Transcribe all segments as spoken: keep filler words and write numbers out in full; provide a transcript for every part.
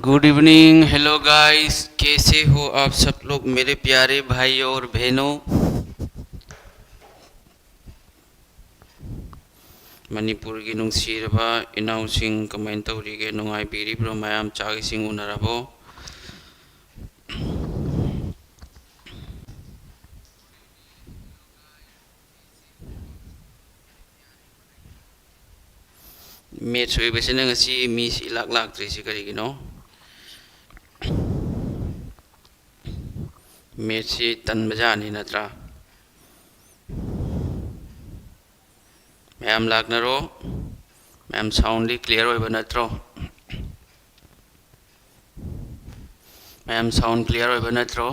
Good evening, hello guys, कैसे हो आप सब लोग मेरे प्यारे भाई और बहनों? ꯃꯅꯤꯄꯨꯔꯒꯤ ꯅꯨꯡꯁꯤꯔꯕ ꯏꯅꯥꯎꯁꯤꯡ, ꯀꯃꯥꯏꯅ ꯇꯧꯔꯤꯒꯦ? ꯅꯨꯡꯉꯥꯏꯕꯤꯔꯤꯕ꯭ꯔꯣ? ꯃꯌꯥꯝ ꯆꯥꯛ ꯏꯁꯤꯡ ꯎꯅꯔꯕꯣ? Maths ꯑꯣꯏꯕꯁꯤꯅ ꯉꯁꯤ ꯃꯤꯁꯤ ꯏꯂꯥꯛ ꯂꯥꯛꯇ꯭ꯔꯤꯁꯤ ꯀꯔꯤꯒꯤꯅꯣ? Mathsꯁꯤ ꯇꯟꯕꯖꯥꯠꯅꯤ ꯅꯠꯇ꯭ꯔꯥ? ꯃꯌꯥꯝ ꯂꯥꯛꯅꯔꯣ꯫ ꯃꯌꯥꯝ soundꯗꯤ clear ꯑꯣꯏꯕ ꯅꯠꯇ꯭ꯔꯣ? ꯃꯌꯥꯝ sound clear ꯑꯣꯏꯕ ꯅꯠꯇ꯭ꯔꯣ?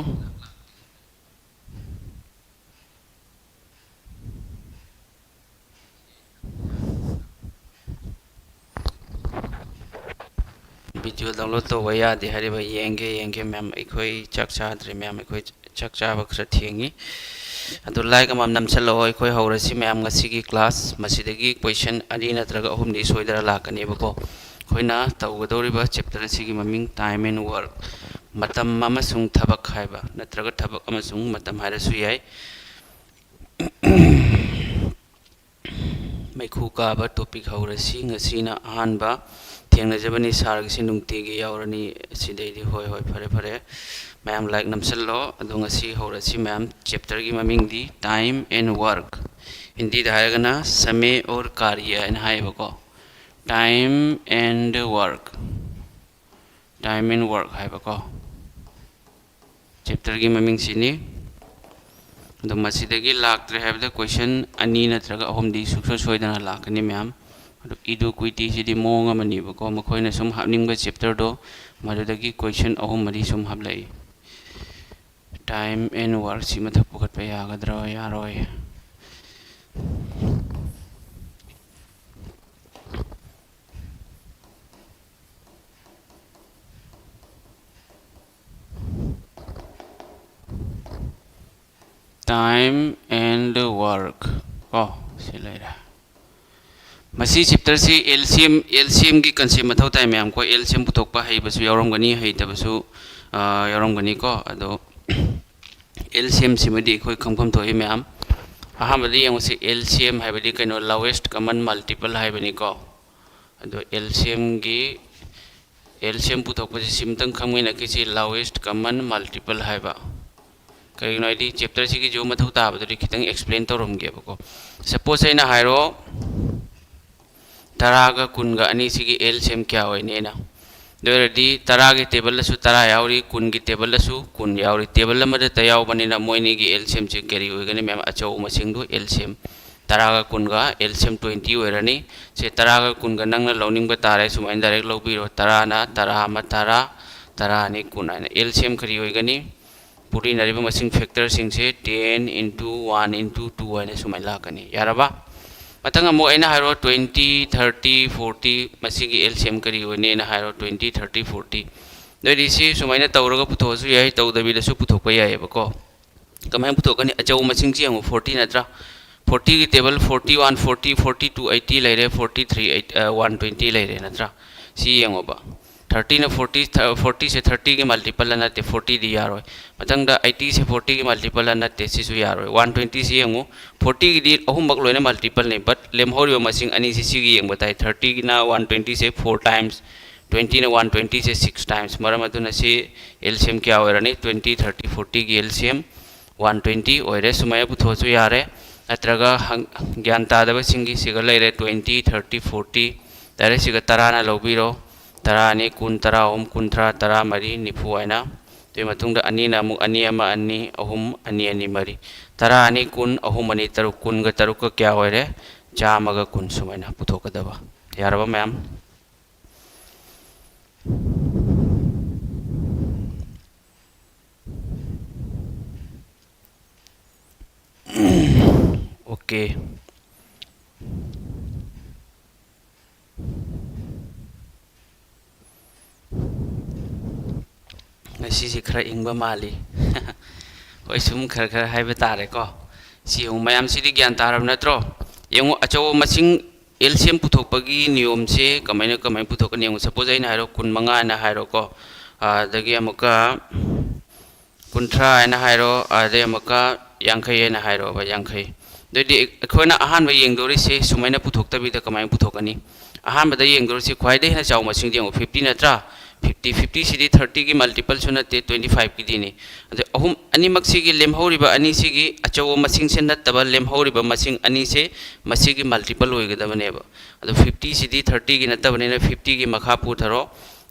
Video download ꯇꯧꯕ ꯌꯥꯗꯦ ꯍꯥꯏꯔꯤꯕ꯫ ꯌꯦꯡꯒꯦ, ꯌꯦꯡꯒꯦ ꯃꯌꯥꯝ, ꯑꯩꯈꯣꯏ ꯆꯥꯛ ꯆꯥꯗ꯭ꯔꯤ ꯃꯌꯥꯝ, ꯑꯩꯈꯣꯏ ꯆꯥꯛ ꯆꯥꯕ ꯈꯔ ꯊꯦꯡꯉꯤ꯫ ꯑꯗꯨ like ꯑꯃꯃꯝ ꯅꯝꯁꯜꯂꯛꯑꯣ꯫ ꯑꯩꯈꯣꯏ ꯍꯧꯔꯁꯤ ꯃꯌꯥꯝ ꯉꯁꯤꯒꯤ class꯫ ꯃꯁꯤꯗꯒꯤ question ꯑꯅꯤ ꯅꯠꯇ꯭ꯔꯒ ꯑꯍꯨꯝꯗꯤ ꯁꯣꯏꯗꯅ ꯂꯥꯛꯀꯅꯦꯕꯀꯣ꯫ ꯑꯩꯈꯣꯏꯅ ꯇꯧꯒꯗꯧꯔꯤꯕ chapter ꯑꯁꯤꯒꯤ ꯃꯃꯤꯡ Time and Work, ꯃꯇꯝ ꯑꯃꯁꯨꯡ ꯊꯕꯛ ꯍꯥꯏꯕ, ꯅꯠꯇ꯭ꯔꯒ ꯊꯕꯛ ꯑꯃꯁꯨꯡ ꯃꯇꯝ ꯍꯥꯏꯔꯁꯨ ꯌꯥꯏ꯫ ꯃꯩꯈꯨ ꯀꯥꯕ topic ꯍꯧꯔꯁꯤ꯫ ꯉꯁꯤꯅ ꯑꯍꯥꯟꯕ ꯊꯦꯡꯅꯖꯕꯅꯤ꯫ Sirꯒꯤꯁꯤ ꯅꯨꯡꯇꯤꯒꯤ ꯌꯥꯎꯔꯅꯤ꯫ ꯑꯁꯤꯗꯩꯗꯤ ꯍꯣꯏ, ꯍꯣꯏ, ꯐꯔꯦ, ꯐꯔꯦ꯫ ꯃꯌꯥꯝ like ꯅꯝꯁꯜꯂꯣ꯫ ꯑꯗꯣ ꯉꯁꯤ ꯍꯧꯔꯁꯤ ꯃꯌꯥꯝ꯫ Chapterꯒꯤ ꯃꯃꯤꯡꯗꯤ Time and Work꯫ ꯍꯤꯟꯗꯤꯗ ꯍꯥꯏꯔꯒꯅ समय और कार्य ꯍꯥꯏꯅ ꯍꯥꯏꯌꯦꯕꯀꯣ꯫ Time and Work꯫ Time and Work ꯍꯥꯏꯕꯀꯣ꯫ Chapterꯒꯤ ꯃꯃꯤꯡꯁꯤꯅꯤ꯫ ꯑꯗꯣ ꯃꯁꯤꯗꯒꯤ ꯂꯥꯛꯇ꯭ꯔꯦ ꯍꯥꯏꯕꯗ question ꯑꯅꯤ ꯅꯠꯇ꯭ꯔꯒ ꯑꯍꯨꯝꯗꯤ ꯁꯨꯡꯁꯣꯏ ꯁꯣꯏꯗꯅ ꯂꯥꯛꯀꯅꯤ ꯃꯌꯥꯝ꯫ ꯑꯗꯣ ꯏꯗꯨ ꯀꯨꯏꯇꯤꯁꯤꯗꯤ ꯃꯑꯣꯡ ꯑꯃꯅꯦꯕꯀꯣ, ꯃꯈꯣꯏꯅ ꯁꯨꯝ ꯍꯥꯞꯅꯤꯡꯕ chapterꯗꯣ ꯃꯗꯨꯗꯒꯤ question ꯑꯍꯨꯝ ꯃꯔꯤ ꯁꯨꯝ ꯍꯥꯞꯂꯛꯏ꯫ Time and Workꯁꯤ ꯃꯊꯛ ꯄꯨꯈꯠꯄ ꯌꯥꯒꯗ꯭ꯔꯣ? ꯌꯥꯔꯣꯏ꯫ Time and Work ꯀꯣ, ꯁꯤ ꯂꯩꯔꯦ꯫ ꯃꯁꯤ ꯆꯦꯞꯇꯔꯁꯤ L C M L C ꯑꯦꯝꯒꯤ ꯀꯟꯁꯦꯞ ꯃꯊꯧ ꯇꯥꯏ ꯃꯌꯥꯝ꯫ ꯑꯩꯈꯣꯏ ꯑꯦꯜ ꯁꯤ ꯑꯦꯝ ꯄꯨꯊꯣꯛꯄ ꯍꯩꯕꯁꯨ ꯌꯥꯎꯔꯝꯒꯅꯤ, ꯍꯩꯇꯕꯁꯨ ꯌꯥꯎꯔꯝꯒꯅꯤꯀꯣ꯫ ꯑꯗꯣ ꯑꯦꯜ ꯁꯤ ꯑꯦꯝꯁꯤꯃꯗꯤ ꯑꯩꯈꯣꯏ ꯈꯪꯐꯝ ꯊꯣꯛꯏ ꯃꯌꯥꯝ꯫ ꯑꯍꯥꯟꯕꯗ ꯌꯦꯡꯉꯨꯁꯤ, ꯑꯦꯜ ꯁꯤ ꯑꯦꯝ ꯍꯥꯏꯕꯗꯤ ꯀꯩꯅꯣ? ꯂꯥꯎꯋꯦꯁ ꯀꯃꯟ ꯃꯜꯇꯤꯄꯜ ꯍꯥꯏꯕꯅꯤꯀꯣ꯫ ꯑꯗꯣ ꯑꯦꯜ ꯁꯤ ꯑꯦꯝꯒꯤ ꯑꯦꯜ ꯁꯤ ꯑꯦꯝ ꯄꯨꯊꯣꯛꯄꯁꯤ ꯁꯤꯝꯇꯪ ꯈꯪꯃꯤꯟꯅꯈꯤꯁꯤ, ꯂꯥꯎꯋꯦꯁ ꯀꯃꯟ ꯃꯜꯇꯤꯄꯜ ꯍꯥꯏꯕ꯫ ꯀꯔꯤꯒꯤꯅꯣ ꯍꯥꯏꯗꯤ ꯆꯦꯞꯇꯔꯁꯤꯒꯤꯁꯨ ꯃꯊꯧ ꯇꯥꯕꯗꯨꯗꯤ ꯈꯤꯇꯪ ꯑꯦꯛꯁꯄ꯭ꯂꯦꯟ ꯇꯧꯔꯝꯒꯦꯕꯀꯣ꯫ ꯁꯄꯣꯁ ꯑꯩꯅ ꯍꯥꯏꯔꯣ, ꯇꯔꯥꯒ ꯀꯨꯟꯒ ꯑꯅꯤꯁꯤꯒꯤ ꯑꯦꯜ ꯁꯤ ꯑꯦꯝ ꯀꯌꯥ ꯑꯣꯏꯅꯤꯅ? ꯑꯗꯨ ꯑꯣꯏꯔꯗꯤ ꯇꯔꯥꯒꯤ ꯇꯦꯕꯜꯗꯁꯨ ꯇꯔꯥ ꯌꯥꯎꯔꯤ, ꯀꯨꯟꯒꯤ ꯇꯦꯕꯜꯗꯁꯨ ꯀꯨꯟ ꯌꯥꯎꯔꯤ꯫ ꯇꯦꯕꯜ ꯑꯃꯗꯇ ꯌꯥꯎꯕꯅꯤꯅ ꯃꯣꯏꯅꯤꯒꯤ ꯑꯦꯜ ꯁꯤ ꯑꯦꯝꯁꯦ ꯀꯔꯤ ꯑꯣꯏꯒꯅꯤ ꯃꯌꯥꯝ? ꯑꯆꯧꯕ ꯃꯁꯤꯡꯗꯨ ꯑꯦꯜ ꯁꯤ ꯑꯦꯝ꯫ ꯇꯔꯥꯒ ꯀꯨꯟꯒ ꯑꯦꯜ ꯁꯤ ꯑꯦꯝ ꯇ꯭ꯋꯦꯟꯇꯤ ꯑꯣꯏꯔꯅꯤ꯫ ꯁꯦ, ꯇꯔꯥꯒ ꯀꯨꯟꯒ ꯅꯪꯅ ꯂꯧꯅꯤꯡꯕ ꯇꯥꯔꯦ, ꯁꯨꯃꯥꯏꯅ ꯗꯥꯏꯔꯦꯛ ꯂꯧꯕꯤꯔꯣ꯫ ꯇꯔꯥꯅ ꯇꯔꯥ ꯑꯃ ꯇꯔꯥ, ꯇꯔꯥ ꯑꯅꯤ ꯀꯨꯟ ꯍꯥꯏꯅ ꯑꯦꯜ ꯁꯤ ꯑꯦꯝ ꯀꯔꯤ ꯑꯣꯏꯒꯅꯤ? ꯄꯨꯔꯤꯅꯔꯤꯕ ꯃꯁꯤꯡ ꯐꯦꯛꯇꯔꯁꯤꯡꯁꯦ ten into one into two ꯍꯥꯏꯅ ꯁꯨꯃꯥꯏꯅ ꯂꯥꯛꯀꯅꯤ꯫ ꯌꯥꯔꯕ? ꯃꯊꯪ ꯑꯃꯨꯛ ꯑꯩꯅ ꯍꯥꯏꯔꯣ, twenty, thirty, forty, ꯃꯁꯤꯒꯤ ꯑꯦꯜ ꯁꯤ ꯑꯦꯝ ꯀꯔꯤ ꯑꯣꯏꯅꯤꯅ ꯍꯥꯏꯔꯣ, twenty, thirty, forty꯫ ꯑꯗꯨꯑꯣꯏꯗꯤ ꯁꯤ ꯁꯨꯃꯥꯏꯅ ꯇꯧꯔꯒ ꯄꯨꯊꯣꯛꯑꯁꯨ ꯌꯥꯏ, ꯇꯧꯗꯕꯤꯗꯁꯨ ꯄꯨꯊꯣꯛꯄ ꯌꯥꯏꯑꯕꯀꯣ꯫ ꯀꯃꯥꯏꯅ ꯄꯨꯊꯣꯛꯀꯅꯤ? ꯑꯆꯧꯕ ꯃꯁꯤꯡꯁꯤ ꯌꯦꯡꯉꯨ, forty ꯅꯠꯇ꯭ꯔꯥ? Fortyꯒꯤ table forty one, forty, forty two, eighty ꯂꯩꯔꯦ, forty three, eight, one twenty ꯂꯩꯔꯦ ꯅꯠꯇ꯭ꯔꯥ? ꯁꯤ ꯌꯦꯡꯉꯣꯕ, thirtyꯅ forty, fortyꯁꯦ thirtyꯒꯤ ꯃꯜꯇꯤꯄꯜꯂ ꯅꯠꯇꯦ, fortyꯗꯤ ꯌꯥꯔꯣꯏ꯫ ꯃꯊꯪꯗ eightyꯁꯦ fortyꯒꯤ ꯃꯜꯇꯤꯄꯜꯂ ꯅꯠꯇꯦ, ꯁꯤꯁꯨ ꯌꯥꯔꯣꯏ꯫ One twentyꯁꯤ ꯌꯦꯡꯉꯨ, fortyꯒꯤꯗꯤ ꯑꯍꯨꯝꯃꯛ ꯂꯣꯏꯅ ꯃꯜꯇꯤꯄꯜꯅꯤ, but ꯂꯦꯝꯍꯧꯔꯤꯕ ꯃꯁꯤꯡ ꯑꯅꯤꯁꯤ ꯁꯤꯒꯤ ꯌꯦꯡꯕ ꯇꯥꯏ꯫ Thirtyꯅ one twentyꯁꯦ four times, twentyꯅ one twentyꯁꯦ six times꯫ ꯃꯔꯝ ꯑꯗꯨꯅ ꯁꯤ ꯑꯦꯜ ꯁꯤ ꯑꯦꯝ ꯀꯌꯥ ꯑꯣꯏꯔꯅꯤ? Twenty, thirty, fortyꯒꯤ L C M one twenty ꯑꯣꯏꯔꯦ꯫ ꯁꯨꯃꯥꯏꯅ ꯄꯨꯊꯣꯛꯑꯁꯨ ꯌꯥꯔꯦ꯫ ꯅꯠꯇ꯭ꯔꯒ ꯍꯪ-, ꯒ꯭ꯌꯥꯟ ꯇꯥꯗꯕꯁꯤꯡꯒꯤ ꯁꯤꯒ ꯂꯩꯔꯦ, twenty, thirty, forty꯫ ꯗꯥꯏꯔꯦꯛ ꯁꯤꯒ ꯇꯔꯥꯅ ꯂꯧꯕꯤꯔꯣ꯫ ꯇꯔꯥ ꯑꯅꯤ ꯀꯨꯟ, ꯇꯔꯥ ꯑꯍꯨꯝ ꯀꯨꯟꯊ꯭ꯔꯥ, ꯇꯔꯥ ꯃꯔꯤ ꯅꯤꯐꯨ ꯍꯥꯏꯅ꯫ ꯑꯗꯨꯒꯤ ꯃꯇꯨꯡꯗ ꯑꯅꯤꯅ ꯑꯃꯨꯛ ꯑꯅꯤ ꯑꯃ ꯑꯅꯤ, ꯑꯍꯨꯝ ꯑꯅꯤ ꯑꯅꯤ ꯃꯔꯤ꯫ ꯇꯔꯥ ꯑꯅꯤ ꯀꯨꯟ, ꯑꯍꯨꯝ ꯑꯅꯤ ꯇꯔꯨꯛ, ꯀꯨꯟꯒ ꯇꯔꯨꯛꯀ ꯀꯌꯥ ꯑꯣꯏꯔꯦ? ꯆꯥꯝꯃꯒ ꯀꯨꯟ꯫ ꯁꯨꯃꯥꯏꯅ ꯄꯨꯊꯣꯛꯀꯗꯕ꯫ ꯌꯥꯔꯕ ꯃꯌꯥꯝ? ꯑꯣꯀꯦ꯫ ꯉꯁꯤꯁꯤ ꯈꯔ ꯏꯪꯕ ꯃꯥꯜꯂꯤ꯫ ꯍꯣꯏ, ꯁꯨꯝ ꯈꯔ ꯈꯔ ꯍꯥꯏꯕ ꯇꯥꯔꯦꯀꯣ꯫ ꯁꯤ ꯌꯦꯡꯉꯨ, ꯃꯌꯥꯝꯁꯤꯗꯤ ꯒ꯭ꯌꯥꯟ ꯇꯥꯔꯕ ꯅꯠꯇ꯭ꯔꯣ? ꯌꯦꯡꯉꯨ, ꯑꯆꯧꯕ ꯃꯁꯤꯡ ꯑꯦꯜ ꯁꯤ ꯑꯦꯝ ꯄꯨꯊꯣꯛꯄꯒꯤ ꯅꯤꯌꯣꯝꯁꯦ ꯀꯃꯥꯏꯅ, ꯀꯃꯥꯏꯅ ꯄꯨꯊꯣꯛꯀꯅꯤ ꯌꯦꯡꯉꯨ꯫ ꯁꯄꯣꯖ ꯑꯩꯅ ꯍꯥꯏꯔꯣ, ꯀꯨꯟ ꯃꯉꯥ ꯍꯥꯏꯅ ꯍꯥꯏꯔꯣꯀꯣ, ꯑꯗꯒꯤ ꯑꯃꯨꯛꯀ ꯀꯨꯟꯊ꯭ꯔꯥ ꯍꯥꯏꯅ ꯍꯥꯏꯔꯣ, ꯑꯗꯩ ꯑꯃꯨꯛꯀ ꯌꯥꯡꯈꯩ ꯍꯥꯏꯅ ꯍꯥꯏꯔꯣꯕ, ꯌꯥꯡꯈꯩ꯫ ꯑꯗꯨꯑꯣꯏꯗꯤ ꯑꯩꯈꯣꯏꯅ ꯑꯍꯥꯟꯕ ꯌꯦꯡꯗꯣꯔꯤꯁꯦ ꯁꯨꯃꯥꯏꯅ ꯄꯨꯊꯣꯛꯇꯕꯤꯗ ꯀꯃꯥꯏꯅ ꯄꯨꯊꯣꯛꯀꯅꯤ? ꯑꯍꯥꯟꯕꯗ ꯌꯦꯡꯗꯣꯔꯤꯁꯦ ꯈ꯭ꯋꯥꯏꯗꯒꯤ ꯍꯦꯟꯅ ꯆꯥꯎꯕ ꯃꯁꯤꯡꯗꯤ ꯌꯦꯡꯉꯨ, ꯐꯤꯐꯇꯤ ꯅꯠꯇ꯭ꯔꯥ? ꯐꯤꯐꯇꯤ, ꯐꯤꯐꯇꯤꯁꯤꯗꯤ ꯊꯥꯔꯇꯤꯒꯤ ꯃꯜꯇꯤꯄꯜꯁꯨ ꯅꯠꯇꯦ, ꯇ꯭ꯋꯦꯟꯇꯤ ꯐꯥꯏꯚꯀꯤꯗꯤꯅꯤ꯫ ꯑꯗꯣ ꯑꯍꯨꯝ, ꯑꯅꯤꯃꯛꯁꯤꯒꯤ ꯂꯦꯝꯍꯧꯔꯤꯕ ꯑꯅꯤꯁꯤꯒꯤ ꯑꯆꯧꯕ ꯃꯁꯤꯡꯁꯦ ꯅꯠꯇꯕ ꯂꯦꯝꯍꯧꯔꯤꯕ ꯃꯁꯤꯡ ꯑꯅꯤꯁꯦ ꯃꯁꯤꯒꯤ ꯃꯜꯇꯤꯄꯜ ꯑꯣꯏꯒꯗꯕꯅꯦꯕ꯫ ꯑꯗꯣ ꯐꯤꯐꯇꯤꯁꯤꯗꯤ ꯊꯥꯔꯇꯤꯒꯤ ꯅꯠꯇꯕꯅꯤꯅ ꯐꯤꯐꯇꯤꯒꯤ ꯃꯈꯥ ꯄꯨꯊꯔꯣ꯫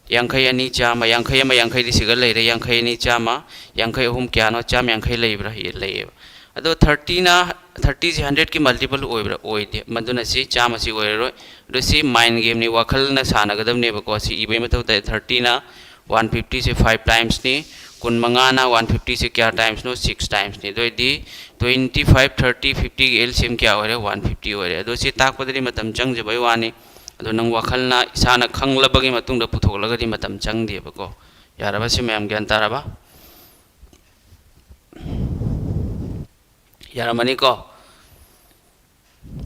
ꯌꯥꯡꯈꯩ ꯑꯅꯤ ꯆꯥꯝꯃ, ꯌꯥꯡꯈꯩ ꯑꯃ ꯌꯥꯡꯈꯩꯗꯤ ꯁꯤꯒ ꯂꯩꯔꯦ, ꯌꯥꯡꯈꯩ ꯑꯅꯤ ꯆꯥꯝꯃ, ꯌꯥꯡꯈꯩ ꯑꯍꯨꯝ ꯀꯌꯥꯅꯣ? ꯆꯥꯝꯃ ꯌꯥꯡꯈꯩ ꯂꯩꯕ꯭ꯔꯥ? ꯂꯩꯌꯦꯕ꯫ ꯑꯗꯣ ꯊꯥꯔꯇꯤꯅ, ꯊꯥꯔꯇꯤꯁꯤ ꯍꯟꯗ꯭ꯔꯦꯠꯀꯤ ꯃꯜꯇꯤꯄꯜ ꯑꯣꯏꯕ꯭ꯔꯥ? ꯑꯣꯏꯗꯦ꯫ ꯃꯗꯨꯅ ꯁꯤ ꯆꯥꯝꯃꯁꯤ ꯑꯣꯏꯔꯔꯣꯏ꯫ ꯑꯗꯣ ꯁꯤ ꯃꯥꯏꯟ ꯒꯦꯝꯅꯤ, ꯋꯥꯈꯜꯅ ꯁꯥꯟꯅꯒꯗꯕꯅꯦꯕꯀꯣ꯫ ꯁꯤ ꯏꯕꯒꯤ ꯃꯊꯧ ꯇꯥꯏ꯫ ꯊꯥꯔꯇꯤꯅ ꯋꯥꯟ ꯐꯤꯐꯇꯤꯁꯦ ꯐꯥꯏꯚ ꯇꯥꯏꯝꯁꯅꯤ, ꯀꯨꯟ ꯃꯉꯥꯅ ꯋꯥꯟ ꯐꯤꯐꯇꯤꯁꯦ ꯀꯌꯥ ꯇꯥꯏꯝꯁꯅꯣ? ꯁꯤꯛꯁ ꯇꯥꯏꯝꯁꯅꯤ꯫ ꯑꯗꯨ ꯑꯣꯏꯗꯤ ꯇ꯭ꯋꯦꯟꯇꯤ ꯐꯥꯏꯚ, ꯊꯥꯔꯇꯤ, ꯐꯤꯐꯇꯤꯒꯤ ꯑꯦꯜ ꯁꯤ ꯑꯦꯝ ꯀꯌꯥ ꯑꯣꯏꯔꯦ? ꯋꯥꯟ ꯐꯤꯐꯇꯤ ꯑꯣꯏꯔꯦ꯫ ꯑꯗꯣ ꯁꯤ ꯇꯥꯛꯄꯗꯗꯤ ꯃꯇꯝ ꯆꯪꯖꯕꯩ ꯋꯥꯅꯤ꯫ ꯑꯗꯣ ꯅꯪ ꯋꯥꯈꯜꯅ ꯏꯁꯥꯅ ꯈꯪꯂꯕꯒꯤ ꯃꯇꯨꯡꯗ ꯄꯨꯊꯣꯛꯂꯒꯗꯤ ꯃꯇꯝ ꯆꯪꯗꯦꯕꯀꯣ꯫ ꯌꯥꯔꯕ? ꯁꯤ ꯃꯌꯥꯝ ꯒ꯭ꯌꯥꯟ ꯇꯥꯔꯕ? ꯌꯥꯔꯝꯃꯅꯤꯀꯣ?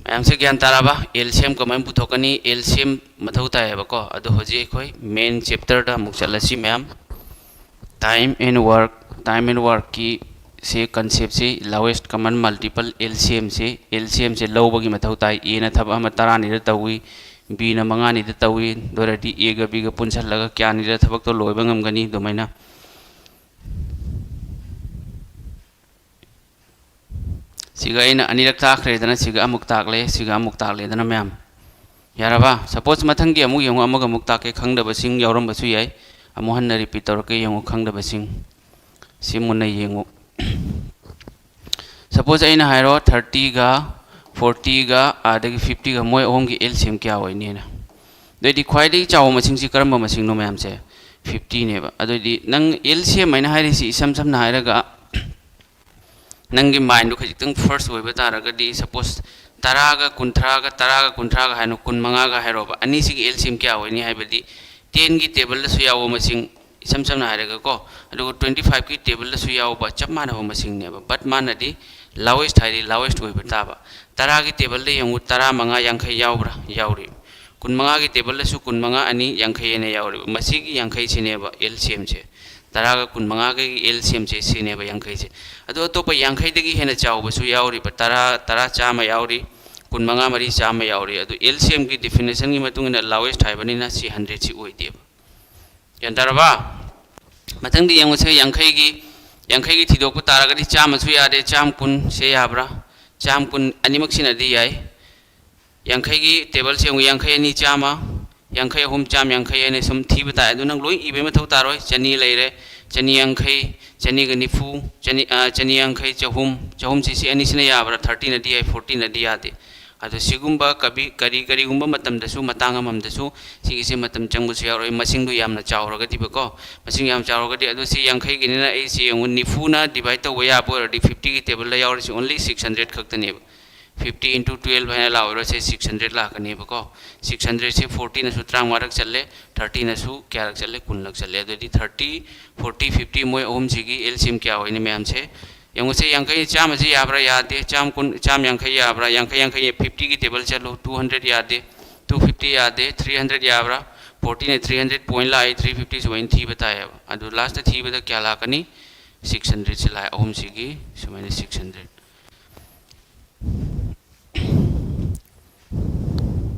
ꯃꯌꯥꯝꯁꯦ ꯒ꯭ꯌꯥꯟ ꯇꯥꯔꯕ? ꯑꯦꯜ ꯁꯤ ꯑꯦꯝ ꯀꯃꯥꯏꯅ ꯄꯨꯊꯣꯛꯀꯅꯤ? ꯑꯦꯜ ꯁꯤ ꯑꯦꯝ ꯃꯊꯧ ꯇꯥꯏꯌꯦꯕꯀꯣ꯫ ꯑꯗꯣ ꯍꯧꯖꯤꯛ ꯑꯩꯈꯣꯏ ꯃꯦꯟ ꯆꯦꯞꯇꯔꯗ ꯑꯃꯨꯛ ꯆꯠꯂꯁꯤ ꯃꯌꯥꯝ꯫ Time and work, time and workꯀꯤ ꯁꯤ ꯀꯟꯁꯦꯞꯁꯤ, lowest common multiple, L C ꯑꯦꯝꯁꯤ, ꯑꯦꯜ ꯁꯤ ꯑꯦꯝꯁꯤ ꯂꯧꯕꯒꯤ ꯃꯊꯧ ꯇꯥꯏ꯫ ꯑꯦꯅ ꯊꯕꯛ ꯑꯃ ꯇꯔꯥꯅꯤꯗ ꯇꯧꯏ, ꯕꯤꯅ ꯃꯉꯥꯅꯤꯗ ꯇꯧꯏ꯫ ꯑꯗꯨ ꯑꯣꯏꯔꯗꯤ ꯑꯦꯒ ꯕꯤꯒ ꯄꯨꯟꯁꯤꯜꯂꯒ ꯀꯌꯥꯅꯤꯗ ꯊꯕꯛꯇꯣ ꯂꯣꯏꯕ ꯉꯝꯒꯅꯤ? ꯑꯗꯨꯃꯥꯏꯅ ꯁꯤꯒ ꯑꯩꯅ ꯑꯅꯤꯔꯛ ꯇꯥꯛꯈ꯭ꯔꯦꯗꯅ, ꯁꯤꯒ ꯑꯃꯨꯛ ꯇꯥꯛꯂꯦ, ꯁꯤꯒ ꯑꯃꯨꯛ ꯇꯥꯛꯂꯦꯗꯅ ꯃꯌꯥꯝ꯫ ꯌꯥꯔꯕ? ꯁꯄꯣꯁ ꯃꯊꯪꯒꯤ ꯑꯃꯨꯛ ꯌꯦꯡꯉꯨ, ꯑꯃꯒ ꯑꯃꯨꯛ ꯇꯥꯛꯀꯦ, ꯈꯪꯗꯕꯁꯤꯡ ꯌꯥꯎꯔꯝꯕꯁꯨ ꯌꯥꯏ꯫ ꯑꯃꯨꯛ ꯍꯟꯅ ꯔꯤꯄꯤꯠ ꯇꯧꯔꯛꯀꯦ, ꯌꯦꯡꯉꯨ ꯈꯪꯗꯕꯁꯤꯡ꯫ ꯁꯤ ꯃꯨꯟꯅ ꯌꯦꯡꯉꯨ꯫ ꯁꯄꯣꯁ ꯑꯩꯅ ꯍꯥꯏꯔꯣ, ꯊꯥꯔꯇꯤꯒ, ꯐꯣꯔꯇꯤꯒ, ꯑꯗꯒꯤ ꯐꯤꯐꯇꯤꯒ, ꯃꯣꯏ ꯑꯍꯨꯝꯒꯤ ꯑꯦꯜ ꯁꯤ ꯑꯦꯝ ꯀꯌꯥ ꯑꯣꯏꯅꯤꯅ꯫ ꯑꯗꯨꯑꯣꯏꯗꯤ ꯈ꯭ꯋꯥꯏꯗꯒꯤ ꯆꯥꯎꯕ ꯃꯁꯤꯡꯁꯤ ꯀꯔꯝꯕ ꯃꯁꯤꯡꯅꯣ ꯃꯌꯥꯝꯁꯦ? ꯐꯤꯐꯇꯤꯅꯦꯕ꯫ ꯑꯗꯨꯑꯣꯏꯗꯤ ꯅꯪ ꯑꯦꯜ ꯁꯤ ꯑꯦꯝ ꯍꯥꯏꯅ ꯍꯥꯏꯔꯤꯁꯤ ꯏꯁꯝ ꯁꯝꯅ ꯍꯥꯏꯔꯒ, ꯅꯪꯒꯤ ꯃꯥꯏꯟꯗꯣ ꯈꯖꯤꯛꯇꯪ ꯐꯥꯔꯁ ꯑꯣꯏꯕ ꯇꯥꯔꯒꯗꯤ, ꯁꯄꯣꯁ ꯇꯔꯥꯒ ꯀꯨꯟꯊ꯭ꯔꯥꯒ, ꯇꯔꯥꯒ ꯀꯨꯟꯊ꯭ꯔꯥꯒ ꯍꯥꯏꯅꯣ, ꯀꯨꯟ ꯃꯉꯥꯒ ꯍꯥꯏꯔꯣꯕ, ꯑꯅꯤꯁꯤꯒꯤ ꯑꯦꯜ ꯁꯤ ꯑꯦꯝ ꯀꯌꯥ ꯑꯣꯏꯅꯤ ꯍꯥꯏꯕꯗꯤ, ꯇꯦꯟꯒꯤ ꯇꯦꯕꯜꯗꯁꯨ ꯌꯥꯎꯕ ꯃꯁꯤꯡ, ꯏꯁꯝ ꯁꯝꯅ ꯍꯥꯏꯔꯒꯀꯣ, ꯑꯗꯨꯒ ꯇ꯭ꯋꯦꯟꯇꯤ ꯐꯥꯏꯚꯀꯤ ꯇꯦꯕꯜꯗꯁꯨ ꯌꯥꯎꯕ ꯆꯞ ꯃꯥꯟꯅꯕ ꯃꯁꯤꯡꯅꯦꯕ꯫ ꯕꯠ ꯃꯥꯅꯗꯤ Lowest ꯍꯥꯏꯗꯤ lowest ꯑꯣꯏꯕ ꯇꯥꯕ꯫ ꯇꯔꯥꯒꯤ ꯇꯦꯕꯜꯗ ꯌꯦꯡꯉꯨ, ꯇꯔꯥꯃꯉꯥ ꯌꯥꯡꯈꯩ ꯌꯥꯎꯕ꯭ꯔꯥ? ꯌꯥꯎꯔꯤ꯫ ꯀꯨꯟꯃꯉꯥꯒꯤ ꯇꯦꯕꯜꯗꯁꯨ ꯀꯨꯟꯃꯉꯥ ꯑꯅꯤ ꯌꯥꯡꯈꯩ ꯍꯥꯏꯅ ꯌꯥꯎꯔꯤꯕ꯫ ꯃꯁꯤꯒꯤ ꯌꯥꯡꯈꯩꯁꯤꯅꯦꯕ ꯑꯦꯜ ꯁꯤ ꯑꯦꯝꯁꯦ꯫ ꯇꯔꯥꯒ ꯀꯨꯟꯃꯉꯥꯒꯤ ꯑꯦꯜ ꯁꯤ ꯑꯦꯝꯁꯦ ꯁꯤꯅꯦꯕ ꯌꯥꯡꯈꯩꯁꯦ꯫ ꯑꯗꯣ ꯑꯇꯣꯞꯄ ꯌꯥꯡꯈꯩꯗꯒꯤ ꯍꯦꯟꯅ ꯆꯥꯎꯕꯁꯨ ꯌꯥꯎꯔꯤꯕ, ꯇꯔꯥ, ꯇꯔꯥ ꯆꯥꯝꯃ ꯌꯥꯎꯔꯤ, ꯀꯨꯟꯃꯉꯥ ꯃꯔꯤ ꯆꯥꯝꯃ ꯌꯥꯎꯔꯤ꯫ ꯑꯗꯣ ꯑꯦꯜ ꯁꯤ ꯑꯦꯝꯒꯤ ꯗꯤꯐꯤꯅꯤꯁꯟꯒꯤ ꯃꯇꯨꯡ ꯏꯟꯅ lowest ꯍꯥꯏꯕꯅꯤꯅ ꯁꯤ ꯍꯟꯗ꯭ꯔꯦꯠꯁꯤ ꯑꯣꯏꯗꯦꯕ꯫ ꯒ꯭ꯌꯥꯟ ꯇꯥꯔꯕ? ꯃꯊꯪꯗꯤ ꯌꯦꯡꯉꯨꯁꯦ, ꯌꯥꯡꯈꯩꯒꯤ, ꯌꯥꯡꯈꯩꯒꯤ ꯊꯤꯗꯣꯛꯄ ꯇꯥꯔꯒꯗꯤ ꯆꯥꯝꯃꯁꯨ ꯌꯥꯗꯦ, ꯆꯥꯝ ꯀꯨꯟꯁꯦ ꯌꯥꯕ꯭ꯔꯥ? ꯆꯥꯝ ꯀꯨꯟ ꯑꯅꯤꯃꯛ ꯁꯤꯅꯗꯤ ꯌꯥꯏ꯫ ꯌꯥꯡꯈꯩꯒꯤ ꯇꯦꯕꯜꯁꯦ ꯌꯦꯡꯉꯨ, ꯌꯥꯡꯈꯩ ꯑꯅꯤ ꯆꯥꯝꯃ, ꯌꯥꯡꯈꯩ ꯑꯍꯨꯝ ꯆꯥꯝ ꯌꯥꯡꯈꯩ ꯍꯥꯏꯅ ꯁꯨꯝ ꯊꯤꯕ ꯇꯥꯏ꯫ ꯑꯗꯨ ꯅꯪ ꯂꯣꯏ ꯏꯕꯒꯤ ꯃꯊꯧ ꯇꯥꯔꯣꯏ꯫ ꯆꯅꯤ ꯂꯩꯔꯦ, ꯆꯅꯤ ꯌꯥꯡꯈꯩ, ꯆꯅꯤꯒ ꯅꯤꯐꯨ, ꯆꯅꯤ, ꯑ, ꯆꯅꯤ ꯌꯥꯡꯈꯩ, ꯆꯍꯨꯝ, ꯆꯍꯨꯝꯁꯤ ꯁꯤ ꯑꯅꯤꯁꯤꯅ ꯌꯥꯕ꯭ꯔꯥ? ꯊꯥꯔꯇꯤꯅꯗꯤ ꯌꯥꯏ, ꯐꯣꯔꯇꯤꯅꯗꯤ ꯌꯥꯗꯦ꯫ ꯑꯗꯣ ꯁꯤꯒꯨꯝꯕ ꯀꯕꯤ-, ꯀꯔꯤ ꯀꯔꯤꯒꯨꯝꯕ ꯃꯇꯝꯗꯁꯨ, ꯃꯇꯥꯡ ꯑꯃꯃꯝꯗꯁꯨ ꯁꯤꯒꯤꯁꯦ ꯃꯇꯝ ꯆꯪꯕꯁꯨ ꯌꯥꯎꯔꯛꯏ, ꯃꯁꯤꯡꯗꯣ ꯌꯥꯝꯅ ꯆꯥꯎꯔꯒꯗꯤꯕꯀꯣ꯫ ꯃꯁꯤꯡ ꯌꯥꯝ ꯆꯥꯎꯔꯒꯗꯤ, ꯑꯗꯣ ꯁꯤ ꯌꯥꯡꯈꯩꯒꯤꯅꯤꯅ ꯑꯩ ꯁꯤ ꯌꯦꯡꯉꯨ, ꯅꯤꯐꯨꯅ divide ꯇꯧꯕ ꯌꯥꯕ ꯑꯣꯏꯔꯗꯤ, ꯐꯤꯐꯇꯤꯒꯤ ꯇꯦꯕꯜꯗ ꯌꯥꯎꯔꯤꯁꯤ only six hundred ꯈꯛꯇꯅꯦꯕ꯫ Fifty into twelve ꯍꯥꯏꯅ ꯂꯥꯛꯑꯣꯏꯔꯣ, ꯁꯦ six hundred ꯂꯥꯛꯀꯅꯦꯕꯀꯣ꯫ Six hundred ꯁꯦ ꯐꯣꯔꯇꯤꯅꯁꯨ ꯇꯔꯥꯃꯉꯥꯔꯛ ꯆꯠꯂꯦ, ꯊꯥꯔꯇꯤꯅꯁꯨ ꯀꯌꯥꯔꯛ ꯆꯠꯂꯦ? ꯀꯨꯟꯂꯛ ꯆꯠꯂꯦ꯫ ꯑꯗꯨꯗꯤ ꯊꯥꯔꯇꯤ, ꯐꯣꯔꯇꯤ, ꯐꯤꯐꯇꯤ, ꯃꯣꯏ ꯑꯍꯨꯝꯁꯤꯒꯤ ꯑꯦꯜ ꯁꯤ ꯑꯦꯝ ꯀꯌꯥ ꯑꯣꯏꯅꯤ ꯃꯌꯥꯝꯁꯦ? ꯌꯦꯡꯉꯨꯁꯦ, ꯌꯥꯡꯈꯩ, ꯆꯥꯝꯃꯁꯤ ꯌꯥꯕ꯭ꯔꯥ? ꯌꯥꯗꯦ꯫ ꯆꯥꯝ ꯀꯨꯟ, ꯆꯥꯝ ꯌꯥꯡꯈꯩ ꯌꯥꯕ꯭ꯔꯥ? ꯌꯥꯡꯈꯩ, ꯌꯥꯡꯈꯩ, ꯐꯤꯐꯇꯤꯒꯤ ꯇꯦꯕꯜ ꯆꯠꯂꯨ, ꯇꯨ ꯍꯟꯗ꯭ꯔꯦꯠ ꯌꯥꯗꯦ, ꯇꯨ ꯐꯤꯐꯇꯤ ꯌꯥꯗꯦ, ꯊ꯭ꯔꯤ ꯍꯟꯗ꯭ꯔꯦꯠ ꯌꯥꯕ꯭ꯔꯥ? ꯐꯣꯔꯇꯤꯅ ꯊ꯭ꯔꯤ ꯍꯟꯗ꯭ꯔꯦꯠ ꯄꯣꯏꯟ ꯂꯥꯛꯏ, ꯊ꯭ꯔꯤ ꯐꯤꯐꯇꯤ ꯁꯨꯃꯥꯏꯅ ꯊꯤꯕ ꯇꯥꯏꯌꯦꯕ꯫ ꯑꯗꯨ ꯂꯥꯁꯇ ꯊꯤꯕꯗ ꯀꯌꯥ ꯂꯥꯛꯀꯅꯤ? ꯁꯤꯛꯁ ꯍꯟꯗ꯭ꯔꯦꯠꯁꯤ ꯂꯥꯛꯑꯦ, ꯑꯍꯨꯝꯁꯤꯒꯤ ꯁꯨꯃꯥꯏꯅ ꯁꯤꯛꯁ ꯍꯟꯗ꯭ꯔꯦꯠ꯫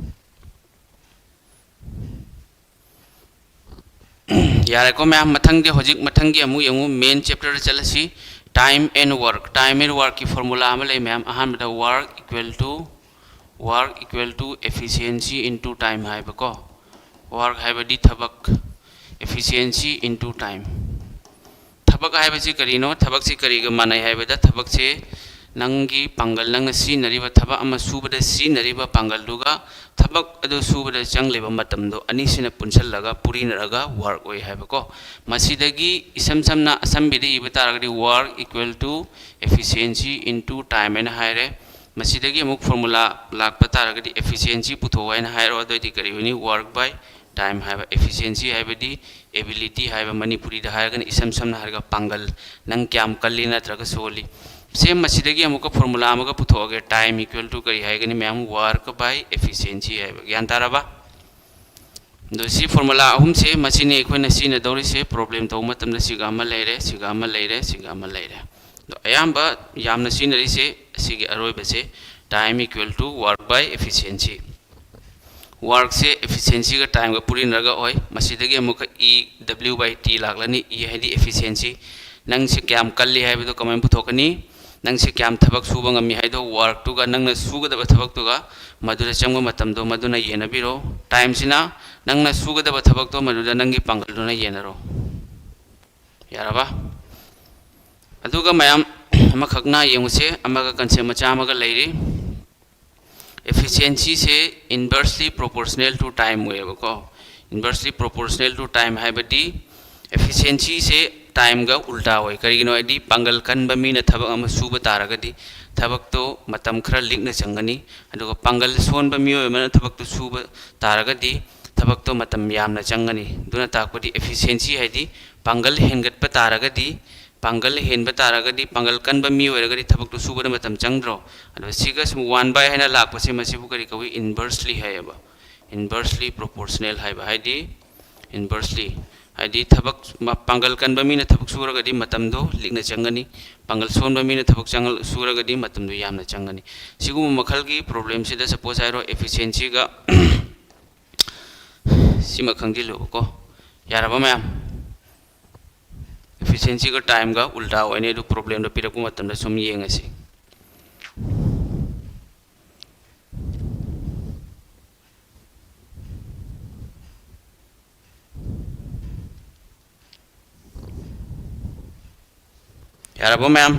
ꯌꯥꯔꯦꯀꯣ ꯃꯌꯥꯝ, ꯃꯊꯪꯗꯤ, ꯍꯧꯖꯤꯛ ꯃꯊꯪꯒꯤ ꯑꯃꯨꯛ ꯌꯦꯡꯉꯨ, ꯃꯦꯟ ꯆꯦꯞꯇꯔꯗ ꯆꯠꯂꯁꯤ꯫ Time and work, time and workꯀꯤ ꯐꯣꯔꯃꯨꯂꯥ ꯑꯃ ꯂꯩ ꯃꯌꯥꯝ꯫ ꯑꯍꯥꯟꯕꯗ work equal to, work equal to efficiency into time ꯍꯥꯏꯕꯀꯣ꯫ Work ꯍꯥꯏꯕꯗꯤ ꯊꯕꯛ, efficiency into time꯫ ꯊꯕꯛ ꯍꯥꯏꯕꯁꯤ ꯀꯔꯤꯅꯣ? ꯊꯕꯛꯁꯤ ꯀꯔꯤꯒ ꯃꯥꯟꯅꯩ ꯍꯥꯏꯕꯗ, ꯊꯕꯛꯁꯦ ꯅꯪꯒꯤ ꯄꯥꯡꯒꯜ, ꯅꯪꯅ ꯁꯤꯖꯤꯟꯅꯔꯤꯕ, ꯊꯕꯛ ꯑꯃ ꯁꯨꯕꯗ ꯁꯤꯖꯤꯟꯅꯔꯤꯕ ꯄꯥꯡꯒꯜꯗꯨꯒ ꯊꯕꯛ ꯑꯗꯨ ꯁꯨꯕꯗ ꯆꯪꯂꯤꯕ ꯃꯇꯝꯗꯣ, ꯑꯅꯤꯁꯤꯅ ꯄꯨꯟꯁꯤꯜꯂꯒ, ꯄꯨꯔꯤꯅꯔꯒ work ꯑꯣꯏ ꯍꯥꯏꯕꯀꯣ꯫ ꯃꯁꯤꯗꯒꯤ ꯏꯁꯝ ꯁꯝꯅ ꯑꯁꯝꯕꯤꯗ ꯏꯕ ꯇꯥꯔꯒꯗꯤ, work equal to efficiency into time ꯍꯥꯏꯅ ꯍꯥꯏꯔꯦ꯫ ꯃꯁꯤꯗꯒꯤ ꯑꯃꯨꯛ ꯐꯣꯔꯃꯨꯂꯥ ꯂꯥꯛꯄ ꯇꯥꯔꯒꯗꯤ, efficiency ꯄꯨꯊꯣꯛꯑꯣ ꯍꯥꯏꯅ ꯍꯥꯏꯔꯣ꯫ ꯑꯗꯨꯑꯣꯏꯗꯤ ꯀꯔꯤ ꯑꯣꯏꯅꯤ? Work by time ꯍꯥꯏꯕ꯫ Efficiency ꯍꯥꯏꯕꯗꯤ ability ꯍꯥꯏꯕ, ꯃꯅꯤꯄꯨꯔꯤꯗ ꯍꯥꯏꯔꯒꯅ, ꯏꯁꯝ ꯁꯝꯅ ꯍꯥꯏꯔꯒ, ꯄꯥꯡꯒꯜ, ꯅꯪ ꯀꯌꯥꯝ ꯀꯜꯂꯤ ꯅꯠꯇ꯭ꯔꯒ ꯁꯣꯜꯂꯤ꯫ ꯁꯦꯝ ꯃꯁꯤꯗꯒꯤ ꯑꯃꯨꯛꯀ ꯐꯣꯔꯃꯨꯂꯥ ꯑꯃꯒ ꯄꯨꯊꯣꯛꯑꯒꯦ꯫ Time equal to ꯀꯔꯤ ꯍꯥꯏꯒꯅꯤ ꯃꯌꯥꯝ? Work by efficiency ꯍꯥꯏꯕ꯫ ꯒ꯭ꯌꯥꯟ ꯇꯥꯔꯕ? ꯑꯗꯣ ꯁꯤ ꯐꯣꯔꯃꯨꯂꯥ ꯑꯍꯨꯝꯁꯦ, ꯃꯁꯤꯅꯤ ꯑꯩꯈꯣꯏꯅ ꯁꯤꯖꯤꯟꯅꯗꯧꯔꯤꯁꯦ꯫ ꯄ꯭ꯔꯣꯕ꯭ꯂꯦꯝ ꯇꯧꯕ ꯃꯇꯝꯗ ꯁꯤꯒ ꯑꯃ ꯂꯩꯔꯦ, ꯁꯤꯒ ꯑꯃ ꯂꯩꯔꯦ, ꯁꯤꯒ ꯑꯃ ꯂꯩꯔꯦ꯫ ꯑꯗꯣ ꯑꯌꯥꯝꯕ ꯌꯥꯝꯅ ꯁꯤꯖꯤꯟꯅꯔꯤꯁꯦ ꯑꯁꯤꯒꯤ ꯑꯔꯣꯏꯕꯁꯦ, time equal to work by efficiency꯫ ꯋꯥꯔꯛꯁꯦ ꯏꯐꯤꯁꯤꯌꯦꯟꯁꯤꯒ ꯇꯥꯏꯝꯒ ꯄꯨꯔꯤꯅꯔꯒ ꯑꯣꯏ꯫ ꯃꯁꯤꯗꯒꯤ ꯑꯃꯨꯛꯀ ꯏ ꯗꯕ꯭ꯂꯤꯎ ꯕꯥꯏ ꯇꯤ ꯂꯥꯛꯂꯅꯤ꯫ ꯏ ꯍꯥꯏꯗꯤ ꯏꯐꯤꯁꯤꯌꯦꯟꯁꯤ꯫ ꯅꯪꯁꯦ ꯀꯌꯥꯝ ꯀꯜꯂꯤ ꯍꯥꯏꯕꯗꯣ ꯀꯃꯥꯏꯅ ꯄꯨꯊꯣꯛꯀꯅꯤ? ꯅꯪꯁꯦ ꯀꯌꯥꯝ ꯊꯕꯛ ꯁꯨꯕ ꯉꯝꯃꯤ ꯍꯥꯏꯗꯣ, ꯋꯥꯔꯛꯇꯨꯒ ꯅꯪꯅ ꯁꯨꯒꯗꯕ ꯊꯕꯛꯇꯨꯒ ꯃꯗꯨꯗ ꯆꯪꯕ ꯃꯇꯝꯗꯣ ꯃꯗꯨꯅ ꯌꯦꯟꯅꯕꯤꯔꯣ꯫ ꯇꯥꯏꯝꯁꯤꯅ ꯅꯪꯅ ꯁꯨꯒꯗꯕ ꯊꯕꯛꯇꯣ ꯃꯗꯨꯗ ꯅꯪꯒꯤ ꯄꯥꯡꯒꯜꯗꯨꯅ ꯌꯦꯟꯅꯔꯣ꯫ ꯌꯥꯔꯕ? ꯑꯗꯨꯒ ꯃꯌꯥꯝ ꯑꯃꯈꯛꯅ ꯌꯦꯡꯉꯨꯁꯦ, ꯑꯃꯒ ꯀꯟꯁꯦꯞ ꯃꯆꯥ ꯑꯃꯒ ꯂꯩꯔꯤ꯫ ꯏꯐꯤꯁꯤꯌꯦꯟꯁꯤꯁꯦ inversely proportional to time ꯑꯣꯏꯌꯦꯕꯀꯣ꯫ Inversely proportional to time ꯍꯥꯏꯕꯗꯤ ꯏꯐꯤꯁꯤꯌꯦꯟꯁꯤꯁꯦ ꯇꯥꯏꯝꯒ ꯎꯜꯇꯥ ꯑꯣꯏ꯫ ꯀꯔꯤꯒꯤꯅꯣ ꯍꯥꯏꯗꯤ ꯄꯥꯡꯒꯜ ꯀꯟꯕ ꯃꯤꯅ ꯊꯕꯛ ꯑꯃ ꯁꯨꯕ ꯇꯥꯔꯒꯗꯤ ꯊꯕꯛꯇꯣ ꯃꯇꯝ ꯈꯔ ꯂꯤꯛꯅ ꯆꯪꯒꯅꯤ, ꯑꯗꯨꯒ ꯄꯥꯡꯒꯜ ꯁꯣꯟꯕ ꯃꯤꯑꯣꯏ ꯑꯃꯅ ꯊꯕꯛꯇꯨ ꯁꯨꯕ ꯇꯥꯔꯒꯗꯤ ꯊꯕꯛꯇꯣ ꯃꯇꯝ ꯌꯥꯝꯅ ꯆꯪꯒꯅꯤ꯫ ꯑꯗꯨꯅ ꯇꯥꯛꯄꯗꯤ ꯏꯐꯤꯁꯤꯌꯦꯟꯁꯤ ꯍꯥꯏꯗꯤ ꯄꯥꯡꯒꯜ ꯍꯦꯟꯒꯠꯄ ꯇꯥꯔꯒꯗꯤ, ꯄꯥꯡꯒꯜ ꯍꯦꯟꯕ ꯇꯥꯔꯒꯗꯤ, ꯄꯥꯡꯒꯜ ꯀꯟꯕ ꯃꯤ ꯑꯣꯏꯔꯒꯗꯤ ꯊꯕꯛꯇꯨ ꯁꯨꯕꯗ ꯃꯇꯝ ꯆꯪꯗ꯭ꯔꯣ? ꯑꯗꯣ ꯁꯤꯒ ꯁꯨꯝ ꯋꯥꯟ ꯕꯥꯏ ꯍꯥꯏꯅ ꯂꯥꯛꯄꯁꯦ ꯃꯁꯤꯕꯨ ꯀꯔꯤ ꯀꯧꯏ? Inversely ꯍꯥꯏꯌꯦꯕ꯫ Inversely proportional ꯍꯥꯏꯕ ꯍꯥꯏꯗꯤ inversely ꯍꯥꯏꯗꯤ ꯊꯕꯛ ꯃ-, ꯄꯥꯡꯒꯜ ꯀꯟꯕ ꯃꯤꯅ ꯊꯕꯛ ꯁꯨꯔꯒꯗꯤ ꯃꯇꯝꯗꯣ ꯂꯤꯛꯅ ꯆꯪꯒꯅꯤ, ꯄꯥꯡꯒꯜ ꯁꯣꯟꯕ ꯃꯤꯅ ꯊꯕꯛ ꯆꯪ-, ꯁꯨꯔꯒꯗꯤ ꯃꯇꯝꯗꯣ ꯌꯥꯝꯅ ꯆꯪꯒꯅꯤ꯫ ꯁꯤꯒꯨꯝꯕ ꯃꯈꯜꯒꯤ ꯄ꯭ꯔꯣꯕ꯭ꯂꯦꯝꯁꯤꯗ ꯁꯄꯣꯁ ꯍꯥꯏꯔꯣ, ꯏꯐꯤꯁꯤꯌꯦꯟꯁꯤꯒ ꯁꯤꯃ ꯈꯪꯖꯤꯜꯂꯨꯕꯀꯣ꯫ ꯌꯥꯔꯕ ꯃꯌꯥꯝ? ꯏꯐꯤꯁꯤꯌꯦꯟꯁꯤꯒ ꯇꯥꯏꯝꯒ ꯎꯜꯇꯥ ꯑꯣꯏꯅꯤ꯫ ꯑꯗꯨ ꯄ꯭ꯔꯣꯕ꯭ꯂꯦꯝꯗꯣ ꯄꯤꯔꯛꯄ ꯃꯇꯝꯗ ꯁꯨꯝ ꯌꯦꯡꯉꯁꯤ꯫ ꯌꯥꯔꯕꯣ ꯃꯌꯥꯝ?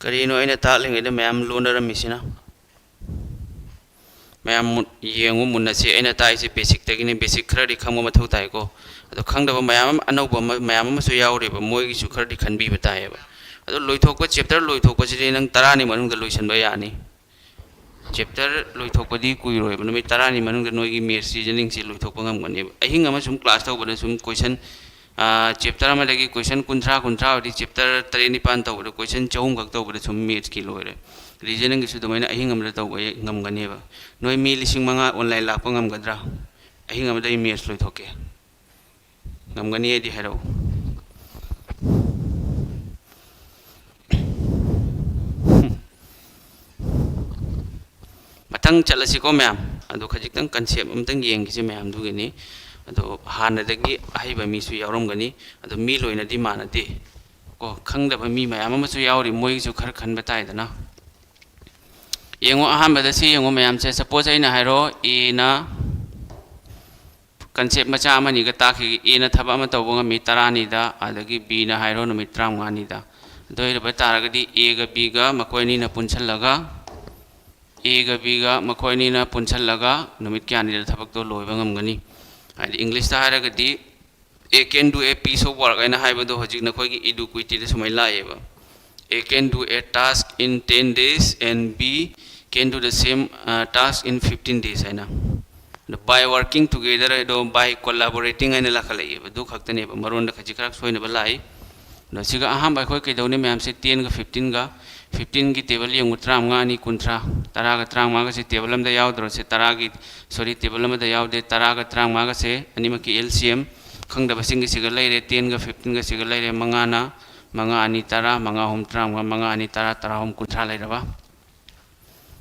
ꯀꯔꯤꯅꯣ ꯑꯩꯅ ꯇꯥꯛꯂꯤꯉꯩꯗ ꯃꯌꯥꯝ ꯂꯣꯟꯅꯔꯝꯃꯤꯁꯤꯅ? ꯃꯌꯥꯝ ꯃꯨ-, ꯌꯦꯡꯉꯨ ꯃꯨꯟꯅꯁꯤ꯫ ꯑꯩꯅ ꯇꯥꯛꯏꯁꯦ ꯕꯦꯁꯤꯛꯇꯒꯤꯅꯤ꯫ ꯕꯦꯁꯤꯛ ꯈꯔꯗꯤ ꯈꯪꯕ ꯃꯊꯧ ꯇꯥꯏꯀꯣ꯫ ꯑꯗꯣ ꯈꯪꯗꯕ ꯃꯌꯥꯝ ꯑꯃ, ꯑꯅꯧꯕ ꯑꯃ, ꯃꯌꯥꯝ ꯑꯃꯁꯨ ꯌꯥꯎꯔꯤꯕ, ꯃꯣꯏꯒꯤꯁꯨ ꯈꯔꯗꯤ ꯈꯟꯕꯤꯕ ꯇꯥꯏꯌꯦꯕ꯫ ꯑꯗꯣ ꯂꯣꯏꯊꯣꯛꯄ, ꯆꯦꯞꯇꯔ ꯂꯣꯏꯊꯣꯛꯄꯁꯤꯗꯤ ꯅꯪ ꯇꯔꯥꯅꯤ ꯃꯅꯨꯡꯗ ꯂꯣꯏꯁꯤꯟꯕ ꯌꯥꯅꯤ꯫ ꯆꯦꯞꯇꯔ ꯂꯣꯏꯊꯣꯛꯄꯗꯤ ꯀꯨꯏꯔꯣꯏꯕ, ꯅꯨꯃꯤꯠ ꯇꯔꯥꯅꯤ ꯃꯅꯨꯡꯗ ꯅꯣꯏꯒꯤ ꯃꯦꯠꯁ ꯔꯤꯖꯅꯤꯡꯁꯦ ꯂꯣꯏꯊꯣꯛꯄ ꯉꯝꯒꯅꯦꯕ꯫ ꯑꯍꯤꯡ ꯑꯃ ꯁꯨꯝ ꯀ꯭ꯂꯥꯁ ꯇꯧꯕꯗ ꯁꯨꯝ ꯀꯣꯏꯁꯟ ꯆꯦꯞꯇꯔ ꯑꯃꯗꯒꯤ ꯀꯣꯏꯁꯟ ꯀꯨꯟꯊ꯭ꯔꯥ, ꯀꯨꯟꯊ꯭ꯔꯥ ꯑꯣꯏꯔꯗꯤ ꯆꯦꯞꯇꯔ ꯇꯔꯦꯠ ꯅꯤꯄꯥꯟ ꯇꯧꯕꯗ ꯀꯣꯏꯁꯟ ꯆꯍꯨꯝꯈꯛ ꯇꯧꯕꯗ ꯁꯨꯝ ꯃꯦꯠꯁꯀꯤ ꯂꯣꯏꯔꯦ꯫ ꯔꯤꯖꯅꯤꯡꯒꯤꯁꯨ ꯑꯗꯨꯃꯥꯏꯅ ꯑꯍꯤꯡ ꯑꯃꯗ ꯇꯧꯕ ꯉꯝꯒꯅꯦꯕ꯫ ꯅꯣꯏ ꯃꯤ ꯂꯤꯁꯤꯡ ꯃꯉꯥ ꯑꯣꯟꯂꯥꯏꯟ ꯂꯥꯛꯄ ꯉꯝꯒꯗ꯭ꯔꯥ? ꯑꯍꯤꯡ ꯑꯃꯗ ꯑꯩ ꯃꯦꯠꯁ ꯂꯣꯏꯊꯣꯛꯀꯦ꯫ ꯉꯝꯒꯅꯤ ꯍꯥꯏꯗꯤ ꯍꯥꯏꯔꯛꯎ꯫ ꯃꯊꯪ ꯆꯠꯂꯁꯤꯀꯣ ꯃꯌꯥꯝ꯫ ꯑꯗꯣ ꯈꯖꯤꯛꯇꯪ ꯀꯟꯁꯦꯞ ꯑꯝꯇꯪ ꯌꯦꯡꯈꯤꯁꯤ ꯃꯌꯥꯝꯗꯨꯒꯤꯅꯤ꯫ ꯑꯗꯣ ꯍꯥꯟꯅꯗꯒꯤ ꯑꯍꯩꯕ ꯃꯤꯁꯨ ꯌꯥꯎꯔꯝꯒꯅꯤ꯫ ꯑꯗꯣ ꯃꯤ ꯂꯣꯏꯅꯗꯤ ꯃꯥꯟꯅꯗꯦ꯫ ꯀꯣ, ꯈꯪꯗꯕ ꯃꯤ ꯃꯌꯥꯝ ꯑꯃꯁꯨ ꯌꯥꯎꯔꯤ, ꯃꯣꯏꯒꯤꯁꯨ ꯈꯔ ꯈꯟꯕ ꯇꯥꯏꯗꯅ꯫ ꯌꯦꯡꯉꯣ, ꯑꯍꯥꯟꯕꯗ ꯁꯤ ꯌꯦꯡꯉꯣ ꯃꯌꯥꯝꯁꯦ꯫ ꯁꯄꯣꯁ ꯑꯩꯅ ꯍꯥꯏꯔꯣ, ꯑꯦꯅ ꯀꯟꯁꯦꯞ ꯃꯆꯥ ꯑꯃꯅꯤꯒ ꯇꯥꯛꯈꯤꯒꯦ꯫ ꯑꯦꯅ ꯊꯕꯛ ꯑꯃ ꯇꯧꯕ ꯉꯝꯃꯤ ꯇꯔꯥꯅꯤꯗ, ꯑꯗꯒꯤ ꯕꯤꯅ ꯍꯥꯏꯔꯣ ꯅꯨꯃꯤꯠ ꯇꯔꯥꯃꯉꯥꯅꯤꯗ꯫ ꯑꯗꯨ ꯑꯣꯏꯔꯕ ꯇꯥꯔꯒꯗꯤ ꯑꯦꯒ ꯕꯤꯒ ꯃꯈꯣꯏ ꯑꯅꯤꯅ ꯄꯨꯟꯁꯜꯂꯒ, ꯑꯦꯒ ꯕꯤꯒ ꯃꯈꯣꯏ ꯑꯅꯤꯅ ꯄꯨꯟꯁꯜꯂꯒ ꯅꯨꯃꯤꯠ ꯀꯌꯥꯅꯤꯗ ꯊꯕꯛꯇꯣ ꯂꯣꯏꯕ ꯉꯝꯒꯅꯤ? ꯍꯥꯏꯗꯤ ꯏꯪꯂꯤꯁꯇ ꯍꯥꯏꯔꯒꯗꯤ, "A can do a piece of work" ꯍꯥꯏꯅ ꯍꯥꯏꯕꯗꯣ ꯍꯧꯖꯤꯛ ꯅꯈꯣꯏꯒꯤ ꯏꯗꯨꯀ꯭ꯋꯤꯇꯤꯗ ꯁꯨꯃꯥꯏꯅ ꯂꯥꯛꯑꯦꯕ, "A can do a task in ten days and B can do the same, uh, task in fifteen days" ꯍꯥꯏꯅ꯫ ꯑꯗꯣ "by working together" ꯍꯥꯏꯗꯣ "by collaborating" ꯍꯥꯏꯅ ꯂꯥꯛꯈꯠꯂꯛꯑꯦꯕ꯫ ꯑꯗꯨ ꯈꯛꯇꯅꯦꯕ ꯃꯔꯣꯟꯗ ꯈꯖꯤꯛ ꯈꯔ ꯁꯣꯏꯅꯕ ꯂꯥꯛꯏ꯫ ꯑꯗꯣ ꯁꯤꯒ ꯑꯍꯥꯟꯕ ꯑꯩꯈꯣꯏ ꯀꯩꯗꯧꯅꯤ ꯃꯌꯥꯝꯁꯦ? ꯇꯦꯟꯒ ꯐꯤꯐꯇꯤꯟꯒ, ꯐꯤꯐꯇꯤꯟꯒꯤ ꯇꯦꯕꯜ ꯌꯦꯡꯉꯨ, ꯇꯔꯥꯃꯉꯥ ꯑꯅꯤ ꯀꯨꯟꯊ꯭ꯔꯥ, ꯇꯔꯥꯒ ꯇꯔꯥꯃꯉꯥꯒꯁꯦ ꯇꯦꯕꯜ ꯑꯃꯗ ꯌꯥꯎꯗ꯭ꯔꯣ? ꯁꯦ ꯇꯔꯥꯒꯤ, ꯁꯣꯔꯤ, ꯇꯦꯕꯜ ꯑꯃꯗ ꯌꯥꯎꯗꯦ꯫ ꯇꯔꯥꯒ ꯇꯔꯥꯃꯉꯥꯒꯁꯦ ꯑꯅꯤꯃꯛꯀꯤ ꯑꯦꯜ ꯁꯤ ꯑꯦꯝ, ꯈꯪꯗꯕꯁꯤꯡꯒꯤ ꯁꯤꯒ ꯂꯩꯔꯦ, ꯇꯦꯟꯒ ꯐꯤꯐꯇꯤꯟꯒ ꯁꯤꯒ ꯂꯩꯔꯦ, ꯃꯉꯥꯅ, ꯃꯉꯥ ꯑꯅꯤ ꯇꯔꯥ, ꯃꯉꯥ ꯑꯍꯨꯝ ꯇꯔꯥꯃꯉꯥ, ꯃꯉꯥ ꯑꯅꯤ ꯇꯔꯥ, ꯇꯔꯥ ꯑꯍꯨꯝ ꯀꯨꯟꯊ꯭ꯔꯥ ꯂꯩꯔꯕ?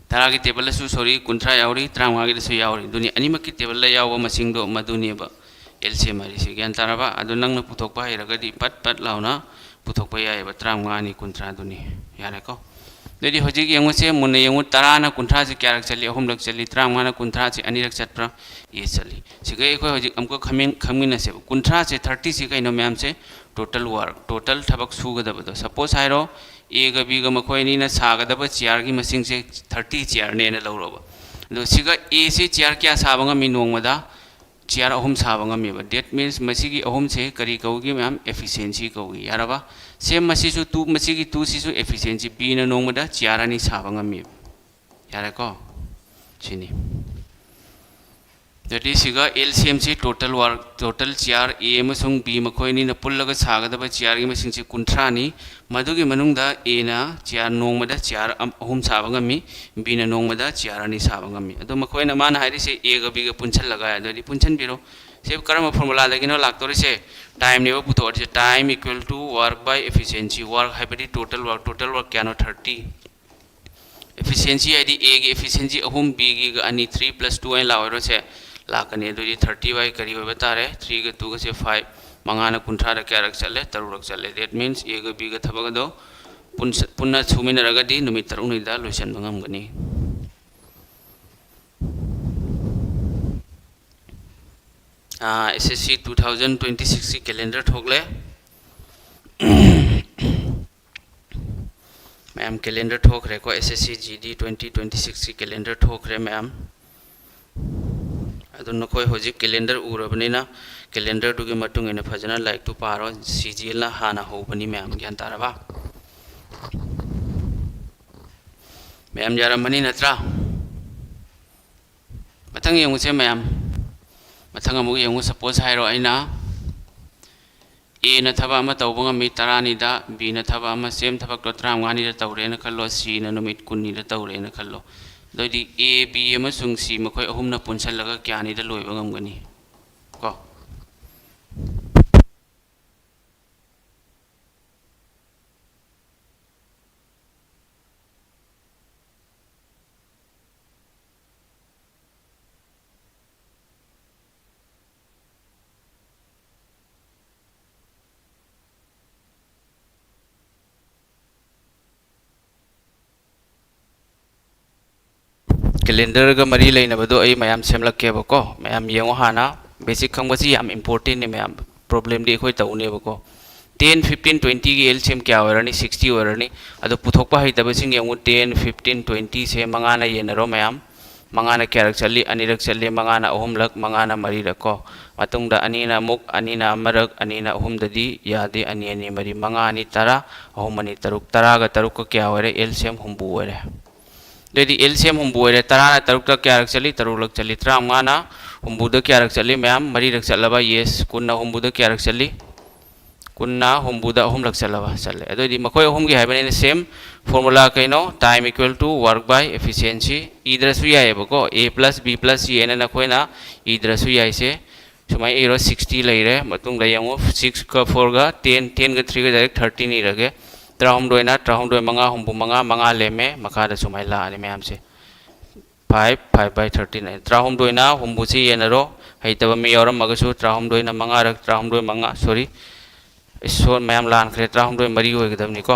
ꯇꯔꯥꯒꯤ ꯇꯦꯕꯜꯗꯁꯨ, ꯁꯣꯔꯤ, ꯀꯨꯟꯊ꯭ꯔꯥ ꯌꯥꯎꯔꯤ, ꯇꯔꯥꯃꯉꯥꯒꯤꯗꯁꯨ ꯌꯥꯎꯔꯤ꯫ ꯑꯗꯨꯅꯤ, ꯑꯅꯤꯃꯛꯀꯤ ꯇꯦꯕꯜꯗ ꯌꯥꯎꯕ ꯃꯁꯤꯡꯗꯣ ꯃꯗꯨꯅꯦꯕ ꯑꯦꯜ ꯁꯤ ꯑꯦꯝ ꯍꯥꯏꯔꯤꯁꯦ꯫ ꯒ꯭ꯌꯥꯟ ꯇꯥꯔꯕ? ꯑꯗꯨ ꯅꯪꯅ ꯄꯨꯊꯣꯛꯄ ꯍꯩꯔꯒꯗꯤ ꯄꯠ ꯄꯠ ꯂꯥꯎꯅ ꯄꯨꯊꯣꯛꯄ ꯌꯥꯏꯑꯕ, ꯇꯔꯥꯃꯉꯥ ꯑꯅꯤ ꯀꯨꯟꯊ꯭ꯔꯥꯗꯨꯅꯤ꯫ ꯌꯥꯔꯦꯀꯣ? ꯑꯗꯨꯗꯤ ꯍꯧꯖꯤꯛ ꯌꯦꯡꯉꯨꯁꯦ, ꯃꯨꯟꯅ ꯌꯦꯡꯉꯨ, ꯇꯔꯥꯅ ꯀꯨꯟꯊ꯭ꯔꯥꯁꯦ ꯀꯌꯥꯔꯛ ꯆꯠꯂꯤ? ꯑꯍꯨꯝꯂꯛ ꯆꯠꯂꯤ꯫ ꯇꯔꯥꯃꯉꯥꯅ ꯀꯨꯟꯊ꯭ꯔꯥꯁꯦ ꯑꯅꯤꯔꯛ ꯆꯠꯄ꯭ꯔꯥ? ꯑꯦ, ꯆꯠꯂꯤ꯫ ꯁꯤꯒ ꯑꯩꯈꯣꯏ ꯍꯧꯖꯤꯛ ꯑꯃꯨꯛꯀ ꯈꯪꯃꯤꯟ-, ꯈꯪꯃꯤꯟꯅꯁꯦꯕ꯫ ꯀꯨꯟꯊ꯭ꯔꯥꯁꯦ, ꯊꯥꯔꯇꯤꯁꯦ ꯀꯩꯅꯣ ꯃꯌꯥꯝꯁꯦ? Total work, total ꯊꯕꯛ ꯁꯨꯒꯗꯕꯗꯣ꯫ ꯁꯄꯣꯁ ꯍꯥꯏꯔꯣ, ꯑꯦꯒ ꯕꯤꯒ ꯃꯈꯣꯏ ꯑꯅꯤꯅ ꯁꯥꯒꯗꯕ ꯆꯤꯌꯥꯔꯒꯤ ꯃꯁꯤꯡꯁꯦ ꯊꯥꯔꯇꯤ ꯆꯤꯌꯥꯔꯅꯦꯅ ꯂꯧꯔꯣꯕ꯫ ꯑꯗꯣ ꯁꯤꯒ ꯑꯦꯁꯤ ꯆꯤꯌꯥꯔ ꯀꯌꯥ ꯁꯥꯕ ꯉꯝꯃꯤ ꯅꯣꯡꯃꯗ? ꯆꯤꯌꯥꯔ ꯑꯍꯨꯝ ꯁꯥꯕ ꯉꯝꯃꯦꯕ꯫ That means ꯃꯁꯤꯒꯤ ꯑꯍꯨꯝꯁꯦ ꯀꯔꯤ ꯀꯧꯏꯒꯦ ꯃꯌꯥꯝ? Efficiency ꯀꯧꯏ꯫ ꯌꯥꯔꯕ? ꯁꯦꯝ ꯃꯁꯤꯁꯨ ꯇꯨ, ꯃꯁꯤꯒꯤ ꯇꯨꯁꯤꯁꯨ efficiency꯫ ꯕꯤꯅ ꯅꯣꯡꯃꯗ ꯆꯤꯌꯥꯔ ꯑꯅꯤ ꯁꯥꯕ ꯉꯝꯃꯦꯕ꯫ ꯌꯥꯔꯦꯀꯣ? ꯁꯤꯅꯤ꯫ ꯑꯗꯨꯗꯤ ꯁꯤꯒ L C M ꯁꯤ total work, total chair A ꯑꯃꯁꯨꯡ B ꯃꯈꯣꯏ ꯑꯅꯤꯅ ꯄꯨꯜꯂꯒ ꯁꯥꯒꯗꯕ chairꯒꯤ ꯃꯁꯤꯡꯁꯤ ꯀꯨꯟꯊ꯭ꯔꯥꯅꯤ꯫ ꯃꯗꯨꯒꯤ ꯃꯅꯨꯡꯗ Aꯅ chair ꯅꯣꯡꯃꯗ chair ꯑꯝ-, ꯑꯍꯨꯝ ꯁꯥꯕ ꯉꯝꯃꯤ, Bꯅ ꯅꯣꯡꯃꯗ chair ꯑꯅꯤ ꯁꯥꯕ ꯉꯝꯃꯤ꯫ ꯑꯗꯣ ꯃꯈꯣꯏꯅ, ꯃꯥꯅ ꯍꯥꯏꯔꯤꯁꯦ Aꯒ Bꯒ ꯄꯨꯟꯁꯤꯜꯂꯒ ꯍꯥꯏ꯫ ꯑꯗꯨꯗꯤ ꯄꯨꯟꯁꯤꯟꯕꯤꯔꯣ꯫ ꯁꯤ ꯀꯔꯝꯕ formulaꯗꯒꯤꯅꯣ ꯂꯥꯛꯇꯧꯔꯤꯁꯦ? Timeꯅꯦꯕ ꯄꯨꯊꯣꯛꯑꯔꯤꯁꯦ, time equal to work by efficiency, work ꯍꯥꯏꯕꯗꯤ total work, total work ꯀꯌꯥꯅꯣ? Thirty꯫ Efficiency ꯍꯥꯏꯗꯤ Aꯒꯤ efficiency ꯑꯍꯨꯝ, Bꯒꯤꯒ ꯑꯅꯤ, three plus two ꯍꯥꯏꯅ ꯂꯥꯛꯑꯣꯏꯔꯣꯁꯦ? ꯂꯥꯛꯀꯅꯤ꯫ ꯑꯗꯨꯗꯤ thirty by ꯀꯔꯤ ꯑꯣꯏꯕ ꯇꯥꯔꯦ? Threeꯒ twoꯒꯁꯦ five, ꯃꯉꯥꯅ ꯀꯨꯟꯊ꯭ꯔꯥꯗ ꯀꯌꯥꯔꯛ ꯆꯠꯂꯦ? ꯇꯔꯨꯛꯔꯛ ꯆꯠꯂꯦ꯫ That means Aꯒ Bꯒ ꯊꯕꯛ ꯑꯗꯣ ꯄꯨꯟꯁ-, ꯄꯨꯟꯅ ꯁꯨꯃꯤꯟꯅꯔꯒꯗꯤ ꯅꯨꯃꯤꯠ ꯇꯔꯨꯛꯅꯤꯗ ꯂꯣꯏꯁꯤꯟꯕ ꯉꯝꯒꯅꯤ꯫ ꯑꯥ, S S C two thousand twenty sixꯀꯤ calendar ꯊꯣꯛꯂꯦ꯫ ꯃꯌꯥꯝ, calendar ꯊꯣꯛꯈ꯭ꯔꯦꯀꯣ, S S C G D twenty twenty sixꯀꯤ calendar ꯊꯣꯛꯈ꯭ꯔꯦ ꯃꯌꯥꯝ꯫ ꯑꯗꯨ ꯅꯈꯣꯏ ꯍꯧꯖꯤꯛ calendar ꯎꯔꯕꯅꯤꯅ, calendarꯗꯨꯒꯤ ꯃꯇꯨꯡ ꯏꯟꯅ ꯐꯖꯅ ꯂꯥꯏꯔꯤꯛꯇꯨ ꯄꯥꯔꯣ꯫ CGLꯅ ꯍꯥꯟꯅ ꯍꯧꯕꯅꯤ ꯃꯌꯥꯝ, ꯒ꯭ꯌꯥꯟ ꯇꯥꯔꯕ? ꯃꯌꯥꯝ ꯌꯥꯔꯝꯃꯅꯤ ꯅꯠꯇ꯭ꯔꯥ? ꯃꯊꯪ ꯌꯦꯡꯉꯨꯁꯦ ꯃꯌꯥꯝ꯫ ꯃꯊꯪ ꯑꯃꯨꯛ ꯌꯦꯡꯉꯨ꯫ Suppose ꯍꯥꯏꯔꯣ, ꯑꯩꯅ Aꯅ ꯊꯕꯛ ꯑꯃ ꯇꯧꯕ ꯉꯝꯃꯤ ꯇꯔꯥꯅꯤꯗ, Bꯅ ꯊꯕꯛ ꯑꯃ, same ꯊꯕꯛꯇꯣ ꯇꯔꯥꯃꯉꯥꯅꯤꯗ ꯇꯧꯔꯦꯅ ꯈꯜꯂꯣ, Cꯅ ꯅꯨꯃꯤꯠ ꯀꯨꯟꯅꯤꯗ ꯇꯧꯔꯦꯅ ꯈꯜꯂꯣ꯫ ꯑꯗꯨꯑꯣꯏꯗꯤ A, B ꯑꯃꯁꯨꯡ C ꯃꯈꯣꯏ ꯑꯍꯨꯝꯅ ꯄꯨꯟꯁꯤꯜꯂꯒ ꯀꯌꯥꯅꯤꯗ ꯂꯣꯏꯕ ꯉꯝꯒꯅꯤ? ꯀꯣ? Calendarꯒ ꯃꯔꯤ ꯂꯩꯅꯕꯗꯣ ꯑꯩ ꯃꯌꯥꯝ ꯁꯦꯝꯂꯛꯀꯦꯕꯀꯣ꯫ ꯃꯌꯥꯝ ꯌꯦꯡꯉꯣ ꯍꯥꯟꯅ꯫ Basic ꯈꯪꯕꯁꯤ ꯌꯥꯝ importantꯅꯦ ꯃꯌꯥꯝ꯫ Problemꯗꯤ ꯑꯩꯈꯣꯏ ꯇꯧꯅꯦꯕꯀꯣ꯫ Ten, fifteen, twentyꯒꯤ LCM ꯀꯌꯥ ꯑꯣꯏꯔꯅꯤ? Sixty ꯑꯣꯏꯔꯅꯤ꯫ ꯑꯗꯣ ꯄꯨꯊꯣꯛꯄ ꯍꯩꯇꯕꯁꯤꯡ ꯌꯦꯡꯉꯨ, ten, fifteen, twentyꯁꯦ ꯃꯉꯥꯅ ꯌꯦꯟꯅꯔꯣ ꯃꯌꯥꯝ꯫ ꯃꯉꯥꯅ ꯀꯌꯥꯔꯛ ꯆꯠꯂꯤ? ꯑꯅꯤꯔꯛ ꯆꯠꯂꯤ꯫ ꯃꯉꯥꯅ ꯑꯍꯨꯝꯂꯛ, ꯃꯉꯥꯅ ꯃꯔꯤꯔꯛ ꯀꯣ꯫ ꯃꯇꯨꯡꯗ ꯑꯅꯤꯅ ꯑꯃꯨꯛ, ꯑꯅꯤꯅ ꯑꯃꯔꯛ, ꯑꯅꯤꯅ ꯑꯍꯨꯝꯗꯗꯤ ꯌꯥꯗꯦ꯫ ꯑꯅꯤ, ꯑꯅꯤ, ꯃꯔꯤ, ꯃꯉꯥ, ꯑꯅꯤ, ꯇꯔꯥ, ꯑꯍꯨꯝ, ꯑꯅꯤ, ꯇꯔꯨꯛ꯫ ꯇꯔꯥꯒ ꯇꯔꯨꯛꯀ ꯀꯌꯥ ꯑꯣꯏꯔꯦ? LCM ꯍꯨꯝꯐꯨ ꯑꯣꯏꯔꯦ꯫ ꯑꯗꯨꯑꯣꯏꯗꯤ LCM ꯍꯨꯝꯐꯨ ꯑꯣꯏꯔꯦ꯫ ꯇꯔꯥꯅ ꯇꯔꯨꯛꯇ ꯀꯌꯥꯔꯛ ꯆꯠꯂꯤ? ꯇꯔꯨꯛꯂꯛ ꯆꯠꯂꯤ꯫ ꯇꯔꯥꯃꯉꯥꯅ ꯍꯨꯝꯐꯨꯗ ꯀꯌꯥꯔꯛ ꯆꯠꯂꯤ? ꯃꯌꯥꯝ ꯃꯔꯤꯔꯛ ꯆꯠꯂꯕ? Yes꯫ ꯀꯨꯟꯅ ꯍꯨꯝꯐꯨꯗ ꯀꯌꯥꯔꯛ ꯆꯠꯂꯤ? ꯀꯨꯟꯅ ꯍꯨꯝꯐꯨꯗ ꯑꯍꯨꯝꯂꯛ ꯆꯠꯂꯕ? ꯆꯠꯂꯦ꯫ ꯑꯗꯨꯑꯣꯏꯗꯤ ꯃꯈꯣꯏ ꯑꯍꯨꯝꯒꯤ ꯍꯥꯏꯕꯅꯤꯅ same formula ꯀꯩꯅꯣ? Time equal to work by efficiency꯫ ꯏꯗ꯭ꯔꯁꯨ ꯌꯥꯏꯑꯕꯀꯣ, A plus B plus C ꯍꯥꯏꯅ ꯅꯈꯣꯏꯅ ꯏꯗ꯭ꯔꯁꯨ ꯌꯥꯏꯁꯦ꯫ ꯁꯨꯃꯥꯏꯅ ꯏꯔꯣ, sixty ꯂꯩꯔꯦ꯫ ꯃꯇꯨꯡꯗ ꯌꯦꯡꯉꯨ, six ꯀ four ꯒ ten, ten ꯒ three ꯒ direct thirteen ꯏꯔꯒꯦ꯫ ꯇꯔꯥꯍꯨꯝꯗꯣꯏꯅ, ꯇꯔꯥꯍꯨꯝꯗꯣꯏ ꯃꯉꯥ, ꯍꯨꯝꯐꯨ ꯃꯉꯥ, ꯃꯉꯥ ꯂꯦꯝꯃꯦ꯫ ꯃꯈꯥꯗ ꯁꯨꯃꯥꯏꯅ ꯂꯥꯛꯑꯅꯤ ꯃꯌꯥꯝꯁꯦ꯫ Five, five by thirteen ꯍꯥꯏꯅ꯫ ꯇꯔꯥꯍꯨꯝꯗꯣꯏꯅ ꯍꯨꯝꯐꯨꯁꯤ ꯌꯦꯟꯅꯔꯣ꯫ ꯍꯩꯇꯕ ꯃꯤ ꯌꯥꯎꯔꯝꯃꯒꯁꯨ ꯇꯔꯥꯍꯨꯝꯗꯣꯏꯅ ꯃꯉꯥꯔꯛ, ꯇꯔꯥꯍꯨꯝꯗꯣꯏ ꯃꯉꯥ, sorry, ꯏꯁꯣꯔ, ꯃꯌꯥꯝ ꯂꯥꯟꯈ꯭ꯔꯦ꯫ ꯇꯔꯥꯍꯨꯝꯗꯣꯏ ꯃꯔꯤ ꯑꯣꯏꯒꯗꯕꯅꯤꯀꯣ꯫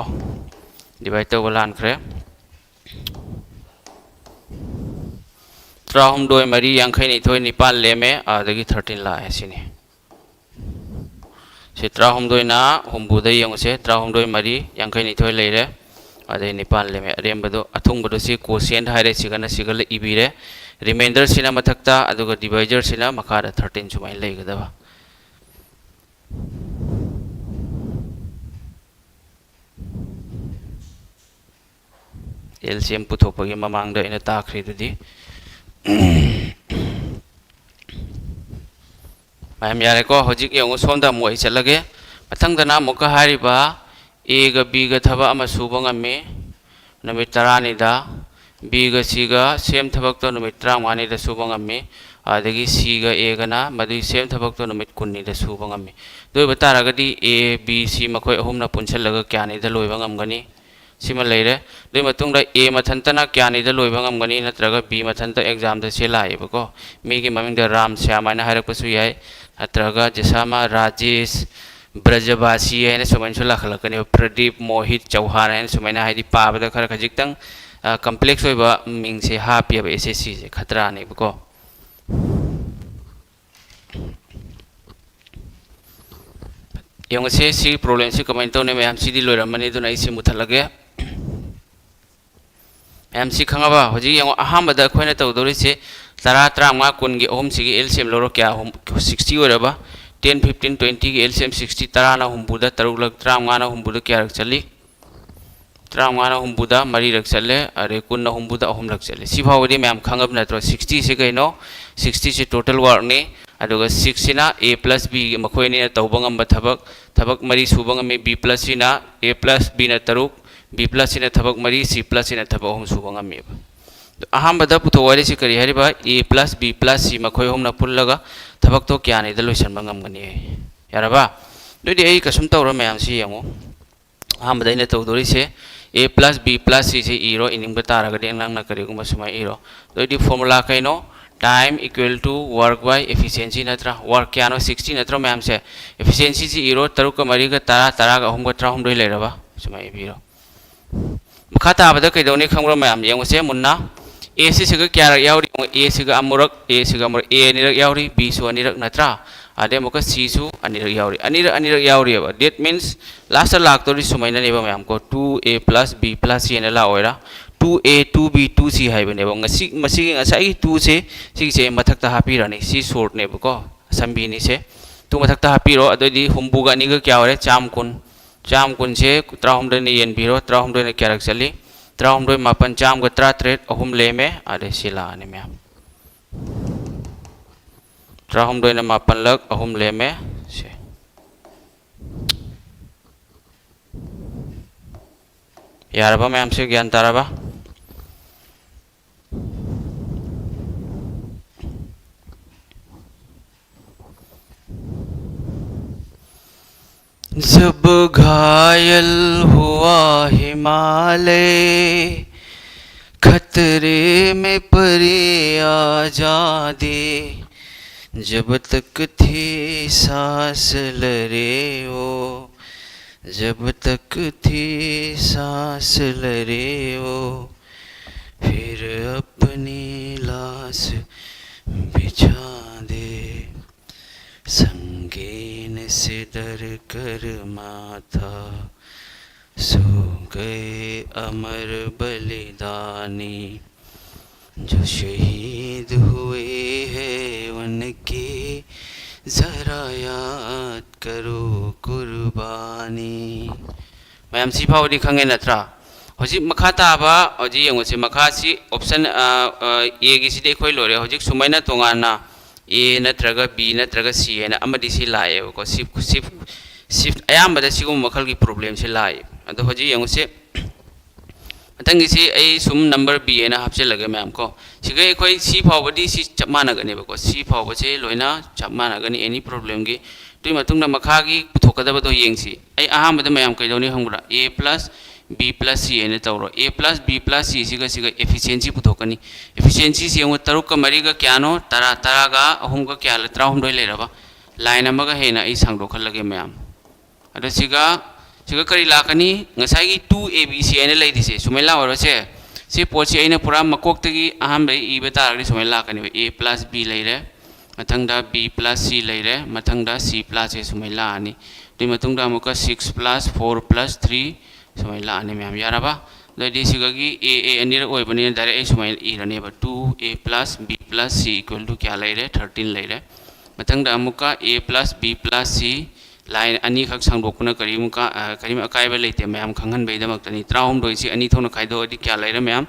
Divide ꯇꯧꯕ ꯂꯥꯟꯈ꯭ꯔꯦ꯫ ꯇꯔꯥꯍꯨꯝꯗꯣꯏ ꯃꯔꯤ ꯌꯥꯡꯈꯩꯅꯤꯊꯣꯏ, ꯅꯤꯄꯥꯟ ꯂꯦꯝꯃꯦ꯫ ꯑꯗꯒꯤ thirteen ꯂꯥꯛꯑꯦ ꯁꯤꯅꯤ꯫ ꯁꯤ ꯇꯔꯥꯍꯨꯝꯗꯣꯏꯅ ꯍꯨꯝꯐꯨꯗ ꯌꯦꯡꯉꯨꯁꯦ꯫ ꯇꯔꯥꯍꯨꯝꯗꯣꯏ ꯃꯔꯤ, ꯌꯥꯡꯈꯩꯅꯤꯊꯣꯏ ꯂꯩꯔꯦ꯫ ꯑꯗꯩ ꯅꯤꯄꯥꯟ ꯂꯦꯝꯃꯦ꯫ ꯑꯔꯦꯝꯕꯗꯣ, ꯑꯊꯨꯡꯕꯗꯣ ꯁꯤ quotient ꯍꯥꯏꯔꯦ, ꯁꯤꯒꯅ ꯁꯤꯒ ꯏꯕꯤꯔꯦ꯫ Remainder ꯁꯤꯅ ꯃꯊꯛꯇ, ꯑꯗꯨꯒ divisor ꯁꯤꯅ ꯃꯈꯥꯗ thirteen ꯁꯨꯃꯥꯏꯅ ꯂꯩꯒꯗꯕ꯫ L C M ꯄꯨꯊꯣꯛꯄꯒꯤ ꯃꯃꯥꯡꯗ ꯑꯩꯅ ꯇꯥꯛꯈ꯭ꯔꯤꯗꯨꯗꯤ꯫ ꯃꯌꯥꯝ ꯌꯥꯔꯦꯀꯣ? ꯍꯧꯖꯤꯛ ꯌꯦꯡꯉꯨ, ꯁꯣꯝꯗ ꯑꯃꯨꯛ ꯑꯩ ꯆꯠꯂꯒꯦ꯫ ꯃꯊꯪꯗꯅ ꯑꯃꯨꯛꯀ ꯍꯥꯏꯔꯤꯕ A ꯒ B ꯒ ꯊꯕꯛ ꯑꯃ ꯁꯨꯕ ꯉꯝꯃꯤ ꯅꯨꯃꯤꯠ ꯇꯔꯥꯅꯤꯗ, B ꯒ C ꯒ same ꯊꯕꯛꯇꯣ ꯅꯨꯃꯤꯠ ꯇꯔꯥꯃꯉꯥꯅꯤꯗ ꯁꯨꯕ ꯉꯝꯃꯤ, ꯑꯗꯒꯤ C ꯒ A ꯒꯅ ꯃꯗꯨꯒꯤ same ꯊꯕꯛꯇꯣ ꯅꯨꯃꯤꯠ ꯀꯨꯟꯅꯤꯗ ꯁꯨꯕ ꯉꯝꯃꯤ꯫ ꯑꯗꯨ ꯑꯣꯏꯕ ꯇꯥꯔꯒꯗꯤ A, B, C ꯃꯈꯣꯏ ꯑꯍꯨꯝꯅ ꯄꯨꯟꯁꯤꯜꯂꯒ ꯀꯌꯥꯅꯤꯗ ꯂꯣꯏꯕ ꯉꯝꯒꯅꯤ? ꯁꯤꯃ ꯂꯩꯔꯦ꯫ ꯑꯗꯨꯒꯤ ꯃꯇꯨꯡꯗ A ꯃꯊꯟꯇꯅ ꯀꯌꯥꯅꯤꯗ ꯂꯣꯏꯕ ꯉꯝꯒꯅꯤ, ꯅꯠꯇ꯭ꯔꯒ B ꯃꯊꯟꯇ exam ꯗ ꯁꯤ ꯂꯥꯛꯑꯦꯕꯀꯣ꯫ ꯃꯤꯒꯤ ꯃꯃꯤꯡꯗ ꯔꯥꯝ ꯁ꯭ꯌꯥꯝ ꯍꯥꯏꯅ ꯍꯥꯏꯔꯛꯄꯁꯨ ꯌꯥꯏ, ꯅꯠꯇ꯭ꯔꯒ ꯖꯁꯥꯃꯥ, ꯔꯥꯖꯦꯁ, ꯕ꯭ꯔꯖꯕꯥꯁꯤ ꯍꯥꯏꯅ ꯁꯨꯃꯥꯏꯅꯁꯨ ꯂꯥꯛꯈꯠꯂꯛꯀꯅꯦꯕ꯫ ꯄ꯭ꯔꯗꯤꯞ, ꯃꯣꯍꯤꯠ, ꯆꯧꯍꯥꯟ ꯍꯥꯏꯅ ꯁꯨꯃꯥꯏꯅ, ꯍꯥꯏꯗꯤ ꯄꯥꯕꯗ ꯈꯔ ꯈꯖꯤꯛꯇꯪ, ꯑ, complex ꯑꯣꯏꯕ ꯃꯤꯡꯁꯦ ꯍꯥꯞꯄꯦꯕ S S C ꯁꯦ, ꯈꯇ꯭ꯔꯥꯅꯦꯕꯀꯣ꯫ ꯌꯦꯡꯉꯁꯦ, ꯁꯤ problem ꯁꯤ ꯀꯃꯥꯏꯅ ꯇꯧꯅꯤ ꯃꯌꯥꯝ꯫ ꯁꯤꯗꯤ ꯂꯣꯏꯔꯝꯃꯅꯤ, ꯑꯗꯨꯅ ꯑꯩ ꯁꯤ ꯃꯨꯊꯠꯂꯒꯦ꯫ ꯃꯌꯥꯝ ꯁꯤ ꯈꯪꯉꯕ? ꯍꯧꯖꯤꯛ ꯌꯦꯡꯉꯣ, ꯑꯍꯥꯟꯕꯗ ꯑꯩꯈꯣꯏꯅ ꯇꯧꯗꯧꯔꯤꯁꯦ ꯇꯔꯥ, ꯇꯔꯥꯃꯉꯥ, ꯀꯨꯟꯒꯤ ꯑꯍꯨꯝꯁꯤꯒꯤ L C M ꯂꯧꯔꯣ꯫ ꯀꯌꯥ? ꯍꯨꯝ-, sixty ꯑꯣꯏꯔꯕ? Ten, fifteen, twenty ꯒꯤ L C M sixty, ꯇꯔꯥꯅ ꯍꯨꯝꯐꯨꯗ ꯇꯔꯨꯛꯂꯛ, ꯇꯔꯥꯃꯉꯥꯅ ꯍꯨꯝꯐꯨꯗ ꯀꯌꯥꯔꯛ ꯆꯠꯂꯤ? ꯇꯔꯥꯃꯉꯥꯅ ꯍꯨꯝꯐꯨꯗ ꯃꯔꯤꯔꯛ ꯆꯠꯂꯦ, ꯑꯗꯩ ꯀꯨꯟꯅ ꯍꯨꯝꯐꯨꯗ ꯑꯍꯨꯝꯂꯛ ꯆꯠꯂꯦ꯫ ꯁꯤ ꯐꯥꯎꯕꯗꯤ ꯃꯌꯥꯝ ꯈꯪꯉꯕ ꯅꯠꯇ꯭ꯔꯣ? Sixty ꯁꯦ ꯀꯩꯅꯣ? ꯁꯤꯛꯁꯇꯤꯁꯤ total workꯅꯤ꯫ ꯑꯗꯨꯒ ꯁꯤꯛꯁꯁꯤꯅ A plus B, ꯃꯈꯣꯏ ꯑꯅꯤꯅ ꯇꯧꯕ ꯉꯝꯕ ꯊꯕꯛ, ꯊꯕꯛ ꯃꯔꯤ ꯁꯨꯕ ꯉꯝꯃꯤ꯫ B plus ꯁꯤꯅ, A plus Bꯅ ꯇꯔꯨꯛ, B plus ꯁꯤꯅ ꯊꯕꯛ ꯃꯔꯤ, C plus ꯁꯤꯅ ꯊꯕꯛ ꯑꯍꯨꯝ ꯁꯨꯕ ꯉꯝꯃꯦꯕ꯫ ꯑꯍꯥꯟꯕꯗ ꯄꯨꯊꯣꯛ ꯍꯥꯏꯔꯤꯁꯤ ꯀꯔꯤ ꯍꯥꯏꯔꯤꯕ? A plus B plus C ꯃꯈꯣꯏ ꯑꯍꯨꯝꯅ ꯄꯨꯜꯂꯒ ꯊꯕꯛꯇꯣ ꯀꯌꯥꯅꯤꯗ ꯂꯣꯏꯁꯤꯟꯕ ꯉꯝꯒꯅꯤ? ꯌꯥꯔꯕ? ꯑꯗꯨꯗꯤ ꯑꯩ ꯀꯩꯁꯨꯝ ꯇꯧꯔꯣꯏ, ꯃꯌꯥꯝꯁꯤ ꯌꯦꯡꯉꯨ꯫ ꯑꯍꯥꯟꯕꯗ ꯑꯩꯅ ꯇꯧꯗꯣꯔꯤꯁꯦ, A plus B plus Cꯁꯦ ꯏꯔꯣ, ꯏꯅꯤꯡꯕ ꯇꯥꯔꯒꯗꯤ ꯅꯪꯅ ꯀꯔꯤꯒꯨꯝꯕ ꯁꯨꯃꯥꯏꯅ ꯏꯔꯣ꯫ ꯑꯗꯨ ꯑꯣꯏꯗꯤ formula ꯀꯩꯅꯣ? Time equal to work by efficiency ꯅꯠꯇ꯭ꯔꯥ? Work ꯀꯌꯥꯅꯣ? ꯁꯤꯛꯁꯇꯤ ꯅꯠꯇ꯭ꯔꯣ ꯃꯌꯥꯝꯁꯦ? Efficiencyꯁꯤ ꯏꯔꯣ, ꯇꯔꯨꯛꯀ ꯃꯔꯤꯒ ꯇꯔꯥ, ꯇꯔꯥꯒ ꯑꯍꯨꯝꯒ ꯇꯔꯥꯍꯨꯝꯗꯣꯏ ꯂꯩꯔꯕ? ꯁꯨꯃꯥꯏꯅ ꯏꯕꯤꯔꯣ꯫ ꯃꯈꯥ ꯇꯥꯕꯗ ꯀꯩꯗꯧꯅꯤ ꯈꯪꯕ꯭ꯔꯥ ꯃꯌꯥꯝ? ꯌꯦꯡꯉꯨꯁꯦ ꯃꯨꯟꯅ꯫ A ꯁꯤꯁꯤꯒ ꯀꯌꯥꯔꯛ ꯌꯥꯎꯔꯤ? ꯌꯦꯡꯉꯨ, A ꯁꯤꯒ ꯑꯃꯨꯔꯛ, A ꯁꯤꯒ ꯑꯃꯨꯔꯛ, A ꯑꯅꯤꯔꯛ ꯌꯥꯎꯔꯤ, B ꯁꯨ ꯑꯅꯤꯔꯛ ꯅꯠꯇ꯭ꯔꯥ? ꯑꯗꯩ ꯑꯃꯨꯛꯀ C ꯁꯨ ꯑꯅꯤꯔꯛ ꯌꯥꯎꯔꯤ꯫ ꯑꯅꯤꯔꯛ, ꯑꯅꯤꯔꯛ ꯌꯥꯎꯔꯤꯑꯕ꯫ That means lastꯇ ꯂꯥꯛꯇꯧꯔꯤ ꯁꯨꯃꯥꯏꯅꯅꯦꯕ ꯃꯌꯥꯝ ꯀꯣ, two A plus B plus C ꯍꯥꯏꯅ ꯂꯥꯛꯑꯣꯏꯔꯥ? Two A, two B, two C ꯍꯥꯏꯕꯅꯦꯕ꯫ ꯉꯁꯤ, ꯃꯁꯤꯒꯤ ꯉꯁꯥꯏꯒꯤ twoꯁꯦ, ꯁꯤꯒꯤꯁꯦ ꯃꯊꯛꯇ ꯍꯥꯞꯄꯤꯔꯅꯤ꯫ ꯁꯤ shortꯅꯦꯕꯀꯣ, ꯑꯁꯝꯕꯤꯅꯤꯁꯦ꯫ Two ꯃꯊꯛꯇ ꯍꯥꯞꯄꯤꯔꯣ꯫ ꯑꯗꯨꯑꯣꯏꯗꯤ ꯍꯨꯝꯐꯨꯒ ꯑꯅꯤꯒ ꯀꯌꯥ ꯑꯣꯏꯔꯦ? ꯆꯥꯝ ꯀꯨꯟ꯫ ꯆꯥꯝ ꯀꯨꯟꯁꯦ ꯇꯔꯥꯍꯨꯝꯗꯣꯏꯅ ꯌꯦꯟꯕꯤꯔꯣ꯫ ꯇꯔꯥꯍꯨꯝꯗꯣꯏꯅ ꯀꯌꯥꯔꯛ ꯆꯠꯂꯤ? ꯇꯔꯥꯍꯨꯝꯗꯣꯏ ꯃꯥꯄꯟ, ꯆꯥꯝꯃꯒ ꯇꯔꯥꯇꯔꯦꯠ, ꯑꯍꯨꯝ ꯂꯦꯝꯃꯦ꯫ ꯑꯗꯩ ꯁꯤ ꯂꯥꯛꯑꯅꯤ ꯃꯌꯥꯝ꯫ ꯇꯔꯥꯍꯨꯝꯗꯣꯏꯅ ꯃꯥꯄꯜꯂꯛ, ꯑꯍꯨꯝ ꯂꯦꯝꯃꯦ꯫ ꯁꯦ꯫ ꯌꯥꯔꯕ ꯃꯌꯥꯝꯁꯦ? ꯒ꯭ꯌꯥꯟ ꯇꯥꯔꯕ? जब घायल हुआ हिमालय, खतरे में परी आजादी, जब तक थी सांस लरे वो, जब तक थी सांस लरे वो, फिर अपनी लाश बिछा दे। संगीन सिदर कर माथा, सो गए अमर बलिदानी। जो शहीद हुए हैं उनकी जरा याद करो कुर्बानी। ꯃꯌꯥꯝ ꯁꯤ ꯐꯥꯎꯕꯗꯤ ꯈꯪꯉꯦ ꯅꯠꯇ꯭ꯔꯥ? ꯍꯧꯖꯤꯛ ꯃꯈꯥ ꯇꯥꯕ ꯍꯧꯖꯤꯛ ꯌꯦꯡꯉꯨꯁꯦ, ꯃꯈꯥꯁꯤ option, ꯑ, ꯑ, A ꯒꯤꯁꯤꯗꯤ ꯑꯩꯈꯣꯏ ꯂꯣꯏꯔꯦ꯫ ꯍꯧꯖꯤꯛ ꯁꯨꯃꯥꯏꯅ ꯇꯣꯉꯥꯟꯅ A ꯅꯠꯇ꯭ꯔꯒ B ꯅꯠꯇ꯭ꯔꯒ C ꯍꯥꯏꯅ ꯑꯃꯗꯤ ꯁꯤ ꯂꯥꯛꯑꯦꯕꯀꯣ꯫ ꯁꯤ, ꯁꯤ, ꯁꯤ ꯑꯌꯥꯝꯕꯗ ꯁꯤꯒꯨꯝꯕ ꯃꯈꯜꯒꯤ problemꯁꯦ ꯂꯥꯛꯑꯦ꯫ ꯑꯗꯣ ꯍꯧꯖꯤꯛ ꯌꯦꯡꯉꯨꯁꯦ, ꯃꯊꯪꯒꯤꯁꯤ ꯑꯩ ꯁꯨꯝ number B ꯍꯥꯏꯅ ꯍꯥꯞꯆꯤꯜꯂꯒꯦ ꯃꯌꯥꯝ ꯀꯣ꯫ ꯁꯤꯒ ꯑꯩꯈꯣꯏ C ꯐꯥꯎꯕꯗꯤ ꯁꯤ ꯆꯞ ꯃꯥꯟꯅꯒꯅꯦꯕꯀꯣ꯫ C ꯐꯥꯎꯕꯁꯦ ꯂꯣꯏꯅ ꯆꯞ ꯃꯥꯟꯅꯒꯅꯤ any problemꯒꯤ꯫ ꯑꯗꯨꯒꯤ ꯃꯇꯨꯡꯗ ꯃꯈꯥꯒꯤ ꯄꯨꯊꯣꯛꯀꯗꯕꯗꯣ ꯌꯦꯡꯁꯤ꯫ ꯑꯩ ꯑꯍꯥꯟꯕꯗ ꯃꯌꯥꯝ ꯀꯩꯗꯧꯅꯤ ꯈꯪꯕ꯭ꯔꯥ? A plus B plus C ꯍꯥꯏꯅ ꯇꯧꯔꯣ꯫ A plus B plus C ꯁꯤꯒ ꯁꯤꯒ efficiency ꯄꯨꯊꯣꯛꯀꯅꯤ꯫ Efficiencyꯁꯤ ꯌꯦꯡꯉꯨ, ꯇꯔꯨꯛꯀ ꯃꯔꯤꯒ ꯀꯌꯥꯅꯣ? ꯇꯔꯥ, ꯇꯔꯥꯒ ꯑꯍꯨꯝꯒ ꯀꯌꯥ ꯂꯩ? ꯇꯔꯥꯍꯨꯝꯗꯣꯏ ꯂꯩꯔꯕ? Line ꯑꯃꯒ ꯍꯦꯟꯅ ꯑꯩ ꯁꯥꯡꯗꯣꯛꯍꯜꯂꯒꯦ ꯃꯌꯥꯝ꯫ ꯑꯗꯣ ꯁꯤꯒ, ꯁꯤꯒ ꯀꯔꯤ ꯂꯥꯛꯀꯅꯤ? ꯉꯁꯥꯏꯒꯤ two A B C ꯍꯥꯏꯅ ꯂꯩꯔꯤꯁꯦ, ꯁꯨꯃꯥꯏꯅ ꯂꯥꯛꯑꯣꯏꯔꯣ ꯁꯦ? ꯁꯤ ꯄꯣꯠꯁꯤ ꯑꯩꯅ ꯄꯨꯔꯥ ꯃꯀꯣꯛꯇꯒꯤ ꯑꯍꯥꯟꯕ ꯏꯕ ꯇꯥꯔꯒꯗꯤ ꯁꯨꯃꯥꯏꯅ ꯂꯥꯛꯀꯅꯦꯕ, A plus B ꯂꯩꯔꯦ, ꯃꯊꯪꯗ B plus C ꯂꯩꯔꯦ, ꯃꯊꯪꯗ C plus A ꯁꯨꯃꯥꯏꯅ ꯂꯥꯛꯑꯅꯤ꯫ ꯑꯗꯨꯒꯤ ꯃꯇꯨꯡꯗ ꯑꯃꯨꯛꯀ six plus four plus three ꯁꯨꯃꯥꯏꯅ ꯂꯥꯛꯑꯅꯤ ꯃꯌꯥꯝ, ꯌꯥꯔꯕ? ꯑꯗꯨꯗꯤ ꯁꯤꯒꯒꯤ A, A ꯑꯅꯤꯔꯛ ꯑꯣꯏꯕꯅꯤꯅ direct ꯑꯩ ꯁꯨꯃꯥꯏꯅ ꯏꯔꯅꯦꯕ, two A plus B plus C equal to ꯀꯌꯥ ꯂꯩꯔꯦ? Thirteen ꯂꯩꯔꯦ꯫ ꯃꯊꯪꯗ ꯑꯃꯨꯛꯀ A plus B plus C line ꯑꯅꯤꯈꯛ ꯁꯥꯡꯗꯣꯛꯄꯅ ꯀꯔꯤꯝ ꯀ-, ꯑ, ꯀꯔꯤꯝ ꯑꯀꯥꯏꯕ ꯂꯩꯇꯦ ꯃꯌꯥꯝ, ꯈꯪꯍꯟꯕꯒꯤꯗꯃꯛꯇꯅꯤ꯫ ꯇꯔꯥꯍꯨꯝꯗꯣꯏꯁꯤ ꯑꯅꯤ ꯊꯣꯛꯅ ꯈꯥꯏꯗꯣꯛꯑꯗꯤ ꯀꯌꯥ ꯂꯩꯔꯦ ꯃꯌꯥꯝ?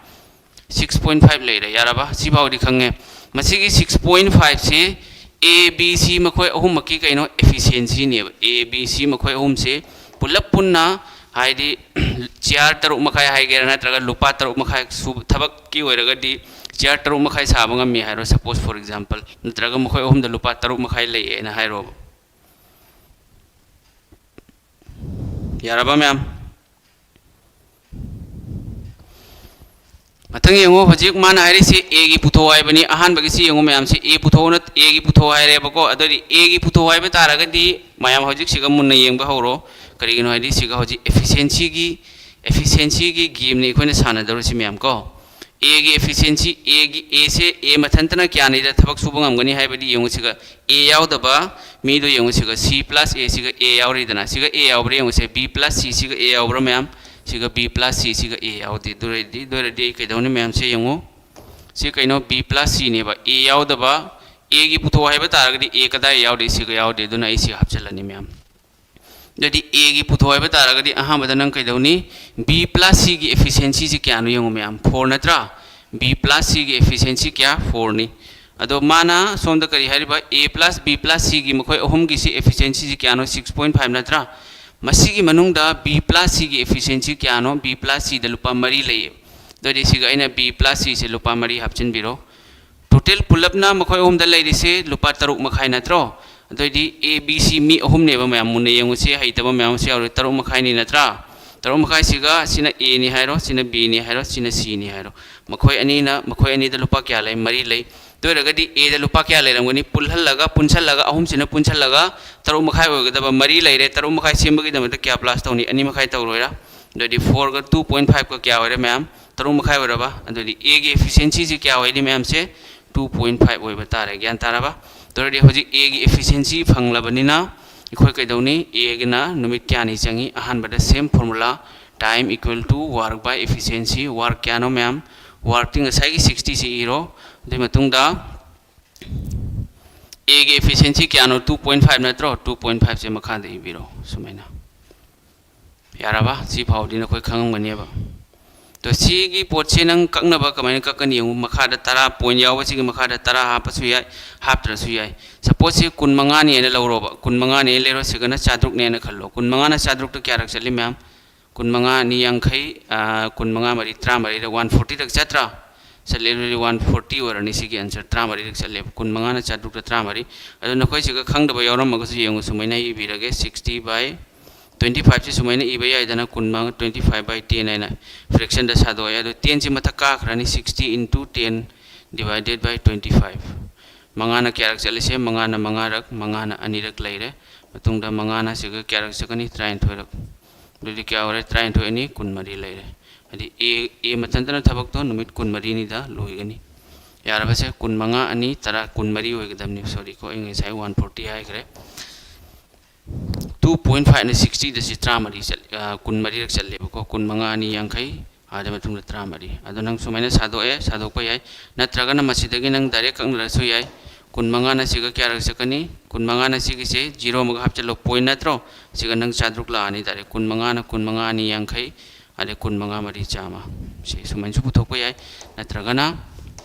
Six point five ꯂꯩꯔꯦ, ꯌꯥꯔꯕ? ꯁꯤꯐꯥꯎꯗꯤ ꯈꯪꯉꯦ꯫ ꯃꯁꯤꯒꯤ six point fiveꯁꯤ A B C ꯃꯈꯣꯏ ꯑꯍꯨꯝꯃꯛꯀꯤ ꯀꯩꯅꯣ? Efficiencyꯅꯦꯕ꯫ A B C ꯃꯈꯣꯏ ꯑꯍꯨꯝꯁꯦ ꯄꯨꯂꯞ ꯄꯨꯟꯅ, ꯍꯥꯏꯗꯤ chair ꯇꯔꯨꯛ ꯃꯈꯥꯏ ꯍꯥꯏꯒꯦꯔꯥ ꯅꯠꯇ꯭ꯔꯒ ꯂꯨꯄꯥ ꯇꯔꯨꯛ ꯃꯈꯥꯏ ꯁꯨꯕ ꯊꯕꯛꯀꯤ ꯑꯣꯏꯔꯒꯗꯤ chair ꯇꯔꯨꯛ ꯃꯈꯥꯏ ꯁꯥꯕ ꯉꯝꯃꯤ ꯍꯥꯏꯔꯣ, suppose for example, ꯅꯠꯇ꯭ꯔꯒ ꯃꯈꯣꯏ ꯑꯍꯨꯝꯗ ꯂꯨꯄꯥ ꯇꯔꯨꯛ ꯃꯈꯥꯏ ꯂꯩꯌꯦꯅ ꯍꯥꯏꯔꯣꯕ꯫ ꯌꯥꯔꯕ ꯃꯌꯥꯝ? ꯃꯊꯪ ꯌꯦꯡꯉꯨ, ꯍꯧꯖꯤꯛ ꯃꯥꯅ ꯍꯥꯏꯔꯤꯁꯤ Aꯒꯤ ꯄꯨꯊꯣꯛ ꯍꯥꯏꯕꯅꯤ꯫ ꯑꯍꯥꯟꯕꯒꯤꯁꯤ ꯌꯦꯡꯉꯨ ꯃꯌꯥꯝꯁꯤ, A ꯄꯨꯊꯣꯛꯅ, Aꯒꯤ ꯄꯨꯊꯣꯛ ꯍꯥꯏꯔꯦꯕꯀꯣ꯫ ꯑꯗꯨꯗꯤ Aꯒꯤ ꯄꯨꯊꯣꯛ ꯍꯥꯏꯕ ꯇꯥꯔꯒꯗꯤ ꯃꯌꯥꯝ ꯍꯧꯖꯤꯛ ꯁꯤꯒ ꯃꯨꯟꯅ ꯌꯦꯡꯕ ꯍꯧꯔꯣ꯫ ꯀꯔꯤꯒꯤꯅꯣ ꯍꯥꯏꯗꯤ ꯁꯤꯒ ꯍꯧꯖꯤꯛ efficiencyꯒꯤ, efficiencyꯒꯤ gameꯅꯤ ꯑꯩꯈꯣꯏꯅ ꯁꯥꯟꯅꯗꯧꯔꯤꯁꯤ ꯃꯌꯥꯝ ꯀꯣ꯫ Aꯒꯤ efficiency, Aꯒꯤ, Aꯁꯦ, A ꯃꯊꯟꯇꯅ ꯀꯌꯥꯅꯤꯗ ꯊꯕꯛ ꯁꯨꯕ ꯉꯝꯒꯅꯤ ꯍꯥꯏꯕꯗꯤ ꯌꯦꯡꯉꯨ ꯁꯤꯒ꯫ A ꯌꯥꯎꯗꯕ ꯃꯤꯗꯣ ꯌꯦꯡꯉꯨ ꯁꯤꯒ, C plus A ꯁꯤꯒ A ꯌꯥꯎꯔꯤꯗꯅ, ꯁꯤꯒ A ꯌꯥꯎꯕ꯭ꯔꯥ ꯌꯦꯡꯉꯨꯁꯦ, B plus C ꯁꯤꯒ A ꯌꯥꯎꯕ꯭ꯔꯥ ꯃꯌꯥꯝ? ꯁꯤꯒ B plus C ꯁꯤꯒ A ꯌꯥꯎꯗꯦ꯫ ꯑꯗꯨ ꯑꯣꯏꯔꯗꯤ, ꯑꯗꯨ ꯑꯣꯏꯔꯗꯤ ꯑꯩ ꯀꯩꯗꯧꯅꯤ ꯃꯌꯥꯝꯁꯦ ꯌꯦꯡꯉꯨ, ꯁꯤ ꯀꯩꯅꯣ? B plus Cꯅꯦꯕ꯫ A ꯌꯥꯎꯗꯕ, Aꯒꯤ ꯄꯨꯊꯣꯛ ꯍꯥꯏꯕ ꯇꯥꯔꯒꯗꯤ A ꯀꯗꯥꯏ ꯌꯥꯎꯔꯤ? ꯁꯤꯒ ꯌꯥꯎꯗꯦ꯫ ꯑꯗꯨꯅ ꯑꯩ ꯁꯤ ꯍꯥꯞꯆꯤꯜꯂꯅꯤ ꯃꯌꯥꯝ꯫ ꯑꯗꯨꯗꯤ ꯑꯦꯒꯤ ꯄꯨꯊꯣꯛ ꯍꯥꯏꯕ ꯇꯥꯔꯒꯗꯤ ꯑꯍꯥꯟꯕꯗ ꯅꯪ ꯀꯩꯗꯧꯅꯤ? ꯕꯤ ꯄ꯭ꯂꯁ ꯁꯤꯒꯤ ꯑꯦꯐꯤꯁꯤꯌꯦꯟꯁꯤꯁꯤ ꯀꯌꯥꯅꯣ ꯌꯦꯡꯉꯨ ꯃꯌꯥꯝ, ꯐꯣꯔ ꯅꯠꯇ꯭ꯔꯥ? ꯕꯤ ꯄ꯭ꯂꯁ ꯁꯤꯒꯤ ꯑꯦꯐꯤꯁꯤꯌꯦꯟꯁꯤ ꯀꯌꯥ? ꯐꯣꯔꯅꯤ꯫ ꯑꯗꯣ ꯃꯥꯅ ꯁꯣꯝꯗ ꯀꯔꯤ ꯍꯥꯏꯔꯤꯕ? ꯑꯦ ꯄ꯭ꯂꯁ ꯕꯤ ꯄ꯭ꯂꯁ ꯁꯤꯒꯤ ꯃꯈꯣꯏ ꯑꯍꯨꯝꯒꯤꯁꯤ ꯑꯦꯐꯤꯁꯤꯌꯦꯟꯁꯤꯁꯤ ꯀꯌꯥꯅꯣ? ꯁꯤꯛꯁ ꯄꯣꯏꯟ ꯐꯥꯏꯚ ꯅꯠꯇ꯭ꯔꯥ? ꯃꯁꯤꯒꯤ ꯃꯅꯨꯡꯗ ꯕꯤ ꯄ꯭ꯂꯁ ꯁꯤꯒꯤ ꯑꯦꯐꯤꯁꯤꯌꯦꯟꯁꯤ ꯀꯌꯥꯅꯣ? ꯕꯤ ꯄ꯭ꯂꯁ ꯁꯤꯗ ꯂꯨꯄꯥ ꯃꯔꯤ ꯂꯩꯌꯦꯕ꯫ ꯑꯗꯨꯗꯤ ꯁꯤꯒ ꯑꯩꯅ ꯕꯤ ꯄ꯭ꯂꯁ ꯁꯤꯁꯦ ꯂꯨꯄꯥ ꯃꯔꯤ ꯍꯥꯞꯆꯤꯟꯕꯤꯔꯣ꯫ ꯇꯣꯇꯦꯜ ꯄꯨꯂꯞꯅ ꯃꯈꯣꯏ ꯑꯍꯨꯝꯗ ꯂꯩꯔꯤꯁꯦ ꯂꯨꯄꯥ ꯇꯔꯨꯛ ꯃꯈꯥꯏ ꯅꯠꯇ꯭ꯔꯣ? ꯑꯗꯨꯑꯣꯏꯗꯤ ꯑꯦ ꯕꯤ ꯁꯤ ꯃꯤ ꯑꯍꯨꯝꯅꯦꯕ ꯃꯌꯥꯝ, ꯃꯨꯟꯅ ꯌꯦꯡꯉꯨꯁꯦ, ꯍꯩꯇꯕ ꯃꯌꯥꯝ ꯑꯃꯁꯨ ꯌꯥꯎꯔꯤ꯫ ꯇꯔꯨꯛ ꯃꯈꯥꯏꯅꯤ ꯅꯠꯇ꯭ꯔꯥ? ꯇꯔꯨꯛ ꯃꯈꯥꯏꯁꯤꯒ ꯁꯤꯅ ꯑꯦꯅꯤ ꯍꯥꯏꯔꯣ, ꯁꯤꯅ ꯕꯤꯅꯤ ꯍꯥꯏꯔꯣ, ꯁꯤꯅ ꯁꯤꯅꯤ ꯍꯥꯏꯔꯣ꯫ ꯃꯈꯣꯏ ꯑꯅꯤꯅ, ꯃꯈꯣꯏ ꯑꯅꯤꯗ ꯂꯨꯄꯥ ꯀꯌꯥ ꯂꯩ? ꯃꯔꯤ ꯂꯩ꯫ ꯑꯗꯨ ꯑꯣꯏꯔꯒꯗꯤ ꯑꯦꯗ ꯂꯨꯄꯥ ꯀꯌꯥ ꯂꯩꯔꯝꯒꯅꯤ? ꯄꯨꯜꯍꯜꯂꯒ, ꯄꯨꯟꯁꯜꯂꯒ, ꯑꯍꯨꯝꯁꯤꯅ ꯄꯨꯟꯁꯜꯂꯒ ꯇꯔꯨꯛ ꯃꯈꯥꯏ ꯑꯣꯏꯒꯗꯕ ꯃꯔꯤ ꯂꯩꯔꯦ꯫ ꯇꯔꯨꯛ ꯃꯈꯥꯏ ꯁꯦꯝꯕꯒꯤꯗꯃꯛꯇ ꯀꯌꯥ ꯄ꯭ꯂꯁ ꯇꯧꯅꯤ? ꯑꯅꯤ ꯃꯈꯥꯏ ꯇꯧꯔꯣꯏꯔꯥ? ꯑꯗꯨꯗꯤ ꯐꯣꯔꯒ ꯇꯨ ꯄꯣꯏꯟ ꯐꯥꯏꯚꯀ ꯀꯌꯥ ꯑꯣꯏꯔꯦ ꯃꯌꯥꯝ? ꯇꯔꯨꯛ ꯃꯈꯥꯏ ꯑꯣꯏꯔꯕ? ꯑꯗꯨꯗꯤ ꯑꯦꯒꯤ ꯑꯦꯐꯤꯁꯤꯌꯦꯟꯁꯤꯁꯤ ꯀꯌꯥ ꯑꯣꯏꯅꯤ ꯃꯌꯥꯝꯁꯦ? ꯇꯨ ꯄꯣꯏꯟ ꯐꯥꯏꯚ ꯑꯣꯏꯕ ꯇꯥꯔꯦ꯫ ꯒ꯭ꯌꯥꯟ ꯇꯥꯔꯕ? ꯑꯗꯨ ꯑꯣꯏꯔꯗꯤ ꯍꯧꯖꯤꯛ ꯑꯦꯒꯤ ꯑꯦꯐꯤꯁꯤꯌꯦꯟꯁꯤ ꯐꯪꯂꯕꯅꯤꯅ ꯑꯩꯈꯣꯏ ꯀꯩꯗꯧꯅꯤ? ꯑꯦꯒꯤꯅ ꯅꯨꯃꯤꯠ ꯀꯌꯥꯅꯤ ꯆꯪꯉꯤ? ꯑꯍꯥꯟꯕꯗ same formula, time equal to work by efficiency꯫ Work ꯀꯌꯥꯅꯣ ꯃꯌꯥꯝ? ꯋꯥꯔꯛꯇꯤ ꯉꯁꯥꯏꯒꯤ ꯁꯤꯛꯁꯇꯤꯁꯤ ꯏꯔꯣ꯫ ꯑꯗꯨꯒꯤ ꯃꯇꯨꯡꯗ ꯑꯦꯒꯤ ꯑꯦꯐꯤꯁꯤꯌꯦꯟꯁꯤ ꯀꯌꯥꯅꯣ? ꯇꯨ ꯄꯣꯏꯟ ꯐꯥꯏꯚ ꯅꯠꯇ꯭ꯔꯣ? ꯇꯨ ꯄꯣꯏꯟ ꯐꯥꯏꯚꯁꯦ ꯃꯈꯥꯗ ꯏꯕꯤꯔꯣ ꯁꯨꯃꯥꯏꯅ꯫ ꯌꯥꯔꯕ? ꯁꯤ ꯐꯥꯎꯗꯤ ꯅꯈꯣꯏ ꯈꯪꯉꯝꯒꯅꯦꯕ꯫ ꯑꯗꯣ ꯁꯤꯒꯤ ꯄꯣꯠꯁꯦ ꯅꯪ ꯀꯛꯅꯕ ꯀꯃꯥꯏꯅ ꯀꯛꯀꯅꯤ ꯌꯦꯡꯉꯨ꯫ ꯃꯈꯥꯗ ꯇꯔꯥ ꯄꯣꯏꯟ ꯌꯥꯎꯕꯁꯤꯒꯤ ꯃꯈꯥꯗ ꯇꯔꯥ ꯍꯥꯞꯄꯁꯨ ꯌꯥꯏ, ꯍꯥꯞꯇ꯭ꯔꯁꯨ ꯌꯥꯏ꯫ ꯁꯄꯣꯁꯁꯦ ꯀꯨꯟ ꯃꯉꯥꯅꯤ ꯍꯥꯏꯅ ꯂꯧꯔꯣꯕ, ꯀꯨꯟ ꯃꯉꯥꯅꯤ ꯍꯥꯏꯅ ꯂꯩꯔꯣ, ꯁꯤꯒꯅ ꯆꯥꯇ꯭ꯔꯨꯛꯅꯦꯅ ꯈꯜꯂꯣ꯫ ꯀꯨꯟ ꯃꯉꯥꯅ ꯆꯥꯇ꯭ꯔꯨꯛꯇ ꯀꯌꯥꯔꯛ ꯆꯠꯂꯤ ꯃꯌꯥꯝ? ꯀꯨꯟ ꯃꯉꯥ ꯑꯅꯤ ꯌꯥꯡꯈꯩ, ꯀꯨꯟ ꯃꯉꯥ ꯃꯔꯤ ꯇꯔꯥꯃꯔꯤꯗ ꯋꯥꯟ ꯐꯣꯔꯇꯤꯗ ꯆꯠꯇ꯭ꯔꯥ? ꯆꯠꯂꯦ꯫ ꯑꯗꯨꯗꯤ ꯋꯥꯟ ꯐꯣꯔꯇꯤ ꯑꯣꯏꯔꯅꯤ ꯁꯤꯒꯤ ꯑꯟꯁꯔ꯫ ꯇꯔꯥꯃꯔꯤꯔꯛ ꯆꯠꯂꯦꯕ꯫ ꯀꯨꯟ ꯃꯉꯥꯅ ꯆꯥꯇ꯭ꯔꯨꯛꯇ ꯇꯔꯥꯃꯔꯤ꯫ ꯑꯗꯣ ꯅꯈꯣꯏꯁꯤꯒ ꯈꯪꯗꯕ ꯌꯥꯎꯔꯝꯃꯒꯁꯨ ꯌꯦꯡꯉꯨ, ꯁꯨꯃꯥꯏꯅ ꯏꯕꯤꯔꯒꯦ, ꯁꯤꯛꯁꯇꯤ ꯕꯥꯏ ꯇ꯭ꯋꯦꯟꯇꯤ ꯐꯥꯏꯚꯁꯤ ꯁꯨꯃꯥꯏꯅ ꯏꯕ ꯌꯥꯏꯗꯅ, ꯀꯨꯟ ꯃꯉꯥ, ꯇ꯭ꯋꯦꯟꯇꯤ ꯐꯥꯏꯚ ꯕꯥꯏ ꯇꯦꯟ ꯍꯥꯏꯅ ꯐ꯭ꯔꯦꯛꯁꯟꯗ ꯁꯥꯗꯣꯛꯑꯦ꯫ ꯑꯗꯣ ꯇꯦꯟꯁꯤ ꯃꯊꯛ ꯀꯥꯈ꯭ꯔꯅꯤ, sixty into ten divided by twenty five. ꯃꯉꯥꯅ ꯀꯌꯥꯔꯛ ꯆꯠꯂꯤꯁꯦ? ꯃꯉꯥꯅ ꯃꯉꯥꯔꯛ, ꯃꯉꯥꯅ ꯑꯅꯤꯔꯛ ꯂꯩꯔꯦ꯫ ꯃꯇꯨꯡꯗ ꯃꯉꯥꯅ ꯁꯤꯒ ꯀꯌꯥꯔꯛ ꯆꯠꯀꯅꯤ? ꯇꯔꯥꯅꯤꯊꯣꯏꯔꯛ꯫ ꯑꯗꯨꯗꯤ ꯀꯌꯥ ꯑꯣꯏꯔꯦ? ꯇꯔꯥꯅꯤꯊꯣꯏ ꯑꯅꯤ ꯀꯨꯟꯃꯔꯤ ꯂꯩꯔꯦ꯫ ꯍꯥꯏꯗꯤ ꯑꯦ, ꯑꯦ ꯃꯊꯟꯇꯅ ꯊꯕꯛꯇꯣ ꯅꯨꯃꯤꯠ ꯀꯨꯟꯃꯔꯤꯅꯤꯗ ꯂꯣꯏꯒꯅꯤ꯫ ꯌꯥꯔꯕꯁꯦ? ꯀꯨꯟ ꯃꯉꯥ ꯑꯅꯤ ꯇꯔꯥ, ꯀꯨꯟꯃꯔꯤ ꯑꯣꯏꯒꯗꯕꯅꯤ꯫ ꯁꯣꯔꯤꯀꯣ, ꯑꯩ ꯉꯁꯥꯏ ꯋꯥꯟ ꯐꯣꯔꯇꯤ ꯍꯥꯏꯈ꯭ꯔꯦ꯫ ꯇꯨ ꯄꯣꯏꯟ ꯐꯥꯏꯚꯅ ꯁꯤꯛꯁꯇꯤꯗ ꯁꯤ ꯇꯔꯥꯃꯔꯤ ꯆꯠ-, ꯑ, ꯀꯨꯟꯃꯔꯤꯔꯛ ꯆꯠꯂꯦꯕꯀꯣ꯫ ꯀꯨꯟ ꯃꯉꯥ ꯑꯅꯤ ꯌꯥꯡꯈꯩ, ꯑꯗꯨ ꯃꯇꯨꯡꯗ ꯇꯔꯥꯃꯔꯤ꯫ ꯑꯗꯣ ꯅꯪ ꯁꯨꯃꯥꯏꯅ ꯁꯥꯗꯣꯛꯑꯦ, ꯁꯥꯗꯣꯛꯄ ꯌꯥꯏ꯫ ꯅꯠꯇ꯭ꯔꯒꯅ ꯃꯁꯤꯗꯒꯤ ꯅꯪ ꯗꯥꯏꯔꯦꯛ ꯀꯛꯅꯔꯁꯨ ꯌꯥꯏ꯫ ꯀꯨꯟꯃꯉꯥꯅ ꯁꯤꯒ ꯀꯌꯥꯔꯛ ꯆꯠꯀꯅꯤ? ꯀꯨꯟꯃꯉꯥꯅ ꯁꯤꯒꯤꯁꯦ ꯖꯤꯔꯣ ꯑꯃꯒ ꯍꯥꯞꯆꯤꯜꯂꯣ, ꯄꯣꯏꯟ ꯅꯠꯇ꯭ꯔꯣ? ꯁꯤꯒ ꯅꯪ ꯆꯥꯇ꯭ꯔꯨꯛ ꯂꯥꯛꯑꯅꯤ ꯗꯥꯏꯔꯦꯛ꯫ ꯀꯨꯟꯃꯉꯥꯅ ꯀꯨꯟꯃꯉꯥ ꯑꯅꯤ ꯌꯥꯡꯈꯩ, ꯑꯗꯩ ꯀꯨꯟꯃꯉꯥ ꯃꯔꯤ ꯆꯥꯝꯃ꯫ ꯁꯤ ꯁꯨꯃꯥꯏꯅꯁꯨ ꯄꯨꯊꯣꯛꯄ ꯌꯥꯏ, ꯅꯠꯇ꯭ꯔꯒꯅ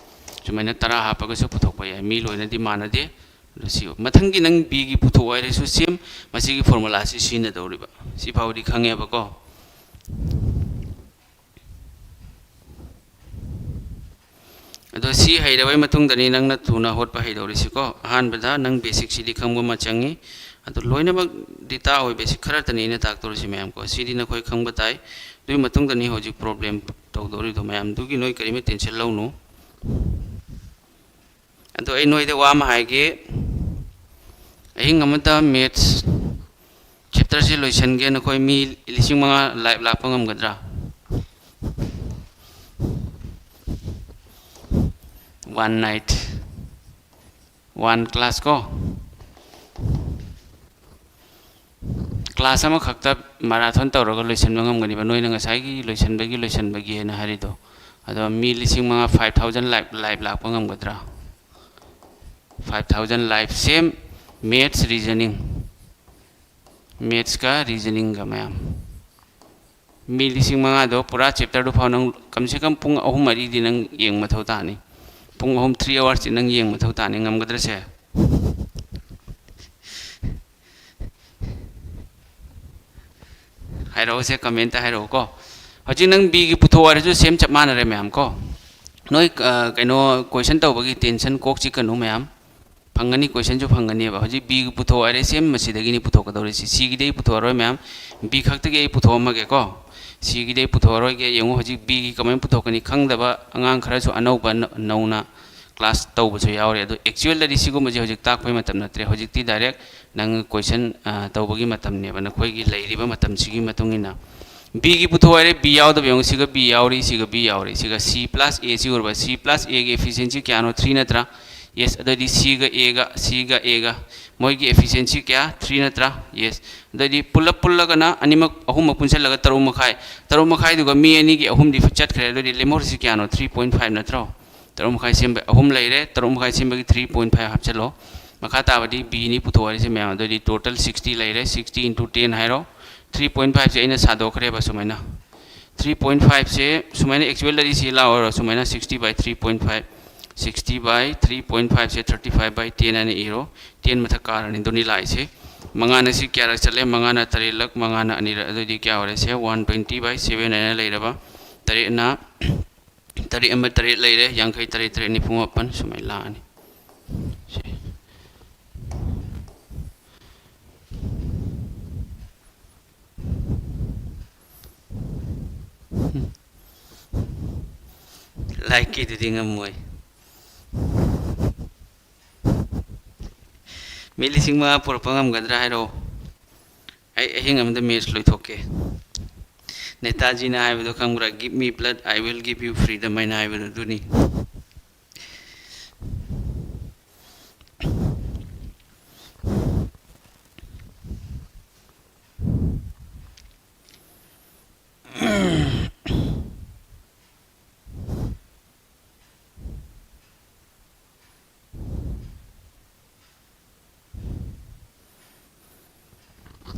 ꯁꯨꯃꯥꯏꯅ ꯇꯔꯥ ꯍꯥꯞꯄꯒꯁꯨ ꯄꯨꯊꯣꯛꯄ ꯌꯥꯏ꯫ ꯃꯤ ꯂꯣꯏꯅꯗꯤ ꯃꯥꯟꯅꯗꯦ꯫ ꯑꯗꯣ ꯁꯤ ꯃꯊꯪꯒꯤ ꯅꯪ ꯕꯤꯒꯤ ꯄꯨꯊꯣꯛꯑꯣ ꯍꯥꯏꯔꯁꯨ ꯁꯦꯝ ꯃꯁꯤꯒꯤ ꯐꯣꯔꯃꯨꯂꯥꯁꯤ ꯁꯤꯖꯤꯟꯅꯗꯧꯔꯤꯕ꯫ ꯁꯤ ꯐꯥꯎꯗꯤ ꯈꯪꯉꯦꯕꯀꯣ꯫ ꯑꯗꯣ ꯁꯤ ꯍꯩꯔꯕꯩ ꯃꯇꯨꯡꯗꯅꯤ ꯅꯪꯅ ꯊꯨꯅ ꯍꯣꯠꯄ ꯍꯩꯗꯧꯔꯤꯁꯤꯀꯣ꯫ ꯑꯍꯥꯟꯕꯗ ꯅꯪ ꯕꯦꯁꯤꯛꯁꯤꯗꯤ ꯈꯪꯕ ꯑꯃ ꯆꯪꯉꯤ꯫ ꯑꯗꯣ ꯂꯣꯏꯅꯃꯛ ꯗꯦꯇꯥ ꯑꯣꯏ, ꯕꯦꯁꯤꯛ ꯈꯔꯇꯅꯤ ꯑꯩꯅ ꯇꯥꯛꯇꯧꯔꯤꯁꯤ ꯃꯌꯥꯝꯀꯣ꯫ ꯁꯤꯗꯤ ꯅꯈꯣꯏ ꯈꯪꯕ ꯇꯥꯏ꯫ ꯑꯗꯨꯒꯤ ꯃꯇꯨꯡꯗꯅꯤ ꯍꯧꯖꯤꯛ ꯄ꯭ꯔꯣꯕ꯭ꯂꯦꯝ ꯇꯧꯗꯧꯔꯤꯗꯣ ꯃꯌꯥꯝꯗꯨꯒꯤ ꯅꯣꯏ ꯀꯔꯤꯝꯇ ꯇꯦꯟꯁꯟ ꯂꯧꯅꯨ꯫ ꯑꯗꯣ ꯑꯩ ꯅꯣꯏꯗ ꯋꯥ ꯑꯃ ꯍꯥꯏꯒꯦ꯫ ꯑꯍꯤꯡ ꯑꯃꯗ ꯃꯦꯠꯁ ꯆꯦꯞꯇꯔꯁꯤ ꯂꯣꯏꯁꯤꯟꯒꯦ ꯅꯈꯣꯏ ꯃꯤ ꯂꯤꯁꯤꯡ ꯃꯉꯥ ꯂꯥꯏꯚ ꯂꯥꯛꯄ ꯉꯝꯒꯗ꯭ꯔꯥ? One night, one class ꯀꯣ꯫ ꯀ꯭ꯂꯥꯁ ꯑꯃꯈꯛꯇ ꯃꯔꯥꯊꯣꯟ ꯇꯧꯔꯒ ꯂꯣꯏꯁꯤꯟꯕ ꯉꯝꯒꯅꯤꯕ ꯅꯣꯏꯅ ꯉꯁꯥꯏꯒꯤ ꯂꯣꯏꯁꯤꯟꯕꯒꯤ, ꯂꯣꯏꯁꯤꯟꯕꯒꯤ ꯍꯥꯏꯅ ꯍꯥꯏꯔꯤꯗꯣ? ꯑꯗꯣ ꯃꯤ ꯂꯤꯁꯤꯡ ꯃꯉꯥ, five thousand ꯂꯥꯏꯚ, ꯂꯥꯏꯚ ꯂꯥꯛꯄ ꯉꯝꯒꯗ꯭ꯔꯥ? Five thousand ꯂꯥꯏꯚ, ꯁꯦꯝ ꯃꯦꯠꯁ, ꯔꯤꯖꯅꯤꯡ꯫ ꯃꯦꯠꯁꯀ ꯔꯤꯖꯅꯤꯡꯒ ꯃꯌꯥꯝ꯫ ꯃꯤ ꯂꯤꯁꯤꯡ ꯃꯉꯥꯗꯣ ꯄꯨꯔꯥ ꯆꯦꯞꯇꯔꯗꯨ ꯐꯥꯎ ꯅꯪ ꯀꯝꯁꯦ ꯀꯝ ꯄꯨꯡ ꯑꯍꯨꯝ ꯃꯔꯤꯗꯤ ꯅꯪ ꯌꯦꯡꯕ ꯃꯊꯧ ꯇꯥꯅꯤ꯫ ꯄꯨꯡ ꯑꯍꯨꯝ, three hours ꯇꯤ ꯅꯪ ꯌꯦꯡꯕ ꯃꯊꯧ ꯇꯥꯅꯤ꯫ ꯉꯝꯒꯗ꯭ꯔꯁꯦ? ꯍꯥꯏꯔꯛꯑꯣꯁꯦ, comment ꯇ ꯍꯥꯏꯔꯛꯑꯣꯀꯣ꯫ ꯍꯧꯖꯤꯛ ꯅꯪ ꯕꯤꯒꯤ ꯄꯨꯊꯣꯛꯑꯣ ꯍꯥꯏꯔꯁꯨ ꯁꯦꯝ ꯆꯞ ꯃꯥꯟꯅꯔꯦ ꯃꯌꯥꯝ ꯀꯣ꯫ ꯅꯣꯏ, ꯑ, ꯀꯩꯅꯣ, question ꯇꯧꯕꯒꯤ ꯇꯦꯟꯁꯟ ꯀꯣꯛ ꯆꯤꯛꯀꯅꯨ ꯃꯌꯥꯝ꯫ ꯐꯪꯒꯅꯤ, question ꯁꯨ ꯐꯪꯒꯅꯤꯕ꯫ ꯍꯧꯖꯤꯛ ꯕꯤꯒꯤ ꯄꯨꯊꯣꯛꯑꯣ ꯍꯥꯏꯔꯦ, ꯁꯦꯝ ꯃꯁꯤꯗꯒꯤꯅꯤ ꯄꯨꯊꯣꯛꯀꯗꯧꯔꯤꯁꯤ꯫ ꯁꯤꯒꯤꯗꯤ ꯑꯩ ꯄꯨꯊꯣꯛꯑꯔꯣꯏ ꯃꯌꯥꯝ, ꯕꯤ ꯈꯛꯇꯒꯤ ꯑꯩ ꯄꯨꯊꯣꯛꯑꯝꯃꯒꯦꯀꯣ꯫ ꯁꯤꯒꯤꯗꯤ ꯑꯩ ꯄꯨꯊꯣꯛꯑꯔꯣꯏꯒꯦ꯫ ꯌꯦꯡꯉꯨ, ꯍꯧꯖꯤꯛ ꯕꯤꯒꯤ ꯀꯃꯥꯏꯅ ꯄꯨꯊꯣꯛꯀꯅꯤ ꯈꯪꯗꯕ ꯑꯉꯥꯡ ꯈꯔꯁꯨ ꯑꯅꯧꯕ ꯅ-, ꯅꯧꯅ class ꯇꯧꯕꯁꯨ ꯌꯥꯎꯔꯦ꯫ ꯑꯗꯣ actual ꯗꯗꯤ ꯁꯤꯒꯨꯝꯕꯁꯦ ꯍꯧꯖꯤꯛ ꯇꯥꯛꯄꯒꯤ ꯃꯇꯝ ꯅꯠꯇ꯭ꯔꯦ꯫ ꯍꯧꯖꯤꯛꯇꯤ direct ꯅꯪ question, ꯑ, ꯇꯧꯕꯒꯤ ꯃꯇꯝꯅꯦꯕ, ꯅꯈꯣꯏꯒꯤ ꯂꯩꯔꯤꯕ ꯃꯇꯝꯁꯤꯒꯤ ꯃꯇꯨꯡ ꯏꯟꯅ꯫ ꯕꯤꯒꯤ ꯄꯨꯊꯣꯛ ꯍꯥꯏꯔꯦ, ꯕꯤ ꯌꯥꯎꯗꯕ ꯌꯦꯡꯉꯨ, ꯁꯤꯒ ꯕꯤ ꯌꯥꯎꯔꯤ, ꯁꯤꯒ ꯕꯤ ꯌꯥꯎꯔꯤ, ꯁꯤꯒ C plus A ꯁꯤ ꯑꯣꯏꯔꯕ, C plus A ꯒꯤ efficiency ꯀꯌꯥꯅꯣ? Three ꯅꯠꯇ꯭ꯔꯥ? Yes꯫ ꯑꯗꯨꯗꯤ ꯁꯤꯒ ꯑꯦꯒ, ꯁꯤꯒ ꯑꯦꯒ ꯃꯣꯏꯒꯤ efficiency ꯀꯌꯥ? Three ꯅꯠꯇ꯭ꯔꯥ? Yes꯫ ꯑꯗꯨꯗꯤ ꯄꯨꯂꯞ ꯄꯨꯜꯂꯒꯅ ꯑꯅꯤꯃꯛ, ꯑꯍꯨꯝꯃꯛ ꯄꯨꯟꯁꯤꯜꯂꯒ ꯇꯔꯨꯛ ꯃꯈꯥꯏ, ꯇꯔꯨꯛ ꯃꯈꯥꯏꯗꯨꯒ ꯃꯤ ꯑꯅꯤꯒꯤ ꯑꯍꯨꯝꯗꯤ ꯆꯠꯈ꯭ꯔꯦ꯫ ꯑꯗꯨꯗꯤ ꯂꯦꯝꯍꯧꯔꯤꯁꯤ ꯀꯌꯥꯅꯣ? Three point five ꯅꯠꯇ꯭ꯔꯣ? ꯇꯔꯨꯛ ꯃꯈꯥꯏ ꯁꯦꯝꯕ ꯑꯍꯨꯝ ꯂꯩꯔꯦ, ꯇꯔꯨꯛ ꯃꯈꯥꯏ ꯁꯦꯝꯕꯒꯤ three point five ꯍꯥꯞꯆꯤꯜꯂꯣ꯫ ꯃꯈꯥ ꯇꯥꯕꯗꯤ B ꯅꯤ ꯄꯨꯊꯣꯛꯑꯣ ꯍꯥꯏꯔꯤꯁꯦ ꯃꯌꯥꯝ, ꯑꯗꯨꯑꯣꯏꯗꯤ total sixty ꯂꯩꯔꯦ, sixty into ten ꯍꯥꯏꯔꯣ꯫ Three point five ꯁꯦ ꯑꯩꯅ ꯁꯥꯗꯣꯛꯈ꯭ꯔꯦꯕ ꯁꯨꯃꯥꯏꯅ꯫ Three point five ꯁꯦ ꯁꯨꯃꯥꯏꯅ actual ꯗꯗꯤ ꯁꯤ ꯂꯥꯛꯑꯣꯏꯔꯣ, ꯁꯨꯃꯥꯏꯅ sixty by three point five, sixty by three point five say thirty five by ten ꯍꯥꯏꯅ ꯏꯔꯣ꯫ Ten ꯃꯊꯛ ꯀꯥꯔꯅꯤ ꯑꯗꯨꯅꯤ ꯂꯥꯛꯏꯁꯦ꯫ ꯃꯉꯥꯅ ꯁꯤ ꯀꯌꯥꯔꯛ ꯆꯠꯂꯦ? ꯃꯉꯥꯅ ꯇꯔꯦꯠꯂꯛ, ꯃꯉꯥꯅ ꯑꯅꯤꯔꯛ, ꯑꯗꯨꯑꯣꯏꯗꯤ ꯀꯌꯥ ꯑꯣꯏꯔꯦ? ꯁꯦ one twenty by seven ꯍꯥꯏꯅ ꯂꯩꯔꯕ꯫ ꯇꯔꯦꯠꯅ ꯇꯔꯦꯠ ꯑꯃ ꯇꯔꯦꯠ ꯂꯩꯔꯦ, ꯌꯥꯡꯈꯩ ꯇꯔꯦꯠ ꯇꯔꯦꯠ ꯅꯤꯐꯨ ꯃꯥꯄꯟ ꯁꯨꯃꯥꯏꯅ ꯂꯥꯛꯑꯅꯤ꯫ ꯁꯦ꯫ ꯂꯥꯏꯛꯀꯤꯗꯨꯗꯤ ꯉꯝꯃꯣꯏ꯫ ꯃꯤ ꯂꯤꯁꯤꯡ ꯃꯉꯥ ꯄꯨꯔꯛꯄ ꯉꯝꯒꯗ꯭ꯔꯥ ꯍꯥꯏꯔꯛꯑꯣ꯫ ꯑꯩ ꯑꯍꯤꯡ ꯑꯃꯗ ꯃꯦꯠꯁ ꯂꯣꯏꯊꯣꯛꯀꯦ꯫ ꯅꯦꯇꯥꯖꯤꯅ ꯍꯥꯏꯕꯗꯣ ꯈꯪꯕ꯭ꯔꯥ? "Give me blood, I will give you freedom" ꯍꯥꯏꯅ ꯍꯥꯏꯕꯗꯣ ꯑꯗꯨꯅꯤ꯫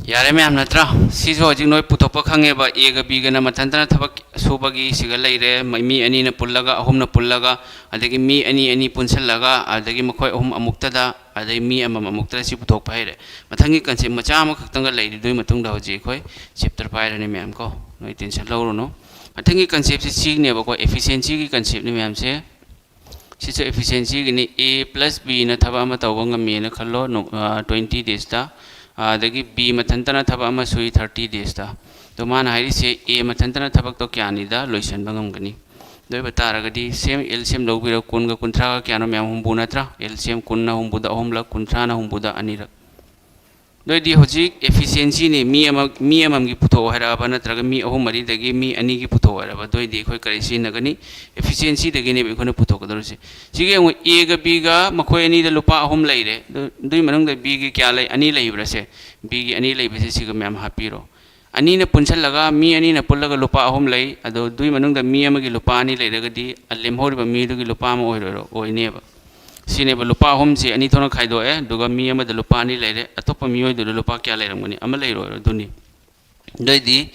ꯌꯥꯔꯦ ꯃꯌꯥꯝ ꯅꯠꯇ꯭ꯔꯥ? ꯁꯤꯁꯨ ꯍꯧꯖꯤꯛ ꯅꯣꯏ ꯄꯨꯊꯣꯛꯄ ꯈꯪꯉꯦꯕ꯫ Aꯒ Bꯒꯅ ꯃꯊꯟꯇꯅ ꯊꯕꯛ ꯁꯨꯕꯒꯤ ꯁꯤꯒ ꯂꯩꯔꯦ, ꯃ-, ꯃꯤ ꯑꯅꯤꯅ ꯄꯨꯜꯂꯒ, ꯑꯍꯨꯝꯅ ꯄꯨꯜꯂꯒ, ꯑꯗꯒꯤ ꯃꯤ ꯑꯅꯤ ꯑꯅꯤ ꯄꯨꯟꯁꯤꯜꯂꯒ, ꯑꯗꯒꯤ ꯃꯈꯣꯏ ꯑꯍꯨꯝ ꯑꯃꯨꯛꯇꯗ, ꯑꯗꯒꯤ ꯃꯤ ꯑꯃꯃꯝ ꯑꯃꯨꯛꯇꯗ ꯁꯤ ꯄꯨꯊꯣꯛꯄ ꯍꯩꯔꯦ꯫ ꯃꯊꯪꯒꯤ concept ꯃꯆꯥ ꯑꯃꯈꯛꯇꯪꯒ ꯂꯩꯔꯤꯗꯨꯒꯤ ꯃꯇꯨꯡꯗ ꯍꯧꯖꯤꯛ ꯑꯩꯈꯣꯏ chapter ꯄꯥꯏꯔꯅꯤ ꯃꯌꯥꯝ ꯀꯣ, ꯅꯣꯏ tension ꯂꯧꯔꯨꯅꯨ꯫ ꯃꯊꯪꯒꯤ conceptꯁꯦ ꯁꯤꯅꯦꯕꯀꯣ, efficiencyꯒꯤ conceptꯅꯤ ꯃꯌꯥꯝꯁꯦ꯫ ꯁꯤꯁꯨ efficiencyꯒꯤꯅꯤ꯫ A plus Bꯅ ꯊꯕꯛ ꯑꯃ ꯇꯧꯕ ꯉꯝꯃꯦꯅ ꯈꯜꯂꯣ, ꯅꯣ-, ꯑ, twenty daysꯇ꯫ ꯑꯗꯒꯤ B ꯃꯊꯟꯇꯅ ꯊꯕꯛ ꯑꯃ ꯁꯨꯏ thirty daysꯇ꯫ ꯑꯗꯣ ꯃꯥꯅ ꯍꯥꯏꯔꯤꯁꯦ A ꯃꯊꯟꯇꯅ ꯊꯕꯛꯇꯣ ꯀꯌꯥꯅꯤꯗ ꯂꯣꯏꯁꯤꯟꯕ ꯉꯝꯒꯅꯤ? ꯑꯗꯨ ꯑꯣꯏꯕ ꯇꯥꯔꯒꯗꯤ same LCM ꯂꯧꯕꯤꯔꯣ, ꯀꯨꯟꯒ ꯀꯨꯟꯊ꯭ꯔꯥꯒ ꯀꯌꯥꯅꯣ ꯃꯌꯥꯝ? ꯍꯨꯝꯐꯨ ꯅꯠꯇ꯭ꯔꯥ? LCM ꯀꯨꯟꯅ ꯍꯨꯝꯐꯨꯗ ꯑꯍꯨꯝꯂꯛ, ꯀꯨꯟꯊ꯭ꯔꯥꯅ ꯍꯨꯝꯐꯨꯗ ꯑꯅꯤꯔꯛ꯫ ꯑꯗꯨ ꯑꯣꯏꯗꯤ ꯍꯧꯖꯤꯛ efficiencyꯅꯤ, ꯃꯤ ꯑꯃ, ꯃꯤ ꯑꯃꯃꯝꯒꯤ ꯄꯨꯊꯣꯛꯑꯣ ꯍꯥꯏꯔꯛꯑꯕ ꯅꯠꯇ꯭ꯔꯒ ꯃꯤ ꯑꯍꯨꯝ ꯃꯔꯤꯗꯒꯤ ꯃꯤ ꯑꯅꯤꯒꯤ ꯄꯨꯊꯣꯛꯑꯣ ꯍꯥꯏꯔꯕ? ꯑꯗꯨ ꯑꯣꯏꯗꯤ ꯑꯩꯈꯣꯏ ꯀꯔꯤ ꯁꯤꯖꯤꯟꯅꯒꯅꯤ? Efficiencyꯗꯒꯤꯅꯦꯕ ꯑꯩꯈꯣꯏꯅ ꯄꯨꯊꯣꯛꯀꯗꯧꯔꯤꯁꯦ꯫ ꯁꯤꯒꯤ ꯌꯦꯡꯉꯨ, Aꯒ Bꯒ ꯃꯈꯣꯏ ꯑꯅꯤꯗ ꯂꯨꯄꯥ ꯑꯍꯨꯝ ꯂꯩꯔꯦ꯫ ꯑꯗꯨ, ꯑꯗꯨꯒꯤ ꯃꯅꯨꯡꯗ Bꯒꯤ ꯀꯌꯥ ꯂꯩ? ꯑꯅꯤ ꯂꯩꯕ꯭ꯔꯥꯁꯦ? Bꯒꯤ ꯑꯅꯤ ꯂꯩꯕꯁꯦ ꯁꯤꯒ ꯃꯌꯥꯝ ꯍꯥꯞꯄꯤꯔꯣ꯫ ꯑꯅꯤꯅ ꯄꯨꯟꯁꯤꯜꯂꯒ, ꯃꯤ ꯑꯅꯤꯅ ꯄꯨꯜꯂꯒ ꯂꯨꯄꯥ ꯑꯍꯨꯝ ꯂꯩ, ꯑꯗꯣ ꯑꯗꯨꯒꯤ ꯃꯅꯨꯡꯗ ꯃꯤ ꯑꯃꯒꯤ ꯂꯨꯄꯥ ꯑꯅꯤ ꯂꯩꯔꯒꯗꯤ, ꯑ, ꯂꯦꯝꯍꯧꯔꯤꯕ ꯃꯤꯗꯨꯒꯤ ꯂꯨꯄꯥ ꯑꯃ ꯑꯣꯏꯔꯣꯏ-, ꯑꯣꯏꯅꯦꯕ꯫ ꯁꯤꯅꯦꯕ, ꯂꯨꯄꯥ ꯑꯍꯨꯝꯁꯦ ꯑꯅꯤ ꯊꯣꯛꯅ ꯈꯥꯏꯗꯣꯛꯑꯦ, ꯑꯗꯨꯒ ꯃꯤ ꯑꯃꯗ ꯂꯨꯄꯥ ꯑꯅꯤ ꯂꯩꯔꯦ, ꯑꯇꯣꯞꯄ ꯃꯤꯑꯣꯏꯗꯨꯗ ꯂꯨꯄꯥ ꯀꯌꯥ ꯂꯩꯔꯝꯒꯅꯤ? ꯑꯃ ꯂꯩꯔꯣꯏ, ꯑꯗꯨꯅꯤ꯫ ꯑꯗꯨꯑꯣꯏꯗꯤ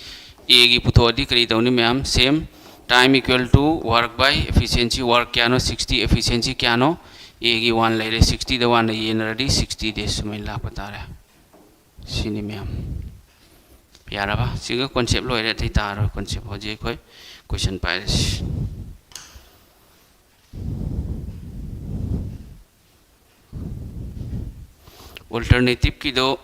A ꯒꯤ ꯄꯨꯊꯣꯛꯑꯗꯤ ꯀꯔꯤ ꯇꯧꯅꯤ ꯃꯌꯥꯝ? Same, time equal to work by efficiency, work ꯀꯌꯥꯅꯣ? Sixty, efficiency ꯀꯌꯥꯅꯣ? A ꯒꯤ one ꯂꯩꯔꯦ, sixty ꯗ one ꯅ ꯌꯦꯟꯅꯔꯗꯤ sixty days ꯁꯨꯃꯥꯏꯅ ꯂꯥꯛꯄ ꯇꯥꯔꯦ꯫ ꯁꯤꯅꯤ ꯃꯌꯥꯝ꯫ ꯌꯥꯔꯕ? ꯁꯤꯒ concept ꯂꯣꯏꯔꯦ, ꯑꯇꯩ ꯇꯥꯔꯣꯏ concept꯫ ꯍꯧꯖꯤꯛ ꯑꯩꯈꯣꯏ question ꯄꯥꯏꯔꯁꯤ꯫ Alternative ꯀꯤꯗꯣ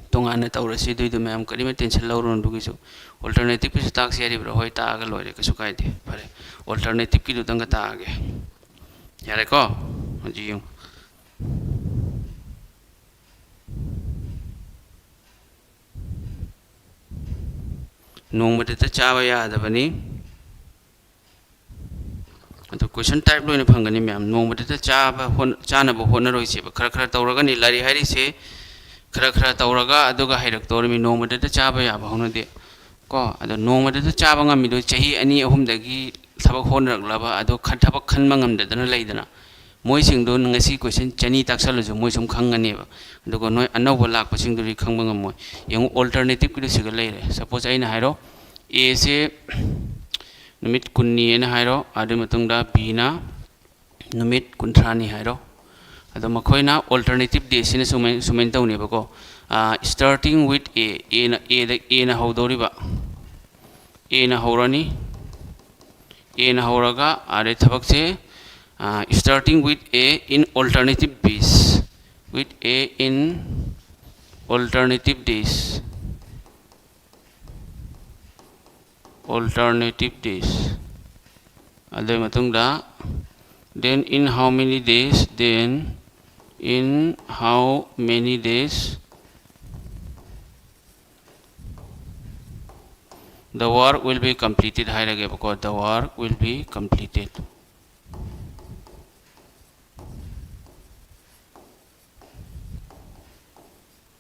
ꯇꯣꯉꯥꯟꯅ ꯇꯧꯔꯁꯤ, ꯑꯗꯨꯏꯗꯣ ꯃꯌꯥꯝ ꯀꯔꯤꯝꯇ tension ꯂꯧꯔꯨꯅꯨ꯫ ꯑꯗꯨꯒꯤꯁꯨ alternative ꯀꯤꯁꯨ ꯇꯥꯛꯁꯤ ꯍꯥꯏꯔꯤꯕ꯭ꯔꯣ? ꯍꯣꯏ, ꯇꯥꯛꯑꯒ ꯂꯣꯏꯔꯦ, ꯀꯩꯁꯨ ꯀꯥꯏꯗꯦ꯫ ꯐꯔꯦ, alternative ꯀꯤꯗꯨꯗꯪꯒ ꯇꯥꯛꯑꯒꯦ꯫ ꯌꯥꯔꯦꯀꯣ? ꯍꯧꯖꯤꯛ ꯌꯦꯡꯉꯨ꯫ ꯅꯣꯡꯃꯗꯇ ꯆꯥꯕ ꯌꯥꯗꯕꯅꯤ꯫ ꯑꯗꯣ question type ꯂꯣꯏꯅ ꯐꯪꯒꯅꯤ ꯃꯌꯥꯝ꯫ ꯅꯣꯡꯃꯗꯇ ꯆꯥꯕ ꯍꯣꯠ-, ꯆꯥꯅꯕ ꯍꯣꯠꯅꯔꯣꯏꯁꯦꯕ꯫ ꯈꯔ ꯈꯔ ꯇꯧꯔꯒꯅꯤ꯫ ꯂꯥꯏꯔꯤꯛ ꯍꯥꯏꯔꯤꯁꯦ ꯈꯔ ꯈꯔ ꯇꯧꯔꯒ ꯑꯗꯨꯒ ꯍꯩꯔꯛꯇꯧꯔꯤꯃꯤ꯫ ꯅꯣꯡꯃꯗꯇ ꯆꯥꯕ ꯌꯥꯕ ꯍꯧꯅꯗꯦ ꯀꯣ꯫ ꯑꯗꯣ ꯅꯣꯡꯃꯗꯇ ꯆꯥꯕ ꯉꯝꯃꯤꯗꯣ ꯆꯍꯤ ꯑꯅꯤ ꯑꯍꯨꯝꯗꯒꯤ ꯊꯕꯛ ꯍꯣꯠꯅꯔꯛꯂꯕ, ꯑꯗꯣ ꯈ-, ꯊꯕꯛ ꯈꯟꯕ ꯉꯝꯗꯗꯅ ꯂꯩꯗꯅ, ꯃꯣꯏꯁꯤꯡꯗꯣ ꯉꯁꯤ question ꯆꯅꯤ ꯇꯥꯛꯁꯜꯂꯁꯨ ꯃꯣꯏ ꯁꯨꯝ ꯈꯪꯒꯅꯦꯕ꯫ ꯑꯗꯨꯒ ꯅꯣꯏ ꯑꯅꯧꯕ ꯂꯥꯛꯄꯁꯤꯡꯗꯨꯗꯤ ꯈꯪꯕ ꯉꯝꯃꯣꯏ꯫ ꯌꯦꯡꯉꯨ, alternative ꯀꯤꯗꯨ ꯁꯤꯒ ꯂꯩꯔꯦ꯫ Suppose ꯑꯩꯅ ꯍꯥꯏꯔꯣ, A ꯁꯦ ꯅꯨꯃꯤꯠ ꯀꯨꯟꯅꯤ ꯍꯥꯏꯅ ꯍꯥꯏꯔꯣ, ꯑꯗꯨꯒꯤ ꯃꯇꯨꯡꯗ B ꯅ ꯅꯨꯃꯤꯠ ꯀꯨꯟꯊ꯭ꯔꯥꯅꯤ ꯍꯥꯏꯔꯣ꯫ ꯑꯗꯣ ꯃꯈꯣꯏꯅ alternative days ꯁꯤꯅ ꯁꯨꯃꯥꯏ-, ꯁꯨꯃꯥꯏꯅ ꯇꯧꯅꯦꯕꯀꯣ꯫ ꯑꯥ, starting with A, A ꯅ, A ꯗ, A ꯅ ꯍꯧꯗꯧꯔꯤꯕ꯫ A ꯅ ꯍꯧꯔꯅꯤ꯫ A ꯅ ꯍꯧꯔꯒ ꯑꯗꯩ ꯊꯕꯛꯁꯦ, ꯑꯥ, starting with A in alternative days, with A in alternative days, alternative days꯫ ꯑꯗꯨꯒꯤ ꯃꯇꯨꯡꯗ, then in how many days, then in how many days the work will be completed ꯍꯥꯏꯔꯒꯦꯕꯀꯣ, the work will be completed꯫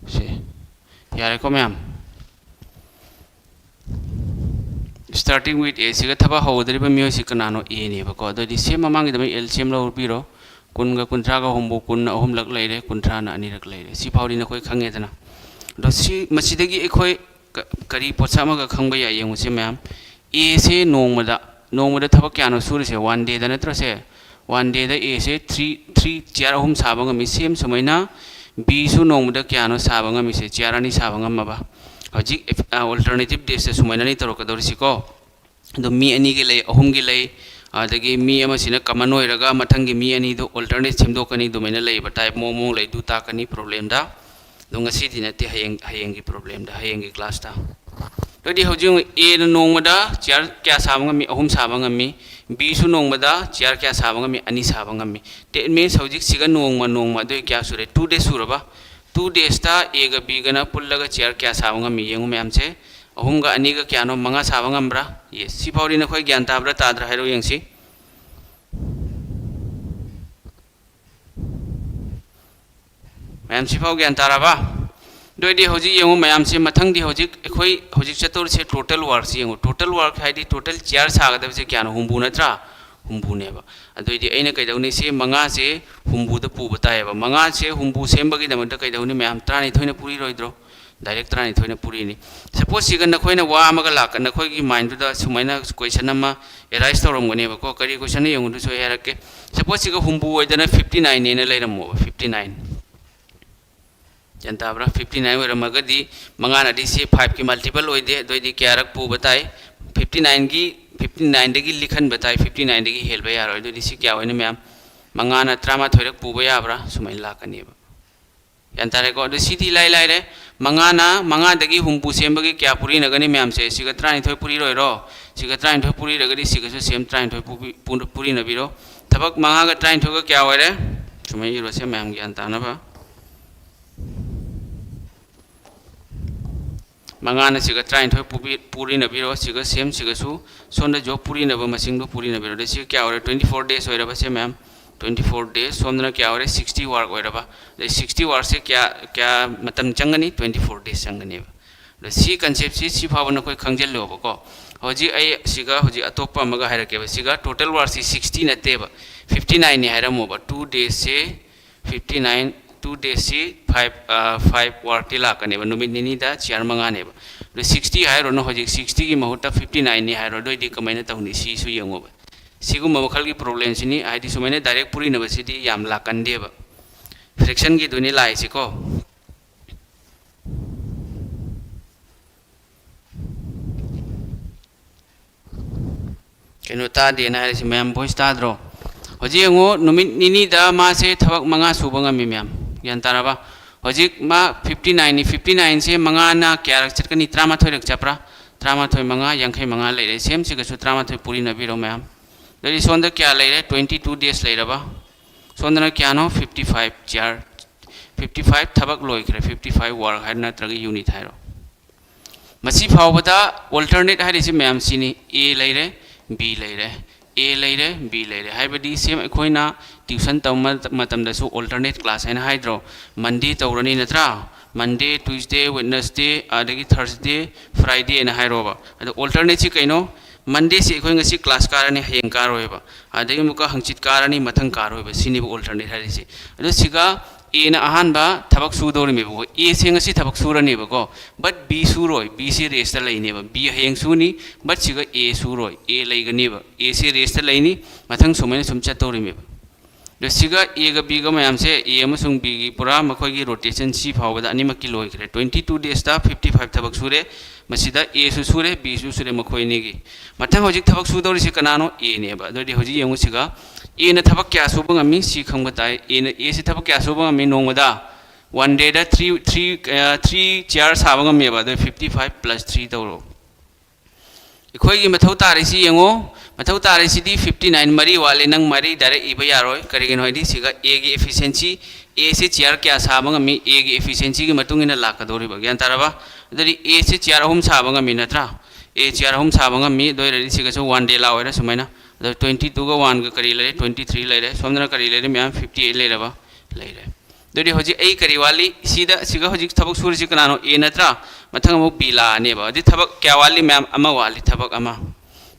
ꯁꯦ, ꯌꯥꯔꯦꯀꯣ ꯃꯌꯥꯝ? starting with A ꯁꯤꯒ ꯊꯕꯛ ꯍꯧꯒꯗꯧꯔꯤꯕ ꯃꯤꯑꯣꯏꯁꯤ ꯀꯅꯥꯅꯣ? ꯑꯦꯅꯦꯕꯀꯣ꯫ ꯑꯗꯨꯗꯤ ꯁꯦꯝ ꯃꯃꯥꯡꯒꯤꯗꯃꯛ L C M ꯂꯧꯕꯤꯔꯣ꯫ ꯀꯨꯟꯒ ꯀꯨꯟꯊ꯭ꯔꯥꯒ ꯍꯨꯝꯐꯨ, ꯀꯨꯟꯅ ꯑꯍꯨꯝꯂꯛ ꯂꯩꯔꯦ, ꯀꯨꯟꯊ꯭ꯔꯥꯅ ꯑꯅꯤꯔꯛ ꯂꯩꯔꯦ꯫ ꯁꯤ ꯐꯥꯎꯗꯤ ꯅꯈꯣꯏ ꯈꯪꯉꯦꯗꯅ꯫ ꯑꯗꯣ ꯁꯤ, ꯃꯁꯤꯗꯒꯤ ꯑꯩꯈꯣꯏ ꯀ-, ꯀꯔꯤ ꯄꯣꯠꯁꯛ ꯑꯃꯒ ꯈꯪꯕ ꯌꯥꯏ ꯌꯦꯡꯉꯨꯁꯦ ꯃꯌꯥꯝ꯫ ꯑꯦꯁꯦ ꯅꯣꯡꯃꯗ, ꯅꯣꯡꯃꯗ ꯊꯕꯛ ꯀꯌꯥꯅꯣ ꯁꯨꯔꯤꯁꯦ? ꯋꯥꯟ ꯗꯦꯗ ꯅꯠꯇ꯭ꯔꯁꯦ? ꯋꯥꯟ ꯗꯦꯗ ꯑꯦꯁꯦ ꯊ꯭ꯔꯤ, ꯊ꯭ꯔꯤ ꯆꯤꯌꯥꯔ ꯑꯍꯨꯝ ꯁꯥꯕ ꯉꯝꯃꯤ꯫ ꯁꯦꯝ ꯁꯨꯃꯥꯏꯅ ꯕꯤꯁꯨ ꯅꯣꯡꯃꯗ ꯀꯌꯥꯅꯣ ꯁꯥꯕ ꯉꯝꯃꯤꯁꯦ? ꯆꯤꯌꯥꯔ ꯑꯅꯤ ꯁꯥꯕ ꯉꯝꯃꯕ꯫ ꯍꯧꯖꯤꯛ ꯑꯦꯞ-, ꯑ, alternative daysꯇ ꯁꯨꯃꯥꯏꯅꯅꯤ ꯇꯧꯔꯛꯀꯗꯧꯔꯤꯁꯤꯀꯣ꯫ ꯑꯗꯣ ꯃꯤ ꯑꯅꯤꯒꯤ ꯂꯩ, ꯑꯍꯨꯝꯒꯤ ꯂꯩ, ꯑꯗꯒꯤ ꯃꯤ ꯑꯃꯁꯤꯅ common ꯑꯣꯏꯔꯒ ꯃꯊꯪꯒꯤ ꯃꯤ ꯑꯅꯤꯗꯣ alternate ꯁꯦꯝꯗꯣꯛꯀꯅꯤ, ꯑꯗꯨꯃꯥꯏꯅ ꯂꯩꯌꯦꯕ꯫ Type ꯃꯑꯣꯡ ꯃꯑꯣꯡ ꯂꯩ, ꯑꯗꯨ ꯇꯥꯛꯀꯅꯤ problemꯗ꯫ ꯑꯗꯣ ꯉꯁꯤꯗꯤ ꯅꯠꯇꯦ, ꯍꯌꯦꯡ, ꯍꯌꯦꯡꯒꯤ problemꯗ, ꯍꯌꯦꯡꯒꯤ classꯇ꯫ ꯑꯗꯨꯗꯤ ꯍꯧꯖꯤꯛ ꯌꯦꯡꯉꯨ, Aꯅ ꯅꯣꯡꯃꯗ ꯆꯤꯌꯥꯔ ꯀꯌꯥ ꯁꯥꯕ ꯉꯝꯃꯤ? ꯑꯍꯨꯝ ꯁꯥꯕ ꯉꯝꯃꯤ꯫ Bꯁꯨ ꯅꯣꯡꯃꯗ ꯆꯤꯌꯥꯔ ꯀꯌꯥ ꯁꯥꯕ ꯉꯝꯃꯤ? ꯑꯅꯤ ꯁꯥꯕ ꯉꯝꯃꯤ꯫ That means ꯍꯧꯖꯤꯛꯁꯤꯒ ꯅꯣꯡꯃ, ꯅꯣꯡꯃ, ꯑꯗꯨ ꯀꯌꯥ ꯁꯨꯔꯦ? Two days ꯁꯨꯔꯕ? Two daysꯇ Aꯒ Bꯒꯅ ꯄꯨꯜꯂꯒ ꯆꯤꯌꯥꯔ ꯀꯌꯥ ꯁꯥꯕ ꯉꯝꯃꯤ? ꯌꯦꯡꯉꯨ ꯃꯌꯥꯝꯁꯦ, ꯑꯍꯨꯝꯒ ꯑꯅꯤꯒ ꯀꯌꯥꯅꯣ? ꯃꯉꯥ ꯁꯥꯕ ꯉꯝꯕ꯭ꯔꯥ? Yes꯫ ꯁꯤꯐꯥꯎꯗꯤ ꯅꯈꯣꯏ ꯒ꯭ꯌꯥꯟ ꯇꯥꯕ꯭ꯔꯥ ꯇꯥꯗ꯭ꯔꯥ ꯍꯥꯏꯔꯛꯎ ꯌꯦꯡꯁꯤ꯫ ꯃꯌꯥꯝ ꯁꯤꯐꯥꯎ ꯒ꯭ꯌꯥꯟ ꯇꯥꯔꯕ? ꯑꯗꯨ ꯑꯣꯏꯗꯤ ꯍꯧꯖꯤꯛ ꯌꯦꯡꯉꯨ ꯃꯌꯥꯝꯁꯦ, ꯃꯊꯪꯗꯤ ꯍꯧꯖꯤꯛ ꯑꯩꯈꯣꯏ ꯍꯧꯖꯤꯛ ꯆꯠꯇꯧꯔꯤꯁꯦ total workꯁꯦ ꯌꯦꯡꯉꯨ꯫ Total work ꯍꯥꯏꯗꯤ total ꯆꯤꯌꯥꯔ ꯁꯥꯒꯗꯕꯁꯦ ꯀꯌꯥꯅꯣ? ꯍꯨꯝꯐꯨ ꯅꯠꯇ꯭ꯔꯥ? ꯍꯨꯝꯐꯨꯅꯦꯕ꯫ ꯑꯗꯨ ꯑꯣꯏꯗꯤ ꯑꯩꯅ ꯀꯩꯗꯧꯅꯤ? ꯁꯤ ꯃꯉꯥꯁꯦ ꯍꯨꯝꯐꯨꯗ ꯄꯨꯕ ꯇꯥꯏꯌꯦꯕ꯫ ꯃꯉꯥꯁꯦ ꯍꯨꯝꯐꯨ ꯁꯦꯝꯕꯒꯤꯗꯃꯛꯇ ꯀꯩꯗꯧꯅꯤ ꯃꯌꯥꯝ? ꯇꯔꯥꯅꯤꯊꯣꯏꯅ ꯄꯨꯔꯤꯔꯣꯏꯗ꯭ꯔꯣ? Direct ꯇꯔꯥꯅꯤꯊꯣꯏꯅ ꯄꯨꯔꯤꯅꯤ꯫ Suppose ꯁꯤꯒ ꯅꯈꯣꯏꯅ ꯋꯥ ꯑꯃꯒ ꯂꯥꯛꯀ-, ꯅꯈꯣꯏꯒꯤ mindꯗꯨꯗ ꯁꯨꯃꯥꯏꯅ question ꯑꯃ arise ꯇꯧꯔꯝꯒꯅꯦꯕꯀꯣ꯫ ꯀꯔꯤ questionꯅꯣ ꯌꯦꯡꯉꯨꯗꯨꯁꯨ ꯑꯩ ꯍꯥꯏꯔꯛꯀꯦ꯫ Suppose ꯁꯤꯒ ꯍꯨꯝꯐꯨ ꯑꯣꯏꯗꯅ fifty nineꯅꯦꯅ ꯂꯩꯔꯝꯃꯣꯕ, fifty nine꯫ ꯒ꯭ꯌꯥꯟ ꯇꯥꯕ꯭ꯔꯥ? Fifty nine ꯑꯣꯏꯔꯝꯃꯒꯗꯤ ꯃꯉꯥꯅꯗꯤ ꯁꯤ fiveꯀꯤ multiple ꯑꯣꯏꯗꯦ, ꯑꯗꯨꯑꯣꯏꯗꯤ ꯀꯌꯥꯔꯛ ꯄꯨꯕ ꯇꯥꯏ? Fifty nineꯒꯤ, fifty nineꯗꯒꯤ ꯂꯤꯛꯍꯟꯕ ꯇꯥꯏ, fifty nineꯗꯒꯤ ꯍꯦꯜꯕ ꯌꯥꯔꯣꯏ꯫ ꯑꯗꯨꯑꯣꯏꯗꯤ ꯁꯤ ꯀꯌꯥ ꯑꯣꯏꯅꯤ ꯃꯌꯥꯝ? ꯃꯉꯥꯅ ꯇꯔꯥꯃꯥꯊꯣꯏꯔꯛ ꯄꯨꯕ ꯌꯥꯕ꯭ꯔꯥ? ꯁꯨꯃꯥꯏꯅ ꯂꯥꯛꯀꯅꯦꯕ꯫ ꯒ꯭ꯌꯥꯟ ꯇꯥꯔꯦꯀꯣ? ꯑꯗꯨ ꯁꯤꯗꯤ ꯏꯂꯥꯏ ꯂꯥꯏꯔꯦ꯫ ꯃꯉꯥꯅ, ꯃꯉꯥꯗꯒꯤ ꯍꯨꯝꯐꯨ ꯁꯦꯝꯕꯒꯤ ꯀꯌꯥ ꯄꯨꯔꯤꯅꯒꯅꯤ ꯃꯌꯥꯝꯁꯦ? ꯁꯤꯒ ꯇꯔꯥꯅꯤꯊꯣꯏ ꯄꯨꯔꯤꯔꯣꯏꯔꯣ? ꯁꯤꯒ ꯇꯔꯥꯅꯤꯊꯣꯏ ꯄꯨꯔꯤꯔꯒꯗꯤ ꯁꯤꯒꯁꯨ same ꯇꯔꯥꯅꯤꯊꯣꯏ ꯄꯨꯕꯤ-, ꯄꯨ-, ꯄꯨꯔꯤꯅꯕꯤꯔꯣ꯫ ꯊꯕꯛ ꯃꯉꯥꯒ ꯇꯔꯥꯅꯤꯊꯣꯏꯒ ꯀꯌꯥ ꯑꯣꯏꯔꯦ? ꯁꯨꯃꯥꯏꯅ ꯏꯔꯣꯁꯦ ꯃꯌꯥꯝ ꯒ꯭ꯌꯥꯟ ꯇꯥꯅꯕ꯫ ꯃꯉꯥꯅ ꯁꯤꯒ ꯇꯔꯥꯅꯤꯊꯣꯏ ꯄꯨꯕꯤ-, ꯄꯨꯔꯤꯅꯕꯤꯔꯣ, ꯁꯤꯒ same, ꯁꯤꯒꯁꯨ ꯁꯣꯝꯗ job ꯄꯨꯔꯤꯅꯕ ꯃꯁꯤꯡꯗꯣ ꯄꯨꯔꯤꯅꯕꯤꯔꯣ꯫ ꯑꯗꯩ ꯁꯤꯒ ꯀꯌꯥ ꯑꯣꯏꯔꯦ? Twenty four days ꯑꯣꯏꯔꯕꯁꯦ ꯃꯌꯥꯝ, twenty four days꯫ ꯁꯣꯝꯗꯅ ꯀꯌꯥ ꯑꯣꯏꯔꯦ? Sixty work ꯑꯣꯏꯔꯕ꯫ ꯑꯗꯩ sixty workꯁꯦ ꯀꯌꯥ, ꯀꯌꯥ ꯃꯇꯝ ꯆꯪꯒꯅꯤ? Twenty four days ꯆꯪꯒꯅꯦꯕ꯫ ꯑꯗꯣ ꯁꯤ conceptꯁꯤ ꯁꯤ ꯐꯥꯎꯕ ꯅꯈꯣꯏ ꯈꯪꯖꯤꯜꯂꯣꯕꯀꯣ꯫ ꯍꯧꯖꯤꯛ ꯑꯩ ꯁꯤꯒ ꯍꯧꯖꯤꯛ ꯑꯇꯣꯞꯄ ꯑꯃꯒ ꯍꯥꯏꯔꯛꯀꯦꯕ꯫ ꯁꯤꯒ total workꯁꯤ sixty ꯅꯠꯇꯦꯕ, fifty nineꯅꯤ ꯍꯥꯏꯔꯝꯃꯣꯕ꯫ Two daysꯁꯦ fifty nine, two daysꯁꯤ five, five workꯇꯤ ꯂꯥꯛꯀꯅꯦꯕ, ꯅꯨꯃꯤꯠ ꯅꯤꯅꯤꯗ chair ꯃꯉꯥꯅꯦꯕ꯫ ꯑꯗꯨ sixty ꯍꯥꯏꯔꯨꯅꯨ, ꯍꯧꯖꯤꯛ sixtyꯒꯤ ꯃꯍꯨꯠꯇ fifty nineꯅꯤ ꯍꯥꯏꯔꯣ, ꯑꯗꯨꯑꯣꯏꯗꯤ ꯀꯃꯥꯏꯅ ꯇꯧꯅꯤ? ꯁꯤꯁꯨ ꯌꯦꯡꯉꯣꯕ꯫ ꯁꯤꯒꯨꯝꯕ ꯃꯈꯜꯒꯤ problemꯁꯤꯅꯤ, ꯍꯥꯏꯗꯤ ꯁꯨꯃꯥꯏꯅ direct ꯄꯨꯔꯤꯅꯕꯁꯤꯗꯤ ꯌꯥꯝ ꯂꯥꯛꯀꯟꯗꯦꯕ꯫ Fractionꯒꯤꯗꯨꯅꯤ ꯂꯥꯛꯏꯁꯤꯀꯣ꯫ ꯀꯩꯅꯣ ꯇꯥꯗꯦꯅ ꯍꯥꯏꯔꯤꯁꯤ ꯃꯌꯥꯝ, voice ꯇꯥꯗ꯭ꯔꯣ? ꯍꯧꯖꯤꯛ ꯌꯦꯡꯉꯣ, ꯅꯨꯃꯤꯠ ꯅꯤꯅꯤꯗ ꯃꯥꯁꯦ ꯊꯕꯛ ꯃꯉꯥ ꯁꯨꯕ ꯉꯝꯃꯤ ꯃꯌꯥꯝ, ꯒ꯭ꯌꯥꯟ ꯇꯥꯔꯕ? ꯍꯧꯖꯤꯛ ꯃꯥ fifty nineꯅꯤ, fifty nineꯁꯦ ꯃꯉꯥꯅ ꯀꯌꯥꯔꯛ ꯆꯠꯀꯅꯤ? ꯇꯔꯥꯃꯥꯊꯣꯏꯔꯛ ꯆꯠꯄ꯭ꯔꯥ? ꯇꯔꯥꯃꯥꯊꯣꯏ ꯃꯉꯥ, ꯌꯥꯡꯈꯩ ꯃꯉꯥ ꯂꯩꯔꯦ꯫ Sameꯁꯤꯒꯁꯨ ꯇꯔꯥꯃꯥꯊꯣꯏ ꯄꯨꯔꯤꯅꯕꯤꯔꯣ ꯃꯌꯥꯝ꯫ ꯑꯗꯨꯗꯤ ꯁꯣꯝꯗ ꯀꯌꯥ ꯂꯩꯔꯦ? Twenty two days ꯂꯩꯔꯕ? ꯁꯣꯝꯗꯅ ꯀꯌꯥꯅꯣ? Fifty five chair, fifty five ꯊꯕꯛ ꯂꯣꯏꯈ꯭ꯔꯦ, fifty five work ꯍꯥꯏꯔꯣ ꯅꯠꯇ꯭ꯔꯒ unit ꯍꯥꯏꯔꯣ꯫ ꯃꯁꯤ ꯐꯥꯎꯕꯗ alternate ꯍꯥꯏꯔꯤꯁꯤ ꯃꯌꯥꯝꯁꯤꯅꯤ, A ꯂꯩꯔꯦ, B ꯂꯩꯔꯦ, A ꯂꯩꯔꯦ, B ꯂꯩꯔꯦ꯫ ꯍꯥꯏꯕꯗꯤ same ꯑꯩꯈꯣꯏꯅ tuition ꯇꯧꯕ ꯃꯇꯝꯗꯁꯨ alternate class ꯍꯥꯏꯅ ꯍꯥꯏꯗ꯭ꯔꯣ? Monday ꯇꯧꯔꯅꯤ ꯅꯠꯇ꯭ꯔꯥ? Monday, Tuesday, Wednesday, ꯑꯗꯒꯤ Thursday, Friday ꯍꯥꯏꯅ ꯍꯥꯏꯔꯣꯕ꯫ ꯑꯗꯣ alternateꯁꯤ ꯀꯩꯅꯣ? Mondayꯁꯤ ꯑꯩꯈꯣꯏ ꯉꯁꯤ class ꯀꯥꯔꯅꯤ, ꯍꯌꯦꯡ ꯀꯥꯔꯣꯏꯕ꯫ ꯑꯗꯒꯤ ꯑꯃꯨꯛꯀ ꯍꯪꯆꯤꯠ ꯀꯥꯔꯅꯤ, ꯃꯊꯪ ꯀꯥꯔꯣꯏꯕ꯫ ꯁꯤꯅꯦꯕ alternate ꯍꯥꯏꯔꯤꯁꯦ꯫ ꯑꯗꯣ ꯁꯤꯒ Aꯅ ꯑꯍꯥꯟꯕ ꯊꯕꯛ ꯁꯨꯗꯧꯔꯤꯃꯦꯕꯀꯣ꯫ Aꯁꯦ ꯉꯁꯤ ꯊꯕꯛ ꯁꯨꯔꯅꯦꯕꯀꯣ, but B ꯁꯨꯔꯣꯏ, Bꯁꯦ restꯇ ꯂꯩꯅꯦꯕ꯫ B ꯍꯌꯦꯡ ꯁꯨꯅꯤ, but ꯁꯤꯒ A ꯁꯨꯔꯣꯏ, A ꯂꯩꯒꯅꯦꯕ꯫ Aꯁꯦ restꯇ ꯂꯩꯅꯤ, ꯃꯊꯪ ꯁꯨꯃꯥꯏꯅ ꯁꯨꯝ ꯆꯠꯇꯧꯔꯤꯃꯦꯕ꯫ ꯑꯗꯣ ꯁꯤꯒ Aꯒ Bꯒ ꯃꯌꯥꯝꯁꯦ, A ꯑꯃꯁꯨꯡ Bꯒꯤ ꯄꯨꯔꯥ ꯃꯈꯣꯏꯒꯤ rotation C ꯐꯥꯎꯕꯗ ꯑꯅꯤꯃꯛꯀꯤ ꯂꯣꯏꯈ꯭ꯔꯦ꯫ Twenty two daysꯇ fifty five ꯊꯕꯛ ꯁꯨꯔꯦ꯫ ꯃꯁꯤꯗ Aꯁꯨ ꯁꯨꯔꯦ, Bꯁꯨ ꯁꯨꯔꯦ, ꯃꯈꯣꯏ ꯑꯅꯤꯒꯤ꯫ ꯃꯊꯪ ꯍꯧꯖꯤꯛ ꯊꯕꯛ ꯁꯨꯗꯧꯔꯤꯁꯦ ꯀꯅꯥꯅꯣ? Aꯅꯦꯕ꯫ ꯑꯗꯨꯗꯤ ꯍꯧꯖꯤꯛ ꯌꯦꯡꯉꯨ ꯁꯤꯒ, Aꯅ ꯊꯕꯛ ꯀꯌꯥ ꯁꯨꯕ ꯉꯝꯃꯤ? ꯁꯤ ꯈꯪꯕ ꯇꯥꯏ꯫ Aꯅ, Aꯁꯤ ꯊꯕꯛ ꯀꯌꯥ ꯁꯨꯕ ꯉꯝꯃꯤ ꯅꯣꯡꯃꯗ? One dayꯗ three, three, ꯑ, three chair ꯁꯥꯕ ꯉꯝꯃꯦꯕ꯫ ꯑꯗꯨ fifty five plus three ꯇꯧꯔꯣ꯫ ꯑꯩꯈꯣꯏꯒꯤ ꯃꯊꯧ ꯇꯥꯔꯤꯁꯤ ꯌꯦꯡꯉꯣ꯫ ꯃꯊꯧ ꯇꯥꯔꯤꯁꯤꯗꯤ fifty nine, ꯃꯔꯤ ꯋꯥꯠꯂꯦ꯫ ꯅꯪ ꯃꯔꯤ direct ꯏꯕ ꯌꯥꯔꯣꯏ꯫ ꯀꯔꯤꯒꯤꯅꯣ ꯍꯥꯏꯗꯤ ꯁꯤꯒ Aꯒꯤ efficiency, Aꯁꯤ chair ꯀꯌꯥ ꯁꯥꯕ ꯉꯝꯃꯤ? Aꯒꯤ efficiencyꯒꯤ ꯃꯇꯨꯡ ꯏꯟꯅ ꯂꯥꯛꯀꯗꯧꯔꯤꯕ꯫ ꯒ꯭ꯌꯥꯟ ꯇꯥꯔꯕ? ꯑꯗꯨꯗꯤ Aꯁꯤ chair ꯑꯍꯨꯝ ꯁꯥꯕ ꯉꯝꯃꯤ ꯅꯠꯇ꯭ꯔꯥ? A chair ꯑꯍꯨꯝ ꯁꯥꯕ ꯉꯝꯃꯤ꯫ ꯑꯗꯨ ꯑꯣꯏꯔꯗꯤ ꯁꯤꯒꯁꯨ one day ꯂꯥꯛꯑꯣꯏꯔꯥ ꯁꯨꯃꯥꯏꯅ꯫ ꯑꯗꯣ twenty twoꯒ oneꯒ ꯀꯔꯤ ꯂꯩꯔꯦ? Twenty three ꯂꯩꯔꯦ꯫ ꯁꯣꯝꯗꯅ ꯀꯔꯤ ꯂꯩꯔꯦ? ꯃꯌꯥꯝ fifty eight ꯂꯩꯔꯕ? ꯂꯩꯔꯦ꯫ ꯑꯗꯨꯗꯤ ꯍꯧꯖꯤꯛ ꯑꯩ ꯀꯔꯤ ꯋꯥꯠꯂꯤ? ꯁꯤꯗ, ꯁꯤꯒ ꯍꯧꯖꯤꯛ ꯊꯕꯛ ꯁꯨꯔꯤꯁꯤ ꯀꯅꯥꯅꯣ? A ꯅꯠꯇ꯭ꯔꯥ? ꯃꯊꯪ ꯑꯃꯨꯛ B ꯂꯥꯛꯑꯅꯦꯕ꯫ ꯑꯗꯨꯗꯤ ꯊꯕꯛ ꯀꯌꯥ ꯋꯥꯠꯂꯤ ꯃꯌꯥꯝ? ꯑꯃ ꯋꯥꯠꯂꯤ, ꯊꯕꯛ ꯑꯃ꯫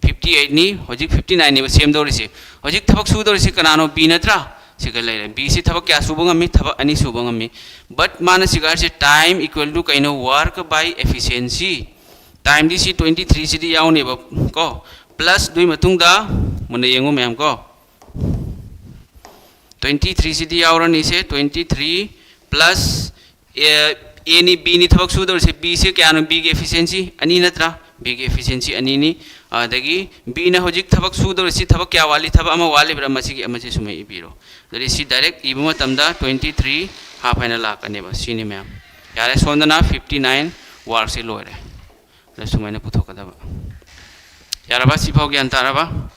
Fifty eight ꯅꯤ, ꯍꯧꯖꯤꯛ fifty nine ꯅꯦꯕ ꯁꯦꯝꯗꯧꯔꯤꯁꯤ꯫ ꯍꯧꯖꯤꯛ ꯊꯕꯛ ꯁꯨꯗꯧꯔꯤꯁꯤ ꯀꯅꯥꯅꯣ? B ꯅꯠꯇ꯭ꯔꯥ? ꯁꯤꯒ ꯂꯩꯔꯦ꯫ B ꯁꯤ ꯊꯕꯛ ꯀꯌꯥ ꯁꯨꯕ ꯉꯝꯃꯤ? ꯊꯕꯛ ꯑꯅꯤ ꯁꯨꯕ ꯉꯝꯃꯤ꯫ But ꯃꯥꯅ ꯁꯤꯒ ꯍꯥꯏꯔꯤꯁꯦ time equal to ꯀꯩꯅꯣ? Work by efficiency꯫ Time ꯗꯤ ꯁꯤ twenty three ꯁꯤꯗꯤ ꯌꯥꯎꯅꯦꯕ ꯀꯣ꯫ Plus ꯑꯗꯨꯒꯤ ꯃꯇꯨꯡꯗ ꯃꯨꯟꯅ ꯌꯦꯡꯉꯨ ꯃꯌꯥꯝ ꯀꯣ꯫ Twenty three ꯁꯤꯗꯤ ꯌꯥꯎꯔꯅꯤ ꯁꯦ, twenty three plus A, A ꯅꯤ, B ꯅꯤ ꯊꯕꯛ ꯁꯨꯗꯧꯔꯤꯁꯦ꯫ B ꯁꯦ ꯀꯌꯥꯅꯣ? B ꯒꯤ efficiency ꯑꯅꯤ ꯅꯠꯇ꯭ꯔꯥ? B ꯒꯤ efficiency ꯑꯅꯤꯅꯤ꯫ ꯑꯗꯒꯤ B ꯅ ꯍꯧꯖꯤꯛ ꯊꯕꯛ ꯁꯨꯗꯧꯔꯤꯁꯤ ꯊꯕꯛ ꯀꯌꯥ ꯋꯥꯠꯂꯤ? ꯊꯕꯛ ꯑꯃ ꯋꯥꯠꯂꯤꯕ꯭ꯔꯥ? ꯃꯁꯤꯒꯤ ꯑꯃꯁꯦ ꯁꯨꯃꯥꯏꯅ ꯏꯕꯤꯔꯣ꯫ ꯑꯗꯨꯗꯤ ꯁꯤ direct ꯏꯕ ꯃꯇꯝꯗ twenty three half ꯍꯥꯏꯅ ꯂꯥꯛꯀꯅꯦꯕ꯫ ꯁꯤꯅꯤ ꯃꯌꯥꯝ꯫ ꯌꯥꯔꯦ, ꯁꯣꯝꯗꯅ fifty nine work ꯁꯤ ꯂꯣꯏꯔꯦ꯫ ꯑꯗ ꯁꯨꯃꯥꯏꯅ ꯄꯨꯊꯣꯛꯀꯗꯕ꯫ ꯌꯥꯔꯕ? ꯁꯤꯐꯥꯎ ꯒ꯭ꯌꯥꯟ ꯇꯥꯔꯕ?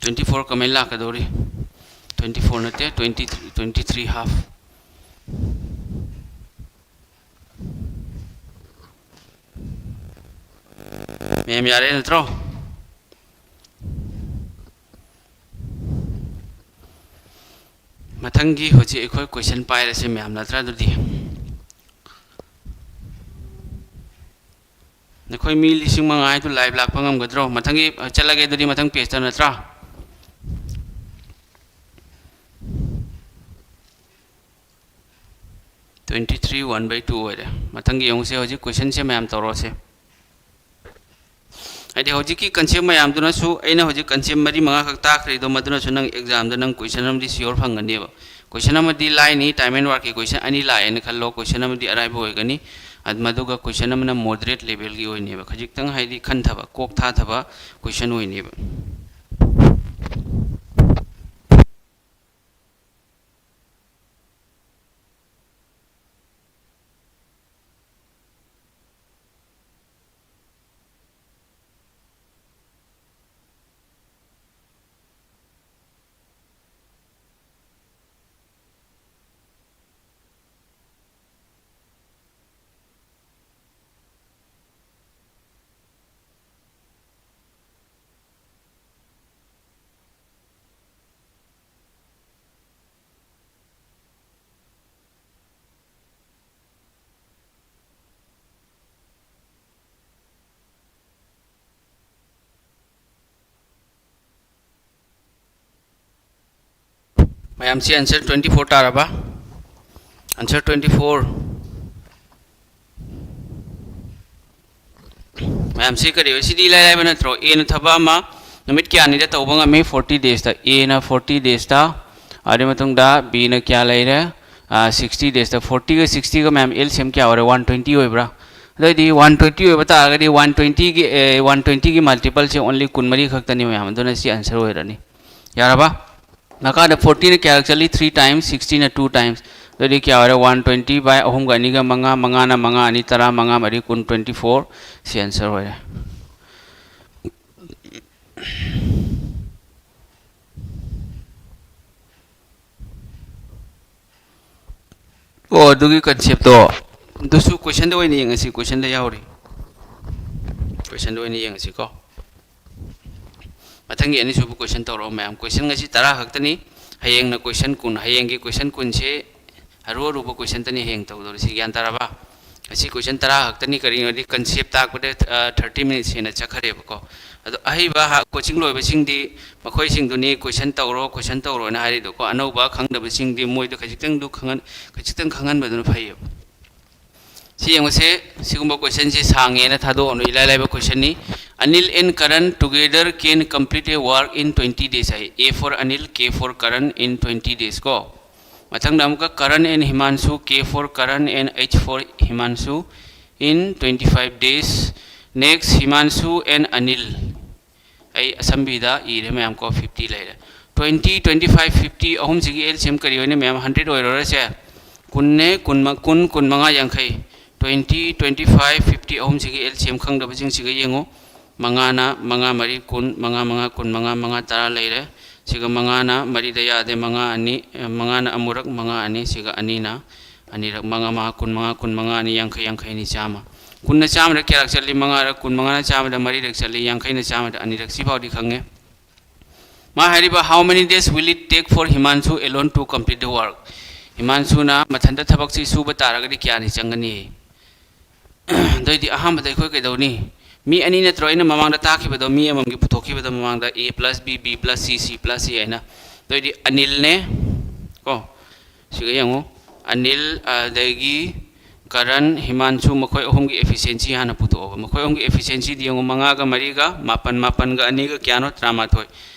Twenty four ꯀꯃꯥꯏꯅ ꯂꯥꯛꯀꯗꯧꯔꯤ? Twenty four ꯅꯠꯇꯦ, twenty three, twenty three half꯫ ꯃꯌꯥꯝ ꯌꯥꯔꯦ ꯅꯠꯇ꯭ꯔꯣ? ꯃꯊꯪꯒꯤ ꯍꯧꯖꯤꯛ ꯑꯩꯈꯣꯏ question ꯄꯥꯏꯔꯁꯦ ꯃꯌꯥꯝ, ꯅꯠꯇ꯭ꯔꯥ? ꯑꯗꯨꯗꯤ ꯅꯈꯣꯏ ꯃꯤ ꯂꯤꯁꯤꯡ ꯃꯉꯥ ꯍꯥꯏꯗꯨ live ꯂꯥꯛꯄ ꯉꯝꯒꯗ꯭ꯔꯣ? ꯃꯊꯪꯒꯤ, ꯑ, ꯆꯠꯂꯒꯦ ꯑꯗꯨꯗꯤ ꯃꯊꯪ page ꯇ, ꯅꯠꯇ꯭ꯔꯥ? Twenty three one by two ꯑꯣꯏꯔꯦ꯫ ꯃꯊꯪꯒꯤ ꯌꯦꯡꯉꯨꯁꯦ, ꯍꯧꯖꯤꯛ question ꯁꯦ ꯃꯌꯥꯝ ꯇꯧꯔꯛꯑꯣꯁꯦ꯫ ꯍꯥꯏꯗꯤ ꯍꯧꯖꯤꯛꯀꯤ concept ꯃꯌꯥꯝꯗꯨꯅꯁꯨ, ꯑꯩꯅ ꯍꯧꯖꯤꯛ concept ꯃꯔꯤ ꯃꯉꯥꯈꯛ ꯇꯥꯛꯈ꯭ꯔꯤꯗꯣ, ꯃꯗꯨꯅꯁꯨ ꯅꯪ exam ꯗ ꯅꯪ question ꯑꯃꯗꯤ sure ꯐꯪꯒꯅꯦꯕ꯫ Question ꯑꯃꯗꯤ ꯂꯥꯏꯅꯤ, time and work ꯀꯤ question ꯑꯅꯤ ꯂꯥꯛꯑꯦꯅ ꯈꯜꯂꯣ, question ꯑꯃꯗꯤ ꯑꯔꯥꯏꯕ ꯑꯣꯏꯒꯅꯤ, ꯑꯗ-, ꯃꯗꯨꯒ question ꯑꯃꯅ moderate level ꯒꯤ ꯑꯣꯏꯅꯦꯕ, ꯈꯖꯤꯛꯇꯪ ꯍꯥꯏꯗꯤ ꯈꯟꯊꯕ, ꯀꯣꯛ ꯊꯥꯊꯕ question ꯑꯣꯏꯅꯦꯕ꯫ ꯃꯌꯥꯝꯁꯤ answer twenty four ꯇꯥꯔꯕ? Answer twenty four꯫ ꯃꯌꯥꯝꯁꯤ ꯀꯔꯤ ꯑꯣꯏ? ꯁꯤꯗꯤ ꯏꯂꯥꯏ ꯂꯥꯏꯕ ꯅꯠꯇ꯭ꯔꯣ? ꯑꯦꯅ ꯊꯕꯛ ꯑꯃ ꯅꯨꯃꯤꯠ ꯀꯌꯥꯅꯤꯗ ꯇꯧꯕ ꯉꯝꯃꯤ? Forty days ꯇ꯫ ꯑꯦꯅ forty days ꯇ꯫ ꯑꯗꯨꯒꯤ ꯃꯇꯨꯡꯗ ꯕꯤꯅ ꯀꯌꯥ ꯂꯩꯔꯦ? Sixty days ꯇ꯫ Forty ꯒ sixty ꯒ ꯃꯌꯥꯝ L C M ꯀꯌꯥ ꯑꯣꯏꯔꯦ? One twenty ꯑꯣꯏꯕ꯭ꯔꯥ? ꯑꯗꯨꯑꯣꯏꯗꯤ one twenty ꯑꯣꯏꯕ ꯇꯥꯔꯒꯗꯤ one twenty ꯒꯤ, ꯑꯦ, one twenty ꯒꯤ multiple ꯁꯦ only ꯀꯨꯟꯃꯔꯤ ꯈꯛꯇꯅꯤ ꯃꯌꯥꯝ꯫ ꯑꯗꯨꯅ ꯁꯤ answer ꯑꯣꯏꯔꯅꯤ꯫ ꯌꯥꯔꯕ? ꯃꯈꯥꯗ forty ꯅ ꯀꯌꯥꯔꯛ ꯆꯠꯂꯤ? Three times, sixty ꯅ two times꯫ ꯑꯗꯨꯗꯤ ꯀꯌꯥ ꯑꯣꯏꯔꯦ? One twenty by ꯑꯍꯨꯝꯒ ꯑꯅꯤꯒ ꯃꯉꯥ, ꯃꯉꯥꯅ ꯃꯉꯥ ꯑꯅꯤ ꯇꯔꯥ, ꯃꯉꯥ ꯃꯔꯤ ꯀꯨꯟ, twenty four꯫ ꯁꯤ answer ꯑꯣꯏꯔꯦ꯫ ꯑꯣ, ꯑꯗꯨꯒꯤ concept ꯇꯣ꯫ ꯑꯗꯨꯁꯨ question ꯗ ꯑꯣꯏꯅ ꯌꯦꯡꯉꯁꯤ, question ꯗ ꯌꯥꯎꯔꯤ꯫ Question ꯗ ꯑꯣꯏꯅ ꯌꯦꯡꯉꯁꯤꯀꯣ꯫ ꯃꯊꯪꯒꯤ ꯑꯅꯤꯁꯨꯕ question ꯇꯧꯔꯛꯑꯣ ꯃꯌꯥꯝ꯫ Question ꯉꯁꯤ ꯇꯔꯥ ꯈꯛꯇꯅꯤ꯫ ꯍꯌꯦꯡꯅ question ꯀꯨꯟ꯫ ꯍꯌꯦꯡꯒꯤ question ꯀꯨꯟꯁꯦ ꯑꯔꯨ ꯑꯔꯨꯕ question ꯇꯅꯤ ꯍꯌꯦꯡ ꯇꯧꯗꯧꯔꯤꯁꯤ꯫ ꯒ꯭ꯌꯥꯟ ꯇꯥꯔꯕ? ꯉꯁꯤ question ꯇꯔꯥ ꯈꯛꯇꯅꯤ꯫ ꯀꯔꯤꯒꯤꯅꯣꯗꯤ concept ꯇꯥꯛꯄꯗ, ꯑ, thirty minutes ꯍꯦꯟꯅ ꯆꯠꯈ꯭ꯔꯦꯕꯀꯣ꯫ ꯑꯗꯣ ꯑꯍꯩꯕ ꯍꯥ-, coaching ꯂꯣꯏꯕꯁꯤꯡꯗꯤ ꯃꯈꯣꯏꯁꯤꯡꯗꯨꯅꯤ question ꯇꯧꯔꯣ, question ꯇꯧꯔꯣꯅ ꯍꯥꯏꯔꯤꯗꯣꯀꯣ꯫ ꯑꯅꯧꯕ ꯈꯪꯗꯕꯁꯤꯡꯗꯤ ꯃꯣꯏꯗ ꯈꯖꯤꯛꯇꯪꯗꯨ ꯈꯪꯍꯟ-, ꯈꯖꯤꯛꯇꯪ ꯈꯪꯍꯟꯕꯗꯨꯅ ꯐꯩꯌꯦꯕ꯫ ꯁꯤ ꯌꯦꯡꯉꯨꯁꯦ, ꯁꯤꯒꯨꯝꯕ question ꯁꯦ ꯁꯥꯡꯉꯦꯅ ꯊꯥꯗꯣꯛꯑꯅꯨ, ꯏꯂꯥꯏ ꯂꯥꯏꯕ question ꯅꯤ꯫ Anil and Karan together can complete a work in twenty days high. A for Anil, K for Karan in twenty days ꯀꯣ꯫ ꯃꯊꯪꯗ ꯑꯃꯨꯛꯀ Karan and Himanshu, K for Karan and H for Himanshu in twenty five days. Next, Himanshu and Anil꯫ ꯑꯩ ꯑꯁꯝꯕꯤꯗ ꯏꯔꯦ ꯃꯌꯥꯝ ꯀꯣ, fifty ꯂꯩꯔꯦ꯫ Twenty, twenty five, fifty ꯑꯍꯨꯝꯁꯤꯒꯤ L C M ꯀꯔꯤ ꯑꯣꯏꯅꯤ ꯃꯌꯥꯝ? Hundred ꯑꯣꯏꯔꯔꯣꯏꯁꯦ꯫ ꯀꯨꯟꯅꯦ, ꯀꯨꯟ, ꯀꯨꯟ, ꯀꯨꯟ ꯃꯉꯥ, ꯌꯥꯡꯈꯩ꯫ Twenty, twenty five, fifty ꯑꯍꯨꯝꯁꯤꯒꯤ L C M ꯈꯪꯗꯕꯁꯤꯡꯁꯤꯒ ꯌꯦꯡꯉꯨ꯫ ꯃꯉꯥꯅ ꯃꯉꯥ ꯃꯔꯤ ꯀꯨꯟ, ꯃꯉꯥ ꯃꯉꯥ ꯀꯨꯟ ꯃꯉꯥ, ꯃꯉꯥ ꯇꯔꯥ ꯂꯩꯔꯦ꯫ ꯁꯤꯒ ꯃꯉꯥꯅ ꯃꯔꯤꯗ ꯌꯥꯗꯦ, ꯃꯉꯥ ꯑꯅꯤ, ꯑꯦ, ꯃꯉꯥꯅ ꯑꯃꯨꯔꯛ, ꯃꯉꯥ ꯑꯅꯤ, ꯁꯤꯒ ꯑꯅꯤꯅ ꯑꯅꯤꯔꯛ, ꯃꯉꯥ ꯃꯉꯥ ꯀꯨꯟ ꯃꯉꯥ, ꯀꯨꯟ ꯃꯉꯥ ꯑꯅꯤ ꯌꯥꯡꯈꯩ, ꯌꯥꯡꯈꯩ ꯑꯅꯤ ꯆꯥꯝꯃ꯫ ꯀꯨꯟꯅ ꯆꯥꯝꯃꯗ ꯀꯌꯥꯔꯛ ꯆꯠꯂꯤ? ꯃꯉꯥꯔꯛ꯫ ꯀꯨꯟ ꯃꯉꯥꯅ ꯆꯥꯝꯃꯗ ꯃꯔꯤꯔꯛ ꯆꯠꯂꯤ, ꯌꯥꯡꯈꯩꯅ ꯆꯥꯝꯃꯗ ꯑꯅꯤꯔꯛ꯫ ꯁꯤꯐꯥꯎꯗꯤ ꯈꯪꯉꯦ꯫ ꯃꯥ ꯍꯥꯏꯔꯤꯕ, "How many days will it take for Himanshu alone to complete the work?" ꯍꯤꯃꯥꯟꯁꯨꯅ ꯃꯊꯟꯇ ꯊꯕꯛꯁꯤ ꯁꯨꯕ ꯇꯥꯔꯒꯗꯤ ꯀꯌꯥꯅꯤ ꯆꯪꯒꯅꯤ? ꯑꯗꯨꯑꯣꯏꯗꯤ ꯑꯍꯥꯟꯕꯗ ꯑꯩꯈꯣꯏ ꯀꯩꯗꯧꯅꯤ? ꯃꯤ ꯑꯅꯤ ꯅꯠꯇ꯭ꯔꯣ ꯑꯩꯅ ꯃꯃꯥꯡꯗ ꯇꯥꯛꯈꯤꯕꯗꯣ, ꯃꯤ ꯑꯃꯃꯝꯒꯤ ꯄꯨꯊꯣꯛꯈꯤꯕꯗꯣ ꯃꯃꯥꯡꯗ? A plus B, B plus C, C plus A ꯍꯥꯏꯅ꯫ ꯑꯗꯨꯑꯣꯏꯗꯤ ꯑꯅꯤꯜꯅꯦ, ꯀꯣ, ꯁꯤꯒ ꯌꯦꯡꯉꯨ, ꯑꯅꯤꯜ, ꯑꯗꯒꯤ ꯀꯔꯟ, ꯍꯤꯃꯥꯟꯁꯨ, ꯃꯈꯣꯏ ꯑꯍꯨꯝꯒꯤ efficiency ꯍꯥꯟꯅ ꯄꯨꯊꯣꯛꯑꯣꯕ꯫ ꯃꯈꯣꯏ ꯑꯍꯨꯝꯒꯤ efficiencyꯗꯤ ꯌꯦꯡꯉꯨ, ꯃꯉꯥꯒ ꯃꯔꯤꯒ, ꯃꯥꯄꯟ, ꯃꯥꯄꯟꯒ ꯑꯅꯤꯒ ꯀꯌꯥꯅꯣ? ꯇꯔꯥꯃꯥꯊꯣꯏ꯫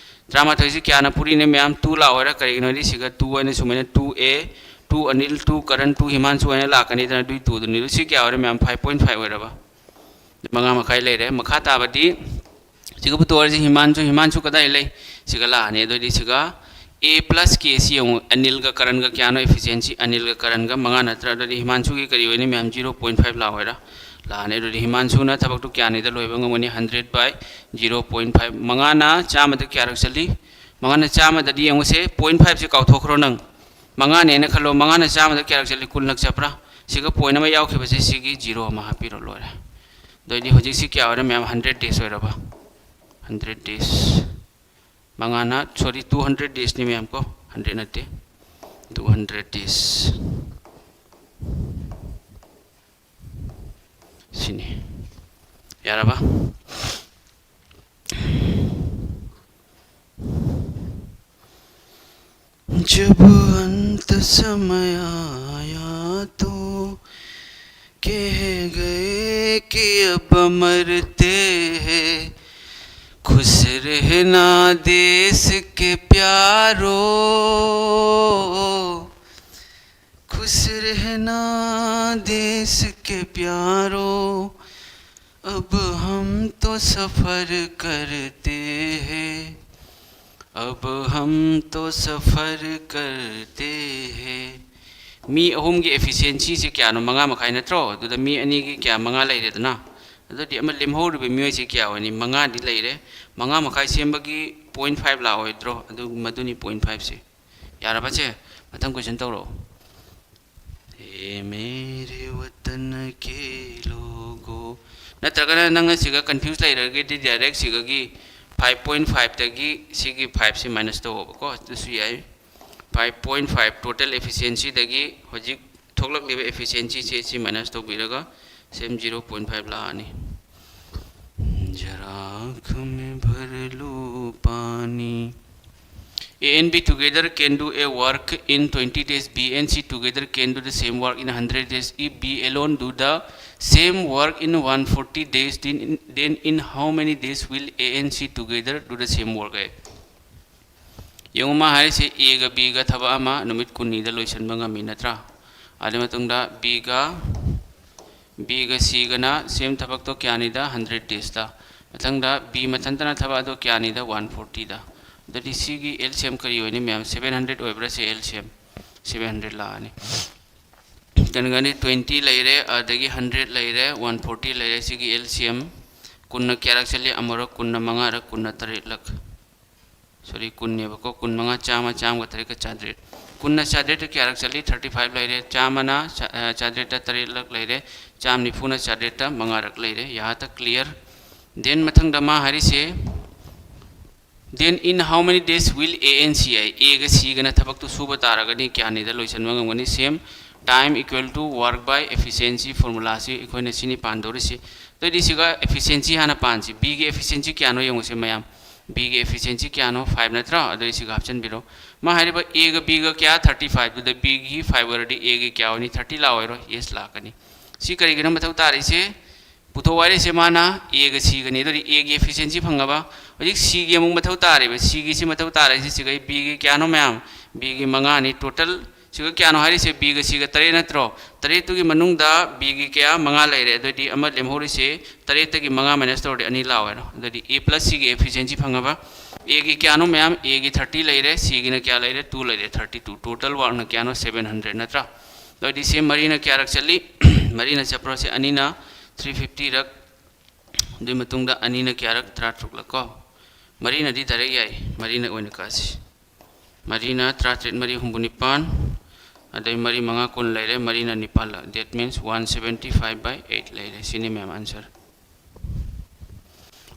ꯇꯔꯥꯃꯥꯊꯣꯏꯁꯤ ꯀꯌꯥꯅ ꯄꯨꯔꯤꯅꯦ ꯃꯌꯥꯝ? Two ꯂꯥꯛꯑꯣꯏꯔꯥ? ꯀꯔꯤꯒꯤꯅꯣꯗꯤ ꯁꯤꯒ two ꯍꯥꯏꯅ ꯁꯨꯃꯥꯏꯅ two A, two Anil, two Karan, two ꯍꯤꯃꯥꯟꯁꯨ ꯍꯥꯏꯅ ꯂꯥꯛꯀꯅꯤꯗꯅ, ꯑꯗꯨꯏ twoꯗꯨꯅꯤ꯫ ꯑꯗꯨ ꯁꯤ ꯀꯌꯥ ꯑꯣꯏꯔꯦ ꯃꯌꯥꯝ? Five point five ꯑꯣꯏꯔꯕ? ꯃꯉꯥ ꯃꯈꯥꯏ ꯂꯩꯔꯦ꯫ ꯃꯈꯥ ꯇꯥꯕꯗꯤ ꯁꯤꯒ ꯄꯨꯊꯣꯛꯑꯁꯤ, ꯍꯤꯃꯥꯟꯁꯨ, ꯍꯤꯃꯥꯟꯁꯨ ꯀꯗꯥꯏ ꯂꯩ? ꯁꯤꯒ ꯂꯥꯛꯑꯅꯤ꯫ ꯑꯗꯨꯑꯣꯏꯗꯤ ꯁꯤꯒ A plus K ꯁꯤ ꯌꯦꯡꯉꯨ, ꯑꯅꯤꯜꯒ ꯀꯔꯟꯒ ꯀꯌꯥꯅꯣ efficiency? ꯑꯅꯤꯜꯒ ꯀꯔꯟꯒ ꯃꯉꯥ ꯅꯠꯇ꯭ꯔꯥ? ꯑꯗꯨꯗꯤ ꯍꯤꯃꯥꯟꯁꯨꯒꯤ ꯀꯔꯤ ꯑꯣꯏꯅꯤ ꯃꯌꯥꯝ? Zero point five ꯂꯥꯛꯑꯣꯏꯔꯥ? ꯂꯥꯛꯑꯅꯤ꯫ ꯑꯗꯨꯗꯤ ꯍꯤꯃꯥꯟꯁꯨꯅ ꯊꯕꯛꯇꯨ ꯀꯌꯥꯅꯤꯗ ꯂꯣꯏꯕ ꯉꯝꯒꯅꯤ? Hundred by zero point five꯫ ꯃꯉꯥꯅ ꯆꯥꯝꯃꯗ ꯀꯌꯥꯔꯛ ꯆꯠꯂꯤ? ꯃꯉꯥꯅ ꯆꯥꯝꯃꯗꯗꯤ ꯌꯦꯡꯉꯨꯁꯦ, point fiveꯁꯦ ꯀꯥꯎꯊꯣꯛꯈ꯭ꯔꯣ ꯅꯪ꯫ ꯃꯉꯥꯅꯦꯅ ꯈꯜꯂꯣ, ꯃꯉꯥꯅ ꯆꯥꯝꯃꯗ ꯀꯌꯥꯔꯛ ꯆꯠꯂꯤ? ꯀꯨꯟꯂꯛ ꯆꯠꯄ꯭ꯔꯥ? ꯁꯤꯒ point ꯑꯃ ꯌꯥꯎꯈꯤꯕꯁꯦ, ꯁꯤꯒꯤ zero ꯑꯃ ꯍꯥꯞꯄꯤꯔꯣ, ꯂꯣꯏꯔꯦ꯫ ꯑꯗꯨꯑꯣꯏꯗꯤ ꯍꯧꯖꯤꯛꯁꯤ ꯀꯌꯥ ꯑꯣꯏꯔꯦ ꯃꯌꯥꯝ? Hundred days ꯑꯣꯏꯔꯕ? Hundred days꯫ ꯃꯉꯥꯅ, sorry, two hundred daysꯅꯤ ꯃꯌꯥꯝ ꯀꯣ, hundred ꯅꯠꯇꯦ, two hundred days꯫ ꯁꯤꯅꯤ꯫ ꯌꯥꯔꯕ? जब अंत समय आया तो कह गए कि अब मरते हैं, खुश रहना देश के प्यारो, खुश रहना देश के प्यारो, अब हम तो सफर करते हैं, अब हम तो सफर करते हैं꯫ ꯃꯤ ꯑꯍꯨꯝꯒꯤ efficiencyꯁꯦ ꯀꯌꯥꯅꯣ? ꯃꯉꯥ ꯃꯈꯥꯏ ꯅꯠꯇ꯭ꯔꯣ? ꯑꯗꯨꯗ ꯃꯤ ꯑꯅꯤꯒꯤ ꯀꯌꯥ? ꯃꯉꯥ ꯂꯩꯔꯦꯗꯅ꯫ ꯑꯗꯨꯗꯤ ꯑꯃ ꯂꯦꯝꯍꯧꯔꯤꯕ ꯃꯤꯑꯣꯏꯁꯦ ꯀꯌꯥ ꯑꯣꯏꯅꯤ? ꯃꯉꯥꯗꯤ ꯂꯩꯔꯦ꯫ ꯃꯉꯥ ꯃꯈꯥꯏ ꯁꯦꯝꯕꯒꯤ point five ꯂꯥꯛꯑꯣꯏꯗ꯭ꯔꯣ? ꯑꯗꯨ, ꯃꯗꯨꯅꯤ point fiveꯁꯦ꯫ ꯌꯥꯔꯕ ꯆꯦ? ꯃꯊꯪ question ꯇꯧꯔꯛꯑꯣ꯫ हे मेरे वतन के लोगों, ꯅꯠꯇ꯭ꯔꯒꯅ ꯅꯪꯅ ꯁꯤꯒ confuse ꯂꯩꯔꯒꯗꯤ direct ꯁꯤꯒꯒꯤ five point fiveꯇꯒꯤ ꯁꯤꯒꯤ fiveꯁꯤ minus ꯇꯧꯑꯣꯕꯀꯣ, ꯑꯗꯨꯁꯨ ꯌꯥꯏ꯫ Five point five total efficiencyꯗꯒꯤ ꯍꯧꯖꯤꯛ ꯊꯣꯛꯂꯛꯂꯤꯕ efficiencyꯁꯦ ꯁꯤ minus ꯇꯧꯕꯤꯔꯒ same zero point five ꯂꯥꯛꯑꯅꯤ꯫ जरा आँख में भर लो पानी, A and B together can do a work in twenty days. B and C together can do the same work in one hundred days. If B alone do the same work in one forty days, then, then in how many days will A and C together do the same work? ꯌꯦꯡꯉꯨ, ꯃꯥ ꯍꯥꯏꯔꯤꯁꯦ Aꯒ Bꯒ ꯊꯕꯛ ꯑꯃ ꯅꯨꯃꯤꯠ ꯀꯨꯟꯅꯤꯗ ꯂꯣꯏꯁꯤꯟꯕ ꯉꯝꯃꯤ ꯅꯠꯇ꯭ꯔꯥ? ꯑꯗꯨꯒꯤ ꯃꯇꯨꯡꯗ Bꯒ, Bꯒ Cꯒꯅ same ꯊꯕꯛꯇꯣ ꯀꯌꯥꯅꯤꯗ? Hundred daysꯇ꯫ ꯃꯊꯪꯗ B ꯃꯊꯟꯇꯅ ꯊꯕꯛ ꯑꯗꯣ ꯀꯌꯥꯅꯤꯗ? One fortyꯗ꯫ ꯑꯗꯨꯗꯤ ꯁꯤꯒꯤ LCM ꯀꯔꯤ ꯑꯣꯏꯅꯤ ꯃꯌꯥꯝ? Seven hundred ꯑꯣꯏꯕ꯭ꯔꯥ? ꯁꯤ LCM seven hundred ꯂꯥꯛꯑꯅꯤ꯫ ꯀꯩꯅꯣꯒꯅꯤ, twenty ꯂꯩꯔꯦ, ꯑꯗꯒꯤ hundred ꯂꯩꯔꯦ, one forty ꯂꯩꯔꯦ꯫ ꯁꯤꯒꯤ LCM ꯀꯨꯟꯅ ꯀꯌꯥꯔꯛ ꯆꯠꯂꯤ? ꯑꯃꯨꯔꯛ꯫ ꯀꯨꯟꯅ ꯃꯉꯥꯔꯛ꯫ ꯀꯨꯟꯅ ꯇꯔꯦꯠꯂꯛ꯫ Sorry, ꯀꯨꯟꯅꯦꯕꯀꯣ꯫ ꯀꯨꯟ ꯃꯉꯥ, ꯆꯥꯝꯃ, ꯆꯥꯝꯃꯒ ꯇꯔꯦꯠꯀ ꯆꯥꯇ꯭ꯔꯦꯠ꯫ ꯀꯨꯟꯅ ꯆꯥꯇ꯭ꯔꯦꯠꯇ ꯀꯌꯥꯔꯛ ꯆꯠꯂꯤ? Thirty five ꯂꯩꯔꯦ꯫ ꯆꯥꯝꯃꯅ ꯆꯥ-, ꯑ, ꯆꯥꯇ꯭ꯔꯦꯠꯇ ꯇꯔꯦꯠꯂꯛ ꯂꯩꯔꯦ꯫ ꯆꯥꯝ ꯅꯤꯐꯨꯅ ꯆꯥꯇ꯭ꯔꯦꯠꯇ ꯃꯉꯥꯔꯛ ꯂꯩꯔꯦ꯫ ꯌꯥꯍꯥ ꯇꯛ clear? Then ꯃꯊꯪꯗ ꯃꯥ ꯍꯥꯏꯔꯤꯁꯦ, then in how many days will A and C ꯍꯥꯏ? Aꯒ Cꯒꯅ ꯊꯕꯛꯇꯨ ꯁꯨꯕ ꯇꯥꯔꯒꯗꯤ ꯀꯌꯥꯅꯤꯗ ꯂꯣꯏꯁꯤꯟꯕ ꯉꯝꯒꯅꯤ? Same time equal to work by efficiency formulaꯁꯤ ꯑꯩꯈꯣꯏꯅ ꯁꯤꯅꯤ ꯄꯥꯟꯗꯧꯔꯤꯁꯤ꯫ ꯑꯗꯨꯑꯣꯏꯗꯤ ꯁꯤꯒ efficiency ꯍꯥꯟꯅ ꯄꯥꯟꯁꯤ꯫ Bꯒꯤ efficiency ꯀꯌꯥꯅꯣ ꯌꯦꯡꯉꯨꯁꯦ ꯃꯌꯥꯝ꯫ Bꯒꯤ efficiency ꯀꯌꯥꯅꯣ? Five ꯅꯠꯇ꯭ꯔꯥ? ꯑꯗꯨꯗꯤ ꯁꯤꯒ ꯍꯥꯞꯆꯤꯟꯕꯤꯔꯣ꯫ ꯃꯥ ꯍꯥꯏꯔꯤꯕ Aꯒ Bꯒ ꯀꯌꯥ? Thirty five꯫ ꯑꯗꯨꯗ Bꯒꯤ five ꯑꯣꯏꯔꯗꯤ Aꯒꯤ ꯀꯌꯥ ꯑꯣꯏꯅꯤ? Thirty ꯂꯥꯛꯑꯣꯏꯔꯣ? Yes ꯂꯥꯛꯀꯅꯤ꯫ ꯁꯤ ꯀꯔꯤꯒꯤꯅꯣ ꯃꯊꯧ ꯇꯥꯔꯤꯁꯦ? ꯄꯨꯊꯣꯛ ꯍꯥꯏꯔꯤꯁꯦ ꯃꯥꯅ Aꯒ Cꯒꯅꯤ꯫ ꯑꯗꯨꯗꯤ Aꯒꯤ efficiency ꯐꯪꯉꯕ꯫ ꯍꯧꯖꯤꯛ Cꯒꯤ ꯑꯃꯨꯛ ꯃꯊꯧ ꯇꯥꯔꯦꯕ꯫ Cꯒꯤꯁꯤ ꯃꯊꯧ ꯇꯥꯔꯤꯁꯦ ꯁꯤꯒ Bꯒꯤ ꯀꯌꯥꯅꯣ ꯃꯌꯥꯝ? Bꯒꯤ ꯃꯉꯥꯅꯤ꯫ Total ꯁꯤꯒ ꯀꯌꯥꯅꯣ ꯍꯥꯏꯔꯤꯁꯦ? Bꯒ Cꯒ ꯇꯔꯦꯠ ꯅꯠꯇ꯭ꯔꯣ? ꯇꯔꯦꯠꯇꯨꯒꯤ ꯃꯅꯨꯡꯗ Bꯒꯤ ꯀꯌꯥ? ꯃꯉꯥ ꯂꯩꯔꯦ꯫ ꯑꯗꯨꯗꯤ ꯑꯃ ꯂꯦꯝꯍꯧꯔꯤꯁꯦ ꯇꯔꯦꯠꯇꯒꯤ ꯃꯉꯥ minus ꯇꯧꯔꯗꯤ ꯑꯅꯤ ꯂꯥꯛꯑꯣ ꯍꯥꯏꯔꯣ꯫ ꯑꯗꯨꯗꯤ A plus Cꯒꯤ efficiency ꯐꯪꯉꯕ꯫ Aꯒꯤ ꯀꯌꯥꯅꯣ ꯃꯌꯥꯝ? Aꯒꯤ thirty ꯂꯩꯔꯦ, Cꯒꯤꯅ ꯀꯌꯥ ꯂꯩꯔꯦ? Two ꯂꯩꯔꯦ, thirty two꯫ Total workꯅ ꯀꯌꯥꯅꯣ? Seven hundred ꯅꯠꯇ꯭ꯔꯥ? ꯑꯗꯨꯗꯤ ꯁꯤ ꯃꯔꯤꯅ ꯀꯌꯥꯔꯛ ꯆꯠꯂꯤ? ꯃꯔꯤꯅ ꯆꯠꯄ꯭ꯔꯣ? ꯁꯤ ꯑꯅꯤꯅ three fifty ꯔꯛ, ꯑꯗꯨꯒꯤ ꯃꯇꯨꯡꯗ ꯑꯅꯤꯅ ꯀꯌꯥꯔꯛ? ꯇꯔꯥꯇꯔꯨꯛꯂꯛ ꯀꯣ꯫ ꯃꯔꯤꯅꯗꯤ direct ꯌꯥꯏ, ꯃꯔꯤꯅ ꯑꯣꯏꯅ ꯀꯥꯁꯤ꯫ ꯃꯔꯤꯅ ꯇꯔꯥꯇꯔꯦꯠ, ꯃꯔꯤ ꯍꯨꯝꯐꯨ ꯅꯤꯄꯥꯟ, ꯑꯗꯩ ꯃꯔꯤ ꯃꯉꯥ ꯀꯨꯟ ꯂꯩꯔꯦ, ꯃꯔꯤꯅ ꯅꯤꯄꯥꯜꯂꯛ꯫ That means one seventy five by eight ꯂꯩꯔꯦ꯫ ꯁꯤꯅꯤ ꯃꯌꯥꯝ answer꯫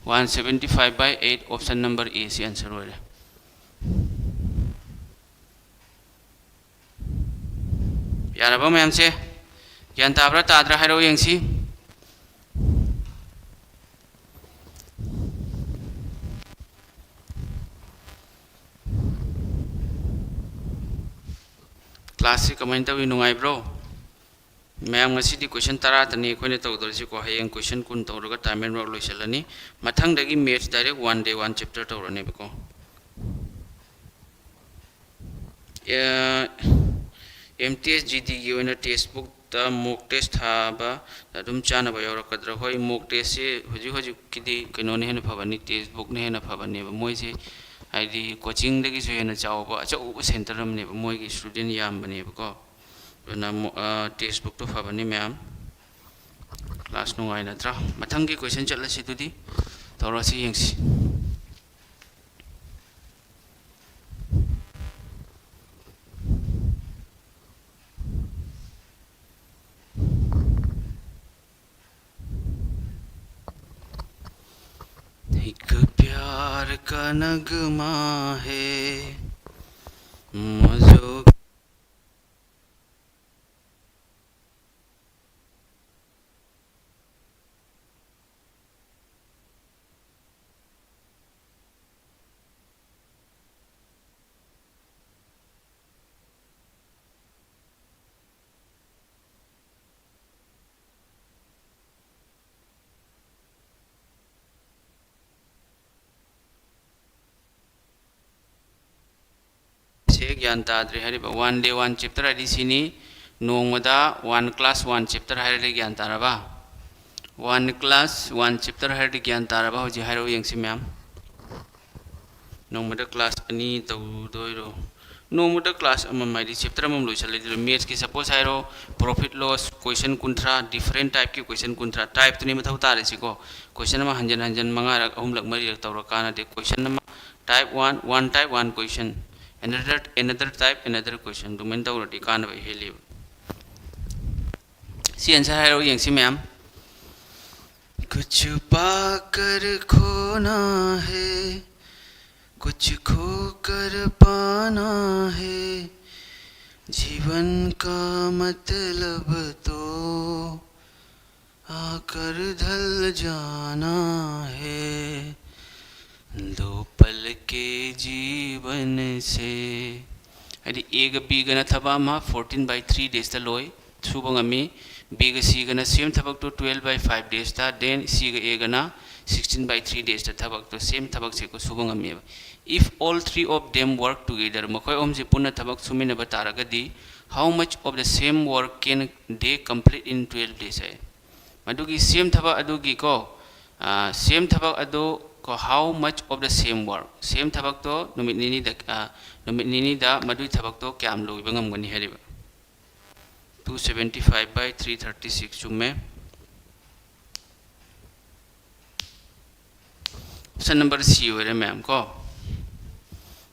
One seventy five by eight, option number A ꯁꯤ answer ꯑꯣꯏꯔꯦ꯫ ꯌꯥꯔꯕ ꯃꯌꯥꯝꯁꯦ? ꯒ꯭ꯌꯥꯟ ꯇꯥꯕ꯭ꯔꯥ ꯇꯥꯗ꯭ꯔꯥ ꯍꯥꯏꯔꯛꯑꯣ ꯌꯦꯡꯁꯤ꯫ ꯀ꯭ꯂꯥꯁꯁꯤ ꯀꯃꯥꯏꯅ ꯇꯧꯏ? ꯅꯨꯡꯉꯥꯏꯕ꯭ꯔꯣ? ꯃꯌꯥꯝ, ꯉꯁꯤꯗꯤ question ꯇꯔꯥꯇꯅꯤ ꯑꯩꯈꯣꯏꯅ ꯇꯧꯗꯣꯏꯁꯤꯀꯣ꯫ ꯍꯌꯦꯡ question ꯀꯨꯟ ꯇꯧꯔꯒ time and work ꯂꯣꯏꯁꯤꯜꯂꯅꯤ꯫ ꯃꯊꯪꯗꯒꯤ maths direct one day one chapter ꯇꯧꯔꯅꯦꯕꯀꯣ꯫ ꯑꯦꯝ ꯇꯤ ꯑꯦꯁ ꯖꯤ ꯗꯤꯒꯤ ꯑꯣꯏꯅ test bookꯇ mock test ꯊꯥꯕ ꯑꯗꯨꯝ ꯆꯥꯅꯕ ꯌꯥꯎꯔꯛꯀꯗ꯭ꯔꯥ? ꯍꯣꯏ, mock testꯁꯦ ꯍꯧꯖꯤꯛ ꯍꯧꯖꯤꯛꯀꯤꯗꯤ ꯀꯩꯅꯣꯅ ꯍꯦꯟꯅ ꯐꯕꯅꯤ, test bookꯅ ꯍꯦꯟꯅ ꯐꯕꯅꯦꯕ꯫ ꯃꯣꯏꯁꯦ ꯍꯥꯏꯗꯤ coachingꯗꯒꯤꯁꯨ ꯍꯦꯟꯅ ꯆꯥꯎꯕ ꯑꯆꯧꯕ center ꯑꯃꯅꯦꯕ, ꯃꯣꯏꯒꯤ student ꯌꯥꯝꯕꯅꯦꯕꯀꯣ꯫ ꯑꯗꯨꯅ ꯃꯣ-, ꯑ, test bookꯇꯣ ꯐꯕꯅꯤ ꯃꯌꯥꯝ꯫ Class ꯅꯨꯡꯉꯥꯏ ꯅꯠꯇ꯭ꯔꯥ? ꯃꯊꯪꯒꯤ question ꯆꯠꯂꯁꯤ ꯑꯗꯨꯗꯤ꯫ ꯇꯧꯔꯁꯤ ꯌꯦꯡꯁꯤ꯫ एक प्यार का नगमा है, मजो ꯁꯦ ꯒ꯭ꯌꯥꯟ ꯇꯥꯗ꯭ꯔꯦ ꯍꯥꯏꯔꯤꯕ꯫ One day one chapter ꯍꯥꯏꯗꯤ ꯁꯤꯅꯤ, ꯅꯣꯡꯃꯗ one class one chapter ꯍꯥꯏꯔꯗꯤ ꯒ꯭ꯌꯥꯟ ꯇꯥꯔꯕ? One class one chapter ꯍꯥꯏꯔꯗꯤ ꯒ꯭ꯌꯥꯟ ꯇꯥꯔꯕ? ꯍꯧꯖꯤꯛ ꯍꯥꯏꯔꯛꯎ ꯌꯦꯡꯁꯤ ꯃꯌꯥꯝ꯫ ꯅꯣꯡꯃꯗ class ꯑꯅꯤ ꯇꯧꯗꯣꯏꯔꯣ? ꯅꯣꯡꯃꯗ class ꯑꯃꯃꯝ ꯍꯥꯏꯗꯤ chapter ꯑꯃꯃꯝ ꯂꯣꯏꯁꯤꯜꯂꯗꯤ ꯂꯣꯏ꯫ Mathsꯀꯤ suppose ꯍꯥꯏꯔꯣ, profit loss question ꯀꯨꯟꯊ꯭ꯔꯥ, different typeꯀꯤ question ꯀꯨꯟꯊ꯭ꯔꯥ, typeꯇꯨꯅꯤ ꯃꯊꯧ ꯇꯥꯔꯤꯁꯤꯀꯣ꯫ Question ꯑꯃ ꯍꯟꯖꯤꯟ ꯍꯟꯖꯤꯟ ꯃꯉꯥꯔꯛ, ꯑꯍꯨꯝꯂꯛ, ꯃꯔꯤꯔꯛ ꯇꯧꯔꯀꯥꯟꯗꯗꯤ question ꯑꯃ, type one, one type one question, another, another type, another question ꯑꯗꯨꯃꯥꯏꯅ ꯇꯧꯔꯗꯤ ꯀꯥꯟꯅꯕ ꯍꯦꯜꯂꯤꯕ꯫ ꯁꯤ answer ꯍꯥꯏꯔꯛꯎ ꯌꯦꯡꯁꯤ ꯃꯌꯥꯝ꯫ कुछ पाकर खोना है, कुछ खोकर पाना है, जीवन का मतलब तो आकर ढल जाना है। दो पल के जीवन से ꯍꯥꯏꯗꯤ ꯑꯦꯒ ꯕꯤꯒꯅ ꯊꯕꯛ ꯑꯃ fourteen by three daysꯇ ꯂꯣꯏ ꯁꯨꯕ ꯉꯝꯃꯤ, ꯕꯤꯒ ꯁꯤꯒꯅ same ꯊꯕꯛꯇꯣ twelve by five daysꯇ, then ꯁꯤꯒ ꯑꯦꯒꯅ sixteen by three daysꯇ ꯊꯕꯛꯇꯣ same ꯊꯕꯛꯁꯦ ꯀꯣ ꯁꯨꯕ ꯉꯝꯃꯦꯕ꯫ If all three of them work together, ꯃꯈꯣꯏ ꯑꯍꯨꯝꯁꯦ ꯄꯨꯟꯅ ꯊꯕꯛ ꯁꯨꯃꯤꯟꯅꯕ ꯇꯥꯔꯒꯗꯤ, how much of the same work can they complete in twelve days ꯍꯥꯏ꯫ ꯃꯗꯨꯒꯤ same ꯊꯕꯛ ꯑꯗꯨꯒꯤꯀꯣ, same ꯊꯕꯛ ꯑꯗꯨ ꯀꯣ, how much of the same work, same ꯊꯕꯛꯇꯣ ꯅꯨꯃꯤꯠ ꯅꯤꯅꯤꯗ, ꯅꯨꯃꯤꯠ ꯅꯤꯅꯤꯗ ꯃꯗꯨꯒꯤ ꯊꯕꯛꯇꯣ ꯀꯌꯥꯝ ꯂꯣꯏꯕ ꯉꯝꯒꯅꯤ ꯍꯥꯏꯔꯤꯕ꯫ Two seventy five by three thirty six ꯆꯨꯝꯃꯦ꯫ Option number C ꯑꯣꯏꯔꯦ ꯃꯌꯥꯝ ꯀꯣ꯫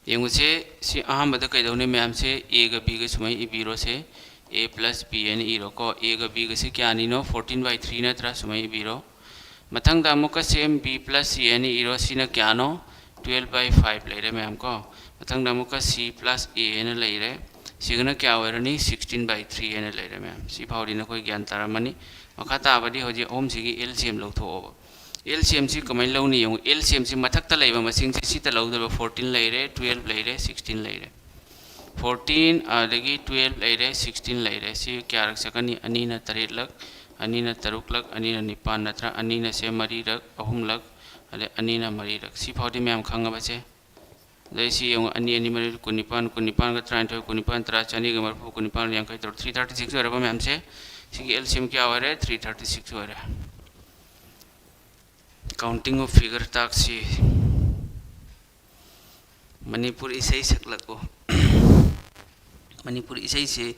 ꯌꯦꯡꯉꯨꯁꯦ, ꯁꯤ ꯑꯍꯥꯟꯕꯗ ꯀꯩꯗꯧꯅꯤ ꯃꯌꯥꯝꯁꯦ, ꯑꯦꯒ ꯕꯤꯒ ꯁꯨꯃꯥꯏꯅ ꯏꯕꯤꯔꯣꯁꯦ꯫ ꯑꯦ ꯄ꯭ꯂꯁ ꯕꯤ ꯍꯥꯏꯅ ꯏꯔꯣꯀꯣ꯫ ꯑꯦꯒ ꯕꯤꯒꯁꯦ ꯀꯌꯥꯅꯤꯅꯣ? Fourteen by three ꯅꯠꯇ꯭ꯔꯥ? ꯁꯨꯃꯥꯏꯅ ꯏꯕꯤꯔꯣ꯫ ꯃꯊꯪꯗ ꯑꯃꯨꯛꯀ same B plus C ꯍꯥꯏꯅ ꯏꯔꯣ꯫ ꯁꯤꯅ ꯀꯌꯥꯅꯣ? Twelve by five ꯂꯩꯔꯦ ꯃꯌꯥꯝ ꯀꯣ꯫ ꯃꯊꯪꯗ ꯑꯃꯨꯛꯀ C plus A ꯍꯥꯏꯅ ꯂꯩꯔꯦ꯫ ꯁꯤꯒꯅ ꯀꯌꯥ ꯑꯣꯏꯔꯅꯤ? Sixteen by three ꯍꯥꯏꯅ ꯂꯩꯔꯦ ꯃꯌꯥꯝ꯫ ꯁꯤ ꯐꯥꯎꯗꯤ ꯅꯈꯣꯏ ꯒ꯭ꯌꯥꯟ ꯇꯥꯔꯝꯃꯅꯤ꯫ ꯃꯈꯥ ꯇꯥꯕꯗꯤ ꯍꯧꯖꯤꯛ ꯑꯍꯨꯝꯁꯤꯒꯤ L C M ꯂꯧꯊꯣꯛꯑꯣꯕ꯫ L C M ꯁꯤ ꯀꯃꯥꯏꯅ ꯂꯧꯅꯤ ꯌꯦꯡꯉꯨ꯫ L C M ꯁꯤ ꯃꯊꯛꯇ ꯂꯩꯕ ꯃꯁꯤꯡꯁꯦ ꯁꯤꯗ ꯂꯧꯗꯣꯏꯕ꯫ Fourteen ꯂꯩꯔꯦ, twelve ꯂꯩꯔꯦ, sixteen ꯂꯩꯔꯦ꯫ Fourteen ꯑꯗꯒꯤ twelve ꯂꯩꯔꯦ, sixteen ꯂꯩꯔꯦ꯫ ꯁꯤ ꯀꯌꯥꯔꯛ ꯆꯠꯀꯅꯤ? ꯑꯅꯤꯅ ꯇꯔꯦꯠꯂꯛ, ꯑꯅꯤꯅ ꯇꯔꯨꯛꯂꯛ, ꯑꯅꯤꯅ ꯅꯤꯄꯥꯟ ꯅꯠꯇ꯭ꯔꯥ? ꯑꯅꯤꯅ ꯁꯦ ꯃꯔꯤꯔꯛ, ꯑꯍꯨꯝꯂꯛ, ꯑꯗꯩ ꯑꯅꯤꯅ ꯃꯔꯤꯔꯛ꯫ ꯁꯤ ꯐꯥꯎꯗꯤ ꯃꯌꯥꯝ ꯈꯪꯉꯕꯁꯦ? ꯑꯗꯩ ꯁꯤ ꯌꯦꯡꯉꯨ, ꯑꯅꯤ, ꯑꯅꯤ, ꯃꯔꯤ, ꯀꯨꯟꯅꯤꯄꯥꯟ, ꯀꯨꯟꯅꯤꯄꯥꯟꯒ ꯇꯔꯥꯅꯤꯊꯣꯏ, ꯀꯨꯟꯅꯤꯄꯥꯟ, ꯇꯔꯥ, ꯆꯅꯤꯒ ꯃꯔꯤꯐꯨ, ꯀꯨꯟꯅꯤꯄꯥꯟ, ꯌꯥꯡꯈꯩ ꯇꯔꯨꯛ, three thirty six ꯑꯣꯏꯔꯕ ꯃꯌꯥꯝꯁꯦ꯫ ꯁꯤꯒꯤ L C M ꯀꯌꯥ ꯑꯣꯏꯔꯦ? Three thirty six ꯑꯣꯏꯔꯦ꯫ Counting of figure taxi. Manipur ꯏꯁꯩ ꯁꯛꯂꯛꯎ꯫ ꯃꯅꯤꯄꯨꯔ ꯏꯁꯩꯁꯦ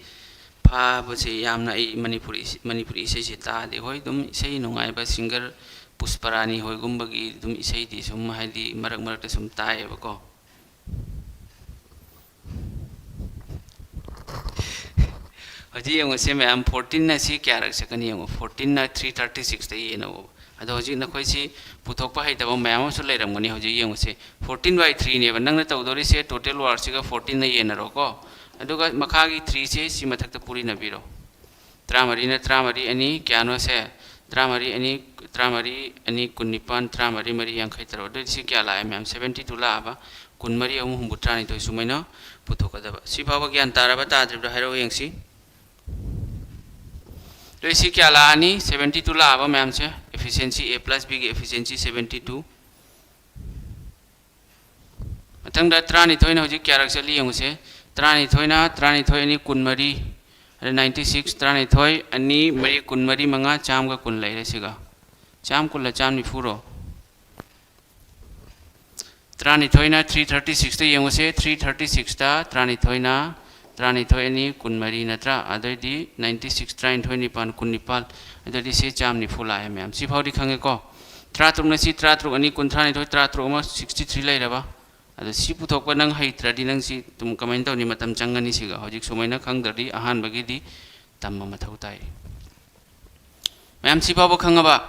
ꯐꯥꯕꯁꯦ ꯌꯥꯝꯅ, ꯑꯩ ꯃꯅꯤꯄꯨꯔꯤ ꯏꯁꯩ, ꯃꯅꯤꯄꯨꯔꯤ ꯏꯁꯩꯁꯦ ꯇꯥꯗꯦ꯫ ꯍꯣꯏ, ꯑꯗꯨꯝ ꯏꯁꯩ ꯅꯨꯡꯉꯥꯏꯕ singer ꯄꯨꯁꯄꯔꯥꯅꯤ ꯍꯣꯏꯒꯨꯝꯕꯒꯤ ꯑꯗꯨꯝ ꯏꯁꯩꯗꯤ ꯁꯨꯝ, ꯍꯥꯏꯗꯤ, ꯃꯔꯛ ꯃꯔꯛꯇ ꯁꯨꯝ ꯇꯥꯏꯌꯦꯕꯀꯣ꯫ ꯍꯧꯖꯤꯛ ꯌꯦꯡꯉꯨꯁꯦ ꯃꯌꯥꯝ, fourteen ꯅ ꯁꯤ ꯀꯌꯥꯔꯛ ꯆꯠꯀꯅꯤ ꯌꯦꯡꯉꯨ꯫ Fourteen ꯅ three thirty six ꯇ ꯌꯦꯟꯅꯧ꯫ ꯑꯗꯣ ꯍꯧꯖꯤꯛ ꯅꯈꯣꯏꯁꯤ ꯄꯨꯊꯣꯛꯄ ꯍꯩꯇꯕ ꯃꯌꯥꯝ ꯑꯃꯁꯨ ꯂꯩꯔꯝꯒꯅꯤ꯫ ꯍꯧꯖꯤꯛ ꯌꯦꯡꯉꯨꯁꯦ, fourteen by three ꯅꯦꯕ ꯅꯪꯅ ꯇꯧꯗꯣꯔꯤꯁꯦ꯫ Total work ꯁꯤꯒ fourteen ꯅ ꯌꯦꯟꯅꯔꯣꯀꯣ꯫ ꯑꯗꯨꯒ ꯃꯈꯥꯒꯤ three ꯁꯦ ꯁꯤ ꯃꯊꯛꯇ ꯄꯨꯔꯤꯅꯕꯤꯔꯣ꯫ ꯇꯔꯥꯃꯔꯤꯅ ꯇꯔꯥꯃꯔꯤ ꯑꯅꯤ, ꯀꯌꯥꯅꯣ ꯁꯦ? ꯇꯔꯥꯃꯔꯤ ꯑꯅꯤ, ꯇꯔꯥꯃꯔꯤ ꯑꯅꯤ ꯀꯨꯟꯅꯤꯄꯥꯟ, ꯇꯔꯥꯃꯔꯤ ꯃꯔꯤ ꯌꯥꯡꯈꯩ ꯇꯔꯨꯛ꯫ ꯑꯗꯨꯗꯤ ꯁꯤ ꯀꯌꯥ ꯂꯥꯛꯑꯦ ꯃꯌꯥꯝ? Seventy two ꯂꯥꯛꯑꯕ꯫ ꯀꯨꯟꯃꯔꯤ ꯑꯍꯨꯝ ꯍꯨꯝꯐꯨ ꯇꯔꯥꯅꯤꯊꯣꯏ ꯁꯨꯃꯥꯏꯅ ꯄꯨꯊꯣꯛꯀꯗꯕ꯫ ꯁꯤ ꯐꯥꯎꯕ ꯒ꯭ꯌꯥꯟ ꯇꯥꯔꯕ ꯇꯥꯗ꯭ꯔꯤꯕ꯭ꯔꯥ ꯍꯥꯏꯔꯛꯑꯣ ꯌꯦꯡꯁꯤ꯫ ꯑꯗꯨꯗꯤ ꯁꯤ ꯀꯌꯥ ꯂꯥꯛꯑꯅꯤ? Seventy two ꯂꯥꯛꯑꯕ ꯃꯌꯥꯝꯁꯦ꯫ Efficiency, A plus B ꯒꯤ efficiency seventy two꯫ ꯃꯊꯪꯗ ꯇꯔꯥꯅꯤꯊꯣꯏꯅ ꯍꯧꯖꯤꯛ ꯀꯌꯥꯔꯛ ꯆꯠꯂꯤ ꯌꯦꯡꯉꯨꯁꯦ꯫ ꯇꯔꯥꯅꯤꯊꯣꯏꯅ, ꯇꯔꯥꯅꯤꯊꯣꯏ ꯑꯅꯤ ꯀꯨꯟꯃꯔꯤ, ꯑꯗ ninety six, ꯇꯔꯥꯅꯤꯊꯣꯏ ꯑꯅꯤ ꯃꯔꯤ ꯀꯨꯟꯃꯔꯤ, ꯃꯉꯥ, ꯆꯥꯝꯃꯒ ꯀꯨꯟ ꯂꯩꯔꯦ ꯁꯤꯒ꯫ ꯆꯥꯝ ꯀꯨꯟꯂ ꯆꯥꯝ ꯅꯤꯐꯨꯔꯣ? ꯇꯔꯥꯅꯤꯊꯣꯏꯅ three thirty sixꯇ ꯌꯦꯡꯉꯨꯁꯦ꯫ Three thirty sixꯇ ꯇꯔꯥꯅꯤꯊꯣꯏꯅ, ꯇꯔꯥꯅꯤꯊꯣꯏ ꯑꯅꯤ ꯀꯨꯟꯃꯔꯤ ꯅꯠꯇ꯭ꯔꯥ? ꯑꯗꯨꯑꯣꯏꯗꯤ ninety six, ꯇꯔꯥꯅꯤꯊꯣꯏ ꯅꯤꯄꯥꯟ ꯀꯨꯟꯅꯤꯄꯥꯜ, ꯑꯗꯨꯑꯣꯏꯗꯤ ꯁꯤ ꯆꯥꯝ ꯅꯤꯐꯨ ꯂꯥꯛꯑꯦ ꯃꯌꯥꯝ꯫ ꯁꯤ ꯐꯥꯎꯗꯤ ꯈꯪꯉꯦꯀꯣ? ꯇꯔꯥꯇꯔꯨꯛꯅ ꯁꯤ ꯇꯔꯥꯇꯔꯨꯛ ꯑꯅꯤ ꯀꯨꯟꯊ꯭ꯔꯥꯅꯤꯊꯣꯏ, ꯇꯔꯥꯇꯔꯨꯛ ꯑꯃ sixty three ꯂꯩꯔꯕ꯫ ꯑꯗꯣ ꯁꯤ ꯄꯨꯊꯣꯛꯄ ꯅꯪ ꯍꯩꯇ꯭ꯔꯗꯤ ꯅꯪ ꯁꯤ ꯑꯗꯨꯝ ꯀꯃꯥꯏꯅ ꯇꯧꯅꯤ? ꯃꯇꯝ ꯆꯪꯒꯅꯤ ꯁꯤꯒ꯫ ꯍꯧꯖꯤꯛ ꯁꯨꯃꯥꯏꯅ ꯈꯪꯗ꯭ꯔꯗꯤ ꯑꯍꯥꯟꯕꯒꯤꯗꯤ ꯇꯝꯕ ꯃꯊꯧ ꯇꯥꯏ꯫ ꯃꯌꯥꯝ ꯁꯤ ꯐꯥꯎꯕ ꯈꯪꯉꯕ?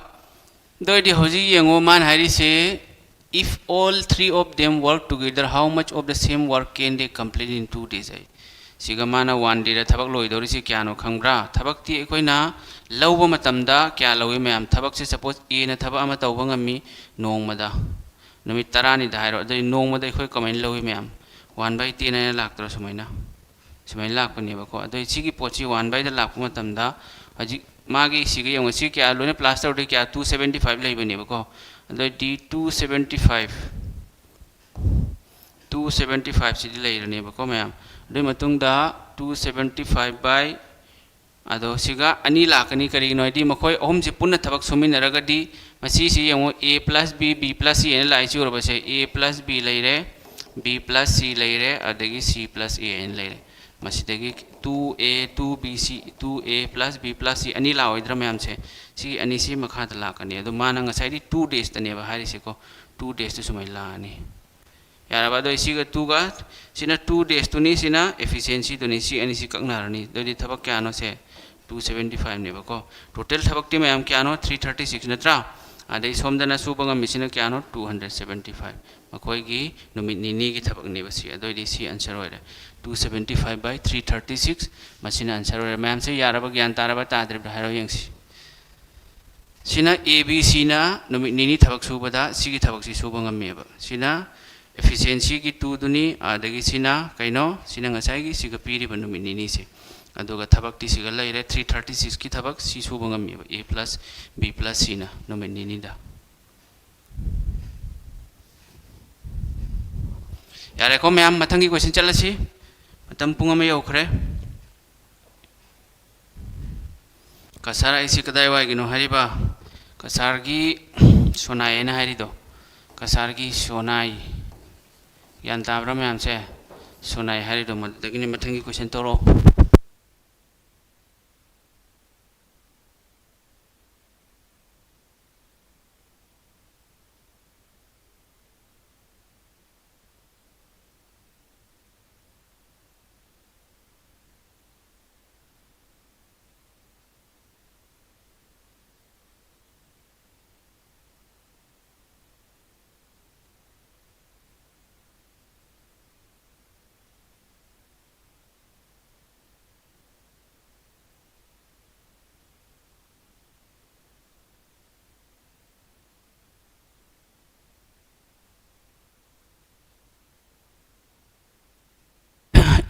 ꯑꯗꯨ ꯑꯣꯏꯔꯗꯤ ꯍꯧꯖꯤꯛ ꯌꯦꯡꯉꯣ, ꯃꯥꯅ ꯍꯥꯏꯔꯤꯁꯦ, "If all three of them work together, how much of the same work can they complete in two days?" ꯍꯥꯏ꯫ ꯁꯤꯒ ꯃꯥꯅ one dayꯗ ꯊꯕꯛ ꯂꯣꯏꯗꯧꯔꯤꯁꯤ ꯀꯌꯥꯅꯣ ꯈꯪꯕ꯭ꯔꯥ? ꯊꯕꯛꯇꯤ ꯑꯩꯈꯣꯏꯅ ꯂꯧꯕ ꯃꯇꯝꯗ ꯀꯌꯥ ꯂꯧꯏ ꯃꯌꯥꯝ? ꯊꯕꯛꯁꯦ suppose Aꯅ ꯊꯕꯛ ꯑꯃ ꯇꯧꯕ ꯉꯝꯃꯤ ꯅꯣꯡꯃꯗ, ꯅꯨꯃꯤꯠ ꯇꯔꯥꯅꯤꯗ ꯍꯥꯏꯔꯣ, ꯑꯗꯨꯗꯤ ꯅꯣꯡꯃꯗ ꯑꯩꯈꯣꯏ ꯀꯃꯥꯏꯅ ꯂꯧꯏ ꯃꯌꯥꯝ? One by ten ꯍꯥꯏꯅ ꯂꯥꯛꯇ꯭ꯔꯣ ꯁꯨꯃꯥꯏꯅ? ꯁꯨꯃꯥꯏꯅ ꯂꯥꯛꯄꯅꯦꯕꯀꯣ꯫ ꯑꯗꯣ ꯁꯤꯒꯤ ꯄꯣꯠꯁꯤ one byꯗ ꯂꯥꯛꯄ ꯃꯇꯝꯗ ꯍꯧꯖꯤꯛ ꯃꯥꯒꯤ ꯁꯤꯒ ꯌꯦꯡꯉꯣ, ꯁꯤ ꯀꯌꯥ ꯂꯣꯏꯅ plus ꯇꯧꯔꯗꯤ ꯀꯌꯥ? Two seventy five ꯂꯩꯕꯅꯦꯕꯀꯣ꯫ ꯑꯗꯨꯑꯣꯏꯗꯤ two seventy five, two seventy five ꯁꯤꯗꯤ ꯂꯩꯔꯅꯦꯕꯀꯣ ꯃꯌꯥꯝ꯫ ꯑꯗꯨꯒꯤ ꯃꯇꯨꯡꯗ two seventy five by, ꯑꯗꯣ ꯁꯤꯒ ꯑꯅꯤ ꯂꯥꯛꯀꯅꯤ꯫ ꯀꯔꯤꯒꯤꯅꯣ ꯍꯥꯏꯗꯤ ꯃꯈꯣꯏ ꯑꯍꯨꯝꯁꯤ ꯄꯨꯟꯅ ꯊꯕꯛ ꯁꯨꯃꯤꯟꯅꯔꯒꯗꯤ ꯃꯁꯤꯁꯤ ꯌꯦꯡꯉꯣ, A plus B, B plus C ꯍꯥꯏꯅ ꯂꯥꯛꯏꯁꯤ ꯎꯔꯕꯁꯦ? A plus B ꯂꯩꯔꯦ, B plus C ꯂꯩꯔꯦ, ꯑꯗꯒꯤ C plus A ꯍꯥꯏꯅ ꯂꯩꯔꯦ꯫ ꯃꯁꯤꯗꯒꯤ two A, two B C, two A plus B plus C ꯑꯅꯤ ꯂꯥꯛꯑꯣꯏꯗ꯭ꯔꯥ ꯃꯌꯥꯝꯁꯦ? ꯁꯤꯒꯤ ꯑꯅꯤꯁꯤ ꯃꯈꯥꯗ ꯂꯥꯛꯀꯅꯤ꯫ ꯑꯗꯣ ꯃꯥꯅ ꯉꯁꯥꯏꯗꯤ two daysꯇꯅꯦꯕ ꯍꯥꯏꯔꯤꯁꯦꯀꯣ꯫ Two daysꯇ ꯁꯨꯃꯥꯏꯅ ꯂꯥꯛꯑꯅꯤ꯫ ꯌꯥꯔꯕ? ꯑꯗꯣ ꯁꯤꯒ twoꯒ, ꯁꯤꯅ two daysꯇꯨꯅꯤ, ꯁꯤꯅ efficiencyꯗꯨꯅꯤ꯫ ꯁꯤ ꯑꯅꯤꯁꯤ ꯀꯛꯅꯔꯅꯤ꯫ ꯑꯗꯨꯗꯤ ꯊꯕꯛ ꯀꯌꯥꯅꯣ ꯁꯦ? Two seventy fiveꯅꯦꯕꯀꯣ꯫ Total ꯊꯕꯛꯇꯤ ꯃꯌꯥꯝ ꯀꯌꯥꯅꯣ? Three thirty six ꯅꯠꯇ꯭ꯔꯥ? ꯑꯗꯩ ꯁꯣꯝꯗꯅ ꯁꯨꯕ ꯉꯝꯃꯤꯁꯤꯅ ꯀꯌꯥꯅꯣ? Two hundred seventy five꯫ ꯃꯈꯣꯏꯒꯤ ꯅꯨꯃꯤꯠ ꯅꯤꯅꯤꯒꯤ ꯊꯕꯛꯅꯦꯕ ꯁꯤ꯫ ꯑꯗꯨꯑꯣꯏꯗꯤ ꯁꯤ answer ꯑꯣꯏꯔꯦ꯫ Two seventy five by three thirty six꯫ ꯃꯁꯤꯅ answer ꯑꯣꯏꯔꯦ꯫ ꯃꯌꯥꯝꯁꯦ ꯌꯥꯔꯕ? ꯒ꯭ꯌꯥꯟ ꯇꯥꯔꯕ? ꯇꯥꯗ꯭ꯔꯤꯕ꯭ꯔꯥ? ꯍꯥꯏꯔꯣ ꯌꯦꯡꯁꯤ꯫ ꯁꯤꯅ A B Cꯅ ꯅꯨꯃꯤꯠ ꯅꯤꯅꯤ ꯊꯕꯛ ꯁꯨꯕꯗ ꯁꯤꯒꯤ ꯊꯕꯛꯁꯤ ꯁꯨꯕ ꯉꯝꯃꯦꯕ꯫ ꯁꯤꯅ efficiencyꯒꯤ twoꯗꯨꯅꯤ꯫ ꯑꯗꯒꯤ ꯁꯤꯅ ꯀꯩꯅꯣ? ꯁꯤꯅ ꯉꯁꯥꯏꯒꯤ ꯁꯤꯒ ꯄꯤꯔꯤꯕ ꯅꯨꯃꯤꯠ ꯅꯤꯅꯤꯁꯦ꯫ ꯑꯗꯨꯒ ꯊꯕꯛꯇꯤ ꯁꯤꯒ ꯂꯩꯔꯦ꯫ Three thirty sixꯀꯤ ꯊꯕꯛ ꯁꯤ ꯁꯨꯕ ꯉꯝꯃꯦꯕ, A plus B plus Cꯅ ꯅꯨꯃꯤꯠ ꯅꯤꯅꯤꯗ꯫ ꯌꯥꯔꯦꯀꯣ ꯃꯌꯥꯝ, ꯃꯊꯪꯒꯤ question ꯆꯠꯂꯁꯤ꯫ ꯃꯇꯝ ꯄꯨꯡ ꯑꯃ ꯌꯧꯈ꯭ꯔꯦ꯫ ꯀꯁꯥꯔ ꯑꯩꯁꯤ ꯀꯗꯥꯏꯋꯥꯏꯒꯤꯅꯣ ꯍꯥꯏꯔꯤꯕ? ꯀꯁꯥꯔꯒꯤ ꯁꯣꯅꯥꯏ ꯍꯥꯏꯅ ꯍꯥꯏꯔꯤꯗꯣ, ꯀꯁꯥꯔꯒꯤ ꯁꯣꯅꯥꯏ꯫ ꯒ꯭ꯌꯥꯟ ꯇꯥꯕ꯭ꯔꯥ ꯃꯌꯥꯝꯁꯦ? ꯁꯣꯅꯥꯏ ꯍꯥꯏꯔꯤꯗꯣ ꯃꯗꯨꯗꯒꯤꯅꯤ꯫ ꯃꯊꯪꯒꯤ question ꯇꯧꯔꯛꯑꯣ꯫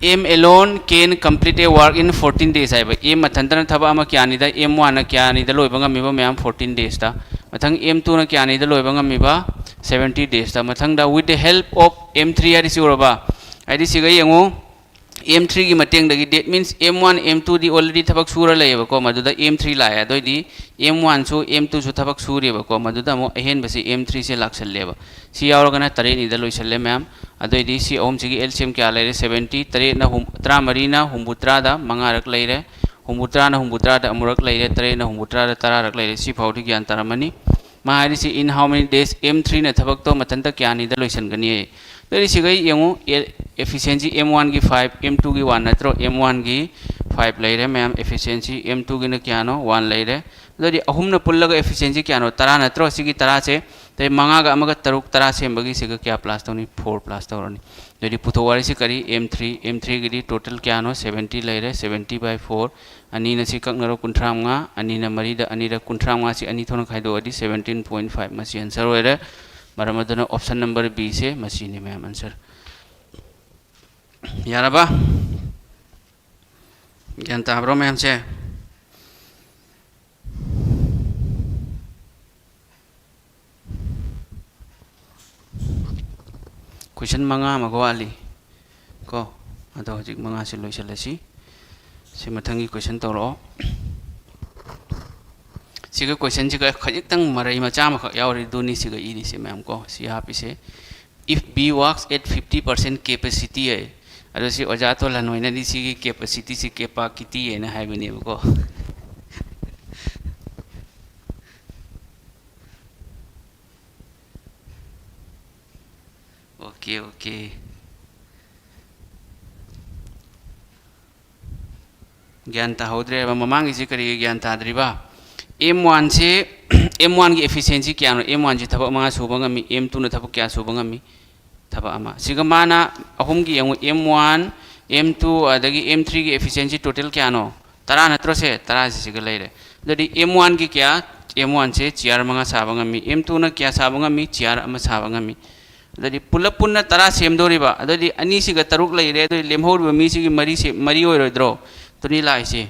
M alone can complete a work in fourteen days ꯍꯥꯏꯕ꯫ M ꯃꯊꯟꯇꯅ ꯊꯕꯛ ꯑꯃ ꯀꯌꯥꯅꯤꯗ, M oneꯅ ꯀꯌꯥꯅꯤꯗ ꯂꯣꯏꯕ ꯉꯝꯃꯤꯕ ꯃꯌꯥꯝ? Fourteen daysꯇ꯫ ꯃꯊꯪ M twoꯅ ꯀꯌꯥꯅꯤꯗ ꯂꯣꯏꯕ ꯉꯝꯃꯤꯕ? Seventy daysꯇ꯫ ꯃꯊꯪꯗ with the help of M three ꯍꯥꯏꯔꯤꯁꯤ ꯎꯔꯕ? ꯍꯥꯏꯗꯤ ꯁꯤꯒ ꯌꯦꯡꯉꯨ, M threeꯒꯤ ꯃꯇꯦꯡꯗꯒꯤ, that means M one, M twoꯗꯤ already ꯊꯕꯛ ꯁꯨꯔ ꯂꯩꯌꯦꯕꯀꯣ, ꯃꯗꯨꯗ M three ꯂꯥꯛꯑꯦ꯫ ꯑꯗꯨꯑꯣꯏꯗꯤ M oneꯁꯨ M twoꯁꯨ ꯊꯕꯛ ꯁꯨꯔꯦꯕꯀꯣ, ꯃꯗꯨꯗ ꯑꯃꯨꯛ ꯑꯍꯦꯟꯕꯁꯤ M threeꯁꯦ ꯂꯥꯛꯁꯜꯂꯦꯕ꯫ ꯁꯤ ꯌꯥꯎꯔꯒꯅ ꯇꯔꯦꯠꯅꯤꯗ ꯂꯣꯏꯁꯜꯂꯦ ꯃꯌꯥꯝ꯫ ꯑꯗꯨꯑꯣꯏꯗꯤ ꯁꯤ ꯑꯍꯨꯝꯁꯤꯒꯤ L C M ꯀꯌꯥ ꯂꯩꯔꯦ? Seventy꯫ ꯇꯔꯦꯠꯅ ꯍꯨꯝ-, ꯇꯔꯥꯃꯔꯤꯅ ꯍꯨꯝꯐꯨꯇꯔꯥꯗ ꯃꯉꯥꯔꯛ ꯂꯩꯔꯦ, ꯍꯨꯝꯐꯨꯇꯔꯥꯅ ꯍꯨꯝꯐꯨꯇꯔꯥꯗ ꯑꯃꯨꯔꯛ ꯂꯩꯔꯦ, ꯇꯔꯦꯠꯅ ꯍꯨꯝꯐꯨꯇꯔꯥꯗ ꯇꯔꯥꯔꯛ ꯂꯩꯔꯦ꯫ ꯁꯤ ꯐꯥꯎꯗꯤ ꯒ꯭ꯌꯥꯟ ꯇꯥꯔꯝꯃꯅꯤ꯫ ꯃꯥ ꯍꯥꯏꯔꯤꯁꯤ in how many days M threeꯅ ꯊꯕꯛꯇꯣ ꯃꯊꯟꯇ ꯀꯌꯥꯅꯤꯗ ꯂꯣꯏꯁꯤꯟꯒꯅꯤ? ꯑꯗꯨꯗꯤ ꯁꯤꯒ ꯌꯦꯡꯉꯨ, ꯑꯦ-, efficiency M oneꯒꯤ five, M twoꯒꯤ one ꯅꯠꯇ꯭ꯔꯣ? M oneꯒꯤ five ꯂꯩꯔꯦ ꯃꯌꯥꯝ, efficiency M twoꯒꯤꯅ ꯀꯌꯥꯅꯣ? One ꯂꯩꯔꯦ꯫ ꯑꯗꯨꯗꯤ ꯑꯍꯨꯝꯅ ꯄꯨꯜꯂꯒ efficiency ꯀꯌꯥꯅꯣ? ꯇꯔꯥ ꯅꯠꯇ꯭ꯔꯣ? ꯁꯤꯒꯤ ꯇꯔꯥꯁꯦ ꯑꯗꯩ ꯃꯉꯥꯒ ꯑꯃꯒ ꯇꯔꯨꯛ, ꯇꯔꯥ ꯁꯦꯝꯕꯒꯤꯁꯤꯒ ꯀꯌꯥ plus ꯇꯧꯅꯤ? Four plus ꯇꯧꯔꯅꯤ꯫ ꯑꯗꯨꯗꯤ ꯄꯨꯊꯣꯛ ꯋꯥꯔꯤꯁꯤ ꯀꯔꯤ? M three, M three ꯒꯤꯗꯤ total ꯀꯌꯥꯅꯣ? Seventy ꯂꯩꯔꯦ, seventy by four꯫ ꯑꯅꯤꯅ ꯁꯤ ꯀꯛꯅꯔꯣ, ꯀꯨꯟꯊ꯭ꯔꯥ ꯃꯉꯥ, ꯑꯅꯤꯅ ꯃꯔꯤꯗ, ꯑꯅꯤꯗ ꯀꯨꯟꯊ꯭ꯔꯥ ꯃꯉꯥ ꯁꯤ ꯑꯅꯤ ꯊꯣꯛꯅ ꯈꯥꯏꯗꯣꯛꯑꯗꯤ seventeen point five꯫ ꯃꯁꯤ answer ꯑꯣꯏꯔꯦ꯫ ꯃꯔꯝ ꯑꯗꯨꯅ option number B ꯁꯦ ꯃꯁꯤꯅꯤ ꯃꯌꯥꯝ answer꯫ ꯌꯥꯔꯕ? ꯒ꯭ꯌꯥꯟ ꯇꯥꯕ꯭ꯔꯣ ꯃꯌꯥꯝꯁꯦ? Question ꯃꯉꯥ ꯑꯃꯒ ꯋꯥꯠꯂꯤ ꯀꯣ꯫ ꯑꯗꯣ ꯍꯧꯖꯤꯛ ꯃꯉꯥꯁꯤ ꯂꯣꯏꯁꯤꯜꯂꯁꯤ꯫ ꯁꯤ ꯃꯊꯪꯒꯤ question ꯇꯧꯔꯛꯑꯣ꯫ ꯁꯤꯒ questionꯁꯤꯒ ꯈꯖꯤꯛꯇꯪ ꯃꯔꯩ ꯃꯆꯥ ꯑꯃꯈꯛ ꯌꯥꯎꯔꯤ, ꯑꯗꯨꯅꯤ ꯁꯤꯒ ꯏꯔꯤꯁꯦ ꯃꯌꯥꯝ ꯀꯣ꯫ ꯁꯤ ꯍꯥꯞꯄꯤꯁꯦ, "If B works at fifty percent capacity" ꯍꯥꯏ꯫ ꯑꯗꯣ ꯁꯤ ꯑꯣꯖꯥ ꯇꯣꯂꯟ ꯍꯣꯏꯅꯗꯤ ꯁꯤꯒꯤ capacityꯁꯤ capacity ꯍꯥꯏꯅ ꯍꯥꯏꯕꯅꯦꯕꯀꯣ꯫ OK, OK꯫ ꯒ꯭ꯌꯥꯟ ꯇꯥꯍꯧꯗ꯭ꯔꯦꯕ꯫ ꯃꯃꯥꯡꯒꯤꯁꯤ ꯀꯔꯤꯒꯤ ꯒ꯭ꯌꯥꯟ ꯇꯥꯗ꯭ꯔꯤꯕ? M one ꯁꯤ, M one ꯒꯤ efficiency ꯀꯌꯥꯅꯣ? M one ꯁꯤ ꯊꯕꯛ ꯃꯉꯥ ꯁꯨꯕ ꯉꯝꯃꯤ, M two ꯅ ꯊꯕꯛ ꯀꯌꯥ ꯁꯨꯕ ꯉꯝꯃꯤ? ꯊꯕꯛ ꯑꯃ꯫ ꯁꯤꯒ ꯃꯥꯅ ꯑꯍꯨꯝꯒꯤ ꯌꯦꯡꯉꯨ, M one, M two, ꯑꯗꯒꯤ M three ꯒꯤ efficiency total ꯀꯌꯥꯅꯣ? ꯇꯔꯥ ꯅꯠꯇ꯭ꯔꯣ ꯁꯦ? ꯇꯔꯥꯁꯤ ꯁꯤꯒ ꯂꯩꯔꯦ꯫ ꯑꯗꯨꯗꯤ M one ꯒꯤ ꯀꯌꯥ? M one ꯁꯦ chair ꯃꯉꯥ ꯁꯥꯕ ꯉꯝꯃꯤ꯫ M two ꯅ ꯀꯌꯥ ꯁꯥꯕ ꯉꯝꯃꯤ? Chair ꯑꯃ ꯁꯥꯕ ꯉꯝꯃꯤ꯫ ꯑꯗꯨꯗꯤ ꯄꯨꯂꯞ ꯄꯨꯟꯅ ꯇꯔꯥ ꯁꯦꯝꯗꯣꯔꯤꯕ꯫ ꯑꯗꯨꯗꯤ ꯑꯅꯤꯁꯤꯒ ꯇꯔꯨꯛ ꯂꯩꯔꯦ꯫ ꯑꯗꯨꯗꯤ ꯂꯦꯝꯍꯧꯔꯤꯕ ꯃꯤꯁꯤꯒꯤ ꯃꯔꯤꯁꯦ ꯃꯔꯤ ꯑꯣꯏꯔꯣꯏꯗ꯭ꯔꯣ? ꯑꯗꯨꯅꯤ ꯂꯥꯛꯏꯁꯦ꯫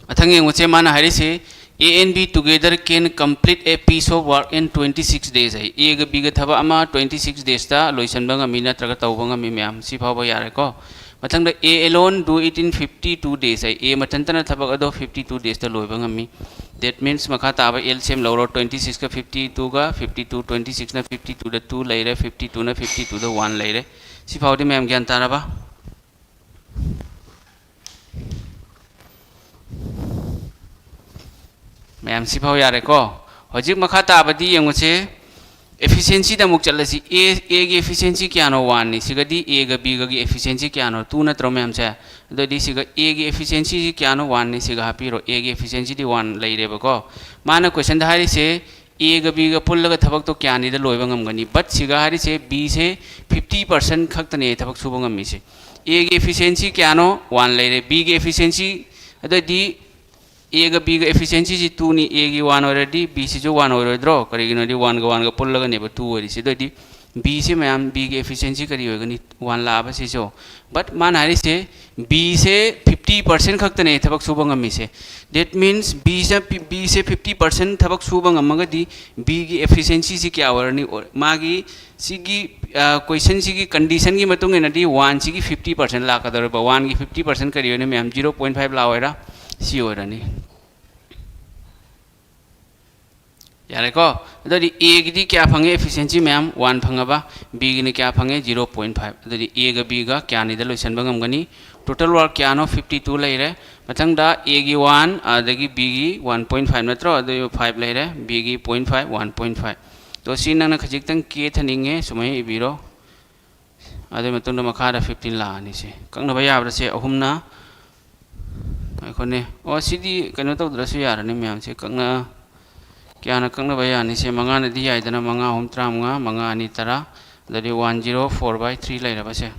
ꯃꯊꯪ ꯌꯦꯡꯉꯨꯁꯦ, ꯃꯥꯅ ꯍꯥꯏꯔꯤꯁꯦ, "A and B together can complete a piece of work in twenty six days" high. A ꯒ B ꯒ ꯊꯕꯛ ꯑꯃ twenty six days ꯇ ꯂꯣꯏꯁꯤꯟꯕ ꯉꯝꯃꯤ ꯅꯠꯇ꯭ꯔꯒ ꯇꯧꯕ ꯉꯝꯃꯤ ꯃꯌꯥꯝ꯫ ꯁꯤ ꯐꯥꯎꯕ ꯌꯥꯔꯦꯀꯣ꯫ ꯃꯊꯪꯗ, "A alone do it in fifty two days" high. A ꯃꯊꯟꯇꯅ ꯊꯕꯛ ꯑꯗꯣ fifty two days ꯇ ꯂꯣꯏꯕ ꯉꯝꯃꯤ꯫ That means ꯃꯈꯥ ꯇꯥꯕ L C M ꯂꯧꯔꯣ, twenty six ꯀ fifty two ꯒ, fifty two, twenty six ꯅ fifty two ꯗ two ꯂꯩꯔꯦ, fifty two ꯅ fifty two ꯗ one ꯂꯩꯔꯦ꯫ ꯁꯤ ꯐꯥꯎꯗꯤ ꯃꯌꯥꯝ ꯒ꯭ꯌꯥꯟ ꯇꯥꯔꯕ? ꯃꯌꯥꯝ ꯁꯤꯐꯥꯎ ꯌꯥꯔꯦꯀꯣ꯫ ꯍꯧꯖꯤꯛ ꯃꯈꯥ ꯇꯥꯕꯗꯤ ꯌꯦꯡꯉꯨꯁꯦ꯫ Efficiencyꯗ ꯑꯃꯨꯛ ꯆꯠꯂꯁꯤ꯫ A, Aꯒꯤ efficiency ꯀꯌꯥꯅꯣ? Oneꯅꯤ꯫ ꯁꯤꯒꯗꯤ Aꯒ Bꯒꯒꯤ efficiency ꯀꯌꯥꯅꯣ? Two ꯅꯠꯇ꯭ꯔꯣ ꯃꯌꯥꯝꯁꯦ? ꯑꯗꯨꯑꯣꯏꯗꯤ ꯁꯤꯒ Aꯒꯤ efficiencyꯁꯤ ꯀꯌꯥꯅꯣ? Oneꯅꯤ꯫ ꯁꯤꯒ ꯍꯥꯞꯄꯤꯔꯣ꯫ Aꯒꯤ efficiencyꯗꯤ one ꯂꯩꯔꯦꯕꯀꯣ꯫ ꯃꯥꯅ questionꯗ ꯍꯥꯏꯔꯤꯁꯦ Aꯒ Bꯒ ꯄꯨꯜꯂꯒ ꯊꯕꯛꯇꯣ ꯀꯌꯥꯅꯤꯗ ꯂꯣꯏꯕ ꯉꯝꯒꯅꯤ? But ꯁꯤꯒ ꯍꯥꯏꯔꯤꯁꯦ Bꯁꯦ fifty percent ꯈꯛꯇꯅꯦ ꯊꯕꯛ ꯁꯨꯕ ꯉꯝꯃꯤꯁꯦ꯫ Aꯒꯤ efficiency ꯀꯌꯥꯅꯣ? One ꯂꯩꯔꯦ꯫ Bꯒꯤ efficiency, ꯑꯗꯨꯑꯣꯏꯗꯤ Aꯒ Bꯒ efficiencyꯁꯤ twoꯅꯤ, Aꯒꯤ one ꯑꯣꯏꯔꯗꯤ Bꯁꯤꯁꯨ one ꯑꯣꯏꯔꯣꯏꯗ꯭ꯔꯣ? ꯀꯔꯤꯒꯤꯅꯣꯗꯤ oneꯒ oneꯒ ꯄꯨꯜꯂꯒꯅꯦꯕ two ꯑꯣꯏꯔꯤꯁꯦ꯫ ꯑꯗꯨꯑꯣꯏꯗꯤ Bꯁꯤ ꯃꯌꯥꯝ, Bꯒꯤ efficiency ꯀꯔꯤ ꯑꯣꯏꯒꯅꯤ? One ꯂꯥꯛꯑꯕ ꯁꯤꯁꯨ꯫ But ꯃꯥꯅ ꯍꯥꯏꯔꯤꯁꯦ Bꯁꯦ fifty percent ꯈꯛꯇꯅꯦ ꯊꯕꯛ ꯁꯨꯕ ꯉꯝꯃꯤꯁꯦ꯫ That means Bꯁꯦ, Bꯁꯦ fifty percent ꯊꯕꯛ ꯁꯨꯕ ꯉꯝꯃꯒꯗꯤ Bꯒꯤ efficiencyꯁꯤ ꯀꯌꯥ ꯑꯣꯏꯔꯅꯤ? ꯃꯥꯒꯤ ꯁꯤꯒꯤ, ꯑ, questionꯁꯤꯒꯤ conditionꯒꯤ ꯃꯇꯨꯡ ꯏꯟꯅꯗꯤ oneꯁꯤꯒꯤ fifty percent ꯂꯥꯛꯀꯗꯧꯔꯤꯕ꯫ Oneꯒꯤ fifty percent ꯀꯔꯤ ꯑꯣꯏꯅꯤ ꯃꯌꯥꯝ? Zero point five ꯂꯥꯛꯑꯣꯏꯔꯥ? ꯁꯤ ꯑꯣꯏꯔꯅꯤ꯫ ꯌꯥꯔꯦꯀꯣ? ꯑꯗꯨꯗꯤ Aꯒꯤꯗꯤ ꯀꯌꯥ ꯐꯪꯉꯦ? Efficiency ꯃꯌꯥꯝ one ꯐꯪꯉꯕ? Bꯒꯤꯅ ꯀꯌꯥ ꯐꯪꯉꯦ? Zero point five꯫ ꯑꯗꯨꯗꯤ Aꯒ Bꯒ ꯀꯌꯥꯅꯤꯗ ꯂꯣꯏꯁꯤꯟꯕ ꯉꯝꯒꯅꯤ? Total work ꯀꯌꯥꯅꯣ? Fifty two ꯂꯩꯔꯦ꯫ ꯃꯊꯪꯗ Aꯒꯤ one, ꯑꯗꯒꯤ Bꯒꯤ one point five ꯅꯠꯇ꯭ꯔꯣ? ꯑꯗꯨ five ꯂꯩꯔꯦ꯫ Bꯒꯤ point five, one point five꯫ ꯇꯣ ꯁꯤ ꯅꯪꯅ ꯈꯖꯤꯛꯇꯪ ꯀꯦꯊꯅꯤꯡꯉꯦ, ꯁꯨꯃꯥꯏꯅ ꯏꯕꯤꯔꯣ꯫ ꯑꯗꯨꯒꯤ ꯃꯇꯨꯡꯗ ꯃꯈꯥꯗ fifteen ꯂꯥꯛꯑꯅꯤ꯫ ꯁꯦ ꯀꯛꯅꯕ ꯌꯥꯕ꯭ꯔꯥ? ꯁꯦ ꯑꯍꯨꯝꯅ, ꯉꯥꯏꯈꯣꯅꯦ꯫ ꯑꯣ, ꯁꯤꯗꯤ ꯀꯩꯅꯣ ꯇꯧꯗ꯭ꯔꯁꯨ ꯌꯥꯔꯅꯤ ꯃꯌꯥꯝꯁꯦ꯫ ꯀꯛꯅ-, ꯀꯌꯥꯅ ꯀꯛꯅꯕ ꯌꯥꯅꯤ? ꯁꯦ ꯃꯉꯥꯅꯗꯤ ꯌꯥꯏꯗꯅ, ꯃꯉꯥ ꯑꯍꯨꯝ ꯇꯔꯥꯃꯉꯥ, ꯃꯉꯥ ꯑꯅꯤ ꯇꯔꯥ, ꯑꯗꯨꯗꯤ one zero four by three ꯂꯩꯔꯕꯁꯦ꯫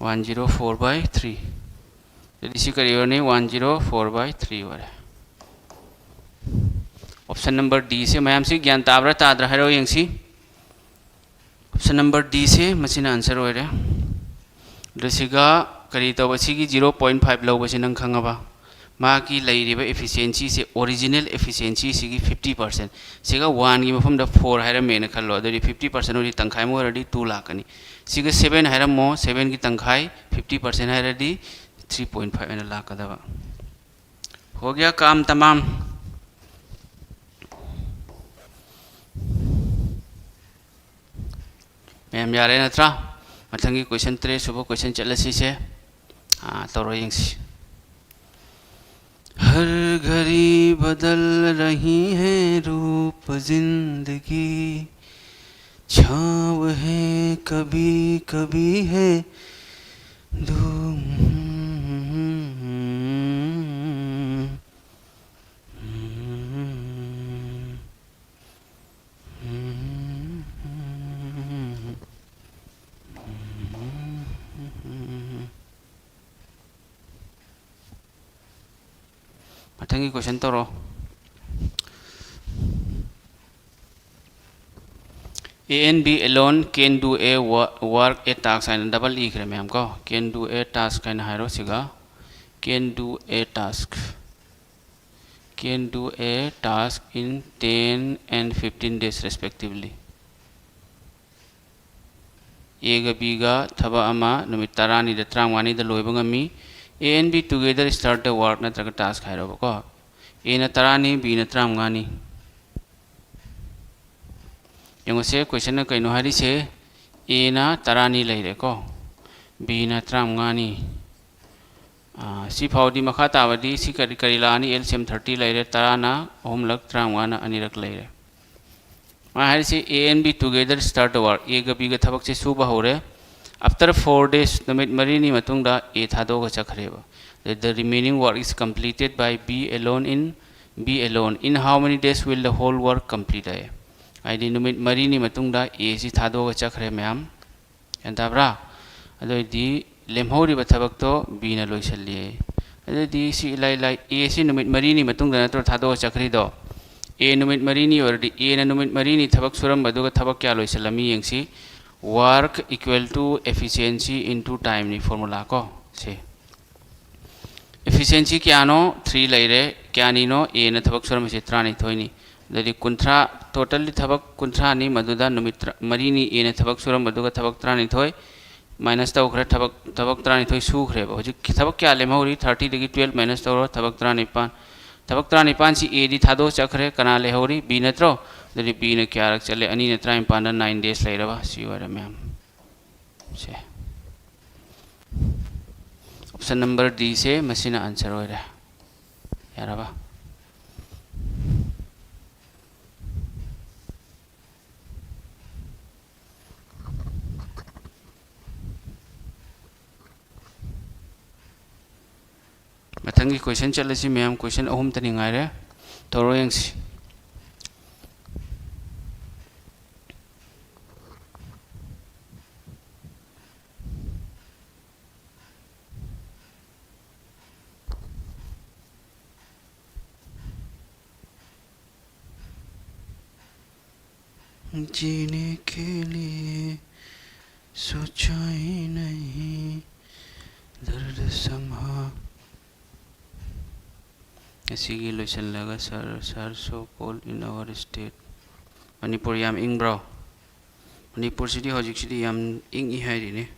One zero four by three꯫ ꯑꯗꯨꯗꯤ ꯁꯤ ꯀꯔꯤ ꯑꯣꯏꯔꯅꯤ? One zero four by three ꯑꯣꯏꯔꯦ꯫ Option number D ꯁꯦ ꯃꯌꯥꯝꯁꯤ ꯒ꯭ꯌꯥꯟ ꯇꯥꯕ꯭ꯔꯥ ꯇꯥꯗ꯭ꯔꯥ ꯍꯥꯏꯔꯛꯑꯣ ꯌꯦꯡꯁꯤ꯫ Option number D ꯁꯦ ꯃꯁꯤꯅ answer ꯑꯣꯏꯔꯦ꯫ ꯑꯗꯨ ꯁꯤꯒ ꯀꯔꯤ ꯇꯧꯕ? ꯁꯤꯒꯤ zero point five ꯂꯧꯕꯁꯤ ꯅꯪ ꯈꯪꯉꯕ? ꯃꯥꯒꯤ ꯂꯩꯔꯤꯕ efficiencyꯁꯦ, original efficiencyꯁꯤꯒꯤ fifty percent꯫ ꯁꯤꯒ oneꯒꯤ ꯃꯐꯝꯗ four ꯍꯥꯏꯔꯝꯃꯦꯅ ꯈꯜꯂꯣ꯫ ꯑꯗꯨꯗꯤ fifty percent ꯑꯣꯏꯔꯗꯤ two ꯂꯥꯛꯀꯅꯤ꯫ ꯁꯤꯒ seven ꯍꯥꯏꯔꯝꯃꯣ, sevenꯒꯤ ꯇꯪꯈꯥꯏ, fifty percent ꯍꯥꯏꯔꯗꯤ three point five ꯑꯣꯏꯅ ꯂꯥꯛꯀꯗꯕ꯫ हो गया काम तमाम। ꯃꯌꯥꯝ ꯌꯥꯔꯦ ꯅꯠꯇ꯭ꯔꯥ? ꯃꯊꯪꯒꯤ question, ꯇꯔꯦꯠ ꯁꯨꯕ question ꯆꯠꯂꯁꯤꯁꯦ꯫ ꯑꯥ, ꯇꯧꯔ ꯌꯦꯡꯁꯤ꯫ हर घड़ी बदल रही है रूप जिंदगी, छाँव है कभी कभी है धूम। ꯃꯊꯪꯒꯤ question ꯇꯧꯔꯣ꯫ A and B alone can do a wo- work, a task ꯍꯥꯏꯅ double ꯏꯈ꯭ꯔꯦ ꯃꯌꯥꯝ ꯀꯣ꯫ Can do a task ꯍꯥꯏꯅ ꯍꯥꯏꯔꯣ ꯁꯤꯒ꯫ Can do a task, can do a task in ten and fifteen days respectively. Aꯒ Bꯒ ꯊꯕꯛ ꯑꯃ ꯅꯨꯃꯤꯠ ꯇꯔꯥꯅꯤꯗ ꯇꯔꯥꯃꯉꯥꯅꯤꯗ ꯂꯣꯏꯕ ꯉꯝꯃꯤ꯫ A and B together start the work ꯅꯠꯇ꯭ꯔꯒ task ꯍꯥꯏꯔꯣꯕꯀꯣ꯫ Aꯅ ꯇꯔꯥꯅꯤ, Bꯅ ꯇꯔꯥꯃꯉꯥꯅꯤ꯫ ꯌꯦꯡꯉꯨꯁꯦ, questionꯅ ꯀꯩꯅꯣ ꯍꯥꯏꯔꯤꯁꯦ꯫ Aꯅ ꯇꯔꯥꯅꯤ ꯂꯩꯔꯦꯀꯣ, Bꯅ ꯇꯔꯥꯃꯉꯥꯅꯤ꯫ ꯑꯥ, ꯁꯤ ꯐꯥꯎꯗꯤ ꯃꯈꯥ ꯇꯥꯕꯗꯤ ꯁꯤ ꯀꯔꯤ ꯀꯔꯤ ꯂꯥꯛꯑꯅꯤ? LCM thirty ꯂꯩꯔꯦ, ꯇꯔꯥꯅ ꯑꯍꯨꯝꯂꯛ, ꯇꯔꯥꯃꯉꯥꯅ ꯑꯅꯤꯔꯛ ꯂꯩꯔꯦ꯫ ꯃꯥ ꯍꯥꯏꯔꯤꯁꯤ A and B together start the work, Aꯒ Bꯒ ꯊꯕꯛꯁꯦ ꯁꯨꯕ ꯍꯧꯔꯦ꯫ After four days, ꯅꯨꯃꯤꯠ ꯃꯔꯤꯅꯤ ꯃꯇꯨꯡꯗ A ꯊꯥꯗꯣꯛꯑꯒ ꯆꯠꯈ꯭ꯔꯦꯕ꯫ The, the remaining work is completed by B alone in, B alone. In how many days will the whole work complete ꯍꯥꯏꯌꯦ꯫ ꯍꯥꯏꯗꯤ ꯅꯨꯃꯤꯠ ꯃꯔꯤꯅꯤ ꯃꯇꯨꯡꯗ Aꯁꯤ ꯊꯥꯗꯣꯛꯑꯒ ꯆꯠꯈ꯭ꯔꯦ ꯃꯌꯥꯝ꯫ ꯒ꯭ꯌꯥꯟ ꯇꯥꯕ꯭ꯔꯥ? ꯑꯗꯨ ꯑꯣꯏꯗꯤ ꯂꯦꯝꯍꯧꯔꯤꯕ ꯊꯕꯛꯇꯣ Bꯅ ꯂꯣꯏꯁꯤꯜꯂꯤ꯫ ꯑꯗꯨꯗꯤ ꯁꯤ ꯏꯂꯥꯏ ꯂꯥꯏ, Aꯁꯤ ꯅꯨꯃꯤꯠ ꯃꯔꯤꯅꯤ ꯃꯇꯨꯡꯗ ꯅꯠꯇ꯭ꯔꯣ ꯊꯥꯗꯣꯛꯑ ꯆꯠꯈ꯭ꯔꯤꯗꯣ? A ꯅꯨꯃꯤꯠ ꯃꯔꯤꯅꯤ ꯑꯣꯏꯔꯗꯤ Aꯅ ꯅꯨꯃꯤꯠ ꯃꯔꯤꯅꯤ ꯊꯕꯛ ꯁꯨꯔꯝꯕꯗꯨꯒ ꯊꯕꯛ ꯀꯌꯥ ꯂꯣꯏꯁꯤꯜꯂꯝꯃꯤ ꯌꯦꯡꯁꯤ꯫ Work equal to efficiency into timeꯅꯤ formula ꯀꯣ꯫ ꯁꯦ, efficiency ꯀꯌꯥꯅꯣ? Three ꯂꯩꯔꯦ꯫ ꯀꯌꯥꯅꯤꯅꯣ? Aꯅ ꯊꯕꯛ ꯁꯨꯔꯝꯃꯤꯁꯦ ꯇꯔꯥꯅꯤꯊꯣꯏꯅꯤ꯫ ꯑꯗꯨꯗꯤ ꯀꯨꯟꯊ꯭ꯔꯥ, totally ꯊꯕꯛ ꯀꯨꯟꯊ꯭ꯔꯥꯅꯤ, ꯃꯗꯨꯗ ꯅꯨꯃꯤꯠ ꯇꯔꯥ-, ꯃꯔꯤꯅꯤ Aꯅ ꯊꯕꯛ ꯁꯨꯔꯝꯕꯗꯨꯒ ꯊꯕꯛ ꯇꯔꯥꯅꯤꯊꯣꯏ minus ꯇꯧꯈ꯭ꯔꯦ, ꯊꯕꯛ, ꯊꯕꯛ ꯇꯔꯥꯅꯤꯊꯣꯏ ꯁꯨꯈ꯭ꯔꯦꯕ꯫ ꯍꯧꯖꯤꯛ ꯊꯕꯛ ꯀꯌꯥ ꯂꯦꯝꯍꯧꯔꯤ? Thirtyꯗꯒꯤ twelve minus ꯇꯧꯔꯣ, ꯊꯕꯛ ꯇꯔꯥꯅꯤꯄꯥꯟ꯫ ꯊꯕꯛ ꯇꯔꯥꯅꯤꯄꯥꯟꯁꯤ Aꯗꯤ ꯊꯥꯗꯣꯛꯑ ꯆꯠꯈ꯭ꯔꯦ, ꯀꯅꯥ ꯂꯩꯍꯧꯔꯤ? B ꯅꯠꯇ꯭ꯔꯣ? ꯑꯗꯨꯗꯤ Bꯅ ꯀꯌꯥꯔꯛ ꯆꯠꯂꯦ? ꯑꯅꯤꯅ ꯇꯔꯥꯅꯤꯄꯥꯟꯗ nine days ꯂꯩꯔꯕ? ꯁꯤ ꯑꯣꯏꯔꯦ ꯃꯌꯥꯝ꯫ ꯁꯦ꯫ Option number D ꯁꯦ ꯃꯁꯤꯅ answer ꯑꯣꯏꯔꯦ꯫ ꯌꯥꯔꯕ? ꯃꯊꯪꯒꯤ question ꯆꯠꯂꯁꯤ ꯃꯌꯥꯝ꯫ Question ꯑꯍꯨꯝꯇꯅꯤ ꯉꯥꯏꯔꯦ꯫ ꯇꯧꯔꯣ ꯌꯦꯡꯁꯤ꯫ जीने के लिए सोचा ही नहीं दर्द समा। ꯑꯁꯤꯒꯤ ꯂꯣꯏꯁꯤꯜꯂꯒ, sir, sir, so cold in our state. Manipur ꯌꯥꯝ ꯏꯪꯕ꯭ꯔꯣ? ꯃꯅꯤꯄꯨꯔꯁꯤꯗꯤ ꯍꯧꯖꯤꯛꯁꯤꯗꯤ ꯌꯥꯝ ꯏꯪꯏ ꯍꯥꯏꯔꯤꯅꯦ꯫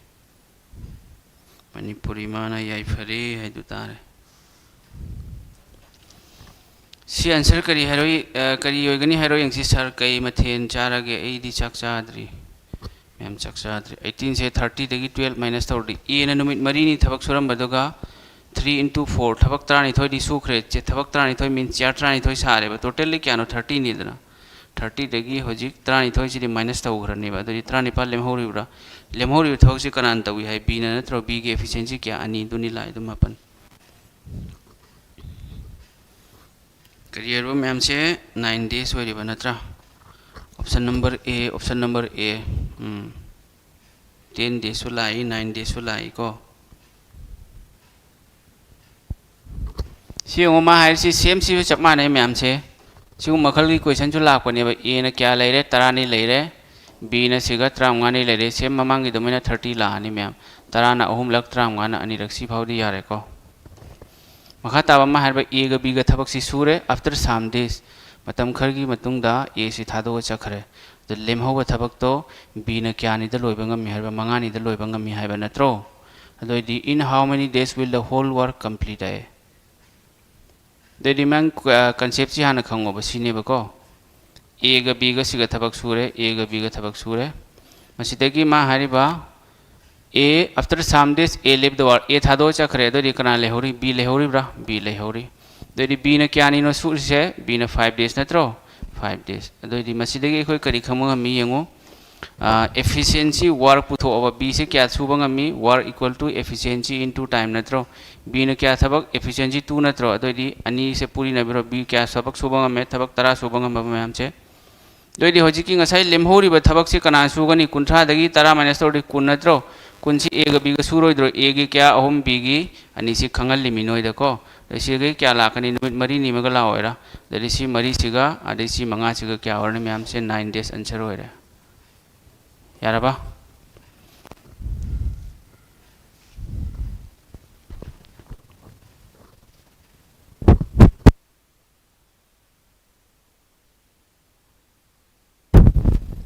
ꯃꯅꯤꯄꯨꯔ ꯏꯃꯥꯅ ꯌꯥꯏꯐꯔꯦ ꯍꯥꯏꯗꯨ ꯇꯥꯔꯦ꯫ ꯁꯤ answer ꯀꯔꯤ ꯍꯥꯏꯔꯣ, ꯑ, ꯀꯔꯤ ꯑꯣꯏꯒꯅꯤ ꯍꯥꯏꯔꯣ ꯌꯦꯡꯁꯤ꯫ Sir, ꯀꯩ ꯃꯊꯦꯜ ꯆꯥꯔꯒꯦ? ꯑꯩꯗꯤ ꯆꯥꯛ ꯆꯥꯗ꯭ꯔꯤ꯫ ꯃꯌꯥꯝ ꯆꯥꯛ ꯆꯥꯗ꯭ꯔꯤ꯫ Eighteen ꯁꯦ thirty ꯗꯒꯤ twelve minus ꯇꯧꯔꯗꯤ, A ꯅ ꯅꯨꯃꯤꯠ ꯃꯔꯤꯅꯤ ꯊꯕꯛ ꯁꯨꯔꯝꯕꯗꯨꯒ, three into four, ꯊꯕꯛ ꯇꯔꯥꯅꯤꯊꯣꯏꯗꯤ ꯁꯨꯈ꯭ꯔꯦ꯫ ꯆꯦ, ꯊꯕꯛ ꯇꯔꯥꯅꯤꯊꯣꯏ means year ꯇꯔꯥꯅꯤꯊꯣꯏ ꯁꯥꯔꯦꯕ꯫ Totally ꯀꯌꯥꯅꯣ? Thirty ꯅꯤꯗꯅ꯫ Thirty ꯗꯒꯤ ꯍꯧꯖꯤꯛ ꯇꯔꯥꯅꯤꯊꯣꯏꯁꯤꯗꯤ minus ꯇꯧꯈ꯭ꯔꯅꯦꯕ꯫ ꯑꯗꯨꯗꯤ ꯇꯔꯥꯅꯤꯄꯥꯜ ꯂꯦꯝꯍꯧꯔꯤꯕ꯭ꯔꯥ? ꯂꯦꯝꯍꯧꯔꯤꯕ ꯊꯕꯛꯁꯤ ꯀꯅꯥꯅ ꯇꯧꯏ ꯍꯥꯏ? B ꯅ ꯅꯠꯇ꯭ꯔꯣ? B ꯒꯤ efficiency ꯀꯌꯥ? ꯑꯅꯤ, ꯑꯗꯨꯅꯤ ꯂꯥꯛꯏꯗꯣ, ꯃꯥꯄꯟ꯫ ꯀꯔꯤ ꯍꯥꯏꯔꯤꯕ ꯃꯌꯥꯝꯁꯦ? Nine days ꯑꯣꯏꯔꯤꯕ ꯅꯠꯇ꯭ꯔꯥ? Option number A, option number A꯫ Um. Ten days ꯁꯨ ꯂꯥꯛꯏ, nine days ꯁꯨ ꯂꯥꯛꯏꯀꯣ꯫ ꯁꯤ ꯌꯦꯡꯉꯣ, ꯃꯥ ꯍꯥꯏꯔꯤꯁꯤ same ꯁꯤꯁꯨ ꯆꯞ ꯃꯥꯟꯅꯩ ꯃꯌꯥꯝꯁꯦ꯫ ꯁꯤꯒꯨꯝꯕ ꯃꯈꯜꯒꯤ question ꯁꯨ ꯂꯥꯛꯄꯅꯦꯕ꯫ A ꯅ ꯀꯌꯥ ꯂꯩꯔꯦ? ꯇꯔꯥꯅꯤ ꯂꯩꯔꯦ꯫ B ꯅ ꯁꯤꯒ ꯇꯔꯥꯃꯉꯥꯅꯤ ꯂꯩꯔꯦ꯫ Same ꯃꯃꯥꯡꯒꯤ ꯑꯗꯨꯃꯥꯏꯅ thirty ꯂꯥꯛꯑꯅꯤ ꯃꯌꯥꯝ꯫ ꯇꯔꯥꯅ ꯑꯍꯨꯝꯂꯛ, ꯇꯔꯥꯃꯉꯥꯅ ꯑꯅꯤꯔꯛ, ꯁꯤ ꯐꯥꯎꯗꯤ ꯌꯥꯔꯦꯀꯣ꯫ ꯃꯈꯥ ꯇꯥꯕ ꯑꯃ ꯍꯥꯏꯔꯤꯕ, A ꯒ B ꯒ ꯊꯕꯛꯁꯤ ꯁꯨꯔꯦ꯫ After some days, ꯃꯇꯝ ꯈꯔꯒꯤ ꯃꯇꯨꯡꯗ A ꯁꯤ ꯊꯥꯗꯣꯛꯑ ꯆꯠꯈ꯭ꯔꯦ꯫ ꯑꯗꯨ ꯂꯦꯝꯍꯧꯕ ꯊꯕꯛꯇꯣ B ꯅ ꯀꯌꯥꯅꯤꯗ ꯂꯣꯏꯕ ꯉꯝꯃꯤ ꯍꯥꯏꯕ? ꯃꯉꯥꯅꯤꯗ ꯂꯣꯏꯕ ꯉꯝꯃꯤ ꯍꯥꯏꯕ ꯅꯠꯇ꯭ꯔꯣ? ꯑꯗꯨ ꯑꯣꯏꯗꯤ, in how many days will the whole work complete ꯍꯥꯏ꯫ ꯑꯗꯨ ꯑꯣꯏꯗꯤ ꯃꯥꯡ, ꯑ, concept ꯁꯤ ꯍꯥꯟꯅ ꯈꯪꯉꯣꯕ, ꯁꯤꯅꯦꯕꯀꯣ꯫ A ꯒ B ꯒ ꯁꯤꯒ ꯊꯕꯛ ꯁꯨꯔꯦ, A ꯒ B ꯒ ꯊꯕꯛ ꯁꯨꯔꯦ꯫ ꯃꯁꯤꯗꯒꯤ ꯃꯥ ꯍꯥꯏꯔꯤꯕ, A, after some days, A leave the work, A ꯊꯥꯗꯣꯛꯑ ꯆꯠꯈ꯭ꯔꯦ꯫ ꯑꯗꯨ ꯑꯣꯏꯗꯤ ꯀꯅꯥ ꯂꯩꯍꯧꯔꯤ? B ꯂꯩꯍꯧꯔꯤꯕ꯭ꯔꯥ? B ꯂꯩꯍꯧꯔꯤ꯫ ꯑꯗꯨ ꯑꯣꯏꯗꯤ B ꯅ ꯀꯌꯥꯅꯤꯅꯣ ꯁꯨꯔꯤꯁꯦ? B ꯅ five days ꯅꯠꯇ꯭ꯔꯣ? Five days꯫ ꯑꯗꯨ ꯑꯣꯏꯗꯤ ꯃꯁꯤꯗꯒꯤ ꯑꯩꯈꯣꯏ ꯀꯔꯤ ꯈꯪꯕ ꯉꯝꯃꯤ ꯌꯦꯡꯉꯨ꯫ ꯑꯦꯐꯤꯁꯤꯌꯦꯟꯁꯤ ꯋꯥꯔꯛ ꯄꯨꯊꯣꯛꯑꯕ, ꯕꯤꯁꯦ ꯀꯌꯥ ꯁꯨꯕ ꯉꯝꯃꯤ? Work equal to efficiency into time ꯅꯠꯇ꯭ꯔꯣ? ꯕꯤꯅ ꯀꯌꯥ ꯊꯕꯛ? Efficiency two ꯅꯠꯇ꯭ꯔꯣ? ꯑꯗꯨꯑꯣꯏꯗꯤ ꯑꯅꯤꯁꯦ ꯄꯨꯔꯤꯅꯕꯤꯔꯣ, ꯕꯤ ꯀꯌꯥ ꯊꯕꯛ ꯁꯨꯕ ꯉꯝꯃꯦ? ꯊꯕꯛ ꯇꯔꯥ ꯁꯨꯕ ꯉꯝꯕ ꯃꯌꯥꯝꯁꯦ꯫ ꯑꯗꯨꯑꯣꯏꯗꯤ ꯍꯧꯖꯤꯛꯀꯤ ꯉꯁꯥꯏ ꯂꯦꯝꯍꯧꯔꯤꯕ ꯊꯕꯛꯁꯤ ꯀꯅꯥ ꯁꯨꯒꯅꯤ? ꯀꯨꯟꯊ꯭ꯔꯥꯗꯒꯤ ꯇꯔꯥ ꯃꯥꯏꯅꯁ ꯇꯧꯔꯗꯤ ꯀꯨꯟ ꯅꯠꯇ꯭ꯔꯣ? ꯀꯨꯟꯁꯤ ꯑꯦꯒ ꯕꯤꯒ ꯁꯨꯔꯣꯏꯗ꯭ꯔꯣ? ꯑꯦꯒꯤ ꯀꯌꯥ? ꯑꯍꯨꯝ, ꯕꯤꯒꯤ ꯑꯅꯤꯁꯤ ꯈꯪꯍꯜꯂꯤꯃꯤ ꯅꯣꯏꯗꯀꯣ꯫ ꯑꯗꯩ ꯁꯤꯗꯒꯤ ꯀꯌꯥ ꯂꯥꯛꯀꯅꯤ? ꯅꯨꯃꯤꯠ ꯃꯔꯤꯅꯤ ꯑꯃꯒ ꯂꯥꯛꯑꯣꯏꯔꯥ? ꯑꯗꯩꯗꯤ ꯁꯤ ꯃꯔꯤꯁꯤꯒ, ꯑꯗꯩ ꯁꯤ ꯃꯉꯥꯁꯤꯒ ꯀꯌꯥ ꯑꯣꯏꯔꯅꯤ ꯃꯌꯥꯝꯁꯦ? Nine days answer ꯑꯣꯏꯔꯦ꯫ ꯌꯥꯔꯕ?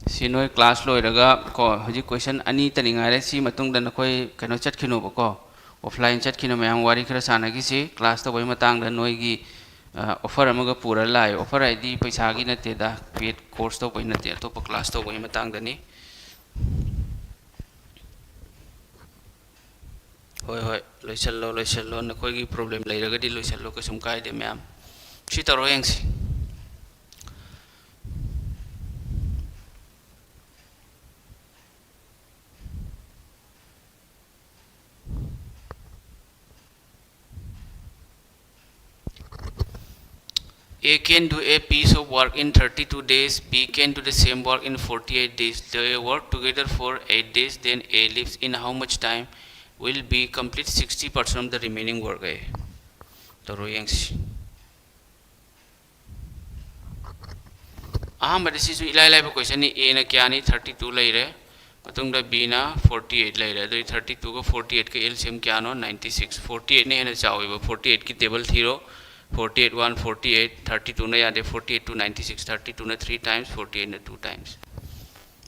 ꯁꯤ ꯅꯣꯏ ꯀ꯭ꯂꯥꯁ ꯂꯣꯏꯔꯒ ꯀꯣ, ꯍꯧꯖꯤꯛ ꯀꯣꯏꯁꯟ ꯑꯅꯤꯇꯅꯤ ꯉꯥꯏꯔꯦ꯫ ꯁꯤ ꯃꯇꯨꯡꯗ ꯅꯈꯣꯏ ꯀꯩꯅꯣ ꯆꯠꯈꯤꯅꯣꯕꯀꯣ, ꯑꯣꯐꯂꯥꯏꯟ ꯆꯠꯈꯤꯅꯣ꯫ ꯃꯌꯥꯝ ꯋꯥꯔꯤ ꯈꯔ ꯁꯥꯟꯅꯈꯤꯁꯤ ꯀ꯭ꯂꯥꯁ ꯇꯧꯕꯒꯤ ꯃꯇꯥꯡꯗ꯫ ꯅꯣꯏꯒꯤ ꯑꯣꯐꯔ ꯑꯃꯒ ꯄꯨꯔ ꯂꯥꯛꯑꯦ꯫ ꯑꯣꯐꯔ ꯍꯥꯏꯗꯤ ꯄꯩꯁꯥꯒꯤ ꯅꯠꯇꯦꯗ, ꯄꯦꯗ ꯀꯣꯔꯁ ꯇꯧꯕꯒꯤ ꯅꯠꯇꯦ, ꯑꯇꯣꯞꯄ ꯀ꯭ꯂꯥꯁ ꯇꯧꯕꯒꯤ ꯃꯇꯥꯡꯗꯅꯤ꯫ ꯍꯣꯏ, ꯍꯣꯏ, ꯂꯣꯏꯁꯤꯜꯂꯣ, ꯂꯣꯏꯁꯤꯜꯂꯣ꯫ ꯅꯈꯣꯏꯒꯤ ꯄ꯭ꯔꯣꯕ꯭ꯂꯦꯝ ꯂꯩꯔꯒꯗꯤ ꯂꯣꯏꯁꯤꯜꯂꯣ, ꯀꯩꯁꯨꯝ ꯀꯥꯏꯗꯦ ꯃꯌꯥꯝ꯫ ꯁꯤ ꯇꯧꯔꯣ ꯌꯦꯡꯁꯤ꯫ A can do a piece of work in thirty-two days, B can do the same work in forty-eight days. They work together for eight days, then A leaves. In how much time will B complete sixty percent of the remaining work? ꯑꯦ, ꯇꯧꯔꯣ ꯌꯦꯡꯁꯤ꯫ ꯑꯍꯥꯟꯕꯗ ꯁꯤꯁꯨ ꯏꯂꯥꯏ ꯂꯥꯏꯕ ꯀꯣꯏꯁꯟꯅꯤ꯫ ꯑꯦꯅ ꯀꯌꯥꯅꯤ? Thirty two ꯂꯩꯔꯦ꯫ ꯃꯇꯨꯡꯗ ꯕꯤꯅ forty eight ꯂꯩꯔꯦ꯫ ꯑꯗꯨꯗꯤ thirty two ꯒ forty eight ꯀ L C M ꯀꯌꯥꯅꯣ? Ninety six꯫ Forty eight ꯅ ꯍꯦꯟꯅ ꯆꯥꯎꯋꯦꯕ꯫ Forty eight ꯀꯤ ꯇꯦꯕꯜ ꯊꯤꯔꯣ꯫ Forty eight one, forty eight, thirty two ꯅ ꯌꯥꯗꯦ꯫ Forty eight two ninety six, thirty two ꯅ three times, forty eight ꯅ two times꯫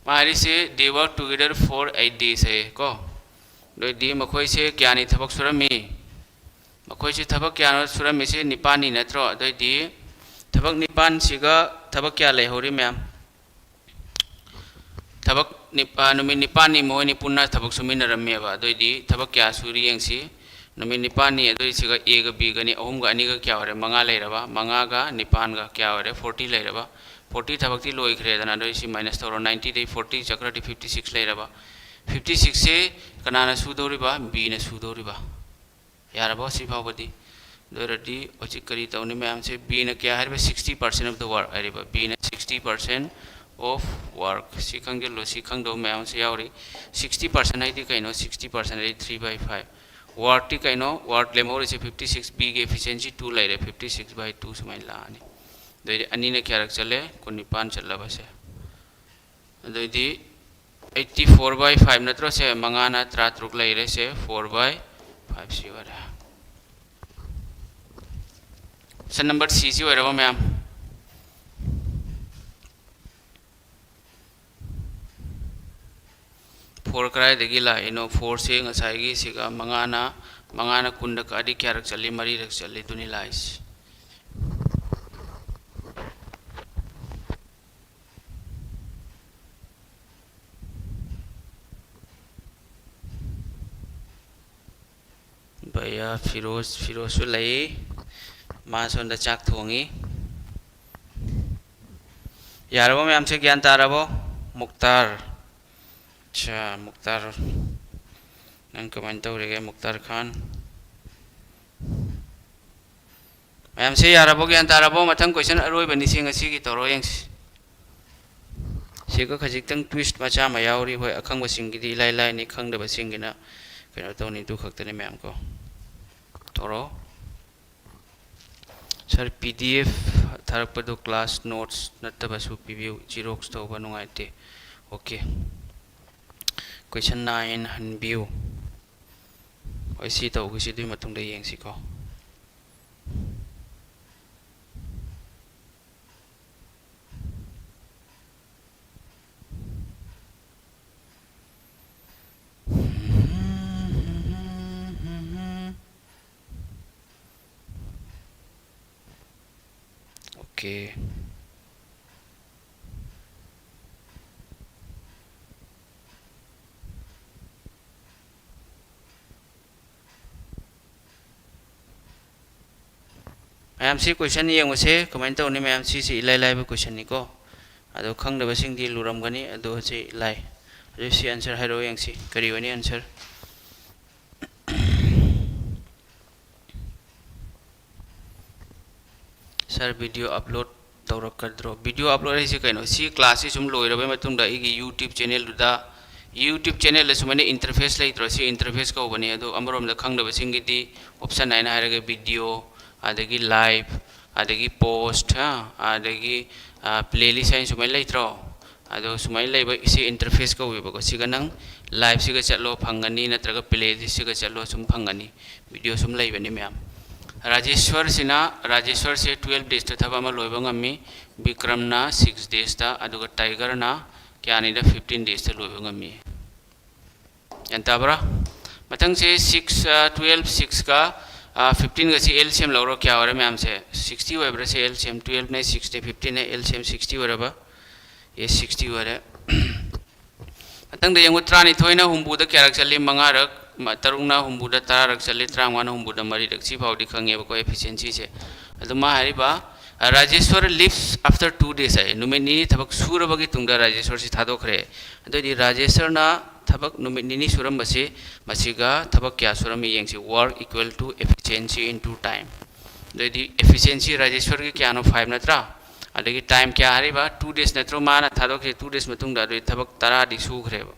ꯃꯥ ꯍꯥꯏꯔꯤꯁꯦ, they work together for eight days ꯍꯥꯏꯌꯦ ꯀꯣ꯫ ꯑꯗꯨꯑꯣꯏꯗꯤ ꯃꯈꯣꯏꯁꯦ ꯀꯌꯥꯅꯤ ꯊꯕꯛ ꯁꯨꯔꯝꯃꯤ? ꯃꯈꯣꯏꯁꯦ ꯊꯕꯛ ꯀꯌꯥꯅꯣ ꯁꯨꯔꯝꯃꯤꯁꯦ? ꯅꯤꯄꯥꯜꯅꯤ ꯅꯠꯇ꯭ꯔꯣ? ꯑꯗꯨꯑꯣꯏꯗꯤ ꯊꯕꯛ ꯅꯤꯄꯥꯜꯁꯤꯒ ꯊꯕꯛ ꯀꯌꯥ ꯂꯩꯍꯧꯔꯤ ꯃꯌꯥꯝ? ꯊꯕꯛ ꯅꯤꯞ-, ꯑ, ꯅꯨꯃꯤꯠ ꯅꯤꯄꯥꯜꯅꯤ ꯃꯈꯣꯏꯅꯤ ꯄꯨꯟꯅ ꯊꯕꯛ ꯁꯨꯃꯤꯟꯅꯔꯝꯃꯦꯕ꯫ ꯑꯗꯨꯑꯣꯏꯗꯤ ꯊꯕꯛ ꯀꯌꯥ ꯁꯨꯔꯤ ꯌꯦꯡꯁꯤ꯫ ꯅꯨꯃꯤꯠ ꯅꯤꯄꯥꯜꯅꯤ, ꯑꯗꯨꯏ ꯁꯤꯒ ꯑꯦꯒ ꯕꯤꯒꯅꯤ, ꯑꯍꯨꯝꯒ ꯑꯅꯤꯒ ꯀꯌꯥ ꯑꯣꯏꯔꯦ? ꯃꯉꯥ ꯂꯩꯔꯕ꯫ ꯃꯉꯥꯒ ꯅꯤꯄꯥꯜꯒ ꯀꯌꯥ ꯑꯣꯏꯔꯦ? ꯐꯣꯔꯇꯤ ꯂꯩꯔꯕ꯫ ꯐꯣꯔꯇꯤ ꯊꯕꯛꯇꯤ ꯂꯣꯏꯈ꯭ꯔꯦꯗꯅ, ꯑꯗꯨꯏ ꯁꯤ ꯃꯥꯏꯅꯁ ꯇꯧꯔꯣ꯫ ꯅꯥꯏꯟꯇꯤꯗꯩ ꯐꯣꯔꯇꯤ ꯆꯠꯈ꯭ꯔꯗꯤ ꯐꯤꯐꯇꯤ ꯁꯤꯛꯁ ꯂꯩꯔꯕ꯫ ꯐꯤꯐꯇꯤ ꯁꯤꯛꯁꯁꯦ ꯀꯅꯥꯅ ꯁꯨꯗꯧꯔꯤꯕ? ꯕꯤꯅ ꯁꯨꯗꯧꯔꯤꯕ꯫ ꯌꯥꯔꯕꯣ ꯁꯤ ꯐꯥꯎꯕꯗꯤ? ꯑꯗꯨ ꯑꯣꯏꯔꯗꯤ ꯍꯧꯖꯤꯛ ꯀꯔꯤ ꯇꯧꯅꯤ ꯃꯌꯥꯝꯁꯦ? ꯕꯤꯅ ꯀꯌꯥ ꯍꯥꯏꯔꯤꯕ? Sixty percent of the work ꯍꯥꯏꯔꯤꯕ꯫ ꯕꯤꯅ sixty percent of work꯫ ꯁꯤ ꯈꯪꯖꯤꯜꯂꯣ, ꯁꯤ ꯈꯪꯗꯕ ꯃꯌꯥꯝ ꯑꯃꯁꯨ ꯌꯥꯎꯔꯤ꯫ Sixty percent ꯍꯥꯏꯗꯤ ꯀꯩꯅꯣ? Sixty percent ꯍꯥꯏꯗꯤ three by five꯫ Workꯇꯤ ꯀꯩꯅꯣ? Work ꯂꯦꯝꯍꯧꯔꯤꯁꯦ fifty six, ꯕꯤꯒꯤ efficiency two ꯂꯩꯔꯦ, fifty six by two ꯁꯨꯃꯥꯏꯅ ꯂꯥꯛꯑꯅꯤ꯫ ꯑꯗꯨꯑꯣꯏꯗꯤ ꯑꯅꯤꯅ ꯀꯌꯥꯔꯛ ꯆꯠꯂꯦ? ꯀꯨꯟꯅꯤꯄꯥꯟ ꯆꯠꯂꯕꯁꯦ꯫ ꯑꯗꯨꯑꯣꯏꯗꯤ eighty four by five ꯅꯠꯇ꯭ꯔꯣ? ꯁꯦ ꯃꯉꯥꯅ ꯇꯔꯥꯇꯔꯨꯛ ꯂꯩꯔꯦ, ꯁꯦ four by five ꯁꯤ ꯑꯣꯏꯔꯦ꯫ Option number C ꯁꯤ ꯑꯣꯏꯔꯕ ꯃꯌꯥꯝ? Four ꯀꯗꯥꯏꯗꯒꯤ ꯂꯥꯛꯏꯅꯣ? Fourꯁꯦ ꯉꯁꯥꯏꯒꯤ ꯁꯤꯒ ꯃꯉꯥꯅ, ꯃꯉꯥꯅ ꯀꯨꯟꯗ ꯀꯛꯑꯗꯤ ꯀꯌꯥꯔꯛ ꯆꯠꯂꯤ? ꯃꯔꯤꯔꯛ ꯆꯠꯂꯤ, ꯑꯗꯨꯅꯤ ꯂꯥꯛꯏꯁꯦ꯫ ꯚꯩꯌꯥ ꯐꯤꯔꯣꯖ, ꯐꯤꯔꯣꯖꯁꯨ ꯂꯩ, ꯃꯥ ꯁꯣꯝꯗ ꯆꯥꯛ ꯊꯣꯡꯉꯤ꯫ ꯌꯥꯔꯕꯣ ꯃꯌꯥꯝꯁꯦ? ꯒ꯭ꯌꯥꯟ ꯇꯥꯔꯕꯣ? ꯃꯨꯛꯇꯥꯔ, ꯑꯠꯆꯥ, ꯃꯨꯛꯇꯥꯔ, ꯅꯪ ꯀꯃꯥꯏꯅ ꯇꯧꯔꯤꯒꯦ, ꯃꯨꯛꯇꯥꯔ ꯈꯥꯟ? ꯃꯌꯥꯝꯁꯦ ꯌꯥꯔꯕꯣ? ꯒ꯭ꯌꯥꯟ ꯇꯥꯔꯕꯣ? ꯃꯊꯪ question ꯑꯔꯣꯏꯕꯅꯤ ꯁꯤ, ꯉꯁꯤꯒꯤ ꯇꯧꯔꯣ ꯌꯦꯡꯁꯤ꯫ ꯁꯤꯒ ꯈꯖꯤꯛꯇꯪ twist ꯃꯆꯥ ꯑꯃ ꯌꯥꯎꯔꯤ꯫ ꯍꯣꯏ, ꯑꯈꯪꯕꯁꯤꯡꯒꯤꯗꯤ ꯏꯂꯥꯏ ꯂꯥꯏꯅꯤ, ꯈꯪꯗꯕꯁꯤꯡꯒꯤꯅ ꯀꯩꯅꯣ ꯇꯧꯅꯤ, ꯑꯗꯨ ꯈꯛꯇꯅꯤ ꯃꯌꯥꯝ ꯀꯣ꯫ ꯇꯧꯔꯣ꯫ Sir, P D F ꯊꯥꯔꯛꯄꯗꯣ class notes ꯅꯠꯇꯕꯁꯨ ꯄꯤꯕꯤꯌꯨ, Xerox ꯇꯧꯕ ꯅꯨꯡꯉꯥꯏꯇꯦ꯫ Okay, question nine ꯍꯟꯕꯤꯌꯨ꯫ ꯍꯣꯏ, ꯁꯤ ꯇꯧꯈꯤꯁꯤ, ꯑꯗꯨꯒꯤ ꯃꯇꯨꯡꯗ ꯌꯦꯡꯁꯤꯀꯣ꯫ Okay. ꯃꯌꯥꯝꯁꯤ ꯀꯣꯏꯁꯟ ꯌꯦꯡꯕꯁꯦ ꯀꯃꯥꯏꯅ ꯇꯧꯅꯤ? ꯃꯌꯥꯝꯁꯤ, ꯁꯤ ꯏꯂꯥꯏ ꯂꯥꯏꯕ ꯀꯣꯏꯁꯟꯅꯤꯀꯣ꯫ ꯑꯗꯣ ꯈꯪꯗꯕꯁꯤꯡꯗꯤ ꯂꯨꯔꯝꯒꯅꯤ꯫ ꯑꯗꯣ ꯁꯤ ꯂꯥꯏ꯫ ꯑꯗꯨ ꯁꯤ ꯑꯟꯁꯔ ꯍꯥꯏꯔꯛꯑꯣ ꯌꯦꯡꯁꯤ꯫ ꯀꯔꯤ ꯑꯣꯏꯅꯤ ꯑꯟꯁꯔ? ꯁꯥꯔ, ꯚꯤꯗꯤꯑꯣ ꯑꯞꯂꯣꯗ ꯇꯧꯔꯛꯀꯗ꯭ꯔꯣ? ꯚꯤꯗꯤꯑꯣ ꯑꯞꯂꯣꯗ ꯍꯥꯏꯁꯦ ꯀꯩꯅꯣ? ꯁꯤ ꯀ꯭ꯂꯥꯁꯁꯤ ꯁꯨꯝ ꯂꯣꯏꯔꯕꯩ ꯃꯇꯨꯡꯗ ꯑꯩꯒꯤ YouTube ꯆꯦꯅꯦꯜꯗꯨꯗ, YouTube ꯆꯦꯅꯦꯜꯗ ꯁꯨꯃꯥꯏꯅ ꯏꯟꯇꯔꯐꯦꯁ ꯂꯩꯇ꯭ꯔꯣ? ꯁꯤ ꯏꯟꯇꯔꯐꯦꯁ ꯀꯧꯕꯅꯤ꯫ ꯑꯗꯣ ꯑꯃꯔꯣꯝꯗ ꯈꯪꯗꯕꯁꯤꯡꯒꯤꯗꯤ ꯑꯣꯞꯁꯟ ꯍꯥꯏꯅ ꯍꯥꯏꯔꯒ ꯚꯤꯗꯤꯑꯣ, ꯑꯗꯒꯤ ꯂꯥꯏꯚ, ꯑꯗꯒꯤ ꯄꯣꯁ, ꯑꯗꯒꯤ ꯄ꯭ꯂꯦꯂꯤꯁ ꯍꯥꯏꯅ ꯁꯨꯃꯥꯏꯅ ꯂꯩꯇ꯭ꯔꯣ? ꯑꯗꯣ ꯁꯨꯃꯥꯏꯅ ꯂꯩꯕ ꯁꯤ ꯏꯟꯇꯔꯐꯦꯁ ꯀꯧꯋꯦꯕꯀꯣ꯫ ꯁꯤꯒ ꯅꯪ ꯂꯥꯏꯚꯁꯤꯒ ꯆꯠꯂꯣ ꯐꯪꯒꯅꯤ, ꯅꯠꯇ꯭ꯔꯒ ꯄ꯭ꯂꯦꯂꯤꯁꯁꯤꯒ ꯆꯠꯂꯣ, ꯁꯨꯝ ꯐꯪꯒꯅꯤ꯫ ꯚꯤꯗꯤꯑꯣ ꯁꯨꯝ ꯂꯩꯕꯅꯤ ꯃꯌꯥꯝ꯫ ꯔꯥꯖꯦꯁ꯭ꯋꯔꯁꯤꯅ, ꯔꯥꯖꯦꯁ꯭ꯋꯔꯁꯦ ꯇꯨꯌꯦꯜꯞ ꯗꯦꯖꯇ ꯊꯕꯛ ꯑꯃ ꯂꯣꯏꯕ ꯉꯝꯃꯤ, ꯕꯤꯀ꯭ꯔꯝꯅ ꯁꯤꯛꯁ ꯗꯦꯖꯇ, ꯑꯗꯨꯒ ꯇꯥꯏꯒꯔꯅ ꯀꯌꯥꯅꯤꯗ? ꯐꯤꯐꯇꯤꯟ ꯗꯦꯖꯇ ꯂꯣꯏꯕ ꯉꯝꯃꯤ꯫ ꯒ꯭ꯌꯥꯟ ꯇꯥꯕ꯭ꯔꯥ? ꯃꯊꯪꯁꯦ ꯁꯤꯛꯁ, ꯇꯨꯌꯦꯜꯞ, ꯁꯤꯛꯁꯀ ꯐꯤꯐꯇꯤꯟꯒꯁꯤ ꯑꯦꯜ ꯁꯤ ꯑꯦꯝ ꯂꯧꯔꯣ꯫ ꯀꯌꯥ ꯑꯣꯏꯔꯦ ꯃꯌꯥꯝꯁꯦ? ꯁꯤꯛꯁꯇꯤ ꯑꯣꯏꯕ꯭ꯔꯥ? ꯁꯦ ꯑꯦꯜ ꯁꯤ ꯑꯦꯝ ꯇꯨꯌꯦꯜꯞꯅꯦ, ꯁꯤꯛꯁꯅꯦ, ꯐꯤꯐꯇꯤꯟꯅꯦ, ꯑꯦꯜ ꯁꯤ ꯑꯦꯝ ꯁꯤꯛꯁꯇꯤ ꯑꯣꯏꯔꯕ? ꯑꯦ, ꯁꯤꯛꯁꯇꯤ ꯑꯣꯏꯔꯦ꯫ ꯃꯊꯪꯗ ꯌꯦꯡꯉꯨ, ꯇꯔꯥꯅꯤꯊꯣꯏꯅ ꯍꯨꯝꯐꯨꯗ ꯀꯌꯥꯔꯛ ꯆꯠꯂꯤ? ꯃꯉꯥꯔꯛ꯫ ꯃ-, ꯇꯔꯨꯛꯅ ꯍꯨꯝꯐꯨꯗ ꯇꯔꯥꯔꯛ ꯆꯠꯂꯤ, ꯇꯔꯥꯃꯉꯥꯅ ꯍꯨꯝꯐꯨꯗ ꯃꯔꯤꯔꯛ꯫ ꯁꯤ ꯐꯥꯎꯗꯤ ꯈꯪꯉꯦꯕꯀꯣ ꯑꯦꯐꯤꯁꯤꯌꯦꯟꯁꯤꯁꯦ꯫ ꯑꯗꯨ ꯃꯥ ꯍꯥꯏꯔꯤꯕ, "Rajeshwar leaves after two days" ꯍꯥꯏ꯫ ꯅꯨꯃꯤꯠ ꯅꯤꯅꯤ ꯊꯕꯛ ꯁꯨꯔꯕꯒꯤ ꯇꯨꯡꯗ ꯔꯥꯖꯦꯁ꯭ꯋꯔꯁꯤ ꯊꯥꯗꯣꯛꯈ꯭ꯔꯦ꯫ ꯑꯗꯨꯑꯣꯏꯗꯤ ꯔꯥꯖꯦꯁ꯭ꯋꯔꯅ ꯊꯕꯛ ꯅꯨꯃꯤꯠ ꯅꯤꯅꯤ ꯁꯨꯔꯝꯕꯁꯤ ꯃꯁꯤꯒ ꯊꯕꯛ ꯀꯌꯥ ꯁꯨꯔꯝꯃꯤ ꯌꯦꯡꯁꯤ꯫ Work equal to efficiency into time꯫ ꯑꯗꯨꯑꯣꯏꯗꯤ ꯑꯦꯐꯤꯁꯤꯌꯦꯟꯁꯤ ꯔꯥꯖꯦꯁ꯭ꯋꯔꯒꯤ ꯀꯌꯥꯅꯣ? ꯐꯥꯏꯚ ꯅꯠꯇ꯭ꯔꯥ? ꯑꯗꯒꯤ ꯇꯥꯏꯝ ꯀꯌꯥ ꯍꯥꯏꯔꯤꯕ? ꯇꯨ ꯗꯦꯖ ꯅꯠꯇ꯭ꯔꯣ ꯃꯥꯅ ꯊꯥꯗꯣꯛꯈꯤꯁꯦ? ꯇꯨ ꯗꯦꯖ ꯃꯇꯨꯡꯗ꯫ ꯑꯗꯨꯗꯤ ꯊꯕꯛ ꯇꯔꯥꯗꯤ ꯁꯨꯈ꯭ꯔꯦꯕ꯫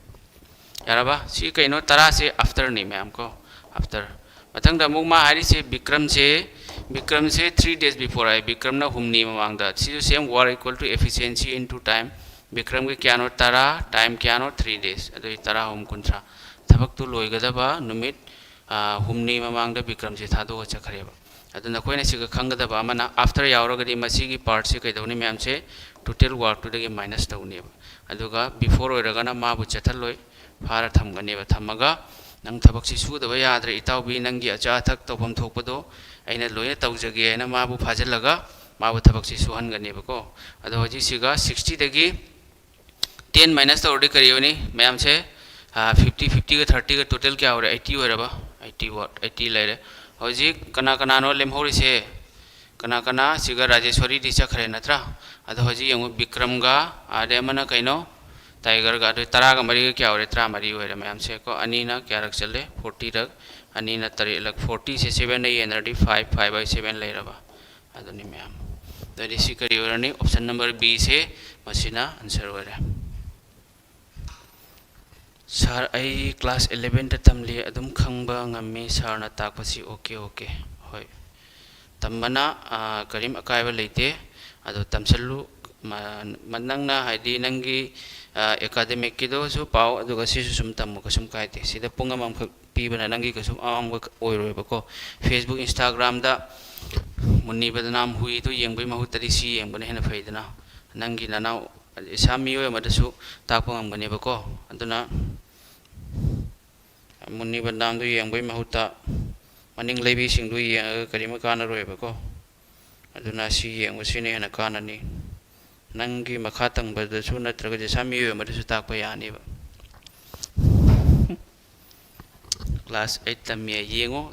ꯌꯥꯔꯕ? ꯁꯤ ꯀꯩꯅꯣ? ꯇꯔꯥꯁꯦ ꯑꯥꯐꯇꯔꯅꯤ ꯃꯌꯥꯝ ꯀꯣ, ꯑꯥꯐꯇꯔ꯫ ꯃꯊꯪꯗ ꯑꯃꯨꯛ ꯃꯥ ꯍꯥꯏꯔꯤꯁꯦ ꯕꯤꯀ꯭ꯔꯝꯁꯦ, ꯕꯤꯀ꯭ꯔꯝꯁꯦ three days before ꯍꯥꯏ, ꯕꯤꯀ꯭ꯔꯝꯅ ꯍꯨꯝꯅꯤ ꯃꯃꯥꯡꯗ꯫ ꯁꯤꯁꯨ same, work equal to efficiency into time꯫ ꯕꯤꯀ꯭ꯔꯝꯒꯤ ꯀꯌꯥꯅꯣ? ꯇꯔꯥ꯫ ꯇꯥꯏꯝ ꯀꯌꯥꯅꯣ? Three days꯫ ꯑꯗꯨꯗꯤ ꯇꯔꯥ ꯑꯍꯨꯝ ꯀꯨꯟꯊ꯭ꯔꯥ꯫ ꯊꯕꯛꯇꯨ ꯂꯣꯏꯒꯗꯕ ꯅꯨꯃꯤꯠ, ꯑꯥ, ꯍꯨꯝꯅꯤ ꯃꯃꯥꯡꯗ ꯕꯤꯀ꯭ꯔꯝꯁꯦ ꯊꯥꯗꯣꯛꯑ ꯆꯠꯈ꯭ꯔꯦꯕ꯫ ꯑꯗꯨ ꯅꯈꯣꯏꯅ ꯁꯤꯒ ꯈꯪꯒꯗꯕ ꯑꯃꯅ, ꯑꯥꯐꯇꯔ ꯌꯥꯎꯔꯒꯗꯤ ꯃꯁꯤꯒꯤ ꯄꯥꯔꯠꯁꯦ ꯀꯩꯗꯧꯅꯤ ꯃꯌꯥꯝꯁꯦ? ꯇꯣꯇꯦꯜ ꯋꯥꯔꯛꯇꯨꯗꯒꯤ ꯃꯥꯏꯅꯁ ꯇꯧꯅꯦꯕ꯫ ꯑꯗꯨꯒ ꯕꯤꯐꯣꯔ ꯑꯣꯏꯔꯒꯅ ꯃꯥꯕꯨ ꯆꯠꯍꯜꯂꯣꯏ, ꯐꯥꯔ ꯊꯝꯒꯅꯦꯕ꯫ ꯊꯝꯃꯒ "ꯅꯪ ꯊꯕꯛꯁꯤ ꯁꯨꯗꯕ ꯌꯥꯗ꯭ꯔꯦ ꯏꯇꯥꯎꯕꯤ, ꯅꯪꯒꯤ ꯑꯆꯥ ꯑꯊꯛ ꯇꯧꯐꯝ ꯊꯣꯛꯄꯗꯣ ꯑꯩꯅ ꯂꯣꯏꯅ ꯇꯧꯖꯒꯦ" ꯍꯥꯏꯅ ꯃꯥꯕꯨ ꯐꯥꯖꯤꯜꯂꯒ ꯃꯥꯕꯨ ꯊꯕꯛꯁꯤ ꯁꯨꯍꯟꯒꯅꯦꯕꯀꯣ꯫ ꯑꯗꯣ ꯍꯧꯖꯤꯛꯁꯤꯒ ꯁꯤꯛꯁꯇꯤꯗꯒꯤ ꯇꯦꯟ ꯃꯥꯏꯅꯁ ꯇꯧꯔꯗꯤ ꯀꯔꯤ ꯑꯣꯏꯅꯤ ꯃꯌꯥꯝꯁꯦ? ꯐꯤꯐꯇꯤ, ꯐꯤꯐꯇꯤꯒ ꯊꯥꯔꯇꯤꯒ ꯇꯣꯇꯦꯜ ꯀꯌꯥ ꯑꯣꯏꯔꯦ? ꯑꯩꯠꯇꯤ ꯑꯣꯏꯔꯕ? ꯑꯩꯠꯇꯤ ꯋꯥꯠ, ꯑꯩꯠꯇꯤ ꯂꯩꯔꯦ꯫ ꯍꯧꯖꯤꯛ ꯀꯅꯥ ꯀꯅꯥꯅꯣ ꯂꯦꯝꯍꯧꯔꯤꯁꯦ? ꯀꯅꯥ ꯀꯅꯥ ꯁꯤꯒ ꯔꯥꯖꯦꯁ꯭ꯋꯥꯔꯤꯗꯤ ꯆꯠꯈ꯭ꯔꯦ ꯅꯠꯇ꯭ꯔꯥ? ꯑꯗꯣ ꯍꯧꯖꯤꯛ ꯌꯦꯡꯉꯨ, ꯕꯤꯀ꯭ꯔꯝꯒ, ꯑꯗꯩ ꯑꯃꯅ ꯀꯩꯅꯣ, ꯇꯥꯏꯒꯔꯒ, ꯑꯗꯨ ꯇꯔꯥꯒ ꯃꯔꯤꯒ ꯀꯌꯥ ꯑꯣꯏꯔꯦ? ꯇꯔꯥꯃꯔꯤ ꯑꯣꯏꯔꯦ ꯃꯌꯥꯝꯁꯦ ꯀꯣ꯫ ꯑꯅꯤꯅ ꯀꯌꯥꯔꯛ ꯆꯠꯂꯦ? ꯐꯣꯔꯇꯤꯔꯛ꯫ ꯑꯅꯤꯅ ꯇꯔꯦꯠꯂꯛ꯫ ꯐꯣꯔꯇꯤꯁꯦ ꯁꯕꯦꯟꯅ ꯌꯦꯟꯅꯔꯗꯤ ꯐꯥꯏꯚ, ꯐꯥꯏꯚ ꯕꯥꯏ ꯁꯕꯦꯟ ꯂꯩꯔꯕ꯫ ꯑꯗꯨꯅꯤ ꯃꯌꯥꯝ꯫ ꯑꯗꯨꯗꯤ ꯁꯤ ꯀꯔꯤ ꯑꯣꯏꯔꯅꯤ? ꯑꯣꯞꯁꯟ ꯅꯝꯕꯔ ꯕꯤꯁꯦ ꯃꯁꯤꯅ ꯑꯟꯁꯔ ꯑꯣꯏꯔꯦ꯫ ꯁꯥꯔ, ꯑꯩ ꯀ꯭ꯂꯥꯁ ꯏꯂꯦꯚꯦꯟꯗ ꯇꯝꯂꯤ, ꯑꯗꯨꯝ ꯈꯪꯕ ꯉꯝꯃꯤ ꯁꯥꯔꯅ ꯇꯥꯛꯄꯁꯤ꯫ Okay, okay. ꯍꯣꯏ꯫ ꯇꯝꯕꯅ, ꯑ, ꯀꯔꯤꯝ ꯑꯀꯥꯏꯕ ꯂꯩꯇꯦ꯫ ꯑꯗꯣ ꯇꯝꯁꯜꯂꯨ꯫ ꯃ-, ꯃ-, ꯅꯪꯅ ꯍꯥꯏꯗꯤ ꯅꯪꯒꯤ, ꯑ, ꯑꯦꯀꯥꯗꯃꯤꯛꯀꯤꯗꯣꯁꯨ ꯄꯥꯎ, ꯑꯗꯨꯒ ꯁꯤꯁꯨ ꯁꯨꯝ ꯇꯝꯃꯨ, ꯀꯩꯁꯨꯝ ꯀꯥꯏꯗꯦ꯫ ꯁꯤꯗ ꯄꯨꯡ ꯑꯃꯃꯝꯈꯛ ꯄꯤꯕꯅ ꯅꯪꯒꯤ ꯀꯩꯁꯨꯝ ꯑꯃꯥꯡꯕ ꯑꯣꯏꯔꯣꯏꯕꯀꯣ꯫ Facebook, Instagramꯗ ꯃꯨꯟꯅꯤ ꯕꯗꯅꯥꯝ ꯍꯨꯏꯗꯣ ꯌꯦꯡꯕꯒꯤ ꯃꯍꯨꯠꯇꯗꯤ ꯁꯤ ꯌꯦꯡꯕꯅ ꯍꯦꯟꯅ ꯐꯩꯗꯅ꯫ ꯅꯪꯒꯤ ꯅꯅꯥꯎ, ꯏꯁꯥ ꯃꯤꯑꯣꯏ ꯑꯃꯗꯁꯨ ꯇꯥꯛꯄ ꯉꯝꯒꯅꯦꯕꯀꯣ꯫ ꯑꯗꯨꯅ ꯃꯨꯟꯅꯤ ꯕꯗꯅꯥꯝꯗꯨ ꯌꯦꯡꯕꯒꯤ ꯃꯍꯨꯠꯇ ꯃꯅꯤꯡ ꯂꯩꯕꯤꯁꯤꯡꯗꯨ ꯌꯦꯡꯉꯒ ꯀꯔꯤꯝꯇ ꯀꯥꯟꯅꯔꯣꯏꯕꯀꯣ꯫ ꯑꯗꯨꯅ ꯁꯤ ꯌꯦꯡꯕꯁꯤꯅ ꯍꯦꯟꯅ ꯀꯥꯟꯅꯅꯤ꯫ ꯅꯪꯒꯤ ꯃꯈꯥ ꯇꯝꯕꯗꯁꯨ ꯅꯠꯇ꯭ꯔꯒ ꯏꯁꯥ ꯃꯤꯑꯣꯏ ꯑꯃꯗꯁꯨ ꯇꯥꯛꯄ ꯌꯥꯅꯤꯕ꯫ ꯀ꯭ꯂꯥꯁ ꯑꯩꯠ ꯇꯝꯃꯤ ꯌꯦꯡꯉꯣ꯫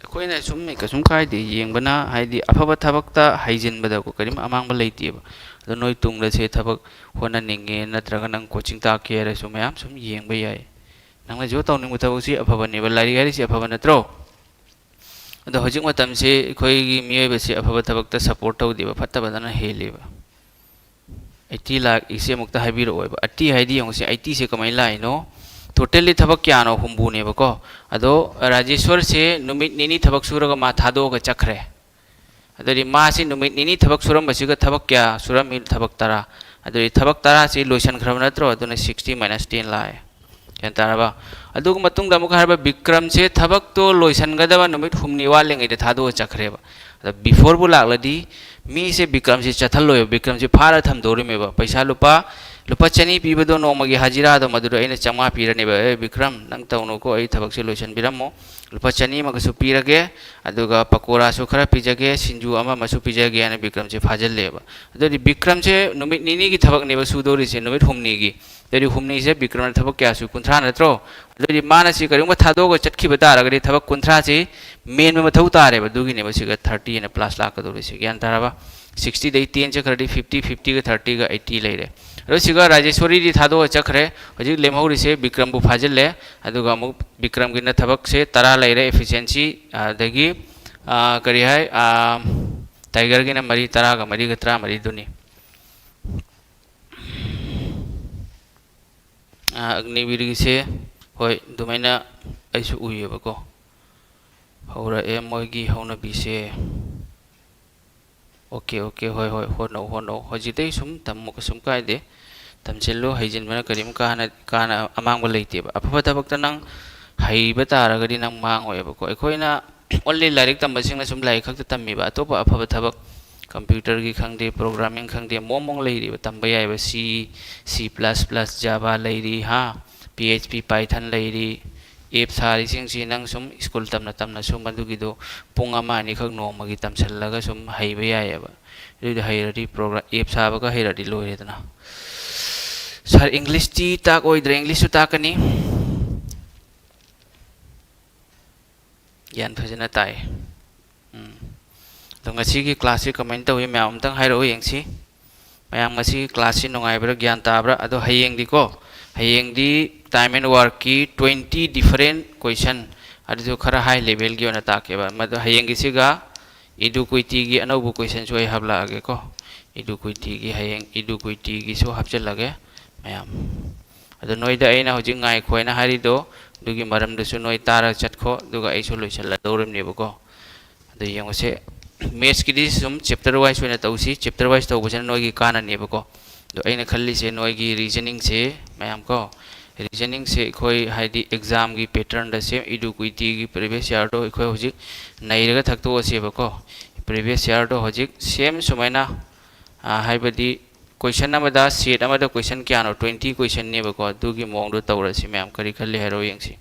ꯑꯩꯈꯣꯏꯅ ꯁꯨꯝ ꯀꯩꯁꯨꯝ ꯀꯥꯏꯗꯦ, ꯌꯦꯡꯕꯅ ꯍꯥꯏꯗꯤ ꯑꯐꯕ ꯊꯕꯛꯇ ꯍꯩꯖꯤꯟꯕꯗꯀꯣ ꯀꯔꯤꯝ ꯑꯃꯥꯡꯕ ꯂꯩꯇꯦꯕ꯫ ꯑꯗꯣ ꯅꯣꯏ ꯇꯨꯡꯗ ꯁꯦ ꯊꯕꯛ ꯍꯣꯠꯅꯅꯤꯡꯉꯦ ꯅꯠꯇ꯭ꯔꯒ ꯅꯪ ꯀꯣꯆꯤꯡ ꯇꯥꯛꯀꯦ ꯍꯥꯏꯔꯁꯨ ꯃꯌꯥꯝ ꯁꯨꯝ ꯌꯦꯡꯕ ꯌꯥꯏ꯫ ꯅꯪꯅꯁꯨ ꯇꯧꯅꯤꯡꯕ ꯊꯕꯛꯁꯤ ꯑꯐꯕꯅꯦꯕ, ꯂꯥꯏꯔꯤꯛ ꯍꯥꯏꯔꯤꯁꯤ ꯑꯐꯕ ꯅꯠꯇ꯭ꯔꯣ? ꯑꯗꯣ ꯍꯧꯖꯤꯛ ꯃꯇꯝꯁꯤ ꯑꯩꯈꯣꯏꯒꯤ ꯃꯤꯑꯣꯏꯕꯁꯤ ꯑꯐꯕ ꯊꯕꯛꯇ ꯁꯞꯄꯣꯔꯠ ꯇꯧꯗꯦꯕ, ꯐꯠꯇꯕꯗꯅ ꯍꯦꯜꯂꯦꯕ꯫ ꯑꯩꯠꯇꯤ ꯂꯥꯛꯏꯁꯦ ꯑꯃꯨꯛꯇ ꯍꯥꯏꯕꯤꯔꯛꯑꯣꯕ꯫ ꯑꯩꯠꯇꯤ ꯍꯥꯏꯗꯤ ꯌꯦꯡꯉꯨꯁꯦ, ꯑꯩꯠꯇꯤꯁꯦ ꯀꯃꯥꯏꯅ ꯂꯥꯛꯏꯅꯣ? ꯇꯣꯇꯦꯜꯂꯤ ꯊꯕꯛ ꯀꯌꯥꯅꯣ? ꯍꯨꯝꯐꯨꯅꯦꯕꯀꯣ꯫ ꯑꯗꯣ ꯔꯥꯖꯦꯁ꯭ꯋꯔꯁꯦ ꯅꯨꯃꯤꯠ ꯅꯤꯅꯤ ꯊꯕꯛ ꯁꯨꯔꯒ ꯃꯥ ꯊꯥꯗꯣꯛꯑꯒ ꯆꯠꯈ꯭ꯔꯦ꯫ ꯑꯗꯨꯗꯤ ꯃꯥꯁꯤ ꯅꯨꯃꯤꯠ ꯅꯤꯅꯤ ꯊꯕꯛ ꯁꯨꯔꯝꯕꯁꯤꯒ ꯊꯕꯛ ꯀꯌꯥ ꯁꯨꯔꯝꯃꯤ? ꯊꯕꯛ ꯇꯔꯥ꯫ ꯑꯗꯨꯗꯤ ꯊꯕꯛ ꯇꯔꯥꯁꯤ ꯂꯣꯏꯁꯤꯟꯈ꯭ꯔꯕ ꯅꯠꯇ꯭ꯔꯣ? ꯑꯗꯨꯅ sixty minus ten ꯂꯥꯛꯑꯦ꯫ ꯒ꯭ꯌꯥꯟ ꯇꯥꯔꯕ? ꯑꯗꯨꯒ ꯃꯇꯨꯡꯗ ꯑꯃꯨꯛꯀ ꯍꯥꯏꯔꯕ, ꯕꯤꯀ꯭ꯔꯝꯁꯦ ꯊꯕꯛꯇꯣ ꯂꯣꯏꯁꯤꯟꯒꯗꯕ ꯅꯨꯃꯤꯠ ꯍꯨꯝꯅꯤ ꯋꯥꯠꯂꯤꯉꯩꯗ ꯊꯥꯗꯣꯛꯑ ꯆꯠꯈ꯭ꯔꯦꯕ꯫ ꯑꯗ before ꯕꯨ ꯂꯥꯛꯂꯗꯤ ꯃꯤꯁꯦ ꯕꯤꯀ꯭ꯔꯝꯁꯦ ꯆꯠꯍꯜꯂꯣꯏꯕ, ꯕꯤꯀ꯭ꯔꯝꯁꯦ ꯐꯥꯔ ꯊꯝꯗꯧꯔꯤꯃꯦꯕ꯫ ꯄꯩꯁꯥ ꯂꯨꯄꯥ, ꯂꯨꯄꯥ ꯆꯅꯤ ꯄꯤꯕꯗꯣ ꯅꯣꯡꯃꯒꯤ ꯍꯖꯤꯔꯥꯗꯣ ꯃꯗꯨꯗ ꯑꯩꯅ ꯆꯥꯝꯃꯉꯥ ꯄꯤꯔꯅꯦꯕ, "ꯑꯦ ꯕꯤꯀ꯭ꯔꯝ, ꯅꯪ ꯇꯧꯅꯨꯀꯣ, ꯑꯩ ꯊꯕꯛꯁꯦ ꯂꯣꯏꯁꯤꯟꯕꯤꯔꯝꯃꯣ, ꯂꯨꯄꯥ ꯆꯅꯤ ꯑꯃꯒꯁꯨ ꯄꯤꯔꯒꯦ, ꯑꯗꯨꯒ ꯄꯀꯣꯔꯥꯁꯨ ꯈꯔ ꯄꯤꯖꯒꯦ, ꯁꯤꯡꯖꯨ ꯑꯃ ꯑꯃꯁꯨ ꯄꯤꯖꯒꯦ" ꯍꯥꯏꯅ ꯕꯤꯀ꯭ꯔꯝꯁꯦ ꯐꯥꯖꯤꯜꯂꯦꯕ꯫ ꯑꯗꯨꯗꯤ ꯕꯤꯀ꯭ꯔꯝꯁꯦ ꯅꯨꯃꯤꯠ ꯅꯤꯅꯤꯒꯤ ꯊꯕꯛꯅꯦꯕ ꯁꯨꯗꯧꯔꯤꯁꯦ, ꯅꯨꯃꯤꯠ ꯍꯨꯝꯅꯤꯒꯤ꯫ ꯑꯗꯨꯗꯤ ꯍꯨꯝꯅꯤꯁꯦ ꯕꯤꯀ꯭ꯔꯝꯅ ꯊꯕꯛ ꯀꯌꯥ ꯁꯨꯏ? ꯀꯨꯟꯊ꯭ꯔꯥ ꯅꯠꯇ꯭ꯔꯣ? ꯑꯗꯨꯗꯤ ꯃꯥꯅ ꯁꯤ ꯀꯔꯤꯒꯨꯝꯕ ꯊꯥꯗꯣꯛꯑꯒ ꯆꯠꯈꯤꯕ ꯇꯥꯔꯒꯗꯤ ꯊꯕꯛ ꯀꯨꯟꯊ꯭ꯔꯥꯁꯤ ꯃꯦꯟꯕ ꯃꯊꯧ ꯇꯥꯔꯦꯕ꯫ ꯑꯗꯨꯒꯤꯅꯦꯕ ꯁꯤꯒ ꯊꯥꯔꯇꯤ ꯑꯅ ꯄ꯭ꯂꯁ ꯂꯥꯛꯀꯗꯧꯔꯤꯁꯦ꯫ ꯒ꯭ꯌꯥꯟ ꯇꯥꯔꯕ? ꯁꯤꯛꯁꯇꯤꯗꯒꯤ ꯇꯦꯟ ꯆꯠꯈ꯭ꯔꯗꯤ ꯐꯤꯐꯇꯤ, ꯐꯤꯐꯇꯤꯒ ꯊꯥꯔꯇꯤꯒ ꯑꯩꯠꯇꯤ ꯂꯩꯔꯦ꯫ ꯑꯗꯣ ꯁꯤꯒ ꯔꯥꯖꯦꯁꯣꯔꯤꯗꯤ ꯊꯥꯗꯣꯛꯑ ꯆꯠꯈ꯭ꯔꯦ꯫ ꯍꯧꯖꯤꯛ ꯂꯦꯝꯍꯧꯔꯤꯁꯦ ꯕꯤꯀ꯭ꯔꯝꯕꯨ ꯐꯥꯖꯤꯜꯂꯦ꯫ ꯑꯗꯨꯒ ꯑꯃꯨꯛ ꯕꯤꯀ꯭ꯔꯝꯒꯤꯅ ꯊꯕꯛꯁꯦ ꯇꯔꯥ ꯂꯩꯔꯦ, efficiency, ꯑꯗꯒꯤ, ꯑ, ꯀꯔꯤ ꯍꯥꯏ, ꯑ, ꯇꯥꯏꯒꯔꯒꯤꯅ ꯃꯔꯤ, ꯇꯔꯥꯒ ꯃꯔꯤꯒ ꯇꯔꯥꯃꯔꯤꯗꯨꯅꯤ꯫ ꯑ, ꯑꯒꯅꯤꯕꯤꯔꯒꯤꯁꯦ, ꯍꯣꯏ, ꯑꯗꯨꯃꯥꯏꯅ ꯑꯩꯁꯨ ꯎꯏꯌꯦꯕꯀꯣ꯫ ꯍꯧꯔꯛꯑꯦ ꯃꯣꯏꯒꯤ ꯍꯧꯅꯕꯤꯁꯦ꯫ ꯑꯣꯀꯦ, ꯑꯣꯀꯦ, ꯍꯣꯏ, ꯍꯣꯏ, ꯍꯣꯠꯅꯧ, ꯍꯣꯠꯅꯧ꯫ ꯍꯧꯖꯤꯛꯇꯩ ꯁꯨꯝ ꯇꯝꯃꯨ, ꯀꯩꯁꯨꯝ ꯀꯥꯏꯗꯦ꯫ ꯇꯝꯁꯤꯜꯂꯨ, ꯍꯩꯖꯤꯟꯕꯅ ꯀꯔꯤꯝ ꯀꯥꯟꯅ-, ꯀꯥꯟꯅ-, ꯑꯃꯥꯡꯕ ꯂꯩꯇꯦꯕ꯫ ꯑꯐꯕ ꯊꯕꯛꯇ ꯅꯪ ꯍꯩꯕ ꯇꯥꯔꯒꯗꯤ ꯅꯪ ꯃꯥꯡꯉꯣꯏꯕꯀꯣ꯫ ꯑꯩꯈꯣꯏꯅ only ꯂꯥꯏꯔꯤꯛ ꯇꯝꯕꯁꯤꯡꯅ ꯁꯨꯝ ꯂꯥꯏꯔꯤꯛ ꯈꯛꯇ ꯇꯝꯃꯤꯕ, ꯑꯇꯣꯞꯄ ꯑꯐꯕ ꯊꯕꯛ, computerꯒꯤ ꯈꯪꯗꯦ, programming ꯈꯪꯗꯦ, ꯃꯑꯣꯡ ꯃꯑꯣꯡ ꯂꯩꯔꯤꯕ, ꯇꯝꯕ ꯌꯥꯏꯕ꯫ C, C plus plus, Java ꯂꯩꯔꯤ, ꯍꯥ, P H P, Python ꯂꯩꯔꯤ꯫ App ꯁꯥꯔꯤꯁꯤꯡꯁꯤ ꯅꯪ ꯁꯨꯝ ꯁ꯭ꯀꯨꯜ ꯇꯝꯅ ꯇꯝꯅꯁꯨ ꯃꯗꯨꯒꯤꯗꯣ ꯄꯨꯡ ꯑꯃ ꯑꯅꯤꯈꯛ ꯅꯣꯡꯃꯒꯤ ꯇꯝꯁꯤꯜꯂꯒ ꯁꯨꯝ ꯍꯩꯕ ꯌꯥꯏꯑꯕ꯫ ꯑꯗꯨꯏꯗꯣ ꯍꯩꯔꯗꯤ program, app ꯁꯥꯕꯒ ꯍꯩꯔꯗꯤ ꯂꯣꯏꯔꯦꯗꯅ꯫ ꯁꯥꯔ, Englishꯇꯤ ꯇꯥꯛꯑꯣꯏꯗ꯭ꯔꯥ? Englishꯁꯨ ꯇꯥꯛꯀꯅꯤ꯫ ꯒ꯭ꯌꯥꯟ ꯐꯖꯅ ꯇꯥꯏ꯫ ꯎꯝ꯫ ꯑꯗꯣ ꯉꯁꯤꯒꯤ classꯁꯤ ꯀꯃꯥꯏꯅ ꯇꯧꯏ, ꯃꯌꯥꯝ ꯑꯝꯇꯪ ꯍꯥꯏꯔꯛꯑꯣ ꯌꯦꯡꯁꯤ꯫ ꯃꯌꯥꯝ ꯉꯁꯤꯒꯤ classꯁꯤ ꯅꯨꯡꯉꯥꯏꯕ꯭ꯔꯥ, ꯒ꯭ꯌꯥꯟ ꯇꯥꯕ꯭ꯔꯥ? ꯑꯗꯣ ꯍꯌꯦꯡꯗꯤꯀꯣ, ꯍꯌꯦꯡꯗꯤ time and workꯀꯤ twenty different question, ꯑꯗꯨꯁꯨ ꯈꯔ high levelꯒꯤ ꯑꯣꯏꯅ ꯇꯥꯛꯀꯦꯕ꯫ ꯃꯗꯨ ꯍꯌꯦꯡꯒꯤꯁꯤꯒ Eduquityꯒꯤ ꯑꯅꯧꯕ questionꯁꯨ ꯑꯩ ꯍꯥꯞꯂꯛꯑꯒꯦꯀꯣ꯫ Eduquityꯒꯤ ꯍꯌꯦꯡ Eduquityꯒꯤꯁꯨ ꯍꯥꯞꯆꯤꯜꯂꯒꯦ ꯃꯌꯥꯝ꯫ ꯑꯗꯣ ꯅꯣꯏꯗ ꯑꯩꯅ ꯍꯧꯖꯤꯛ ꯉꯥꯏꯈꯣ ꯍꯥꯏꯅ ꯍꯥꯏꯔꯤꯗꯣ, ꯑꯗꯨꯒꯤ ꯃꯔꯝꯗꯁꯨ ꯅꯣꯏ ꯇꯥꯔꯒ ꯆꯠꯈꯣ, ꯑꯗꯨꯒ ꯑꯩꯁꯨ ꯂꯣꯏꯁꯤꯜꯂꯗꯧꯔꯤꯕꯅꯦꯕꯀꯣ꯫ ꯑꯗꯨ ꯌꯦꯡꯉꯨꯁꯦ, mathsꯀꯤꯗꯤ ꯁꯨꯝ chapter wise ꯑꯣꯏꯅ ꯇꯧꯁꯤ꯫ Chapter wise ꯇꯧꯕꯁꯤꯅ ꯅꯣꯏꯒꯤ ꯀꯥꯟꯅꯅꯦꯕꯀꯣ꯫ ꯑꯗꯣ ꯑꯩꯅ ꯈꯜꯂꯤꯁꯦ ꯅꯣꯏꯒꯤ reasoningꯁꯦ ꯃꯌꯥꯝ ꯀꯣ, reasoningꯁꯦ ꯑꯩꯈꯣꯏ ꯍꯥꯏꯗꯤ examꯒꯤ patternꯗ same Eduquityꯒꯤ previous yearꯗꯣ ꯑꯩꯈꯣꯏ ꯍꯧꯖꯤꯛ ꯅꯩꯔꯒ ꯊꯛꯇꯣꯛꯑꯁꯦꯕꯀꯣ꯫ Previous yearꯗꯣ ꯍꯧꯖꯤꯛ same ꯁꯨꯃꯥꯏꯅ, ꯑ, ꯍꯥꯏꯕꯗꯤ question ꯑꯃꯗ, set ꯑꯃꯗ question ꯀꯌꯥꯅꯣ? Twenty questionꯅꯦꯕꯀꯣ꯫ ꯑꯗꯨꯒꯤ ꯃꯑꯣꯡꯗꯣ ꯇꯧꯔꯁꯤ ꯃꯌꯥꯝ, ꯀꯔꯤ ꯈꯜꯂꯤ ꯍꯥꯏꯔꯣ ꯌꯦꯡꯁꯤ꯫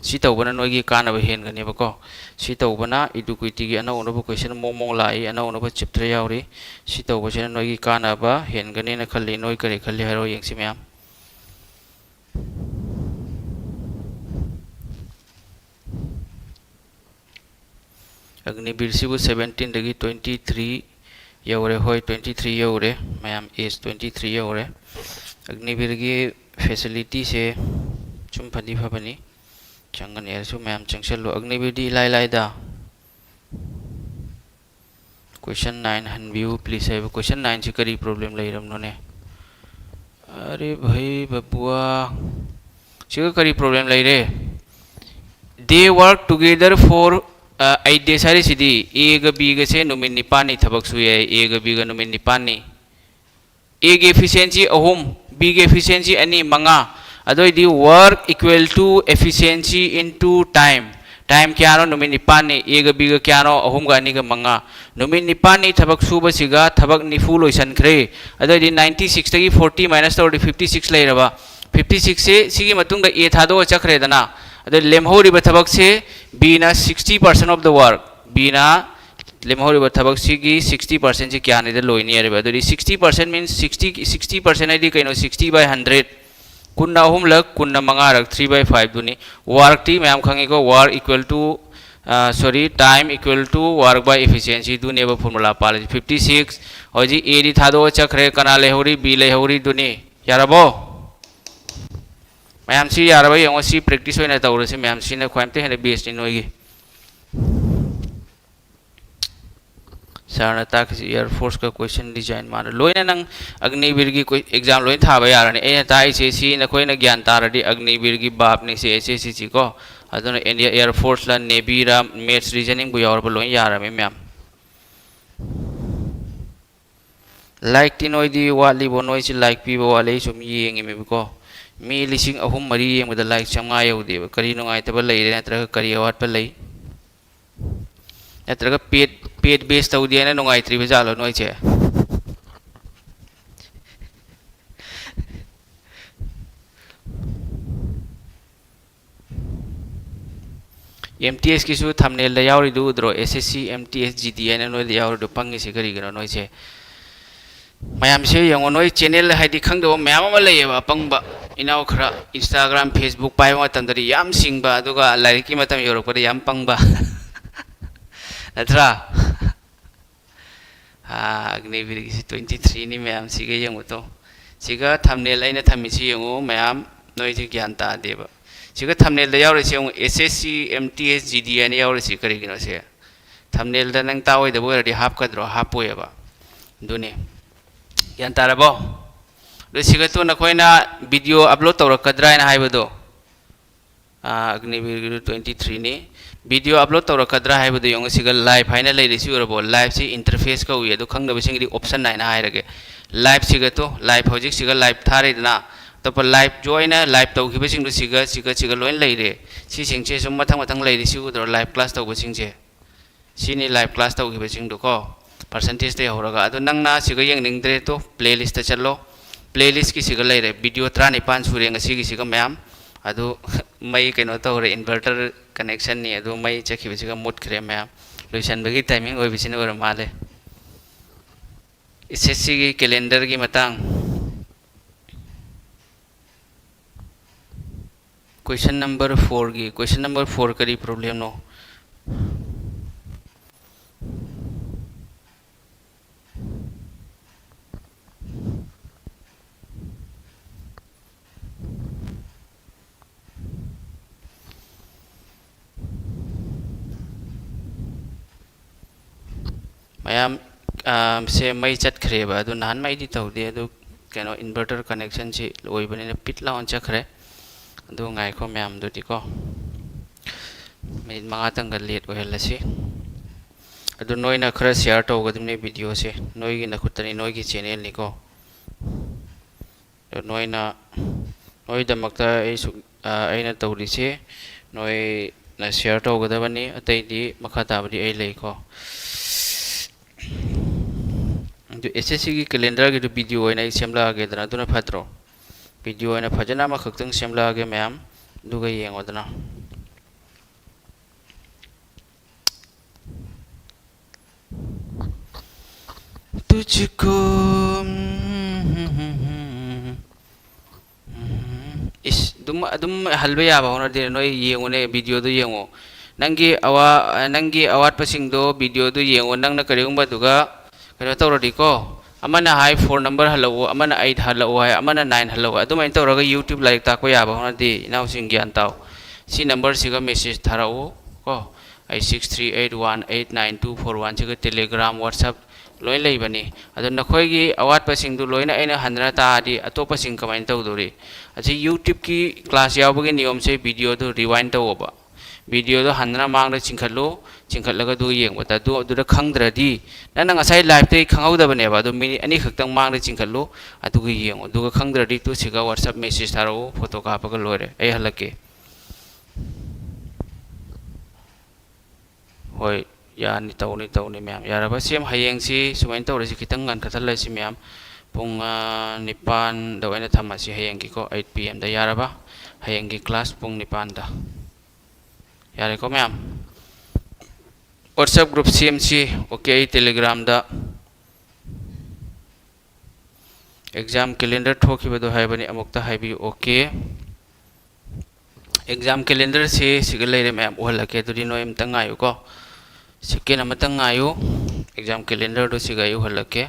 ꯁꯤ ꯇꯧꯕꯅ ꯅꯣꯏꯒꯤ ꯀꯥꯟꯅꯕ ꯍꯦꯟꯒꯅꯦꯕꯀꯣ꯫ ꯁꯤ ꯇꯧꯕꯅ Eduquityꯒꯤ ꯑꯅꯧ ꯑꯅꯧꯕ question ꯃꯑꯣꯡ ꯃꯑꯣꯡ ꯂꯥꯛꯏ, ꯑꯅꯧ ꯑꯅꯧꯕ chapter ꯌꯥꯎꯔꯤ꯫ ꯁꯤ ꯇꯧꯕꯁꯤꯅ ꯅꯣꯏꯒꯤ ꯀꯥꯟꯅꯕ ꯍꯦꯟꯒꯅꯦꯅ ꯈꯜꯂꯤ꯫ ꯅꯣꯏ ꯀꯔꯤ ꯈꯜꯂꯤ ꯍꯥꯏꯔꯣ ꯌꯦꯡꯁꯤ ꯃꯌꯥꯝ꯫ ꯑꯒꯅꯤꯕꯤꯔꯁꯤꯕꯨ ꯁꯕꯦꯟꯇꯤꯟꯗꯒꯤ ꯇ꯭ꯋꯦꯟꯇꯤ ꯊ꯭ꯔꯤ ꯌꯧꯔꯦ꯫ ꯍꯣꯏ, ꯇ꯭ꯋꯦꯟꯇꯤ ꯊ꯭ꯔꯤ ꯌꯧꯔꯦ꯫ ꯃꯌꯥꯝ, ꯑꯦꯖ ꯇ꯭ꯋꯦꯟꯇꯤ ꯊ꯭ꯔꯤ ꯌꯧꯔꯦ꯫ ꯑꯒꯅꯤꯕꯤꯔꯒꯤ ꯐꯦꯁꯤꯂꯤꯇꯤꯁꯦ ꯁꯨꯝ ꯐꯗꯤ ꯐꯕꯅꯤ꯫ ꯆꯪꯒꯅꯤ ꯍꯥꯏꯔꯁꯨ ꯃꯌꯥꯝ ꯆꯪꯁꯜꯂꯨ꯫ ꯑꯒꯅꯤꯕꯤꯔꯗꯤ ꯏꯂꯥꯏ ꯂꯥꯏꯗ꯫ Question nine ꯍꯟꯕꯤꯌꯨ please ꯍꯥꯏꯕ꯫ Question nineꯁꯤ ꯀꯔꯤ problem ꯂꯩꯔꯕꯅꯣꯅꯦ? ꯑꯔꯦ ꯚꯩ ꯕꯕꯨꯋꯥ, ꯁꯤꯒ ꯀꯔꯤ problem ꯂꯩꯔꯦ? They work together for, ꯑ, eight days ꯍꯥꯏꯔꯤꯁꯤꯗꯤ Aꯒ Bꯒꯁꯦ ꯅꯨꯃꯤꯠ ꯅꯤꯄꯥꯜꯅꯤ ꯊꯕꯛ ꯁꯨ ꯌꯥꯏ, Aꯒ Bꯒ ꯅꯨꯃꯤꯠ ꯅꯤꯄꯥꯜꯅꯤ꯫ Aꯒꯤ efficiency ꯑꯍꯨꯝ, Bꯒꯤ efficiency ꯑꯅꯤ, ꯃꯉꯥ꯫ ꯑꯗꯨ ꯑꯣꯏꯗꯤ work equal to efficiency into time꯫ Time ꯀꯌꯥꯅꯣ? ꯅꯨꯃꯤꯠ ꯅꯤꯄꯥꯜꯅꯤ꯫ Aꯒ Bꯒ ꯀꯌꯥꯅꯣ? ꯑꯍꯨꯝꯒ ꯑꯅꯤꯒ ꯃꯉꯥ꯫ ꯅꯨꯃꯤꯠ ꯅꯤꯄꯥꯜꯅꯤ ꯊꯕꯛ ꯁꯨꯕꯁꯤꯒ ꯊꯕꯛ ꯅꯤꯐꯨ ꯂꯣꯏꯁꯤꯟꯈ꯭ꯔꯦ꯫ ꯑꯗꯨ ꯑꯣꯏꯗꯤ ninety sixꯇꯒꯤ forty minus ꯇꯧꯔꯗꯤ fifty six ꯂꯩꯔꯕ꯫ Fifty sixꯁꯦ ꯁꯤꯒꯤ ꯃꯇꯨꯡꯗ A ꯊꯥꯗꯣꯛꯑ ꯆꯠꯈ꯭ꯔꯦꯗꯅ꯫ ꯑꯗꯨ ꯂꯦꯝꯍꯧꯔꯤꯕ ꯊꯕꯛꯁꯦ Bꯅ sixty percent of the work, Bꯅ ꯂꯦꯝꯍꯧꯔꯤꯕ ꯊꯕꯛꯁꯤꯒꯤ sixty percentꯁꯤ ꯀꯌꯥꯅꯤꯗ ꯂꯣꯏꯅꯤ ꯍꯥꯏꯔꯤꯕ? ꯑꯗꯨꯗꯤ sixty percent means sixty, sixty percent ꯍꯥꯏꯗꯤ ꯀꯩꯅꯣ? Sixty by hundred꯫ ꯀꯨꯟꯅ ꯑꯍꯨꯝꯂꯛ, ꯀꯨꯟꯅ ꯃꯉꯥꯔꯛ, three by fiveꯗꯨꯅꯤ꯫ Workꯇꯤ ꯃꯌꯥꯝ ꯈꯪꯉꯤꯀꯣ, work equal to, ꯑ, sorry, time equal to work by efficiencyꯗꯨꯅꯦꯕ formula policy. Fifty six, ꯍꯧꯖꯤꯛ Aꯗꯤ ꯊꯥꯗꯣꯛꯑ ꯆꯠꯈ꯭ꯔꯦ, ꯀꯅꯥ ꯂꯩꯍꯧꯔꯤ? B ꯂꯩꯍꯧꯔꯤꯗꯨꯅꯤ꯫ ꯌꯥꯔꯕꯣ? ꯃꯌꯥꯝ ꯁꯤ ꯌꯥꯔꯕ ꯌꯦꯡꯉꯣ, ꯁꯤ practice ꯑꯣꯏꯅ ꯇꯧꯔꯁꯤ ꯃꯌꯥꯝ, ꯁꯤꯅ ꯈ꯭ꯋꯥꯏ ꯑꯃꯇ ꯍꯦꯟꯅ bestꯅꯤ ꯅꯣꯏꯒꯤ꯫ Sirꯅ ꯇꯥꯛꯈꯤꯁꯤ Air Forceꯀ question design ꯃꯥꯟꯅ ꯂꯣꯏꯅ ꯅꯪ ꯑꯒꯅꯤꯕꯤꯔꯒꯤ ꯀꯣꯏ-, exam ꯂꯣꯏ ꯊꯥꯕ ꯌꯥꯔꯅꯤ꯫ ꯑꯩꯅ ꯇꯥꯛꯏꯁꯦ ꯁꯤ ꯅꯈꯣꯏꯅ ꯒ꯭ꯌꯥꯟ ꯇꯥꯔꯗꯤ ꯑꯒꯅꯤꯕꯤꯔꯒꯤ ꯕꯥꯞꯅꯤ ꯁꯤ, S S C C ꯀꯣ꯫ ꯑꯗꯨꯅ India Air Forceꯂ Navyꯔ maths reasoningꯕꯨ ꯌꯥꯎꯔꯕ ꯂꯣꯏ ꯌꯥꯔꯝꯃꯤ ꯃꯌꯥꯝ꯫ Likeꯇꯤ ꯅꯣꯏꯗꯤ ꯋꯥꯠꯂꯤꯕꯣ? ꯅꯣꯏꯁꯤ like ꯄꯤꯕ ꯋꯥꯠꯂꯤ꯫ ꯑꯩ ꯁꯨꯝ ꯌꯦꯡꯉꯤꯃꯦꯕꯀꯣ꯫ ꯃꯤ ꯂꯤꯁꯤꯡ ꯑꯍꯨꯝ ꯃꯔꯤ ꯌꯦꯡꯕꯗ like ꯆꯥꯝꯃꯉꯥ ꯌꯧꯗꯦꯕ꯫ ꯀꯔꯤ ꯅꯨꯡꯉꯥꯏꯇꯕ ꯂꯩꯔꯦ ꯅꯠꯇ꯭ꯔꯒ ꯀꯔꯤ ꯑꯋꯥꯠꯄ ꯂꯩ? ꯅꯠꯇ꯭ꯔꯒ paid, paid batch ꯇꯧꯗꯦꯅ ꯅꯨꯡꯉꯥꯏꯇ꯭ꯔꯤꯕ ꯖꯥꯠꯂꯣ ꯅꯣꯏꯁꯦ? MTSꯀꯤꯁꯨ thumbnailꯗ ꯌꯥꯎꯔꯤꯗꯨ ꯎꯗ꯭ꯔꯣ? S S C MTS GD ꯍꯥꯏꯅ ꯅꯣꯏꯗ ꯌꯥꯎꯔꯤꯗꯨ ꯄꯪꯉꯤꯁꯤ ꯀꯔꯤꯒꯤꯅꯣ ꯅꯣꯏꯁꯦ? ꯃꯌꯥꯝꯁꯦ ꯌꯦꯡꯉꯣ, ꯅꯣꯏ channel ꯍꯥꯏꯗꯤ ꯈꯪꯗꯕ ꯃꯌꯥꯝ ꯑꯃ ꯂꯩꯌꯦꯕ, ꯑꯄꯪꯕ ꯏꯅꯥꯎ ꯈꯔ꯫ Instagram, Facebook ꯄꯥꯏꯕ ꯃꯇꯝꯗꯗꯤ ꯌꯥꯝ ꯁꯤꯡꯕ, ꯑꯗꯨꯒ ꯂꯥꯏꯔꯤꯛꯀꯤ ꯃꯇꯝ ꯌꯧꯔꯛꯄꯗ ꯌꯥꯝ ꯄꯪꯕ꯫ ꯅꯠꯇ꯭ꯔꯥ? ꯑꯥ, ꯑꯒꯅꯤꯕꯤꯔꯒꯤꯁꯤ twenty three ꯅꯤ ꯃꯌꯥꯝ, ꯁꯤꯒ ꯌꯦꯡꯉꯨ ꯇꯣ꯫ ꯁꯤꯒ thumbnail ꯑꯩꯅ ꯊꯝꯃꯤꯁꯤ ꯌꯦꯡꯉꯨ ꯃꯌꯥꯝ, ꯅꯣꯏꯁꯤ ꯒ꯭ꯌꯥꯟ ꯇꯥꯗꯦꯕ꯫ ꯁꯤꯒ thumbnailꯗ ꯌꯥꯎꯔꯤꯁꯤ ꯌꯦꯡꯉꯨ, S S C, M T S, G D ꯍꯥꯏꯅ ꯌꯥꯎꯔꯤꯁꯤ ꯀꯔꯤꯒꯤꯅꯣ ꯁꯦ? Thumbnailꯗ ꯅꯪ ꯇꯥꯛꯑꯣꯏꯗꯕ ꯑꯣꯏꯔꯗꯤ ꯍꯥꯞꯀꯗ꯭ꯔꯣ? ꯍꯥꯞꯄꯣꯏꯕ꯫ ꯑꯗꯨꯅꯤ꯫ ꯒ꯭ꯌꯥꯟ ꯇꯥꯔꯕꯣ? ꯑꯗꯨ ꯁꯤꯒ ꯇꯣ ꯅꯈꯣꯏꯅ video upload ꯇꯧꯔꯛꯀꯗ꯭ꯔꯥ ꯍꯥꯏꯅ ꯍꯥꯏꯕꯗꯣ? ꯑꯥ, ꯑꯒꯅꯤꯕꯤꯔꯒꯤꯗꯨ twenty three ꯅꯤ꯫ Video upload ꯇꯧꯔꯛꯀꯗ꯭ꯔꯥ ꯍꯥꯏꯕꯗꯨ ꯌꯦꯡꯉꯨ꯫ ꯁꯤꯒ live ꯍꯥꯏꯅ ꯂꯩꯔꯤꯁꯤ ꯎꯔꯕꯣ? Liveꯁꯤ interface ꯀꯧꯏ꯫ ꯑꯗꯨ ꯈꯪꯗꯕꯁꯤꯡꯒꯤꯗꯤ option ꯍꯥꯏꯅ ꯍꯥꯏꯔꯒꯦ꯫ Liveꯁꯤꯒ ꯇꯣ, live ꯍꯧꯖꯤꯛ ꯁꯤꯒ live ꯊꯥꯔꯤꯗꯅ, ꯑꯇꯣꯞꯄ live ꯖꯣꯏꯅ live ꯇꯧꯈꯤꯕꯁꯤꯡꯗꯨ ꯁꯤꯒ, ꯁꯤꯒ, ꯁꯤꯒ ꯂꯣꯏ ꯂꯩꯔꯦ꯫ ꯁꯤꯁꯤꯡꯁꯦ ꯁꯨꯝ ꯃꯊꯪ ꯃꯊꯪ ꯂꯩꯔꯤꯁꯤ ꯎꯗ꯭ꯔꯣ? Live class ꯇꯧꯕꯁꯤꯡꯁꯦ꯫ ꯁꯤꯅꯤ live class ꯇꯧꯈꯤꯕꯁꯤꯡꯗꯨꯀꯣ, percentageꯇ ꯌꯧꯍꯧꯔꯒ꯫ ꯑꯗꯣ ꯅꯪꯅ ꯁꯤꯒ ꯌꯦꯡꯅꯤꯡꯗ꯭ꯔꯦ ꯇꯣ, playlistꯇ ꯆꯠꯂꯣ꯫ Playlistꯀꯤ ꯁꯤꯒ ꯂꯩꯔꯦ, video ꯇꯔꯥꯅꯤꯄꯥꯟ ꯁꯨꯔꯦ ꯉꯁꯤꯒꯤꯁꯤꯒ ꯃꯌꯥꯝ꯫ ꯑꯗꯨ ꯃꯩ ꯀꯩꯅꯣ ꯇꯧꯔꯦ, inverter connectionꯅꯤ, ꯑꯗꯨ ꯃꯩ ꯆꯠꯈꯤꯕꯁꯤꯒ ꯃꯨꯠꯈ꯭ꯔꯦ ꯃꯌꯥꯝ꯫ ꯂꯣꯏꯁꯟꯕꯒꯤ timing ꯑꯣꯏꯕꯁꯤꯅ ꯑꯣꯏꯔ ꯃꯥꯜꯂꯦ꯫ S S Cꯒꯤ calendarꯒꯤ ꯃꯇꯥꯡ꯫ Question number fourꯒꯤ, question number four ꯀꯔꯤ problemꯅꯣ? ꯃꯌꯥꯝ, ꯑꯥ, ꯁꯦ ꯃꯩ ꯆꯠꯈ꯭ꯔꯦꯕ꯫ ꯑꯗꯨ ꯅꯍꯥꯟꯃꯩꯗꯤ ꯇꯧꯗꯦ꯫ ꯑꯗꯨ ꯀꯩꯅꯣ, inverter connectionꯁꯤ ꯑꯣꯏꯕꯅꯤꯅ ꯄꯤꯠ ꯂꯥꯎꯅ ꯆꯠꯈ꯭ꯔꯦ꯫ ꯑꯗꯨ ꯉꯥꯏꯈꯣ ꯃꯌꯥꯝꯗꯨꯗꯤꯀꯣ꯫ Minute ꯃꯉꯥꯇꯪꯒ late ꯑꯣꯏꯍꯜꯂꯁꯤ꯫ ꯑꯗꯨ ꯅꯣꯏꯅ ꯈꯔ share ꯇꯧꯒꯗꯕꯅꯤ videoꯁꯦ꯫ ꯅꯣꯏꯒꯤ ꯅꯈꯨꯠꯇꯅꯤ, ꯅꯣꯏꯒꯤ channelꯅꯤꯀꯣ꯫ ꯑꯗꯨ ꯅꯣꯏꯅ, ꯅꯣꯏꯗꯃꯛꯇ ꯑꯩ ꯁꯨꯛ-, ꯑ, ꯑꯩꯅ ꯇꯧꯔꯤꯁꯦ ꯅꯣꯏꯅ share ꯇꯧꯒꯗꯕꯅꯤ, ꯑꯇꯩꯗꯤ ꯃꯈꯥ ꯇꯥꯕꯗꯤ ꯑꯩ ꯂꯩꯀꯣ꯫ ꯑꯗꯨ S S Cꯒꯤ calendarꯒꯤꯗꯨ video ꯑꯣꯏꯅ ꯑꯩ ꯁꯦꯝꯂꯛꯑꯒꯦꯗꯅ, ꯑꯗꯨꯅ ꯐꯠꯇ꯭ꯔꯣ? Video ꯑꯣꯏꯅ ꯐꯖꯅ ꯑꯃꯈꯛꯇꯪ ꯁꯦꯝꯂꯛꯑꯒꯦ ꯃꯌꯥꯝ, ꯑꯗꯨꯒ ꯌꯦꯡꯉꯣꯗꯅ꯫ तुझको, ꯏꯁ, ꯑꯗꯨꯝ, ꯑꯗꯨꯝ ꯍꯜꯕ ꯌꯥꯕ ꯍꯧꯅꯗꯦ꯫ ꯅꯣꯏ ꯌꯦꯡꯉꯨꯅꯦ, videoꯗꯣ ꯌꯦꯡꯉꯣ꯫ ꯅꯪꯒꯤ ꯑꯋꯥ-, ꯅꯪꯒꯤ ꯑꯋꯥꯠꯄꯁꯤꯡꯗꯣ videoꯗꯨ ꯌꯦꯡꯉꯣ꯫ ꯅꯪꯅ ꯀꯔꯤꯒꯨꯝꯕ ꯑꯗꯨꯒ ꯀꯩꯅꯣ ꯇꯧꯔꯗꯤꯀꯣ, ꯑꯃꯅ ꯍꯥꯏ four number ꯍꯜꯂꯛꯎ, ꯑꯃꯅ eight ꯍꯜꯂꯛꯎ ꯍꯥꯏ, ꯑꯃꯅ nine ꯍꯜꯂꯛꯎ ꯍꯥꯏ꯫ ꯑꯗꯨꯃꯥꯏꯅ ꯇꯧꯔꯒ YouTube ꯂꯥꯏꯔꯤꯛ ꯇꯥꯛꯄ ꯌꯥꯕ ꯍꯧꯅꯗꯦ, ꯏꯅꯥꯎꯁꯤꯡ ꯒ꯭ꯌꯥꯟ ꯇꯥꯎ꯫ ꯁꯤ numberꯁꯤꯒ message ꯊꯥꯔꯛꯎ ꯀꯣ, ꯑꯩ six three eight one eight nine two four one ꯁꯤꯒ꯫ Telegram, WhatsApp ꯂꯣꯏ ꯂꯩꯕꯅꯤ꯫ ꯑꯗꯣ ꯅꯈꯣꯏꯒꯤ ꯑꯋꯥꯠꯄꯁꯤꯡꯗꯨ ꯂꯣꯏꯅ ꯑꯩꯅ ꯍꯟꯗꯅ ꯇꯥꯛꯑꯗꯤ ꯑꯇꯣꯞꯄꯁꯤꯡ ꯀꯃꯥꯏꯅ ꯇꯧꯗꯣꯔꯤ? ꯑꯁꯤ YouTubeꯀꯤ class ꯌꯥꯎꯕꯒꯤ ꯅꯤꯌꯣꯝꯁꯦ videoꯗꯨ rewind ꯇꯧꯑꯣꯕ꯫ Videoꯗꯣ ꯍꯟꯗꯅ ꯃꯥꯡꯗ ꯆꯤꯡꯈꯠꯂꯨ, ꯆꯤꯡꯈꯠꯂꯒ ꯑꯗꯨꯒ ꯌꯦꯡꯕꯗ, ꯑꯗꯨ, ꯑꯗꯨꯗ ꯈꯪꯗ꯭ꯔꯗꯤ, ꯅꯪꯅ ꯉꯁꯥꯏ liveꯇꯒꯤ ꯈꯪꯍꯧꯗꯕꯅꯦꯕ, ꯑꯗꯨ minute ꯑꯅꯤ ꯈꯛꯇꯪ ꯃꯥꯡꯗ ꯆꯤꯡꯈꯠꯂꯨ, ꯑꯗꯨꯒ ꯌꯦꯡꯉꯨ꯫ ꯑꯗꯨꯒ ꯈꯪꯗ꯭ꯔꯗꯤ ꯇꯨ ꯁꯤꯒ WhatsApp message ꯊꯥꯔꯛꯎ, photo ꯀꯥꯞꯄꯒ ꯂꯣꯏꯔꯦ, ꯑꯩ ꯍꯜꯂꯛꯀꯦ꯫ ꯍꯣꯏ, ꯌꯥꯅꯤ, ꯇꯧꯅꯤ, ꯇꯧꯅꯤ ꯃꯌꯥꯝ꯫ ꯌꯥꯔꯕ? ꯁꯦꯝ, ꯍꯌꯦꯡꯁꯤ ꯁꯨꯃꯥꯏꯅ ꯇꯧꯔꯁꯤ, ꯈꯤꯇꯪ ꯉꯟꯈꯠꯍꯜꯂꯁꯤ ꯃꯌꯥꯝ꯫ ꯄꯨꯡ, ꯑ, ꯅꯤꯄꯥꯟꯗ ꯑꯣꯏꯅ ꯊꯝꯃꯁꯤ ꯍꯌꯦꯡꯒꯤꯀꯣ, eight P Mꯗ꯫ ꯌꯥꯔꯕ? ꯍꯌꯦꯡꯒꯤ class ꯄꯨꯡ ꯅꯤꯄꯥꯟꯗ꯫ ꯌꯥꯔꯦꯀꯣ ꯃꯌꯥꯝ? WhatsApp group ꯁꯦꯝꯁꯤ꯫ OK, ꯑꯩ Telegramꯗ exam calendar ꯊꯣꯛꯈꯤꯕꯗꯣ ꯍꯥꯏꯕꯅꯤ, ꯑꯃꯨꯛꯇ ꯍꯥꯏꯕꯤꯌꯨ꯫ OK, exam calendarꯁꯦ ꯁꯤꯒ ꯂꯩꯔꯦ ꯃꯌꯥꯝ, ꯎꯍꯜꯂꯛꯀꯦ꯫ ꯑꯗꯨꯗꯤ ꯅꯣꯏ ꯑꯃꯇꯪ ꯉꯥꯏꯌꯨꯀꯣ, second ꯑꯃꯇꯪ ꯉꯥꯏꯌꯨ꯫ Exam calendarꯗꯣ ꯁꯤꯒ ꯑꯩ ꯎꯍꯜꯂꯛꯀꯦ꯫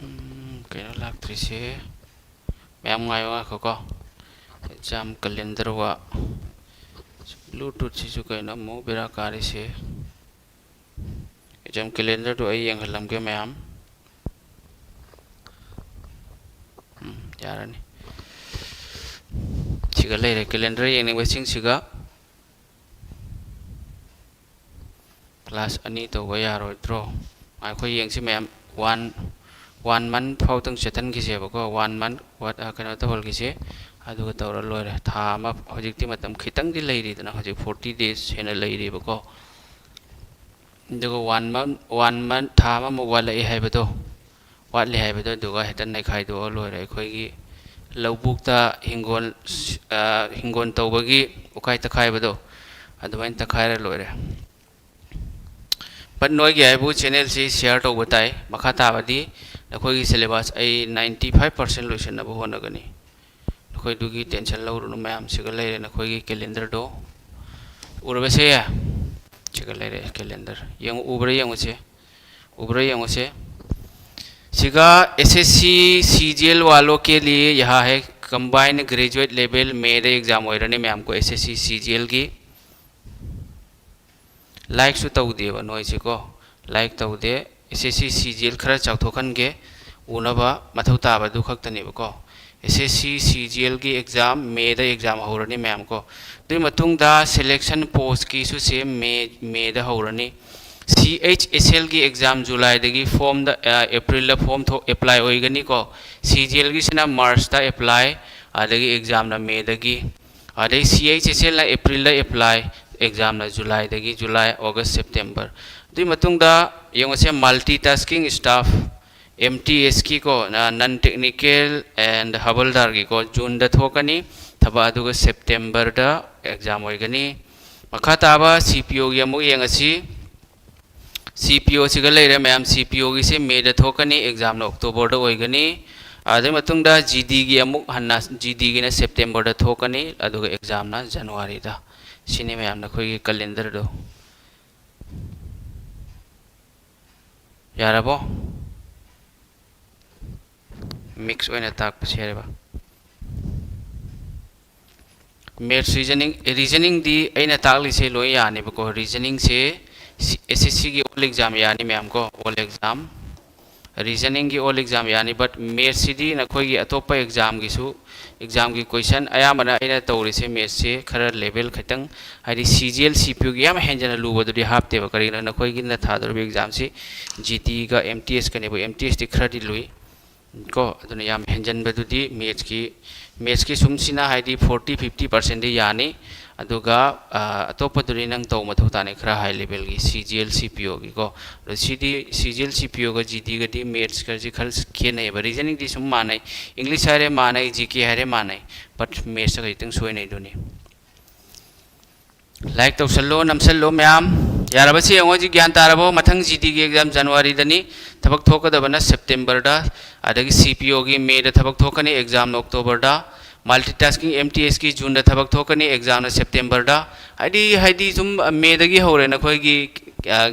ꯎꯝ, ꯀꯩꯅꯣ ꯂꯥꯛꯇ꯭ꯔꯤꯁꯦ? ꯃꯌꯥꯝ ꯉꯥꯏꯌꯣ, ꯉꯥꯏꯈꯣꯀꯣ꯫ Exam calendar ꯋꯥ꯫ Bluetoothꯁꯤꯁꯨ ꯀꯩꯅꯣ ꯑꯃꯨꯛ ꯕꯦꯔꯥ ꯀꯥꯔꯤꯁꯦ? Exam calendarꯗꯣ ꯑꯩ ꯌꯦꯡꯍꯜꯂꯝꯒꯦ ꯃꯌꯥꯝ꯫ ꯎꯝ, ꯌꯥꯔꯅꯤ꯫ ꯁꯤꯒ ꯂꯩꯔꯦ, calendar ꯌꯦꯡꯅꯤꯡꯕꯁꯤꯡꯁꯤꯒ꯫ Class ꯑꯅꯤ ꯇꯧꯕ ꯌꯥꯔꯣꯏꯗ꯭ꯔꯣ? ꯉꯥꯏꯈꯣ, ꯌꯦꯡꯁꯤ ꯃꯌꯥꯝ꯫ One, one month ꯐꯥꯎꯗꯪ ꯆꯠꯍꯟꯈꯤꯁꯦꯕꯀꯣ, one month ꯋꯥꯠ-, ꯑ, ꯀꯩꯅꯣ ꯇꯧꯍꯜꯈꯤꯁꯦ꯫ ꯑꯗꯨꯒ ꯇꯧꯔ ꯂꯣꯏꯔꯦ꯫ ꯊꯥ ꯑꯃ, ꯍꯧꯖꯤꯛꯇꯤ ꯃꯇꯝ ꯈꯤꯇꯪꯗꯤ ꯂꯩꯔꯤꯗꯅ, ꯍꯧꯖꯤꯛ forty days ꯍꯦꯟꯅ ꯂꯩꯔꯤꯕꯀꯣ꯫ ꯑꯗꯨꯒ one month, one month, ꯊꯥ ꯑꯃꯃꯨꯛ ꯋꯥꯠꯂꯛꯑꯦ ꯍꯥꯏꯕꯗꯣ, ꯋꯥꯠꯂꯤ ꯍꯥꯏꯕꯗꯣ ꯑꯗꯨꯒ ꯍꯦꯛꯇ ꯅꯩꯈꯥꯏꯗꯣꯛꯑ ꯂꯣꯏꯔꯦ꯫ ꯑꯩꯈꯣꯏꯒꯤ ꯂꯧꯕꯨꯛꯇ ꯍꯤꯡꯒꯣꯜ, ꯑ, ꯍꯤꯡꯒꯣꯜ ꯇꯧꯕꯒꯤ ꯎꯀꯥꯏ ꯇꯛꯈꯥꯏꯕꯗꯣ ꯑꯗꯨꯃꯥꯏꯅ ꯇꯛꯈꯥꯏꯔ ꯂꯣꯏꯔꯦ꯫ But ꯅꯣꯏꯒꯤ ꯍꯥꯏꯕꯨ channelꯁꯤ share ꯇꯧꯕ ꯇꯥꯏ꯫ ꯃꯈꯥ ꯇꯥꯕꯗꯤ ꯅꯈꯣꯏꯒꯤ syllabus ꯑꯩ ninety five percent ꯂꯣꯏꯁꯤꯟꯅꯕ ꯍꯣꯠꯅꯒꯅꯤ꯫ ꯅꯈꯣꯏꯗꯨꯒꯤ tension ꯂꯧꯔꯨꯅꯨ꯫ ꯃꯌꯥꯝꯁꯤꯒ ꯂꯩꯔꯦ ꯅꯈꯣꯏꯒꯤ calendarꯗꯣ꯫ ꯎꯔꯕꯁꯦ? ꯁꯤꯒ ꯂꯩꯔꯦ calendar꯫ ꯌꯦꯡꯉꯨ, ꯎꯕ꯭ꯔꯥ ꯌꯦꯡꯉꯨꯁꯦ꯫ ꯎꯕ꯭ꯔꯥ ꯌꯦꯡꯉꯨꯁꯦ꯫ ꯁꯤꯒ S S C C G L वालों के लिए यहाँ है, combined graduate level ꯃꯦꯗ exam ꯑꯣꯏꯔꯅꯤ ꯃꯌꯥꯝ ꯀꯣ, S S C C G Lꯒꯤ꯫ Likeꯁꯨ ꯇꯧꯗꯦꯕ ꯅꯣꯏꯁꯦꯀꯣ, like ꯇꯧꯗꯦ꯫ S S C C G L ꯈꯔ ꯆꯥꯎꯊꯣꯛꯍꯟꯒꯦ, ꯎꯅꯕ ꯃꯊꯧ ꯇꯥꯕꯗꯨ ꯈꯛꯇꯅꯦꯕꯀꯣ꯫ S S C C G Lꯒꯤ exam ꯃꯦꯗ exam ꯍꯧꯔꯅꯤ ꯃꯌꯥꯝ ꯀꯣ꯫ ꯑꯗꯨꯒꯤ ꯃꯇꯨꯡꯗ selection postꯀꯤꯁꯨ same ꯃꯦ, ꯃꯦꯗ ꯍꯧꯔꯅꯤ꯫ C H S Lꯒꯤ exam Julyꯗꯒꯤ formꯗ, ꯑ, Aprilꯗ form ꯊꯣꯛ, apply ꯑꯣꯏꯒꯅꯤꯀꯣ꯫ C G Lꯒꯤꯁꯤꯅ Marchꯇ apply, ꯑꯗꯒꯤ examꯅ ꯃꯦꯗꯒꯤ꯫ ꯑꯗꯩ C H S Lꯅ Aprilꯗ apply, examꯅ Julyꯗꯒꯤ, July, August, September꯫ ꯑꯗꯨꯒꯤ ꯃꯇꯨꯡꯗ ꯌꯦꯡꯉꯨꯁꯦ, multitasking staff, M T Sꯀꯤꯀꯣ, ꯅ-, non technical and ꯍꯕꯜꯗꯥꯔꯒꯤꯀꯣ, Juneꯗ ꯊꯣꯛꯀꯅꯤ ꯊꯕꯛ, ꯑꯗꯨꯒ Septemberꯗ exam ꯑꯣꯏꯒꯅꯤ꯫ ꯃꯈꯥ ꯇꯥꯕ C P Oꯒꯤ ꯑꯃꯨꯛ ꯌꯦꯡꯉꯁꯤ꯫ C P Oꯁꯤꯒ ꯂꯩꯔꯦ ꯃꯌꯥꯝ꯫ C P Oꯒꯤꯁꯦ ꯃꯦꯗ ꯊꯣꯛꯀꯅꯤ, examꯅ Octoberꯗ ꯑꯣꯏꯒꯅꯤ꯫ ꯑꯗꯨꯒꯤ ꯃꯇꯨꯡꯗ G Dꯒꯤ ꯑꯃꯨꯛ ꯍꯟꯅ, G Dꯒꯤꯅ Septemberꯗ ꯊꯣꯛꯀꯅꯤ, ꯑꯗꯨꯒ examꯅ Januaryꯗ꯫ ꯁꯤꯅꯤ ꯃꯌꯥꯝ ꯅꯈꯣꯏꯒꯤ calendarꯗꯣ꯫ ꯌꯥꯔꯕꯣ? Mix ꯑꯣꯏꯅ ꯇꯥꯛꯄꯁꯦ ꯍꯥꯏꯔꯤꯕ꯫ Maths, reasoning, reasoningꯗꯤ ꯑꯩꯅ ꯇꯥꯛꯂꯤꯁꯦ ꯂꯣꯏ ꯌꯥꯅꯦꯕꯀꯣ꯫ Reasoningꯁꯦ ꯁꯤ-, S S Cꯒꯤ all exam ꯌꯥꯅꯤ ꯃꯌꯥꯝ ꯀꯣ, all exam꯫ Reasoningꯒꯤ all exam ꯌꯥꯅꯤ, but Mathsꯁꯤꯗꯤ ꯅꯈꯣꯏꯒꯤ ꯑꯇꯣꯞꯄ examꯒꯤꯁꯨ, examꯒꯤ question ꯑꯌꯥꯝꯕꯅ ꯑꯩꯅ ꯇꯧꯔꯤꯁꯦ Mathsꯁꯦ ꯈꯔ level ꯈꯤꯇꯪ, ꯍꯥꯏꯗꯤ C G L, C P Oꯒꯤ ꯌꯥꯝ ꯍꯦꯟꯖꯟꯅ ꯂꯨꯕꯗꯨꯗꯤ ꯍꯥꯞꯇꯦꯕ꯫ ꯀꯔꯤꯒꯤꯅꯣ, ꯅꯈꯣꯏꯒꯤꯅ ꯊꯥꯗꯧꯔꯤꯕ examꯁꯤ G Dꯒ M T Sꯀꯅꯦꯕ, M T Sꯇꯤ ꯈꯔꯗꯤ ꯂꯨꯏ꯫ ꯀꯣ, ꯑꯗꯨꯅ ꯌꯥꯝ ꯍꯦꯟꯖꯟꯕꯗꯨꯗꯤ Mathsꯀꯤ, Mathsꯀꯤ ꯁꯨꯝ ꯁꯤꯅ ꯍꯥꯏꯗꯤ forty fifty percentꯗꯤ ꯌꯥꯅꯤ꯫ ꯑꯗꯨꯒ ꯑꯇꯣꯞꯄꯗꯨꯗꯤ ꯅꯪ ꯇꯧ ꯃꯊꯧ ꯇꯥꯅꯤ, ꯈꯔ ꯍꯥꯏ ꯂꯦꯚꯦꯜꯒꯤ ꯁꯤ ꯖꯤ ꯑꯦꯜ ꯁꯤ ꯄꯤ ꯑꯣꯒꯤꯀꯣ꯫ ꯑꯗꯣ ꯁꯤꯗꯤ ꯁꯤ ꯖꯤ ꯑꯦꯜ ꯁꯤ ꯄꯤ ꯑꯣꯒ ꯖꯤ ꯗꯤꯒꯗꯤ ꯃꯦꯠꯁꯀꯁꯤ ꯈꯔ ꯈꯦꯠꯅꯩꯑꯕ꯫ ꯔꯤꯖꯅꯤꯡꯗꯤ ꯁꯨꯝ ꯃꯥꯟꯅꯩ, ꯏꯪꯂꯤꯁ ꯍꯥꯏꯔꯦ ꯃꯥꯟꯅꯩ, ꯖꯤ ꯀꯦ ꯍꯥꯏꯔꯦ ꯃꯥꯟꯅꯩ, ꯕꯠ ꯃꯦꯠꯁꯇ ꯈꯖꯤꯛꯇꯪ ꯁꯣꯏꯅꯩꯗꯨꯅꯤ꯫ ꯂꯥꯏꯛ ꯇꯧꯁꯜꯂꯣ, ꯅꯝꯁꯜꯂꯣ ꯃꯌꯥꯝ꯫ ꯌꯥꯔꯕ? ꯁꯤ ꯌꯦꯡꯉꯣ, ꯍꯧꯖꯤꯛ ꯒ꯭ꯌꯥꯟ ꯇꯥꯔꯕꯣ? ꯃꯊꯪ ꯖꯤ ꯗꯤꯒꯤ ꯑꯦꯛꯖꯥꯝ ꯖꯅꯋꯥꯔꯤꯗꯅꯤ, ꯊꯕꯛ ꯊꯣꯛꯀꯗꯕꯅ ꯁꯦꯞꯇꯦꯝꯕꯔꯗ, ꯑꯗꯒꯤ ꯁꯤ ꯄꯤ ꯑꯣꯒꯤ ꯃꯦꯗ ꯊꯕꯛ ꯊꯣꯛꯀꯅꯤ, ꯑꯦꯛꯖꯥꯝꯅ ꯑꯣꯛꯇꯣꯕꯔꯗ, ꯃꯜꯇꯤ ꯇꯥꯁꯀꯤꯡ ꯑꯦꯝ ꯇꯤ ꯑꯦꯁꯀꯤ ꯖꯨꯟꯗ ꯊꯕꯛ ꯊꯣꯛꯀꯅꯤ, ꯑꯦꯛꯖꯥꯝꯅ ꯁꯦꯞꯇꯦꯝꯕꯔꯗ꯫ ꯍꯥꯏꯗꯤ, ꯍꯥꯏꯗꯤ ꯁꯨꯝ ꯃꯦꯗꯒꯤ ꯍꯧꯔꯦ ꯅꯈꯣꯏꯒꯤ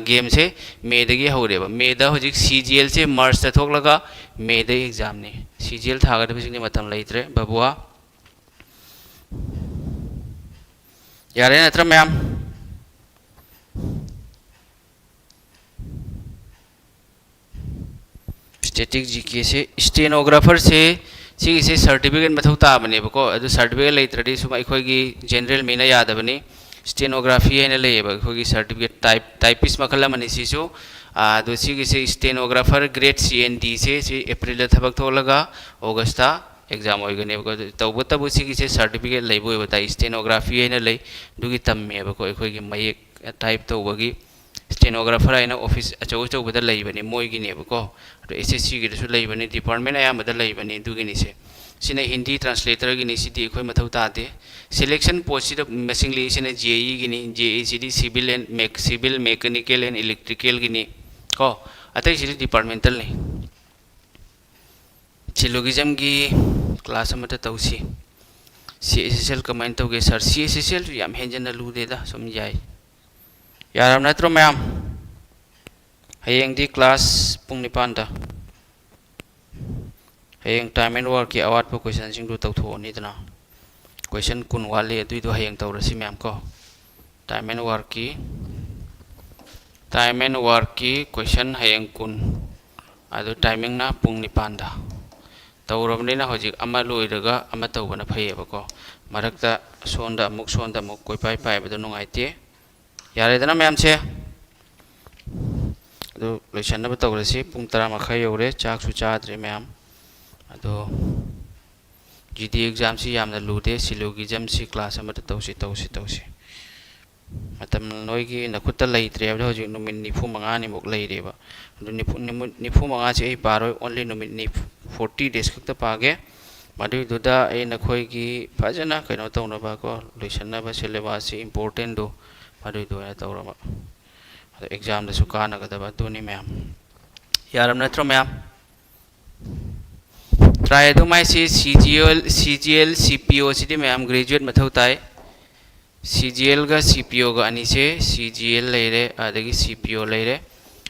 ꯒꯦꯝꯁꯦ, ꯃꯦꯗꯒꯤ ꯍꯧꯔꯦꯕ꯫ ꯃꯦꯗ ꯍꯧꯖꯤꯛ ꯁꯤ ꯖꯤ ꯑꯦꯜꯁꯦ ꯃꯥꯔꯁꯇ ꯊꯣꯛꯂꯒ ꯃꯦꯗ ꯑꯦꯛꯖꯥꯝꯅꯤ꯫ ꯁꯤ ꯖꯤ ꯑꯦꯜ ꯊꯥꯒꯗꯕꯁꯤꯡꯗꯤ ꯃꯇꯝ ꯂꯩꯇ꯭ꯔꯦ ꯕꯕꯨꯋꯥ꯫ ꯌꯥꯔꯦ ꯅꯠꯇ꯭ꯔ ꯃꯌꯥꯝ? ꯁ꯭ꯇꯦꯇꯤꯛ ꯖꯤ ꯀꯦꯁꯦ, ꯁ꯭ꯇꯦꯅꯣꯒ꯭ꯔꯥꯐꯔꯁꯦ ꯁꯤꯒꯤꯁꯦ ꯁꯥꯔꯇꯤꯐꯤꯀꯦꯠ ꯃꯊꯧ ꯇꯥꯕꯅꯦꯕꯀꯣ꯫ ꯑꯗꯨ ꯁꯥꯔꯇꯤꯐꯤꯀꯦꯠ ꯂꯩꯇ꯭ꯔꯗꯤ ꯁꯨꯝ ꯑꯩꯈꯣꯏꯒꯤ ꯖꯦꯅꯔꯦꯜ ꯃꯤꯅ ꯌꯥꯗꯕꯅꯤ꯫ ꯁ꯭ꯇꯦꯅꯣꯒ꯭ꯔꯥꯐꯤ ꯍꯥꯏꯅ ꯂꯩꯌꯦꯕ ꯑꯩꯈꯣꯏꯒꯤ ꯁꯥꯔꯇꯤꯐꯤꯀꯦꯠ ꯇꯥꯏꯞ, ꯇꯥꯏꯄꯤꯁ ꯃꯈꯜ ꯑꯃꯅꯤ ꯁꯤꯁꯨ꯫ ꯑꯗꯣ ꯁꯤꯒꯤꯁꯦ ꯁ꯭ꯇꯦꯅꯣꯒ꯭ꯔꯥꯐꯔ ꯒ꯭ꯔꯦꯗ ꯁꯤ ꯑꯦꯟ ꯗꯤꯁꯦ ꯁꯤ ꯑꯦꯄ꯭ꯔꯤꯜꯗ ꯊꯕꯛ ꯊꯣꯛꯂꯒ ꯑꯣꯒꯁꯇ ꯑꯦꯛꯖꯥꯝ ꯑꯣꯏꯒꯅꯦꯕꯀꯣ꯫ ꯑꯗꯨ ꯇꯧꯕꯇꯕꯨ ꯁꯤꯒꯤꯁꯦ ꯁꯥꯔꯇꯤꯐꯤꯀꯦꯠ ꯂꯩꯕ ꯑꯣꯏꯕ ꯇꯥꯏ, ꯁ꯭ꯇꯦꯅꯣꯒ꯭ꯔꯥꯐꯤ ꯍꯥꯏꯅ ꯂꯩ, ꯑꯗꯨꯒꯤ ꯇꯝꯃꯦꯕꯀꯣ ꯑꯩꯈꯣꯏꯒꯤ ꯃꯌꯦꯛ ꯇꯥꯏꯞ ꯇꯧꯕꯒꯤ꯫ ꯁ꯭ꯇꯦꯅꯣꯒ꯭ꯔꯥꯐꯔ ꯍꯥꯏꯅ ꯑꯣꯐꯤꯁ ꯑꯆꯧ ꯑꯆꯧꯕꯗ ꯂꯩꯕꯅꯤ, ꯃꯣꯏꯒꯤꯅꯦꯕꯀꯣ꯫ ꯑꯗꯣ ꯑꯦꯁ ꯑꯦꯁ ꯁꯤꯒꯤꯗꯁꯨ ꯂꯩꯕꯅꯤ, ꯗꯤꯄꯥꯔꯠꯃꯦꯟ ꯑꯌꯥꯝꯕꯗ ꯂꯩꯕꯅꯤ꯫ ꯑꯗꯨꯒꯤꯅꯤꯁꯦ꯫ ꯁꯤꯅ ꯍꯤꯟꯗꯤ ꯇ꯭ꯔꯥꯟꯁꯂꯦꯇꯔꯒꯤꯅꯤ, ꯁꯤꯗꯤ ꯑꯩꯈꯣꯏ ꯃꯊꯧ ꯇꯥꯗꯦ꯫ ꯁꯦꯂꯦꯛꯁꯟ ꯄꯣꯁꯁꯤꯗ ꯃꯁꯤꯡ ꯂꯤꯛꯏꯁꯤꯅ ꯖꯦ ꯏꯒꯤꯅꯤ, ꯖꯦ ꯏꯁꯤꯗꯤ civil and mech-, civil, mechanical and electricalꯒꯤꯅꯤ ꯀꯣ꯫ ꯑꯇꯩꯁꯤꯗꯤ ꯗꯤꯄꯥꯔꯠꯃꯦꯟꯇꯦꯜꯅꯤ꯫ ꯁꯤꯂꯣꯒꯤꯖꯝꯒꯤ ꯀ꯭ꯂꯥꯁ ꯑꯃꯇ ꯇꯧꯁꯤ꯫ ꯁꯤ ꯑꯦꯁ ꯑꯦꯁ ꯑꯦꯜ ꯀꯃꯥꯏꯅ ꯇꯧꯒꯦ ꯁꯥꯔ? ꯁꯤ ꯑꯦꯁ ꯑꯦꯁ ꯑꯦꯜꯁꯨ ꯌꯥꯝ ꯍꯦꯟꯖꯟꯅ ꯂꯨꯗꯦꯗ, ꯁꯨꯝ ꯌꯥꯏ꯫ ꯌꯥꯔꯕ ꯅꯠꯇ꯭ꯔꯣ ꯃꯌꯥꯝ? ꯍꯌꯦꯡꯗꯤ ꯀ꯭ꯂꯥꯁ ꯄꯨꯡ ꯅꯤꯄꯥꯟꯗ꯫ ꯍꯌꯦꯡ time and workꯀꯤ ꯑꯋꯥꯠꯄ ꯀꯣꯏꯁꯟꯁꯤꯡꯗꯨ ꯇꯧꯊꯣꯛꯑꯅꯤꯗꯅ꯫ ꯀꯣꯏꯁꯟ ꯀꯨꯟ ꯋꯥꯠꯂꯤ, ꯑꯗꯨꯏꯗꯣ ꯍꯌꯦꯡ ꯇꯧꯔꯁꯤ ꯃꯌꯥꯝ ꯀꯣ꯫ Time and workꯀꯤ, time and workꯀꯤ ꯀꯣꯏꯁꯟ ꯍꯌꯦꯡ ꯀꯨꯟ, ꯑꯗꯨ ꯇꯥꯏꯃꯤꯡꯅ ꯄꯨꯡ ꯅꯤꯄꯥꯟꯗ꯫ ꯇꯧꯔꯕꯅꯤꯅ ꯍꯧꯖꯤꯛ ꯑꯃ ꯂꯣꯏꯔꯒ ꯑꯃ ꯇꯧꯕꯅ ꯐꯩꯌꯦꯕꯀꯣ꯫ ꯃꯔꯛꯇ ꯁꯣꯝꯗ ꯑꯃꯨꯛ, ꯁꯣꯝꯗ ꯑꯃꯨꯛ ꯀꯣꯏꯄꯥꯏ ꯄꯥꯏꯕꯗꯣ ꯅꯨꯡꯉꯥꯏꯇꯦ꯫ ꯌꯥꯔꯦꯗꯅ ꯃꯌꯥꯝꯁꯦ? ꯑꯗꯨ ꯂꯣꯏꯁꯟꯅꯕ ꯇꯧꯔꯁꯤ꯫ ꯄꯨꯡ ꯇꯔꯥ ꯃꯈꯥꯏ ꯌꯧꯔꯦ, ꯆꯥꯛꯁꯨ ꯆꯥꯗ꯭ꯔꯤ ꯃꯌꯥꯝ꯫ ꯑꯗꯣ ꯖꯤ ꯗꯤ ꯑꯦꯛꯖꯥꯝꯁꯤ ꯌꯥꯝꯅ ꯂꯨꯗꯦ, ꯁꯤꯂꯣꯒꯤꯖꯝꯁꯤ ꯀ꯭ꯂꯥꯁ ꯑꯃꯗ ꯇꯧꯁꯤ, ꯇꯧꯁꯤ, ꯇꯧꯁꯤ꯫ ꯃꯇꯝ ꯅꯣꯏꯒꯤ ꯅꯈꯨꯠꯇ ꯂꯩꯇ꯭ꯔꯦ ꯍꯥꯏꯕꯗ ꯍꯧꯖꯤꯛ ꯅꯨꯃꯤꯠ ꯅꯤꯐꯨ ꯃꯉꯥꯅꯤꯃꯨꯛ ꯂꯩꯔꯦꯕ꯫ ꯑꯗꯨ ꯅꯤꯐꯨ, ꯅꯨꯃꯤꯠ ꯅꯤꯐꯨ ꯃꯉꯥꯁꯤ ꯑꯩ ꯄꯥꯔꯣꯏ, only ꯅꯨꯃꯤꯠ ꯅꯤꯐꯨ, forty days ꯈꯛꯇ ꯄꯥꯒꯦ꯫ ꯃꯗꯨꯏꯗꯨꯗ ꯑꯩ ꯅꯈꯣꯏꯒꯤ ꯐꯖꯅ ꯀꯩꯅꯣ ꯇꯧꯅꯕ ꯀꯣ, ꯂꯣꯏꯁꯤꯟꯅꯕ syllabusꯁꯤ importantꯗꯣ ꯃꯗꯨꯏꯗꯣ ꯑꯣꯏꯅ ꯇꯧꯔꯕ꯫ ꯑꯗꯣ examꯗꯁꯨ ꯀꯥꯟꯅꯒꯗꯕ ꯑꯗꯨꯅꯤ ꯃꯌꯥꯝ꯫ ꯌꯥꯔꯕ ꯅꯠꯇ꯭ꯔꯣ ꯃꯌꯥꯝ? Try ꯑꯗꯨꯝ ꯍꯥꯏꯁꯤ C G L, C G L, ꯁꯤ ꯄꯤ ꯑꯣ ꯁꯤꯗꯤ ꯃꯌꯥꯝ graduate ꯃꯊꯧ ꯇꯥꯏ꯫ ꯁꯤ ꯖꯤ ꯑꯦꯜꯒ ꯁꯤ ꯄꯤ ꯑꯣꯒ ꯑꯅꯤꯁꯦ, ꯁꯤ ꯖꯤ ꯑꯦꯜ ꯂꯩꯔꯦ, ꯑꯗꯒꯤ ꯁꯤ ꯄꯤ ꯑꯣ ꯂꯩꯔꯦ꯫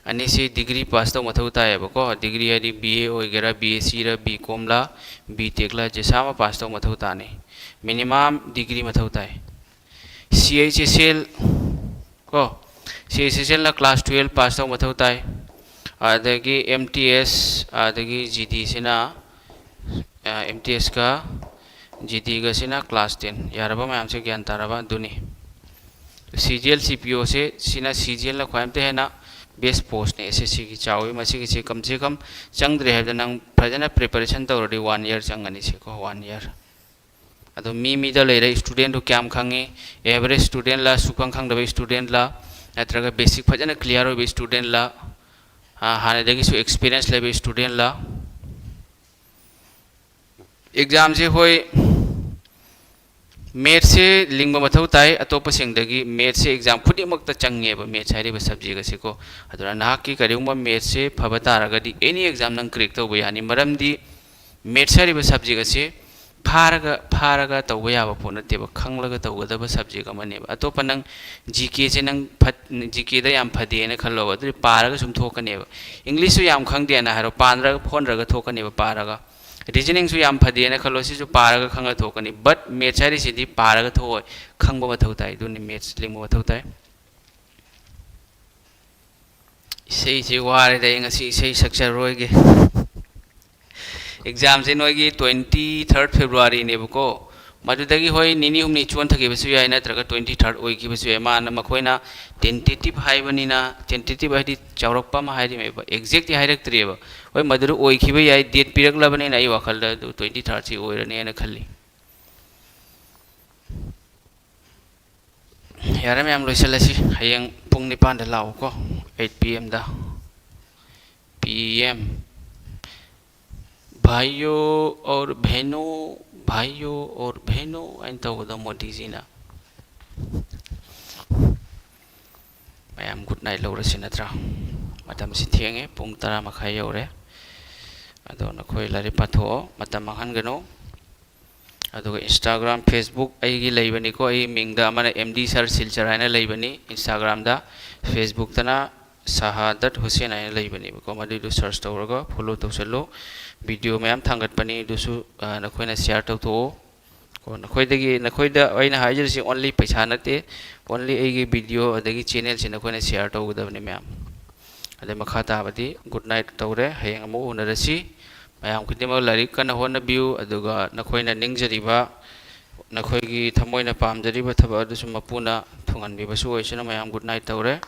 ꯑꯅꯤꯁꯤ degree pass ꯇꯧ ꯃꯊꯧ ꯇꯥꯏꯌꯦꯕꯀꯣ꯫ Degree ꯍꯥꯏꯗꯤ ꯕꯤ ꯑꯦ ꯑꯣꯏꯒꯦꯔꯥ, ꯕꯤ ꯑꯦꯁ ꯁꯤꯔ, ꯕꯤ ꯀꯣꯝꯂꯥ, ꯕꯤ ꯇꯦꯛꯂꯥ, ꯖꯦꯁꯥ ꯑꯃ pass ꯇꯧ ꯃꯊꯧ ꯇꯥꯅꯤ꯫ Minimum degree ꯃꯊꯧ ꯇꯥꯏ꯫ ꯁꯤ ꯑꯩꯆ ꯑꯦꯁ ꯑꯦꯜ ꯀꯣ, ꯁꯤ ꯑꯩꯆ ꯑꯦꯁ ꯑꯦꯜꯅ class twelve pass ꯇꯧ ꯃꯊꯧ ꯇꯥꯏ꯫ ꯑꯗꯒꯤ ꯑꯦꯝ ꯇꯤ ꯑꯦꯁ, ꯑꯗꯒꯤ ꯖꯤ ꯗꯤꯁꯤꯅ, ꯑꯦꯝ ꯇꯤ ꯑꯦꯁꯀ ꯖꯤ ꯗꯤꯒꯁꯤꯅ class ten꯫ ꯌꯥꯔꯕ ꯃꯌꯥꯝꯁꯦ? ꯒ꯭ꯌꯥꯟ ꯇꯥꯔꯕ? ꯑꯗꯨꯅꯤ꯫ ꯁꯤ ꯖꯤ ꯑꯦꯜ, ꯁꯤ ꯄꯤ ꯑꯣꯁꯦ, ꯁꯤꯅ ꯁꯤ ꯖꯤ ꯑꯦꯜꯅ ꯈ꯭ꯋꯥꯏ ꯑꯃꯇ ꯍꯦꯟꯅ best postꯅꯤ, ꯑꯦꯁ ꯑꯦꯁ ꯁꯤꯒꯤ ꯆꯥꯎꯋꯤ꯫ ꯃꯁꯤꯒꯤꯁꯦ ꯀꯝ ꯁꯦ ꯀꯝ ꯆꯪꯗ꯭ꯔꯦ ꯍꯥꯏꯕꯗ ꯅꯪ ꯐꯖꯅ preparation ꯇꯧꯔꯗꯤ one year ꯆꯪꯒꯅꯤ ꯁꯤꯀꯣ, one year꯫ ꯑꯗꯣ ꯃꯤ ꯃꯤꯗ ꯂꯩꯔꯦ, studentꯗꯨ ꯀꯌꯥꯝ ꯈꯪꯉꯤ, average studentꯂ, ꯁꯨꯈꯪ ꯈꯪꯗꯕ studentꯂ, ꯅꯠꯇ꯭ꯔꯒ basic ꯐꯖꯅ clear ꯑꯣꯏꯕ studentꯂ, ꯑ, ꯍꯥꯟꯅꯗꯒꯤꯁꯨ experience ꯂꯩꯕ studentꯂ꯫ Examꯁꯦ ꯍꯣꯏ, mathsꯁꯦ ꯂꯤꯡꯕ ꯃꯊꯧ ꯇꯥꯏ, ꯑꯇꯣꯞꯄꯁꯤꯡꯗꯒꯤ꯫ Mathsꯁꯦ exam ꯈꯨꯗꯤꯡꯃꯛꯇ ꯆꯪꯉꯦꯕ, maths ꯍꯥꯏꯔꯤꯕ subject ꯑꯁꯤꯀꯣ꯫ ꯑꯗꯨꯅ ꯅꯍꯥꯛꯀꯤ ꯀꯔꯤꯒꯨꯝꯕ mathsꯁꯦ ꯐꯕ ꯇꯥꯔꯒꯗꯤ any exam ꯅꯪ crack ꯇꯧꯕ ꯌꯥꯅꯤ꯫ ꯃꯔꯝꯗꯤ maths ꯍꯥꯏꯔꯤꯕ subject ꯑꯁꯤ ꯐꯥꯔꯒ, ꯐꯥꯔꯒ ꯇꯧꯕ ꯌꯥꯕ ꯄꯣꯠ ꯅꯠꯇꯦꯕ, ꯈꯪꯂꯒ ꯇꯧꯒꯗꯕ subject ꯑꯃꯅꯦꯕ꯫ ꯑꯇꯣꯞꯄ ꯅꯪ ꯖꯤ ꯀꯦꯁꯦ ꯅꯪ ꯐꯠ-, ꯖꯤ ꯀꯦꯗ ꯌꯥꯝ ꯐꯗꯦꯅ ꯈꯜꯂꯣꯕ, ꯑꯗꯨꯗꯤ ꯄꯥꯔꯒ ꯁꯨꯝ ꯊꯣꯛꯀꯅꯦꯕ꯫ Englishꯁꯨ ꯌꯥꯝ ꯈꯪꯗꯦꯅ ꯍꯥꯏꯔꯣ, ꯄꯥꯟꯗ꯭ꯔꯒ, ꯍꯣꯠꯅꯔꯒ ꯊꯣꯛꯀꯅꯦꯕ ꯄꯥꯔꯒ꯫ Reasoningꯁꯨ ꯌꯥꯝ ꯐꯗꯦꯅ ꯈꯜꯂꯣ, ꯁꯤꯁꯨ ꯄꯥꯔꯒ ꯈꯪꯉ ꯊꯣꯛꯀꯅꯤ꯫ But maths ꯍꯥꯏꯔꯤꯁꯤꯗꯤ ꯄꯥꯔꯒ ꯊꯣꯛꯑꯣꯏ, ꯈꯪꯕ ꯃꯊꯧ ꯇꯥꯏ꯫ ꯑꯗꯨꯅꯤ, maths ꯂꯤꯡꯕ ꯃꯊꯧ ꯇꯥꯏ꯫ ꯏꯁꯩꯁꯦ ꯋꯥꯔꯦꯗ ꯑꯩ ꯉꯁꯤ ꯏꯁꯩ ꯁꯛꯆꯔꯣꯏꯒꯦ꯫ Examꯁꯦ ꯅꯣꯏꯒꯤ twenty third Februaryꯅꯦꯕꯀꯣ꯫ ꯃꯗꯨꯗꯒꯤ ꯍꯣꯏ ꯅꯤꯅꯤ ꯍꯨꯝꯅꯤ ꯆꯣꯟꯊꯈꯤꯕꯁꯨ ꯌꯥꯏ, ꯅꯠꯇ꯭ꯔꯒ twenty third ꯑꯣꯏꯈꯤꯕꯁꯨ ꯌꯥꯏ꯫ ꯃꯥꯅ, ꯃꯈꯣꯏꯅ tentative ꯍꯥꯏꯕꯅꯤꯅ, tentative ꯍꯥꯏꯗꯤ ꯆꯥꯎꯔꯛꯄ ꯑꯃ ꯍꯥꯏꯔꯤꯃꯦꯕ, exactꯇꯤ ꯍꯥꯏꯔꯛꯇ꯭ꯔꯤꯑꯕ꯫ ꯍꯣꯏ, ꯃꯗꯨꯗ ꯑꯣꯏꯈꯤꯕ ꯌꯥꯏ, date ꯄꯤꯔꯛꯂꯕꯅꯤꯅ ꯑꯩ ꯋꯥꯈꯜꯗ ꯑꯗꯨ twenty thirdꯁꯤ ꯑꯣꯏꯔꯅꯦꯅ ꯈꯜꯂꯤ꯫ ꯌꯥꯔꯦ ꯃꯌꯥꯝ, ꯂꯣꯏꯁꯤꯜꯂꯁꯤ꯫ ꯍꯌꯦꯡ ꯄꯨꯡ ꯅꯤꯄꯥꯟꯗ ꯂꯥꯛꯎꯀꯣ, eight P M ꯗ꯫ P M, भाइयों और बहनों, भाइयों और बहनों ꯍꯥꯏꯅ ꯇꯧꯕꯗꯣ ꯃꯣꯗꯤꯖꯤꯅ꯫ ꯃꯌꯥꯝ good night ꯂꯧꯔꯁꯤ ꯅꯠꯇ꯭ꯔꯥ? ꯃꯇꯝꯁꯤ ꯊꯦꯡꯉꯦ, ꯄꯨꯡ ꯇꯔꯥ ꯃꯈꯥꯏ ꯌꯧꯔꯦ꯫ ꯑꯗꯣ ꯅꯈꯣꯏ ꯂꯥꯏꯔꯤꯛ ꯄꯥꯊꯣꯛꯑꯣ, ꯃꯇꯝ ꯃꯥꯡꯍꯟꯒꯅꯨ꯫ ꯑꯗꯨꯒ Instagram, Facebook ꯑꯩꯒꯤ ꯂꯩꯕꯅꯤꯀꯣ, ꯑꯩꯒꯤ ꯃꯤꯡꯗ ꯑꯃꯅ M D Sir Silchar ꯍꯥꯏꯅ ꯂꯩꯕꯅꯤ Instagramꯗ, Facebookꯇꯅ ꯁꯍꯥꯗꯠ ꯍꯨꯁꯦꯟ ꯍꯥꯏꯅ ꯂꯩꯕꯅꯦꯕꯀꯣ, ꯃꯗꯨꯏꯗꯨ search ꯇꯧꯔꯒ follow ꯇꯧꯁꯜꯂꯨ꯫ Video ꯃꯌꯥꯝ ꯊꯥꯡꯒꯠꯄꯅꯤ, ꯑꯗꯨꯁꯨ, ꯑ, ꯅꯈꯣꯏꯅ share ꯇꯧꯊꯣꯛꯑꯣ꯫ ꯀꯣ, ꯅꯈꯣꯏꯗꯒꯤ, ꯅꯈꯣꯏꯗ ꯑꯩꯅ ꯍꯥꯏꯖꯔꯤꯁꯤ only ꯄꯩꯁꯥ ꯅꯠꯇꯦ, only ꯑꯩꯒꯤ video ꯑꯗꯒꯤ channelꯁꯤ ꯅꯈꯣꯏꯅ share ꯇꯧꯒꯗꯕꯅꯤ ꯃꯌꯥꯝ꯫ ꯑꯗꯩ ꯃꯈꯥ ꯇꯥꯕꯗꯤ good night ꯇꯧꯔꯦ, ꯍꯌꯦꯡ ꯑꯃꯨꯛ ꯎꯅꯔꯁꯤ꯫ ꯃꯌꯥꯝ ꯈꯨꯗꯤꯡꯃꯛ ꯂꯥꯏꯔꯤꯛ ꯀꯟꯅ ꯍꯣꯠꯅꯕꯤꯌꯨ, ꯑꯗꯨꯒ ꯅꯈꯣꯏꯅ ꯅꯤꯡꯖꯔꯤꯕ, ꯅꯈꯣꯏꯒꯤ ꯊꯃꯣꯏꯅ ꯄꯥꯝꯖꯔꯤꯕ ꯊꯕꯛ ꯑꯗꯨꯁꯨ ꯃꯄꯨꯅ ꯊꯨꯡꯍꯟꯕꯤꯕꯁꯨ ꯑꯣꯏꯁꯅꯨ꯫ ꯃꯌꯥꯝ good night ꯇꯧꯔꯦ꯫